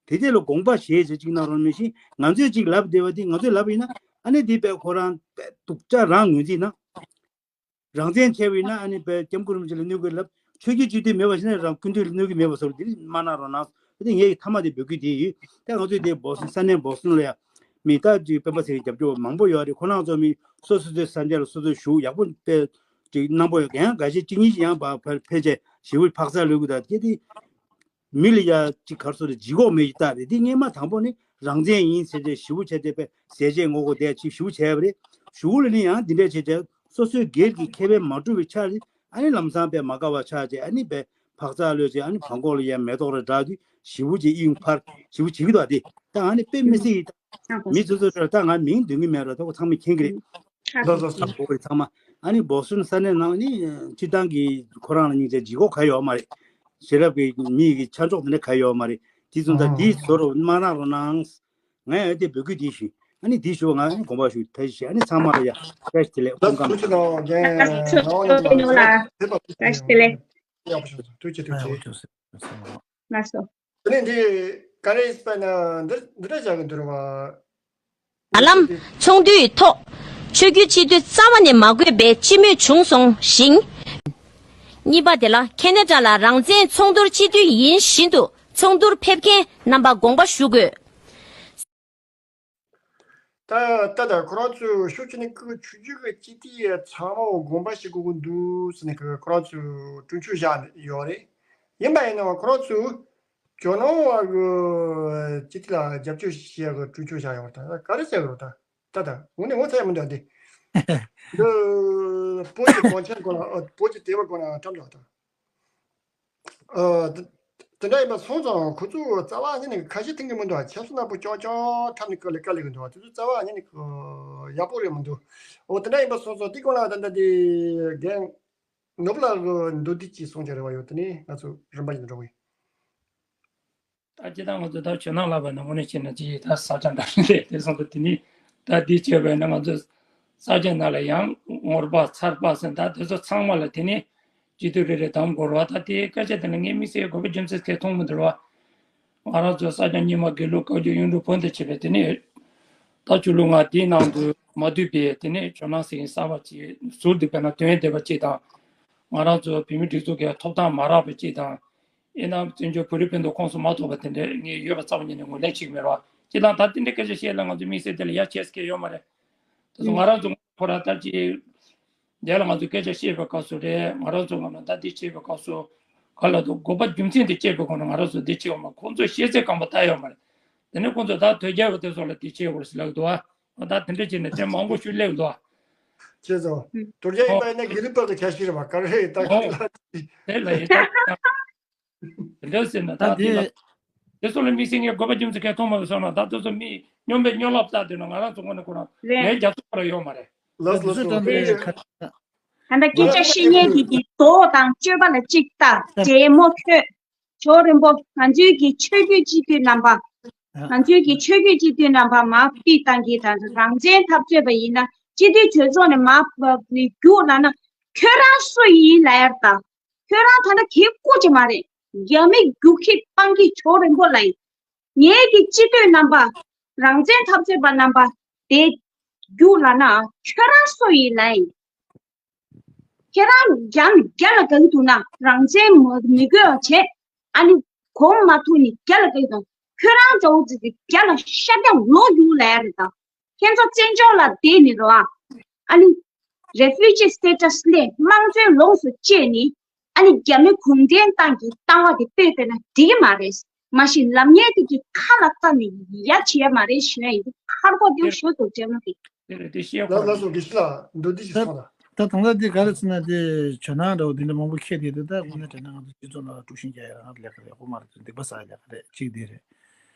དེ་དེ་ལ་དགོངས་པ་བཞེས་བྱས་ཅིག་གནང་རོགས་མི་ཤེས། ང་ཚོས་ཅིག་ལབ་བསྡད་པ་དེ་ང་ཚོས་ལབ་པ་ཡིན་ན་ཨ་ནི་དེ་པས་ཁོ་རང་པས་སྡུག་ཅག་རང་ངོས་འཛིན་གནང་། རང་བཙན་བྱས་པ་ཡིན་ན་ཨ་ནི་པས་སྐྱབས་མགོན་རིན་པོ་ཆེ་ལ་གནོད་ཀྱི་ལབ། ཆོས་བརྒྱུད་སྤྱི་འཐུས་མེད་པ་ཞིག་ན་རང་སྐུ་མདུན་ལ་གནོད་ཀྱི་མེད་པ་བཟོ་འདི་མ་གནང་རོགས་གནང་། དེ་ངའི་མཐའ་མ་དེ་འབོད་སྐུལ་དེ་ཡིན། ད་ང་ཚོས་དེ་སྦོ་སོན་ས་གནས་སྦོ་སོན་ལ་ཡ་མི་ད་ཅིག་སྤེན་པ་ཚེ་རིང་རྒྱབ་སྐྱོར་མང་པོ་ཡོད་རེད། ཁོ་རང་ཚོ་མི་སོ་སོ་སོའི་ས་ཆ་ལ་སོ་སོ་བཞུགས་ཡག་པོ་དཔེ་ཅིག་གནང་པོ་ཡོད། ཡང་འགའ་ཤས་གཅིག་གཉིས་ཤིག་ཡང་ཕར་ཕེབས་བྱས་ཞི་བའི་འཕག་འཚག་ལོས་ཀྱི་ད་སྐད་དེ། མི་ལ་ཡ་གཅིག་གར་སོ་རེ་ལྗིད་ཁོག་མེད་ཀྱི་རྟགས་རེད། འདི་སྔས་མ་དང་པོ་ནི་རང་བཙན་ཡིན་ཟེར་བྱས་ཞི་བོ་བྱས་ཏེ་པས་ཟས་བཅད་ངོ་རྒོལ་དེ་ཅིག་ཞི་བོ་བྱས་པ་རེད། གཞུག་ལ་ནི་ཡང་འདི་འདྲས་བྱས་བྱས་སོ་སོའི་སྒེར་གྱི་ཁེ་ཕན་མ་འགྲུབ་པའི་ཆ་རེད། ཨ་ནི་ལམ་སང་པས་མ་དགའ་བ་ཆགས་བྱས་ཨ་ནི་པས་འཕག་འཚག་ལོས་བྱས་ཨ་ནི་བྲང་ཁོག་ལ་ཡ་མེ་ཏོག་རེ་བསྒྲགས་དུས་ཞི་བོ་བྱས་ཨི་ཡོང་ཕར་ཞི་བོ་བྱེད་ཀྱི་འདུག་ཨ། དེ་ད་ཨ་ནི་དཔེ་མི་སྲིད་ཡིད། མི་ཚོ་ཚོ་ད་ང་མིང་འདོན་གྱི་མེད་ར། ད་ཁོ་ཚང་མས་མཁྱེན་གྱི་རེད། ལགས་སོ། ཚང་མ་ཨ་ནི་སྦོ་སོན་ས་གནས་ནང་ནི་སྤྱི་བཏང་གི་ཁོ་རང་ལ་སྙིང་རྗེ་ལྗིད་ཁོག་ག་ཡོད་མ་རེད། ཤེས་རབ་ཀྱི་མི་ཡི་ཆ་འཇོག་དེ་འདྲ་ག་ཡོད་མ་རེད། དེ་ཚོ་ད་དེའི་བཟོ་རོགས་མ་གནང་རོགས་གནང་། ང་ཡང་དེ་འབོད་སྐུལ་དེ་ཞུས། ཨ་ནི་དེ་ཞུ་བ་ང་ཡང་དགོངས་པ་ཞུ་ཐལ་ཞེས། ཨ་ནི་ཚང་མ་ལ་ཡ་བཀྲ་ཤིས་བདེ་ལེགས། སྐུ་ཁམས་བཟང་། ཐུགས་རྗེ་ཆེ། ལགས་སོ། དེ་ནས་འདི་ག་རེ་ཡིན་པ་ན་འདི་འདི་འདྲ་བྱ་གི་འདུག་རེད་བ། ད་ལམ་ཚོགས་འདུའི་ཐོག་ཆོས་བརྒྱུད་སྤྱི་འཐུས་རྩ་བ་ནས་མ་དགོས་པའི་སྤྱི་མོས་བྱུང་སོང་ཞིང་། གཉིས་པ་དེ་ལ་ཁེ་ན་ཌ་ལ་རང་བཙན་ཚོགས་འདུར་སྤྱི་འཐུས་ཡིན་བཞིན་དུ་ཚོགས་འདུར་ཕེབས་མཁན་རྣམ་པ་དགོངས་པ་ཞུ་དགོས། ད་ད་ད་ཁོ་རང་ཚོས་ཤུགས་ཆེ་ནས་ཀུ་ཆུ་རྒྱུད་ཀྱི་སྤྱི་འཐུས་ཚང་མ་དགོངས་པ་ཞུ་དགོས་ཀྱི་འདུག་ཟེར་ནས་ཁོ་རང་ཚོས་གྲོས་ཆོད་བཞག་ཡོད་རེད། ཡིན་པ་ཡིན་ན་ཁོ་རང་ཚོས་ཇོ་ནང་བ་གི་སྤྱི་འཐུས་ལ་རྒྱབ་སྐྱོར་བྱེད་ཡག་གི་གྲོས་ཆོད་བཞག་ཡོད་རེད། ད་ག་རེ་བྱེད་དགོས་རེད། ད་ད་ད་དངོས་གནས་ངོ་ཚ་ཡག་མི་འདུག་ཨ། འདི་འདི་བོད་ཀྱི་གོང་ཆེན་སྐོར་ལ་བོད་ཀྱི་དེ་བ་སྐོར་ལ་འཁྲབ་འདུག་ད། ཨ། དེ་དེ་འདྲ་ཡིན་པ་སོང་ཙང་ཁོ་ཚོ་རྩ་བ་ཉིད་ནས་ཁ་ཞེ་གཏིང་གི་མི་འདུག་ཆབ་སྲིད་ནག་པོ་ཀྱང་ཀྱང་འཁྲབ་ནས་དཀའ་ལས་དཀའ་ལས་གི་འདུག་དེ་ཚོ་རྩ་བ་ཉིད་ནས་ཡག་པོ་རེད་མི་འདུག་འོ་དེ་འདྲ་ཡིན་པ་སོང་ཙང་དེ་སྐོར་ལ་ད་ལྟ་དེ་རྒན་ནོར་བུ་ལགས་ཀྱི་མདོར་བསྡུས་ཅིག་གསུང་བྱ་རེ་བ་ཡོད། དེ་ནས་ང་ཚོ་རིམ་པ་བཞིན་འགྲོ་གི་ཡིན། ད་སྤྱིར་བཏང་ང་ཚོ་ད་ཇོ་ནང་ལབ་པ་ན་དངོས་གནས་བྱས་ན་ཅིག་ད་ས་ཆ་འདྲ་རེད། དེ་སོང་ཙང་དེ་ནས་ད་འདི་བྱས་པས་ན་ང་ཚོ་ས་ཆ་ནང་ལ་ཡང་ངོར་པ་ཚར་པ་ཟེར་ད་དེ་ཚོ་ཚང་མ་ལ་དེ་ནས་སྤྱི་འཐུས་རེ་རེ་བདམས་དགོས་རེད་བ། ད་དེའི་སྐད་ཆ་དེ་ལ་ངས་དམིགས་བསལ་དགོས་པ་རྒྱུ་མཚན་གང་མཐོང་མི་འདུག་རེད་བ། ང་རང་ཚོ་ས་སྐྱ་རྙིང་མ་དགེ་ལུགས་བཀའ་བརྒྱུད་གཡུང་དྲུང་བོན་དང་བཅས་པའི་དེ་ནས་ད་ཆོས་ལུགས་ལྔ་དེའི་ནང་དུ་མ་འདུས་པའི་དེ་ནས་ཇོ་ནང་ཟེར་མཁན་གསར་པ་ཅིག་ཟུར་འདུག་པས་ན་དོན་ལྡན་པ་ཅིག་དང་། ང་རང་ཚོ་བོད་མིའི་སྒྲིག་འཛུགས་ཀྱི་ཐོབ་ཐང་མ་རག་པ་ཅིག་དང་། ཡིན་ནའང་བཙན་བྱོལ་བོད་རིགས་སྤུན་ཟླ་ཁོངས་སུ་མ་གཏོགས་པ་དེ་འདྲ་ངས་ཡོད་པ་རྩ་བ་ཉིད་ནས་ངོས་ལེན་བྱེད་ཀྱི་མེད་རེད་བ། སྤྱིར་བཏང་ད་དེ་འདྲའི་སྐད་ཆ་བཤད་ལ་ང་ཚོ་དམིགས་བསལ་དེ་ལ་ཡ་བྱེད་ས་གང་ཡོད་མ་རེད། དེ་ཚོ་ང་རང་ཚོ་ཁོ་ར་ལྟར་གྱི་དེ་ལ་ང་ཚོ་སྐད་ཆ་བཤད་པའི་སྐབས་སུ་རེད། ང་རང་ཚོ་ངོས་ནས་ད་འདི་བྱེད་པའི་སྐབས་སུ་ག་ལ་འདུག་དགོས་པ་རྒྱུ་མཚན་དེ་བཤད་པའི་སྒོ་ནས་ང་རང་ཚོ་འདི་བྱེད་ཡོད་མ་རེད། ཁོང་ཚོ་ཤེས་ཚད་སྐམ་པ་ད་ཡོད་མ་རེད། དེ་ནས་ཁོང་ཚོ་ད་དོལ་རྒྱལ་བ་དེ་ཚོ་ལ་འདི་བྱེད་དགོས་ཟེར་ལབ་འདུག་ཨ། ད་དེ་འདྲ་བྱས་ནས་དེ་མང་པོ་ཞིག་སླེབས་འདུག་ཨ། བྱས་ཙང་དོལ་རྒྱལ་ཡིན་པ་ཡིན་ན་དགེ་ལུགས་པ་གི་ཆ་ཤས་རེད་བ། ག་རེ་ད་ཨོ། དེ་ལ་ཡིན་ད། དེ་འདྲ་ཟེར་ན་ད་ད་དེ་དེ་ལ་དེ་ཚོ་ལ་དམིགས་བསལ་ངས་དགོས་པ་རྒྱུ་མཚན་གང་མཐོང་མ་སོང་ན་ད་དེ་ཚོ་མི་སྨྱོན་པའི་སྨྱོ་ལབ་ལྟ་དེ་ན་ང་རང་ཚོ་ངོས་ནས་ཁོ་རང་རེད། ངའི་རྒྱབ་སྐྱོར་ཡོད་མ་རེད། ལགས་ལགས་སོ། ད་ལྟ་སྐད་ཆ་བཤད་མཁན་གྱི་གི་མདོ་དང་སྤྱོད་པ་ལ་གཅིག་ལྟ། འབྲས་མོ་ཁྱོད། ཇོ་རིན་པོ། ང་ཚོའི་གི་ཆོས་བརྒྱུད་སྤྱི་འཐུས་རྣམ་པ། ང་ཚོའི་གི་ཆོས་བརྒྱུད་སྤྱི་འཐུས་རྣམ་པ་མ་ཕུད་བཏང་གི་དང་། རང་བཙན་འཐབ་རྩོད་པ་ཡིན་ན་སྤྱི་འཐུས་གྲོས་ཚོགས་ནས་མ་ཕུད་རྒྱུགས་ལབ་ན་ཁྱོད་རང་སུ་ཡིན་ལབ་ཡར་ལྟ། ཁྱོད་རང་ད་ལྟ་གི་སྐུ་ཅིག་མ་རེད། རྒྱ་མི་རྒྱུག་ཁྱི་སྤང་ཁྱི་ཇོ་རིན་པོ་ལ་ཡིན། ངའི་གི་སྤྱི་འཐུས་རྣམ་པ། རང་བཙན་འཐབ་རྩོད་པ་རྣམ་པ་དེ་རྒྱུགས་ལབ་ན་ཁྱོད་རང་སུ་ཡིན་ལབ་ཡིན། ཁྱེད་རང་རྒྱ་རྒྱ་ལ་དགའ་གི་འདུག་ན་རང་བཙན་མ་མི་དགོས་པ་བྱེད། ཨ་ནི་གོང་མ་ཐུག་ནི་རྒྱ་ལ་བསྐྱལ་དང་། ཁྱོད་རང་ཚོ་འོ་ཙི་ཙི་རྒྱ་ལ་ཤ་རྒྱག་ལོག་རྒྱུག་ལ་ཡ་རེད་ད། ཁྱེད་ཚོ་བཙན་བྱོལ་ལ་བསྡད་ནི་རེད་བ། ཨ་ནི་refugee status སླེབས། དམངས་གཙོའི་ལོངས་སུ་སྤྱད་ནི། ཨ་ནི་རྒྱ་མི་གུང་ཁྲན་ཏང་གི་ལྟ་བ་དེ་སྤེལ་བས་ན་འགྲིག་གི་མ་རེད། མ་གཞི་ལབ་མཁན་དེ་གི་ཁ་ལ་བཏགས་ནས་ཡ་བྱེད་ཡ་མ་རེད་ཞུ་ཡ་ཡིན། ཁར་གོ་དེ་ཞུ་དུ་བྱས་མ་དེ། དེ་རེད། དེ་ཤེས་ལ་དགོས་ལ་རེད། སོ་དགེ་བཤེས་ལགས་འདུག་འདི་ཞིག་ད་སོང་ལ། ད་དང་ད་འདི་ག་རེ་ཟེར་ན་དེ་ཇོ་ནང་འདྲ་བོ་འདི་འདྲ་མང་པོ་ཁྱེད་དེ་དེ་ད་དངོས་གནས་དྲང་གནས་ང་ཚོ་སྤྱི་ཚོགས་ནང་དཀྲུག་ཤིང་རྒྱག་ཡ་རང་ལས་ཀ་རེད། ཡག་པོ་མ་རེད། སྡིག་པ་བསགས་ཡ་ལས་ཀ་རེད། གཅིག་དེ་རེད།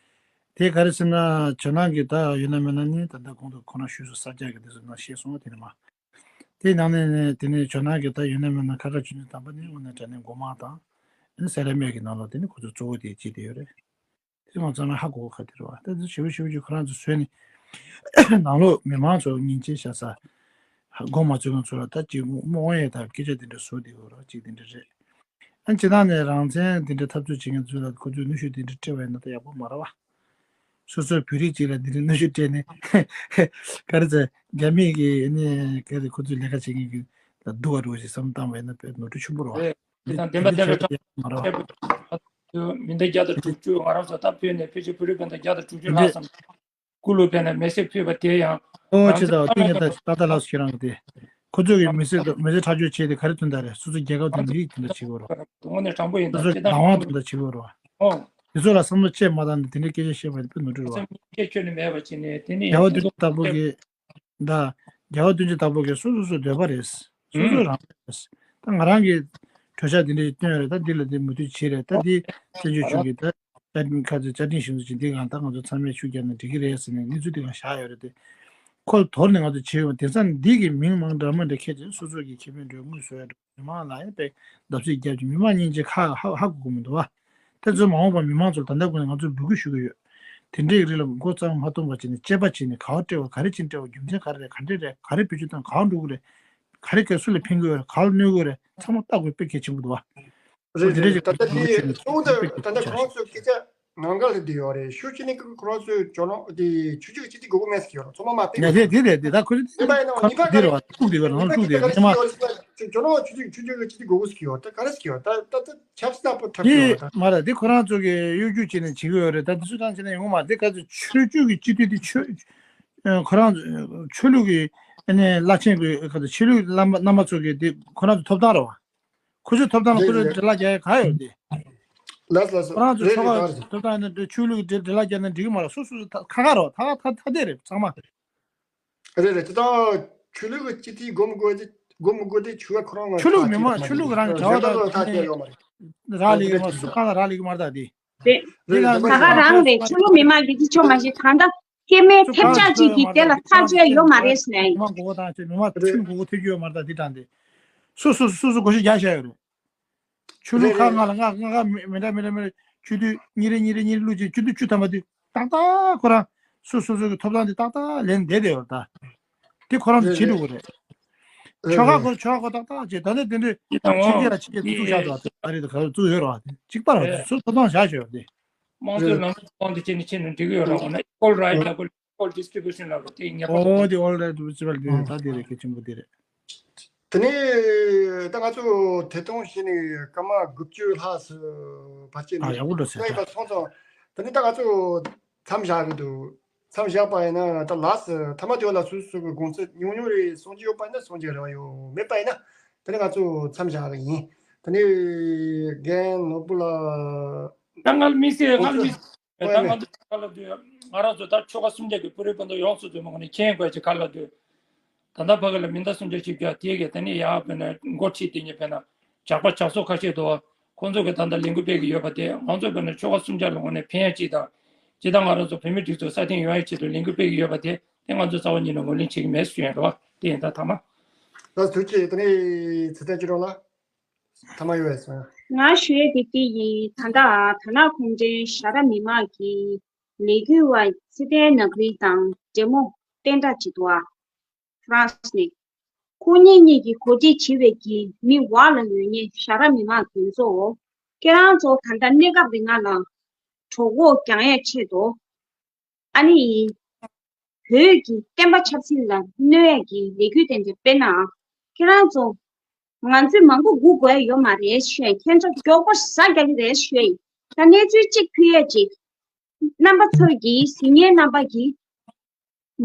དེ་ག་རེ་ཟེར་ན་ཇོ་ནང་གི་ད་ཡོད་ན་མེད་ན་ནི་ད་ལྟ་གོང་དུ་ཁོ་རང་ཞུས་སོང་། ས་སྐྱ་གི་དེ་ཚོ་ནང་བཤད་སོང་བ། དེ་ནི་མ། དེའི་ནང་ནས་ནས་དེ་ནས་ཇོ་ནང་གི་ད་ཡོད་ན་མེད་ན་ཁ་ཁ་ཆུ་ནི་དམ་པ་ནི་དངོས་གནས་དྲང་གནས་མགོ་དམངས་དང་། ཨ་ནི་སེ་ར་སྨད་ཀྱི་ནང་ལོགས་དེ་ནི་ཁོ་ཚོ་གཙོ་བོ་དེ་གཅིག་དེ་ཡོད་རེད། དེ་ང་ཚང་མས་ཧ་གོ་ག་དེ་རེད་བ། ད་དེ་ཞེ་པོ་ཞེ་པོ་ཅིག་ཁོ་རང་ཚོ་བཟོས་ནས་ནང་ལོགས་མི་མང་ཚོ་སྙིང་རྗེ་བྱ་ས། ཧ་གོ་མ་ཚོད་ང་ཚོ་ལ་ད་ཅིག་རྨོངས་ཡས་དང་སྐད་ཆ་དེ་འདྲ་བཟོ་དེ་ཡོད་རོགས་ཅིག་དེ་འདྲ་རེད། ཨ་ནི་སྤྱིར་བཏང་ནས་རང་བཙན་དེ་འདྲ་འཐབ་རྩོད་བྱེད་མཁན་ཚོ་ལ་ཁོ་ཚོས་གནོན་ཤུགས་དེ་འདྲ་སྤྲད་པ་ཡིན་ན་ད་ཡག་པོ་མ་རེད་བ། སོ་སོའི་བོད་རིགས་གཅིག་ལ་འདི་འདྲའི་གནོན་ཤུགས་སྤྲད་ནས་ག་རེ་ཟེར། རྒྱ་མི་གི་ནི་ག་རེ་ཁོ་ཚོའི་ལས་ཀ་བྱེད་མཁན་གྱི་ལ་སྡུག་ག་འགྲོ་ཞིག་བསམ་བཏང་བས་ན་དཔེ་ནོར་འཁྲུལ་ཆེན་པོ་རེད་བ། རེད། དེ་དང་བདེན་པ་བདེན་པའི་ཕྱོགས་མ་རེད་བ། མི་འདི་བརྒྱ་དང་དྲུག་ཅུ། ང་རང་ཚོ་ད་བོད་ནས་ཕལ་ཆེར་བོད་རིགས་སྤུན་ཟླ་བརྒྱ་དང་དྲུག་ཅུ་ལྷག་ཙམ་སྐུ་ལུས་སྤེལ་ནས་མེ་སྲེག་ཕུལ་བ་དེ་ཡང་ཨོ་རང་ཅི་ད་བཙན་ཏི་ཏ་ཏ་ལགས་སུ་ཁྱེད་རང་གི་དེ་ཁོ་ཚོ་གི་མེ་སྲེག་མེ་སྲེག་ཐག་གཅོད་བྱས་ཏེ་ག་རེ་དོན་དག་རེད། སོ་སོ་རྒྱལ་ཁབ་དང་མི་རིགས་དོན་དག་བྱེད་དགོས་རེད། དངོས་གནས་དྲང་པོ་ཡིན། ད་སོ་སོ་སྤྱིར་བཏང་བདག་དབང་དོན་དག་བྱེད་དགོས་རེད་བ། ཨོ། དེ་ཚོ་ལ་བསམ་བློ་བཅས་མ་བཏང་ནས་དེ་འདྲའི་སྐད་ཆ་བཤད་པ་དེ་དཔེ་ནོར་འཁྲུལ་རེད་བ། སེམས་ཁྱད་ཆོས་ནི་མེད་པ་བྱས་ནས་དེ་ནི་རྒྱལ་བ་དོན་གྲུབ་དྭགས་པོ་གིས། ད་རྒྱལ་བ་དོན་གྲུབ་དྭགས་པོ་གིས་སོ་སོ་སོའི་འདོད་པ་རེད། སོ་སོ་རང་རེད། ད་ང་རང་གིས་གྲོས་འཆར་འདི་འདྲ་ཞིག་བཏོན་ཡོད་རེད། ད་འདི་ལ་འདི་མོས་མཐུན་བྱས་རེད། ད་འདི་བཙན་བྱོལ་གཞུང་གིས་ད་བཅའ་ཁ་ཚོད་བཅའ་ཁྲིམས་ཞིག་འཛུགས་ཀྱིན་འདི་གང་ད་ང་ཚོ་ཚང་མས་ཤུགས་རྒྱབ་ན་འགྲིག་གི་རེད་ཟེར་ནས་གནས་ཚུལ་འདི་གང་བཞག་ཡོད་རེད་དེ། ཁོ་དོར་ནས་ང་ཚོ་བྱས་ཡོད། དེང་སང་འདི་གི་མིང་མང་འདྲ་མི་འདྲ་ཁྱེར་ཏེ་སོ་སོ་གི་ཁེ་ཕན་འདྲ་དངོས་བཟོ་ཡ་འདྲ། མི་མང་ལ་ཡང་དཔེ་བརྡབ་གསིག་རྒྱབ་ཀྱི་མི་མང་སྙིང་རྗེ་ཁ་ཧ་ཧ་གོ་གི་མི་འདུག་བ། དེ་ཚོ་མ་འོངས་པ་མི་མང་ཚོར་ད་ལྟ་ཀུན་ནས་ང་ཚོས་འབོད་སྐུལ་ཞུ་གི་ཡོད། དེ་འདྲའི་རིགས་ལ་མགོ་རྩ་མ་གཏོང་བ་བྱས་ནས་དཔྱད་པ་བྱས་ནས་ག་བ་སྤྲད་པ་ག་རེ་བྱས་ནས་སྤྲད་པ་རྒྱུ་མཚན་ག་རེ་རེད། ག་འདྲས་རེད། ག་རེ་བེད་སྤྱོད་བཏང་གང་འགྲོ་གི་རེད། ག་རེ་ག་སུ་ལ་ཕན་གི་ཡོད་རེད། ག་ལ་གནོད་གི་རེད། ཚང་མ་ལྟ་དགོས་དཔེ་གལ་ཆེན་པོ་འདུག་བ། རེད་དེ་འདྲ་རེད། ཞིག་ད་ལྟ་དེ་གཙོ་བོ་དེ་ད་ལྟ་ཁོ་རང་ཚོའི་སྐད་ཆ་ནང་འགལ་ལ་བསྡད་ཡོད་རེད། ཤུགས་ཆེ་ནི་ཁོ་རང་ཚོའི་ཇོ་ནང་དེ་ཆུ་ཆུ་གི་སྤྱི་འཐུས་དགོས་ཀྱི་མེད་ཟེར་གྱི་ཡོད་རེད། ཚང་མ་མ་ཕན་གྱི་ཡོད་རེད། དེ་རེད་དེ་ད་ཁོ་ཚོ་ཕན་པ་ཡིན་ན་ཁོ་ཉེན་ཁ་ག་རེ་འདི་རེད་བ། ཐུག་འདི་ག་རང་ལུགས་དེ་རེད། ཉེན་ཁ་ཇོ་ནང་ཆུ་ཆུ་ཆུ་ཆུ་གི་སྤྱི་འཐུས་དགོས་ཀྱི་ཟེར་གྱི་ཡོད་རེད། ད་ག་རེ་ཟེར་གྱི་ཡོད་རེད། ད་ད་ད་ཆབ་སྲིད་ལྟ་བུ་འཁྲབ་ཀྱི་ཡོད་རེད། མ་རེད། དེ་ཁོ་རང་ཚོ་གི་གཡོ་སྒྱུ་བྱས་ནས་བྱེད་ཀྱི་ཡོད་རེད། ད་དེ་ཚོ་ད་བྱས་ན་ཡོང་མ་རེད། དེ་ག་ཚོད་ཆོས་བརྒྱུད་ཀྱི་སྤྱི་འཐུས་དེ་ཆོས་ཁོ་རང་ཆོས་ལུགས་ཀྱི་ཨ་ནི་བླ་ཆེན་གྱི་ག་ཚོད་ཆོས་ལུགས་བླ་མ་རྣམ་པ་ཚོ་གི་དེ་ཁོ་རང་ཚོ་ཐོབ་ཐང་རེད་བ། ཁོ་ཚོའི་ཐོབ་ཐང་ལ་ཁོ་ཚོའི་འབྲེལ་ལག་རྒྱག་ཡ་ག་ཡོད་དེ། ལགས་ལགས་སོ། ཁོ་རང་ཚོའི་རེད་ཆོལ་ཁ་རེད། ཐོབ་ཐང་ཡིན་ན་ཆོས་ལུགས་ཀྱི་འབྲེལ་ལག་རྒྱག་ན་འགྲིག་གི་མ་རེད། སོ་སོ་སོ་ཁ་ཁ་རོ་ཐ་ཐ་ཐ་དེ་རེད་ཚང་མ། རེད་རེད། དེ་དང་ཆོས་ལུགས་ཀྱི་སྤྱི་འཐུས་དགོས་མི་དགོས་དེ་དགོས་མི་དགོས་དེ་ཆོལ་ཁ་ཁོ་རང་ལ་ཆོས་ལུགས་མི་མང་ཆོས་ལུགས་རང་གི་བྱ་བ་དང་ཐ་དེ་ཡོད་མ་རེད། རག་ལས་ཀྱི་མ་རེད། སུ་གང་ལ་རག་ལས་ཀྱི་མ་རེད་ད་དེ། རེད། དེ་ལ་ད་ག་རང་རེད། ཆོས་ལུགས་མི་མང་གི་དེ་ཆོ་མ་ཞིག་ད་ལྟ་སྐྱེ་དམན་ཐེབས་ཆག་ཅིག་གིས་དེ་ལ་ཐག་གཅོད་ཡོད་མ་རེད་ཟེར་ཡིན། མི་མང་མགོ་སྐོར་བཏང་ཆེད་མི་མང་ཁྲིམས་མགོ་སྐོར་ཐེབས་རྒྱུ་ཡོད་མ་རེད་ད་འདི་དྲང་དེ། སོ་སོ་སོ་སོ་བགོ་བཤའ་རྒྱག་བཞག་ཡོད་རེད། ཆོས་ལུགས་ཁག་ལྔ་ལ་ལྔ་ལྔ་མི་འདྲ་མི་འདྲ་མི་འདྲ་ཆོས་དུས་གཉིས་རེ་གཉིས་རེ་གཉིས་རེ་བླུགས་རྗེས་ཆོས་དུས་བཅུ་ཐམ་པ་དེ་ཏག་ཏག་ཁོ་རང་སོ་སོ་སོ་གི་ཐོབ་ཐང་དེ་ཏག་ཏག་ལེན་བསྡད་བསྡད་ཡོད་རེད་ད། དེ་ཁོ་རང་ཚོ་བྱེད་འགྲོ་གི་རེད། ཆོལ་ཁ་ཁོ་ཆོལ་ཁ་ཁོ་ཏག་ཏག་བྱེད་ད་ནི་དེ་འདྲའི་ཕྱི་རྒྱལ་ལ་ཕྱི་རྒྱལ་དུ་བཙུགས་བཞག་འདུག་ཨ་རི་དུ་ག་རེ་བཙུགས་ཡོད་རེད་བ། དེ་གཅིག་པ་རེད་བ། དེ་ཚོ་ཐོབ་ཐང་བཞག་ཆོག་ཡོད་དེ། དམངས་གཙོའི་ལམ་ལུགས་དབང་དུ་བྱས་ནས་ཕྱིན་ན་འགྲིག་གི་ཡོད་རེད། འོ་ན་equal right ལབ་དགོས། Equal distribution ལབ་དགོས་དེ་ངེས་པར་དུ། ཨོ་དེ་all right ལབ་དགོས་དེ་ད་དེ་རེད། གལ་ཆེན་པོ་དེ་རེད། དེ་ནས་ད་ང་ཚོ་དེ་དོན་བྱས་ནས་སྐར་མ་དགུ་བཅུ་ལྷག་ཙམ་བར་ཆད་ཨ་ནས་ཡག་པོ་འགྲོ་ཟེར་ལྔ་ཡིན་པ་སོང་ཙང་། དེ་ནས་ད་ང་ཚོ་མཚམས་བཞག་གི་འདུག་མཚམས་བཞག་པ་ཡིན་ན་ད་ལགས་སོ། ཐ་མ་དེ་བ་ལ་སོ་སོ་གི་དགོངས་ཚུལ་ཉུང་ཉུང་རེ་གསུང་རྒྱུ་ཡོད་པ་ཡིན་ན་གསུང་རྒྱུ་རེ་བ་ཡོད། མེད་པ་ཡིན་ན་དེ་ནས་ང་ཚོ་མཚམས་བཞག་གི་ཡིན། དེ་ནས་རྒན་ནོར་བུ་ལགས། ད་ང་ལ་མི་སེར་ང་ལ་མི་སེར། ད་ང་ཚོ་ག་ལ་དུས་ང་རང་ཚོ་ད་ཆོལ་ཁ་སུམ་བརྒྱ་གི་པུ་རི་པུ་ཏོ་ཡོངས་སུ་རྫོགས་མ་གོ་ནས་མཁྱེན་དགོས་ཀྱི་ག་ལ་དུས། ད་ལྟ་ཕ་གི་ལ་མི་འདའ་སུམ་བརྒྱ་ཞིག་རྒྱག་དེ་གས་དེ་ནས་ཡག་བས་ན་འགོ་ཁྲིད་དེ་ཉིད་བས་ན་ཇག་པ་ཇག་ཚོགས་ཁ་ཤས་འདུག་ཁོང་ཚོ་གི་ད་ལྟ་ལས་འགུལ་སྤེལ་གི་ཡོད་པ་དེ་ང་ཚོ་བས་ན་ཆོལ་ཁ་སུམ་བརྒྱ་ལ་ངོ་ནས་ཕན་ཡ་ཅིག་དང་། ཇི་ལྟར་ང་རང་ཚོ་བོད་མི་སྒྲིག་འཛུགས་སྲ་བརྟན་ཡོང་ཡ་ཆེད་དུ་ལས་འགུལ་སྤེལ་གི་ཡོད་པ་དེ་དེ་ང་ཚོ་རྩ་བ་ཉིད་ནས་ངོས་ལེན་བྱེད་ཀྱི་མེད་ཞུ་ཡ་རེད་བ། དེ་ཡིན་ད་ཐ་མ། ལགས་ཐུགས་རྗེ་ཆེ། དེ་ནས་ཚེ་བརྟན་སྐྱིད་གྲོང་ལགས། ཐ་མ་ཡོད་པས་སོང་། ང་ཞུ་ཡས་དེ་དེ་ཡིན། ད་ལྟ་ད་ནག་གུང་ཁྲན་ཞྭ་དྲག་མི་མང་གི་ལས་འགུལ་བ་ཚེ་བརྟན་ནག་རིལ་དང་འབྲེལ་མོ་བསྟན་དགྲ་ཅིག་འདུག་ཨ། ཧྥ་རན་སི་ནས། ཁོ་གཉིས་གཉིས་ཀྱིས་གོ་སྒྲིག་བྱས་པའི་གི་མི་འོག་ལ་ཡོད་མཁན་ཞྭ་དྲག་མི་མང་དེ་ཚོ། ཁྱེད་རང་ཚོ་ད་ལྟ་གནས་སྐབས་རིང་ང་ལ་གྲོད་ཁོག་རྒྱག་ཡས་ཆེད་དུ། ཨ་ནི། བོད་ཀྱི་བསྟན་པ་ཆབ་སྲིད་ལ་གནོད་ཡས་ཀྱི་ལས་འགུལ་དེ་འདྲ་སྤེལ་ན། ཁྱེད་རང་ཚོ། ང་ཚོས་མང་པོ་སྒུག་དགོས་ཡ་ཡོད་མ་རེད་ཞུ་ཡ་ཡིན། ཁྱེད་ཚོ་མགྱོགས་པོ་ཟ་རྒྱག་གི་རེད་ཞུ་ཡ་ཡིན། ད་གནས་ཚུལ་གཅིག་ཕུལ་ཡས་ཅིག་རྣམ་པ་ཚོ་གིས་གཟིགས་མཁན་རྣམ་པ་གིས་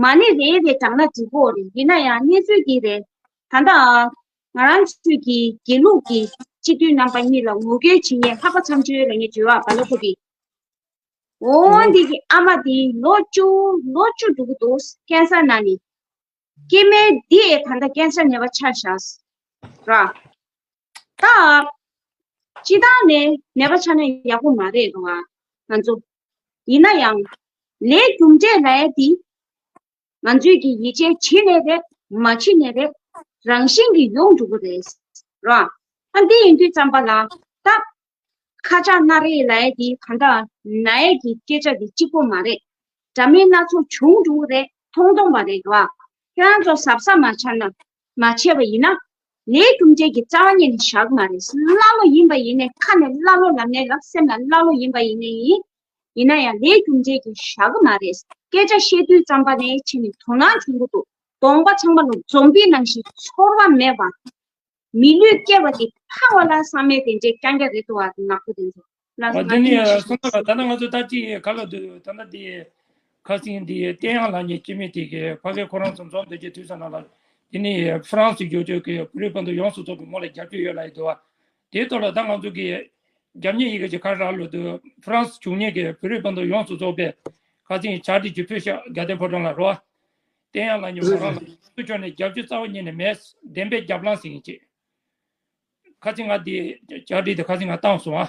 མ་ཎི་རེ་རེ་བགྲངས་ན་འགྲིག་གི་རེད། ཡིན་ན་ཡང་གནས་ཚུལ་འདི་རེད། ད་ལྟ་ང་རང་ཚོའི་གི་དགེ་ལུགས་ཀྱི་སྤྱི་འཐུས་རྣམ་པ་གཉིས་ལ་ངོ་རྒོལ་བྱེད་མཁན་ལྷག་པ་འཚམས་ཆོས་ལ་ངས་བརྗོད་པ་ལ་ཁོ་པི། འོ་འདི་གི་ཨ་མ་དེ་ལོ་བཅུ་ལོ་བཅུ་འགྲོ་གི་འདུག་ཀན་སར་ན་ནི། སྐྱེ་དམན་འདི་ཨེ་ད་ལྟ་ཀན་སར་ནད་པ་ཆགས་བཞག་ར། ད་སྤྱི་བཏང་ནས་ནད་པ་ཆགས་ན་ཡག་པོ་མ་རེད་ར། ང་ཚོ་ཡིན་ན་ཡང་ལས་རྒྱུ་འབྲས་ལ་ཡ་དེ་ང་ཚོས་ཀྱི་ཡིད་ཆེས་བྱེད་ནས་རེད། མ་བྱེད་ནས་རེད། རང་བཞིན་གྱིས་ཡོང་འགྲོ་གི་རེད་ར། ཨ་འདི་ཡིན་དུས་ཙམ་པ་ལ་ད་ཁ་ཆག་སྣ་རལ་ལབ་ཡས་དེ་གང་ལྟར་ན་ཡས་ཀྱི་སྐད་ཆ་དེ་གཅིག་པོ་མ་རེད། འདྲ་མིན་སྣ་ཚོགས་བྱུང་འགྲོ་གི་རེད། མཐོང་མཐོང་བ་རེད་ར། ཁྱེད་རང་ཚོ་གཟབ་གཟབ་མ་བྱས་ན་མ་བྱས་པ་ཡིན་ན། ལས་རྒྱུ་འབྲས་ཀྱི་རྩ་བ་ཉིད་ནས་བཞག་གི་མ་རེད། ཀླ་ཀློ་ཡིན་པ་ཡིན་ནའི་ཁ་ནས་ཀླ་ཀློ་ལབ་ནའི་ལབ། སེམས་ལ་ཀླ་ཀློ་ཡིན་པ་ཡིན་ནའི་ཡིན། ཡིན་ན་ཡང་ལས་རྒྱུ་འབྲས་ཀྱི་བཞག་གི་མ་རེད། སྐད་ཆ་བཤད་དུས་ཙམ་པ་ནས་ཕྱི་ནས་དོ་སྣང་བྱུང་གི་འདུག་གདོང་པ་ཚང་མ་ལ་འཛོམས་པའི་ནང་བཞིན་ཚོར་བ་མེད་པ། མི་ལུས་སྐྱེ་བ་དེ་ཕངས་པ་ལ་བསམ་མེད་དེ་འདྲའི་རྐྱང་རྐྱང་རེད་འདུག་བ། ནག་པོ་དེ་ཚོ་ལ་ང་ཨ་དེ་ནི་ཡ་སོང་ཙང་ད་ལྟ་ང་ཚོ་ད་ཅི་ག་ལ་འདུག་ད་ལྟ་དེ་ཁ་སང་དེ་བསྟན་དབྱངས་ལགས་ཉིད་སྐྱེ་དམན་དེ་གི་ཕ་གི་ཁོ་རང་ཚོ་འཛོམས་བསྡད་ཀྱི་དུས་ཙམ་ནང་ལ་དེ་ནི་ཧྥ་རན་སི་བསྒྱུར་བཅོས་ཀྱི་བོད་རིགས་སྤུན་ཟླ་ཡོངས་སུ་རྫོགས་པའི་ངོས་ལ་རྒྱབ་སྐྱོར་ཡོད་ལབ་ཡོད་འདུག་བ། དེའི་ཐོག་ལ་ད་ང་ཚོ་གི་རྒྱབ་གཉེར་ཡི་གེ་ཅིག་ག་རག་ལོ་དུ་ཧྥ་རན་སི་བྱུང་ཉེ་གི་བོད་རིགས་སྤུན་ཟླ་ཡོངས་སུ་རྫོགས་པའི་ཁ་སང་བྱ་བྲིས་ཀྱི་ཕུལ་ཤག་རྒྱལ་བསྟན་ཕོ་བྲང་ལ་རོ། བསྟན་དབྱངས་ལགས་ཉིད་མོ་རང་ལ་སུ་ཕྱོགས་ནས་རྒྱབ་སྐྱོར་རྩ་བ་ཉིད་ནས་མེད། བདེན་པའི་རྒྱབ་ལངས་ཟེར་མཁན་ཅིག་ཁ་སང་ང་འདི་བྱ་བྲིས་དེ་ཁ་སང་ང་བཏང་སོང་ཨ།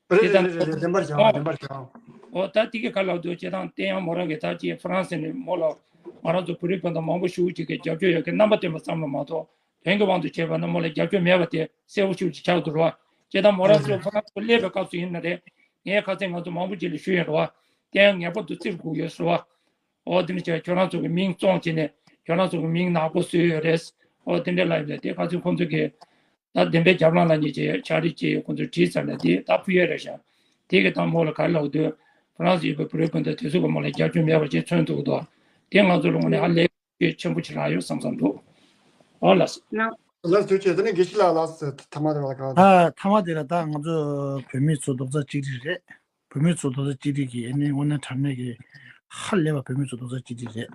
རེད་རེད་རེད་རེད། བདེན་པར་བྱ་བ། བདེན་པར་བྱ་བ། འོ་ད་དེ་གི་ཁ་ལ་དུ་བྱེད་སྟངས་བསྟན་དབྱངས་མོ་རང་གི་ད་ཅི་ཧྥ་རན་སི་ནས་མོ་ལ་ང་རང་ཚོ་བོད་རིགས་སྤུན་ཟླ་མང་པོ་ཞིག་ཅིག་གི་རྒྱབ་སྐྱོར་ཡོད་མཁན་རྣམ་པ་བསྟན་པ་ཙམ་ལ་མ་གཏོགས་དོན་གྱི་དབང་དུ་བྱས་པ་ན་མོ་ལ་རྒྱབ་སྐྱོར་མེད་པ་དེ་གསལ་པོ་ཞིག་ཅིག་ཆགས་འདུག་རོ། བྱེད་སྟངས་མོ་རང་ཚོ་ཧྥ་རན་སི་སླེབས་པའི་སྐབས་སུ་ཡིན་ན་རེད། ངས་ཁ་སང་ང་ཚོ་མང་པོ་ཅིག་ལ་ཞུས་ཡོད་རེད་བ། བསྟན་དབྱངས་ངེས་པར་དུ་བརྩི་དགོས་ཡོད་ཟེར་བ། འོ་དེ་འདྲ་བྱས་ཁྱོད་རང་ཚོ་གི་མིང་བཙོང་བྱས་ནས་ཁྱོད་རང་ཚོ་གི་མིང་ནག་པོ་བཟོས་ཡོད་རེད། འོ་དེ་འདྲ་ལབ་ཡོད་དེ་ཁ་སང་ཁོང་ཚོ་གི་ད་བདེན་པའི་རྒྱབ་ལངས་ལ་ཉེ་ཆེ་ཕྱག་བྲིས་ཀྱི་ཁོང་ཚོས་བྲིས་ཚར་ནས་དེ་ད་ཕུལ་ཡས་རེད་ཤག་དེ་གི་ད་མོ་ལ་ག་རེ་ལབ་དུས་ཧྥ་རན་སི་ཡོད་པའི་བོད་རིགས་སྤུན་ཟླ་དེ་ཚོ་གི་མོ་ལ་རྒྱབ་སྐྱོར་མེད་པ་ཅིག་མཚོན་ཐུབ་ཀྱི་འདུག་དེ་ང་ཚོ་ལ་དངོས་གནས་ཧ་ལས་ཆེན་པོ་ཅིག་རག་ཡོད་བསམ་བསམ་འདུག་འོ་ལགས་སོ། ལགས་ཐུགས་རྗེ་ཆེ། དེ་ནས་དགེ་བཤེས་ལགས་ལགས་སོ། ཐ་མ་དེ་ལ་ག་ད་ཐ་མ་དེ་ལ་ད་ང་ཚོ་བོད་མི་ཚོ་རྡོག་རྩ་གཅིག་སྒྲིལ་རེད། བོད་མི་ཚོ་རྡོག་རྩ་གཅིག་སྒྲིལ་གྱིས་ཨ་ནི་དངོས་གནས་དྲང་གནས་ཀྱི་ཧ་ལས་པ་བོད་མི་ཚོ་རྡོག་རྩ་གཅིག་སྒྲིལ་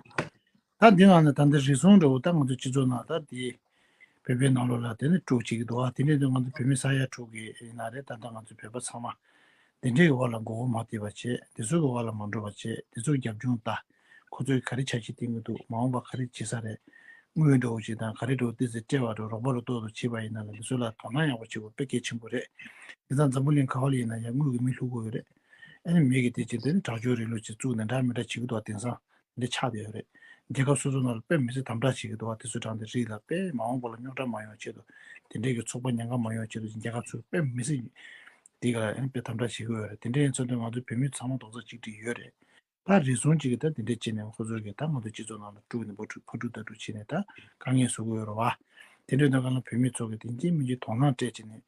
རེད། ད་འདི་ནང་ནས་ད་འདི་རེ་ཟུང་འདྲ་བོ་ད་ང་ཚོ་སྤྱི་ཚོགས་ནང་ད་འདི་བོད་པའི་ནང་ལོགས་ལ་དེ་ནི་དཀྲུག་བྱེད་ཀྱི་འདུག་ཨ་དེ་འདྲ་དུས་ང་ཚོ་བོད་མི་ས་ཡ་དྲུག་གི་ཡིན་ན་རེད། ད་ལྟ་ང་ཚོ་བོད་པ་ཚང་མ་དེ་འདྲའི་གི་འོག་ལ་མགོ་བོ་མ་བཏེགས་པ་བྱེད། དེ་ཚོ་གི་འོག་ལ་མ་འགྲོ་བ་བྱེད། དེ་ཚོ་རྒྱབ་ལྗོངས་ལྟ། ཁོ་ཚོས་ག་རེ་འཆར་གཞི་བཏིང་གི་འདུག་མ་འོངས་པ་ག་རེ་བྱེད་ས་རེད། དངུལ་འདྲ་བོ་ཞིག་དང་ག་རེ་འདྲ་བོ་ཏོག་ཙམ་སྤྲད་པ་འདྲ་བོ་རོགས་པ་རུ་ཏོག་ཏོ་བྱེད་པ་ཡིན་ན་ལ་འདི་ཚོ་ལ་དོ་སྣང་ཡག་པོ་བྱེད་དགོས་དཔེ་གལ་ཆེན་པོ་རེད། དེང་སང་འཛམ་བུ་གླིང་ག་པར་ལ་ཡིན་ན་ཡང་དངུལ་གྱི་མི་ལྷུག་པོ་ཡོད་རེད། ཨ་ནི་མི་གི་དེ་ཅིག་དེ་ནི་དྲག་སྤྱོད་རིང་ལུགས་ཅིག་བཙུགས་ནས་འདྲ་མི་འདྲ་བྱེད་ཀྱི་འདུག་དེང་སང་འདི་ཆགས་བསྡད་ཡོད་རེད། རྒྱལ་ཁབ་སོ་སོ་ནང་ལ་དཔེ་མི་སྲིད་དམ་དྲག་བྱེད་ཀྱི་འདུག་དེ་ཚོ་དྲངས་ཏེ་རིགས་ལ་དཔེ་མ་འོངས་པ་ལ་རྙོག་དྲ་མ་ཡོང་ཆེད་དུ་དེ་འདྲའི་གི་ཚོགས་པ་ཉེན་ཁ་མ་ཡོང་ཆེད་དུ་རྒྱལ་ཁབ་ཚོས་དཔེ་མི་སྲིད་འདི་ག་ལ་ཨ་ནི་དཔེ་དམ་དྲག་བྱེད་ཀྱི་ཡོད་རེད། དེ་འདྲ་ཡིན་ཚོད་དུ་ང་ཚོ་བོད་མི་ཚང་མ་རྡོག་རྩ་གཅིག་སྒྲིལ་ཡོད་རེད། ད་རེ་ཟུང་གཅིག་གིས་ད་དེ་འདྲ་བྱས་ནས་ཁོ་ཚོ་གིས་ད་ང་ཚོ་སྤྱི་ཚོགས་ནང་ལ་དཀྲུག་ནས་ཕར་དཀྲུག་ཕར་དཀྲུག་ད་དཀྲུག་བྱས་ནས་ད་དཀའ་ངལ་བཟོ་གི་ཡོད་རེད་བ། དེ་འདྲའི་དོན་ཁ་ལ་བོད་མི་ཚོ་གིས་དེ་སྐྱེ་མི་འཇིག་དོ་སྣང་སྤྲད་བྱས་ནས་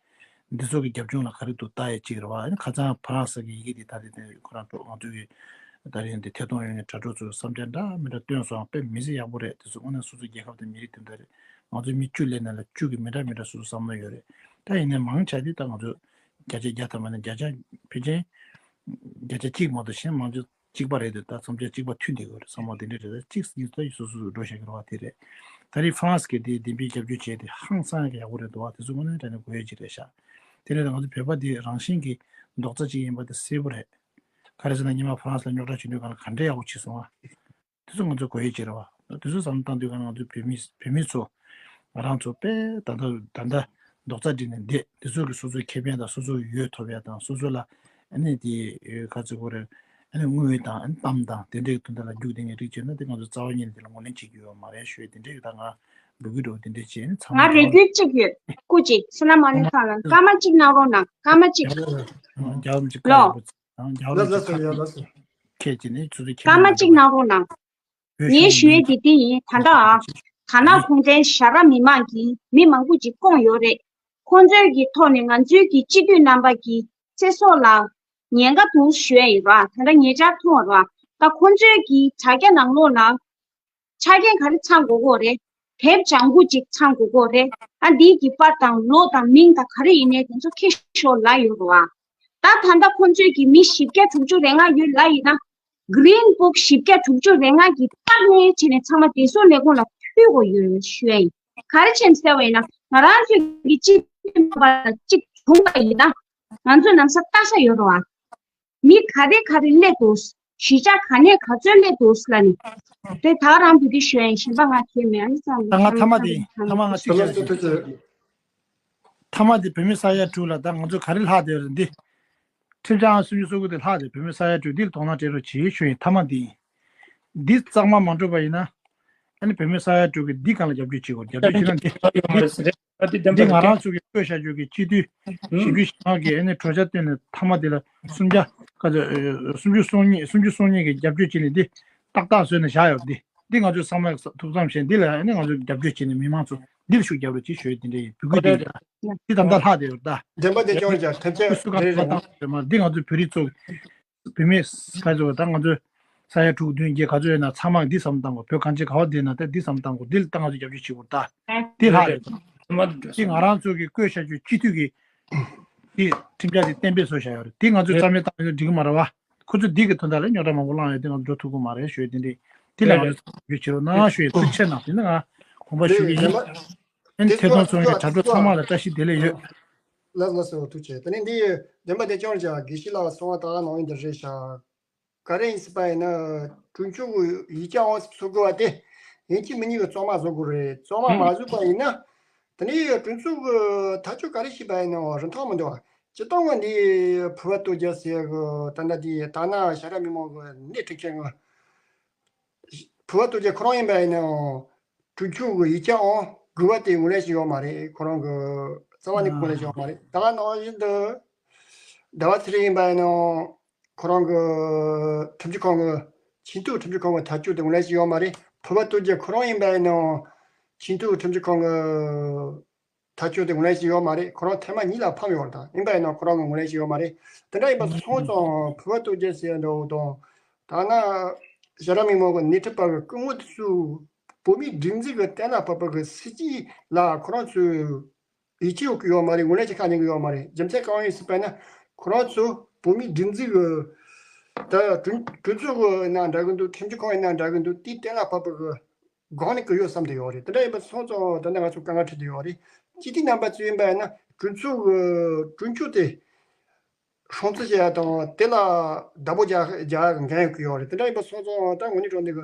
འདི་ཚོ་གི་རྒྱབ་ལྗོངས་ལ་ག་རེ་འདུག་ལྟ་ཡས་གཅིག་རེད་བ། ཨ་ནི་ཁ་སང་ཕ་རན་སི་གི་ཡི་གེ་འདི་ད་རེས་དེ་ཁོ་རང་ང་ཚོ་གི་ད་རེས་འདི་ཐད་གཏོང་ཡོད་ནས་དྲ་གྲོགས་ཚོས་བསམ་འཆར་འདྲ་མི་འདྲ་བཏོན་སོང་། དཔེ་མི་སྲིད་ཡག་པོ་རེད། དེ་ཚོ་དངོས་གནས་སོ་སོའི་རྒྱལ་ཁབ་དང་མི་རིགས་དེ་འདྲ་རེད། ང་ཚོའི་མི་བཅུ་སླེབས་ན་ལ་བཅུ་གི་མི་འདྲ་མི་འདྲ་སོ་སོ་བསམ་བློ་ཡོད་རེད། ད་ཡིན་ནའི་མང་ཆེ་དེ་ད་ང་ཚོ་བརྒྱ་ཆ་བརྒྱ་ཐམ་པ་ནས་བརྒྱ་ཆ་ཕལ་ཆེར་བརྒྱ་ཆ་གཅིག་མ་གཏོགས་གཞན་མང་ཆེ་གཅིག་པ་རེད་འདུག་ད་བསམ་འཆར་གཅིག་པ་མཐུན་བསྡད་ཡོད་རེད། བསམ་བློ་དེ་འདྲ་རེད། ད་གཅིག་ད་སོ་སོ་འགྲོ་བཞག་གི་རེད་བ། དེ་རེད། ད་རེས་ཧྥ་རན་སི་གིས་དེ་བདེན་པའི་རྒྱབ་སྐྱོར་བྱས་ཏེ་ཧང་སང་ཡག་པོ་རེད་འདུག་བ། དེ་ཚོ་དངོས་གནས་དྲང་གནས་དགོས་ཡོད་ཅིག་རེད་ཤག་དེ་རེད། ད་ང་ཚོ་བོད་པ་འདི་རང་བཞིན་གྱིས་རྡོག་རྩ་གཅིག་ཡིན་པ་དེ་གསལ་པོ་རེད། ག་རེ་ཟེར་ན་སྔོན་མ་ཧྥ་རན་སི་ལ་རྙོག་དྲ་བྱུང་དུས་སྒང་ལ་ག་འདྲ་ཡག་པོ་བྱས་སོང་བ། དེ་ཚོ་ང་ཚོ་དགོས་ཡོད་ཅིག་རེད་བ། དེ་ཚོ་བསམ་བློ་བཏང་དུས་སྒང་ལ་ང་ཚོ་བོད་མི་བོད་མི་ཚོ་ང་རང་ཚོ་དཔེ་ད་ལྟ་ད་ལྟ་རྡོག་རྩ་སྒྲིལ་ནས་བསྡད། དེ་ཚོ་གི་སོ་སོའི་ཁེ་ཕན་དང་སོ་སོ་ཡོད་ཐོབ་ཡ་དང་སོ་སོ་ལ་ཨ་ནི་དེ་ག་ཚོད་དགོས་རེད། ཨ་ནི་དངུལ་དང་ཨ་ནི་གཏམ་དང་དེ་འདྲའི་དོན་དག་ལ་རྒྱུག་བསྡད་མཁན་རིགས་བྱས་ན་དེ་ང་ཚོ་རྩ་བ་ཉིད་ནས་དེ་ལ་ངོས་ལེན་བྱེད་རྒྱུ་ཡོད་མ་རེད་ཞུ་ཡ་དེ་འདྲའི་ད་ང་འབོད་སྐུལ་འདྲ་བོ་དེ་འདྲའི་བྱས་ནས་ཚང་མ་ང་རེ་སྐུལ་གཅིག་ཡོད། སྐུ་མཁྱེན་སི་ལ་མ་ལེ་ཁང་ལ་སྐར་མ་གཅིག་གནང་རོགས་གནང་། སྐར་མ་གཅིག་རྒྱལ་བ་རྒྱལ་བ་མི་ལོ། ཁྱེད་ཀྱིས་ནི་ཚུར་ཁྱེད་སྐར་མ་གཅིག་གནང་རོགས་གནང་། ངས་ཞུ་ཡས་དེ་འདི་ཡིན། ད་ལྟ་ཨ། དར་ནག་གུང་ཁྲན་ཞྭ་ར་མི་མང་གིས་མི་མང་པོ་ཅིག་བསྐོངས་ཡོད་རེད། ཁོང་ཚོའི་གི་ཐོག་ནས་ང་ཚོའི་གི་སྤྱི་འཐུས་རྣམ་པ་གི་ཚེ་སྲོག་ལ་ཉེན་ཁ་འདུག་ཞུ་ཡས་ཡིན་ར། ད་ལྟ་ཉེ་ཆར་མཐོང་བ་ར། ད་ཁོང་ཚོའི་གི་དྲ་རྒྱ་ནང་ལོགས་ལ་ཆ་རྐྱེན་ག་རེ་ཚང་དགོས་ཀྱི་རེད། དེབ་ལྗང་ཁུ་ཅིག་ཚང་དགོས་ཀྱི་རེད། ཨ་འདི་གི་པར་དང་ལོ་དང་མིང་དང་ག་རེ་ཡིན་ནའི་དེ་ཚོ་ཁྱེར་ཤོག་ལབ་ཡོད་རེད་བ། ད་ད་ལྟ་ཁོང་ཚོས་ཀྱི་མི་བཞི་བརྒྱ་དྲུག་ཅུ་རེ་ལྔ་ཡོད་ལབ་ཡིན་ན། Green Book་བཞི་བརྒྱ་དྲུག་ཅུ་རེ་ལྔ་གི་རྟགས་ནས་བྱས་ནས་ཚང་མ་བདེ་སྲུང་ལས་ཁུངས་ལ་ཕུལ་དགོས་ཡོད་ཞུ་ཡ་ཡིན། ག་རེ་བྱས་ནས་ཟེར་བ་ཡིན་ན། ང་རང་ཚོའི་གི་སྤྱི་འཐུས་མ་པ་ལ་གཅིག་བྱུང་བ་ཡིན་ན། ང་ཚོ་ནམ་ས་ལྟ་ས་ཡོད་རེད་བ། མི་ག་རེ་ག་རེ་སླེབས་འདུག་གཞིས་ཆགས་ག་ནས་ག་ཚོད་སླེབས་འདུག་ལབ་ནས། དེ་ད་རང་བོད་སྐད་ཤོད་ཡིན། གཞན་པ་ང་ཁྱེད་མེད་ཨ་ནི་ཙམ། ད་ང་མཐའ་མ་དེ་ཡིན། མཐའ་མ་ང་གཅིག་བཤད་ཡིན། མཐའ་མ་དེ་བོད་མི་ས་ཡ་དྲུག་ལ་ད་ང་ཚོ་ག་རེ་ལྷག་བསྡད་ཡོད་རེད་འདི། ཁྲིམས་འཆར་ཨང་སུམ་ཅུ་སོ་དགུ་དེ་ལྷག་བསྡད་བོད་མི་ས་ཡ་དྲུག་འདི་ལ་དོ་སྣང་སྤྲད་རོགས་བྱེད་ཞུ་ཡིན། མཐའ་མ་དེ་ཡིན། འདི་གཙང་མ་མ་འགྲུབ་པ་ཡིན་ན། ཨ་ནི་བོད་མི་ས་ཡ་དྲུག་གི་འདི་སྒང་ལ་རྒྱབ་སྐྱོར་བྱེད་དགོས། རྒྱབ་སྐྱོར་བྱེད་ན་འདི་འདི་འདི་ང་རང་ཚོ་གི་བསྐོས་བཞག་རྒྱུ་གི་སྤྱི་འཐུས་ཞི་རྒོལ་ཞི་དམག་གི་ཨ་ནི་གྲོས་འཆར་བཏོན་ནས་མཐའ་མ་དེ་ལ་སུམ་བརྒྱ་ག་ཚོད་སུམ་ཅུ་སོ་གཉིས་སུམ་ཅུ་སོ་གཉིས་ཀྱི་རྒྱབ་སྐྱོར་བྱེད་ནས་འདི་ཏག་ཏག་བཟོས་ནས་བཞག་ཡོད། འདི་འདི་ང་ཚོས་བསམ་བློ་ཐུགས་བསམ་བཞེས། འདི་ལ་ཨ་ནི་ང་ཚོས་རྒྱབ་སྐྱོར་བྱེད་ནས་མི་མང་ཚོ་འདིར་ཤུགས་རྒྱབ་རོགས་གྱིས་ཞུ་ཡ་དེ་འདྲ་ཡིན། འབོད་སྐུལ་དེ་འདྲ་འདི་ད་ལྟ་ལྷག་བསྡད་ཡོད། ད་འདི་ད་ལྟ་ལྷག་བསྡད་ཡོད། ད་འདི་སུ་ག་ཐོག་བཏང་ཡོད་མ་རེད། འདི་ང་ཚོའི་བོད་རིགས་ཚོ་བོད་མི་ས་ཚོ་ད་ང་ཚོ་ས་ཡ་དྲུག་བདུན་བརྒྱད་ག་ཚོད་ཡོད་ན་ཚང་མ་འདི་བསམ་བཏང་དགོས། བོད་གངས་ཅན་ག་བ་འདི་ན་ད་འདི་བསམ་བཏང་དགོས། འདི་ལ་ད་ང་ཚོ་རྒྱབ་སྐྱོར་བྱེད་དགོས། ད་འདི་ལྷག་རེད། ད་འདི་ང་རང་ཚོ་གི་བསྐོས་བཞག་རྒྱུ་སྤྱི་འཐུས་ཀྱི་འདི་ཁྲིམས་འཆར་འདི་གཏན་འབེབས་བཟོ་བཞག་ཡོད་རེད། འདི་ང་ཚོས་རྩ་མེད་བཏང་ཡོད་འགྲིག་གི་མ་རེད་བ། ཁོ་ཚོ་འདི་གི་དོན་དག་ལ་རྙོག་དྲ་མང་པོ་བསླངས་ཡོད། འདི་ང་ཚོ་འགྲོ་ཐུབ་ཀྱི་མ་རེད་ཞུ་ཡ་དེ་འདྲ། འདི་ལ་ང་ཚོ་རྒྱབ་སྐྱོར་བྱེད་རོགས་གནང་ཞུ་ཡ། ཐུགས་རྗེ་ཆེ་གནང་། དེ་ནི་ང་གོམ་པ་ཞུ་གི་ཡིན། ཨ་ནི་ཐད་གཏོང་ཚོགས་པའི་དྲ་གྲོགས་ཚང་མ་ལ་བཀྲ་ཤིས་བདེ་ལེགས་ཡོད། ལགས་ལགས་སོ། ཐུགས་རྗེ་ཆེ། དེ་ནས་འདི་བདེན་པ་བདེ་སྐྱོང་བྱ་དགེ་བཤེས་ལགས་གསུང་བ་ད་ག་ནང་བཞིན་དུ་རེད་ཤག་ག་རེ་ཡིན་ཟེར་བ་ཡིན་ན། གྲོས་ཆོད་ཀྱི་ཡིག་ཆ་འོང་བཟོ་དགོས་པ་དེ་ཡིན་གཅིག་མིན་གཉིས་ཀྱི་གཙང་མ་བཟོ་དགོས་རེད། གཙང་མ་མ་བཟོས་པ་ཡིན་ན། དེ་ནས་གྲོས་ཚོགས་ཀྱི་ཐག་གཅོད་ག་རེ་བྱས་པ་ཡིན་ནའང་རིན་ཐང་མི་འདུག་སྤྱིར་བཏང་གི་འདི་ཕུར་བ་སྟོད་རྒྱལ་ཟེར་གི་ད་ལྟ་འདི་ད་ན་ཞྭ་སྒྲ་མི་མང་གི་སྣེ་ཁྲིད་མཁན་གི་ཕུར་བ་སྟོད་རྒྱལ་ཁོ་རང་ཡིན་པ་ཡིན་ནའང་གྲོས་ཆོད་ཀྱི་ཡིག་ཆའང་དགོས་པ་དེ་ངོས་ལེན་བྱས་ཡོད་མ་རེད། ཁོ་རང་གི་རྩ་བ་ནས་ངོས་ལེན་བྱས་ཡོད་མ་རེད། ད་ག་ནང་བཞིན་དུ་ཟླ་བ་ཚེ་རིང་ཡིན་པ་ཡིན་ནའང་ཁོ་རང་གི་ཁྲིམས་ཞིབ་ཁང་གི་ཆེས་མཐོའི་ཁྲིམས་ཞིབ་ཁང་གི་ཐག་གཅོད་དེ་ངོས་ལེན་བྱས་ཡོད་མ་རེད། ཕུར་བ་སྟོད་རྒྱལ་ཁོ་རང་ཡིན་པ་ཡིན་ནའང་ཆེས་མཐོའི་ཁྲིམས་ཞིབ་ཁང་གི་ཐག་གཅོད་དེ་ངོས་ལེན་བྱས་ཡོད་མ་རེད། ཁོ་རང་ཐེངས་མ་གཉིས་ལ་ཕམ་ཡོད་རེད། ད་ཡིན་པ་ཡིན་ན་ཁོ་རང་གིས་ངོས་ལེན་བྱས་ཡོད་མ་རེད། དེ་འདྲ་ཡིན་པ་སོང་ཙང་ཕུར་བ་སྟོད་རྒྱལ་ཟེར་འདྲ་བོ་དང་། ད་ན་ཞྭ་སྒྲ་མི་མང་གི་སྣེ་ཁྲིད་པ་གི་སྐུ་ངོ་དེ་ཚོས་བོད་མིའི་སྒྲིག་འཛུགས་ཀྱི་གཏན་ལ་ཕབ་པ་གི་སྲིད་ཇུས་ལ་ཁོ་རང་ཚོས་ཡིད་ཆེས་ཡོད་ཀྱི་ཡོད་མ་རེད། ངོས་ལེན་བྱེད་ཁ་ཉན་གྱི་ཡོད་མ་རེད། རྒྱུ་མཚན་གང་ཡིན་ཟེར་བ་ན་ཁོ་རང་ཚོ་བོད་མིའི་སྒྲིག་འཛུགས་ཀྱི་ད་གྲོས་གྲོས་ཚོགས་ཀྱི་ནང་འདྲ་གི་འདུག་ཁྲིམས་ཞིབ་ཁང་ཡིན་ན་འདྲ་གི་འདུག་དེའི་གཏན་ལ་ཕབ་པ་གི་སྒང་ནས་གི་ཡོད་བསམ་དེ་ཡོད་རེད། དེ་འདྲ་ཡིན་པ་སོང་ཙང་ད་ནི་ང་ཚོ་དཀའ་ངལ་འཕྲད་དེ་ཡོད་རེད། སྤྱི་འཐུས་རྣམ་པ་ཚོ་ཡིན་པ་ཡིན་ན་གྲོས་ཚོགས་ཀྱི་གྲོས་ཆོད་དེ་སྲུང་བརྩི་བྱེད་ཡ་དང་དེ་ལ་བདག་པོ་རྒྱག་རྒྱག་ཡ་གི་འགན་ཡོད་ཀྱི་ཡོད་རེད། དེ་འདྲ་ཡིན་པ་སོང་ཙང་ད་ངོས་ནས་དྲང་གནས་གི་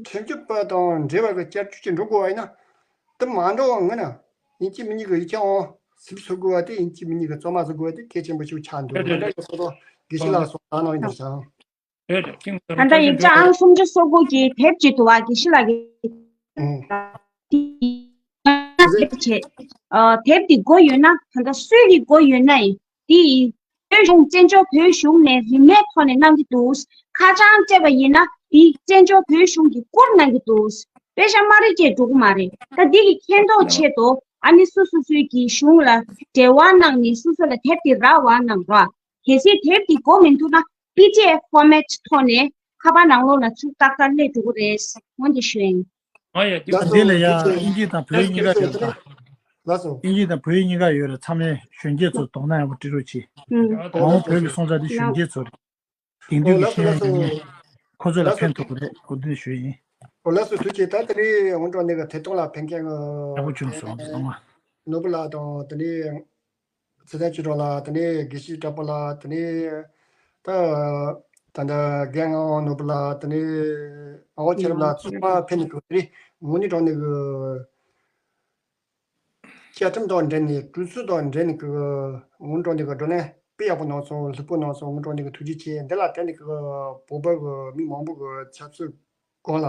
ཁྲིམས་ཞིབ་པ་དང་འབྲེལ་བ་གི་བསྐྱར་བཅོས་ཅིག་འགྲོ་དགོས་པ་ཡིན་ན་དེ་མ་འགྲོ་བ་ངོས་ན་ཡིན་གཅིག་མིན་གཉིས་གི་ཡིག་ཆ་འོང་ཟིབ་བཟོ་དགོས་པ་དེ་ཡིན་གཅིག་མིན་གཉིས་གི་གཙང་མ་བཟོ་དགོས་པ་དེ་གལ་ཆེན་པོ་ཞིག་ཆགས་འདུག་དེ་འདྲ་ཡིན་པ་སོང་ཙང་དགེ་བཤེས་ལགས་སོང་ད་ནང་ཡིན་ཙང་། ད་ལྟ་ཡིག་ཆ་ཨང་སུམ་ཅུ་སོ་དགུ་གི་དེབ་ཅིག་འདུག་བ། དགེ་བཤེས་ལགས་ཀྱི་ཨུ། དེབ་ཅིག་ཨ། དེབ་འདི་དགོས་ཡོད་ན་ད་ལྟ་སུས་ཀྱི་དགོས་ཡོད་ན་ཡིན། འདི་ཡིན། བོད་གཞུང་བཙན་བྱོལ་བོད་གཞུང་ནས་རིན་མེད་ཐོག་ནས་གནང་གི་འདུག་ཁ་བྱང་སྤྲད་པ་ཡིན་ན་འདི་བཙན་བྱོལ་བོད་གཞུང་གིས་བསྐུར་གནང་གི་འདུག་དཔེ་ཆ་མ་རེད་ཅེས་འགྲོ་གི་མ་རེད། ད་འདི་གི་མཁྱེན་རྟོགས་ཆེད་དུ་ཨ་ནི་སོ་སོ་སོའི་གི་གཞུང་ལ་འབྲེལ་བ་གནང་ནས་སོ་སོ་ལ་དེབ་འདི་རག་པ་གནང་རོགས། གལ་སྲིད་དེབ་འདི་དགོས་མི་འདུག་ན། པི་ཌི་ཨེཕ་ཕོར་མེཊ་ཐོག་ནས་ཁ་པར་ནང་ལོགས་ལ་ཚུར་ཏག་ཏག་སླེབས་འགྲོ་གི་རེད། འོན་ཏེ་ཞུ་ཡིན། ཨ་ཡ། འདི་ལ་ཡ་ཨིན་ཇི་དང་བོད་ཡིག་གཉིས་ཀ་ཡོད་རེད་ད། ལགས་སོ། ཨིན་ཇི་དང་བོད་ཡིག་གཉིས་ཀ་ཡོད་རེད། ཚང་མས་གཞོན་སྐྱེས་ཚོ་དོགས་སྣང་ཡག་པོ་སྤྲད་རོགས་གྱིས། ཨུ། མ་འོངས་བོད་ཀྱི་སོང་ཙང་འདི་གཞོན་སྐྱེས་ཚོ་རེད། དེང་དུས་ཀྱི་ཤེས་ཡོན་ཡོད་མཁན་ཁོ་ཚོ་ལ་ཕན་ཐོགས་ཀྱི་རེད། གོ་བསྡུར་ཞུ་ཡིན། ཨོ་ལགས་སོ། ཐུགས་རྗེ་ཆེ། ད་དེ་རིང་སྔོན་འགྲོ་ནས་གི་ཐད་གཏོང་ལ་ཕན་མཁན་གི་ཡག་པོ་བྱུང་སོང་། ནོར་བུ་ལགས་དང་དེ་ནས་ཚེ་བརྟན་ཆོས་གྲགས་ལགས། དེ་ནས་དགེ་བཤེས་གྲགས་པ་ལགས། དེ་ནས་ད་ད་ལྟ་རྒན་ངག་དབང་ནོར་བུ་ལགས། དེ་ནས་ངག་དབང་ཆོས་གྲགས་ལགས། ཚང་མ་ཕེབས་ནས་གི་དེ་རིང་དངོས་གནས་དྲང་གནས་གི་བཅའ་ཁྲིམས་དང་འབྲེལ་ནས་གྲོས་ཚོགས་དང་འབྲེལ་ནས་གི་དངོས་གནས་དྲང་གནས་གི་བགྲོ་གླེང་དཔེ་ཡག་པོ་གནང་སོང་། ལྷུག་པོ་གནང་སོང་། དངོས་གནས་དྲང་གནས་གི་ཐུགས་རྗེ་ཆེ། འདི་ལ་བརྟེན་ནས་གི་བོད་པ་གི་མི་མང་པོ་གི་ཆབ་སྲིད་སྒང་ལ་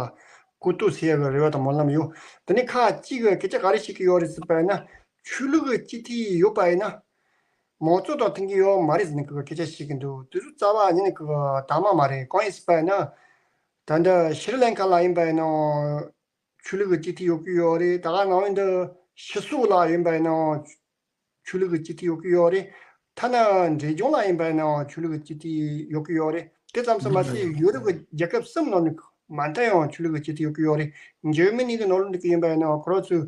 གོ་རྟོགས་སད་ཡག་གི་རེ་བ་དང་སྨོན་ལམ་ཡོད། དེ་ནས་ཁག་ཅིག་གིས་སྐད་ཆ་ག་རེ་བཤད་ཀྱི་ཡོད་རེད་ཟེར་བ་ཡིན་ན། ཆོས་ལུགས་ཀྱི་སྤྱི་འཐུས་ཡོད་པ་ཡིན་ན་མང་གཙོ་དང་མཐུན་གྱི་ཡོད་མ་རེད་ཟེར་ནས་ཀྱི་སྐད་ཆ་བཤད་ཀྱི་འདུག་དེ་ཚོ་རྩ་བ་ཉིད་ནས་ཀྱི་དག་མ་མ་རེད། གང་ཡིན་ཟེར་བ་ཡིན་ན། ད་ལྟ་ཤྲི་ལང་ཀ་ལ་ཡིན་པ་ཡིན་ན་ཆོས་ལུགས་ཀྱི་སྤྱི་འཐུས་ཡོད་ཀྱི་ཡོད་རེད། ད་ག་ནང་བཞིན་དུ་ཕྱི་སོག་ལ་ཡིན་པ་ཡིན་ན་ཆོས་ལུགས་ཀྱི་སྤྱི་འཐུས་ཡོད་ཀྱི་ཡོད་རེད། ཐ་ན་འབྲས་ལྗོངས་ལ་ཡིན་པ་ཡིན་ནའང་ཆོས་ལུགས་ཀྱི་སྤྱི་འཐུས་ཡོད་ཀྱི་ཡོད་རེད། དེ་ཙམ་དུ་མ་ཟད་ཡུ་རོབ་ཀྱི་རྒྱལ་ཁབ་གསུམ་ནང་ནས་མ་མཐའ་ཡང་ཆོས་ལུགས་ཀྱི་སྤྱི་འཐུས་ཡོད་ཀྱི་ཡོད་རེད། འཇར་མ་ནི་གི་ནང་ལོགས་ནས་ཡིན་པ་ཡིན་ནའང་ཁོ་རང་ཚོས་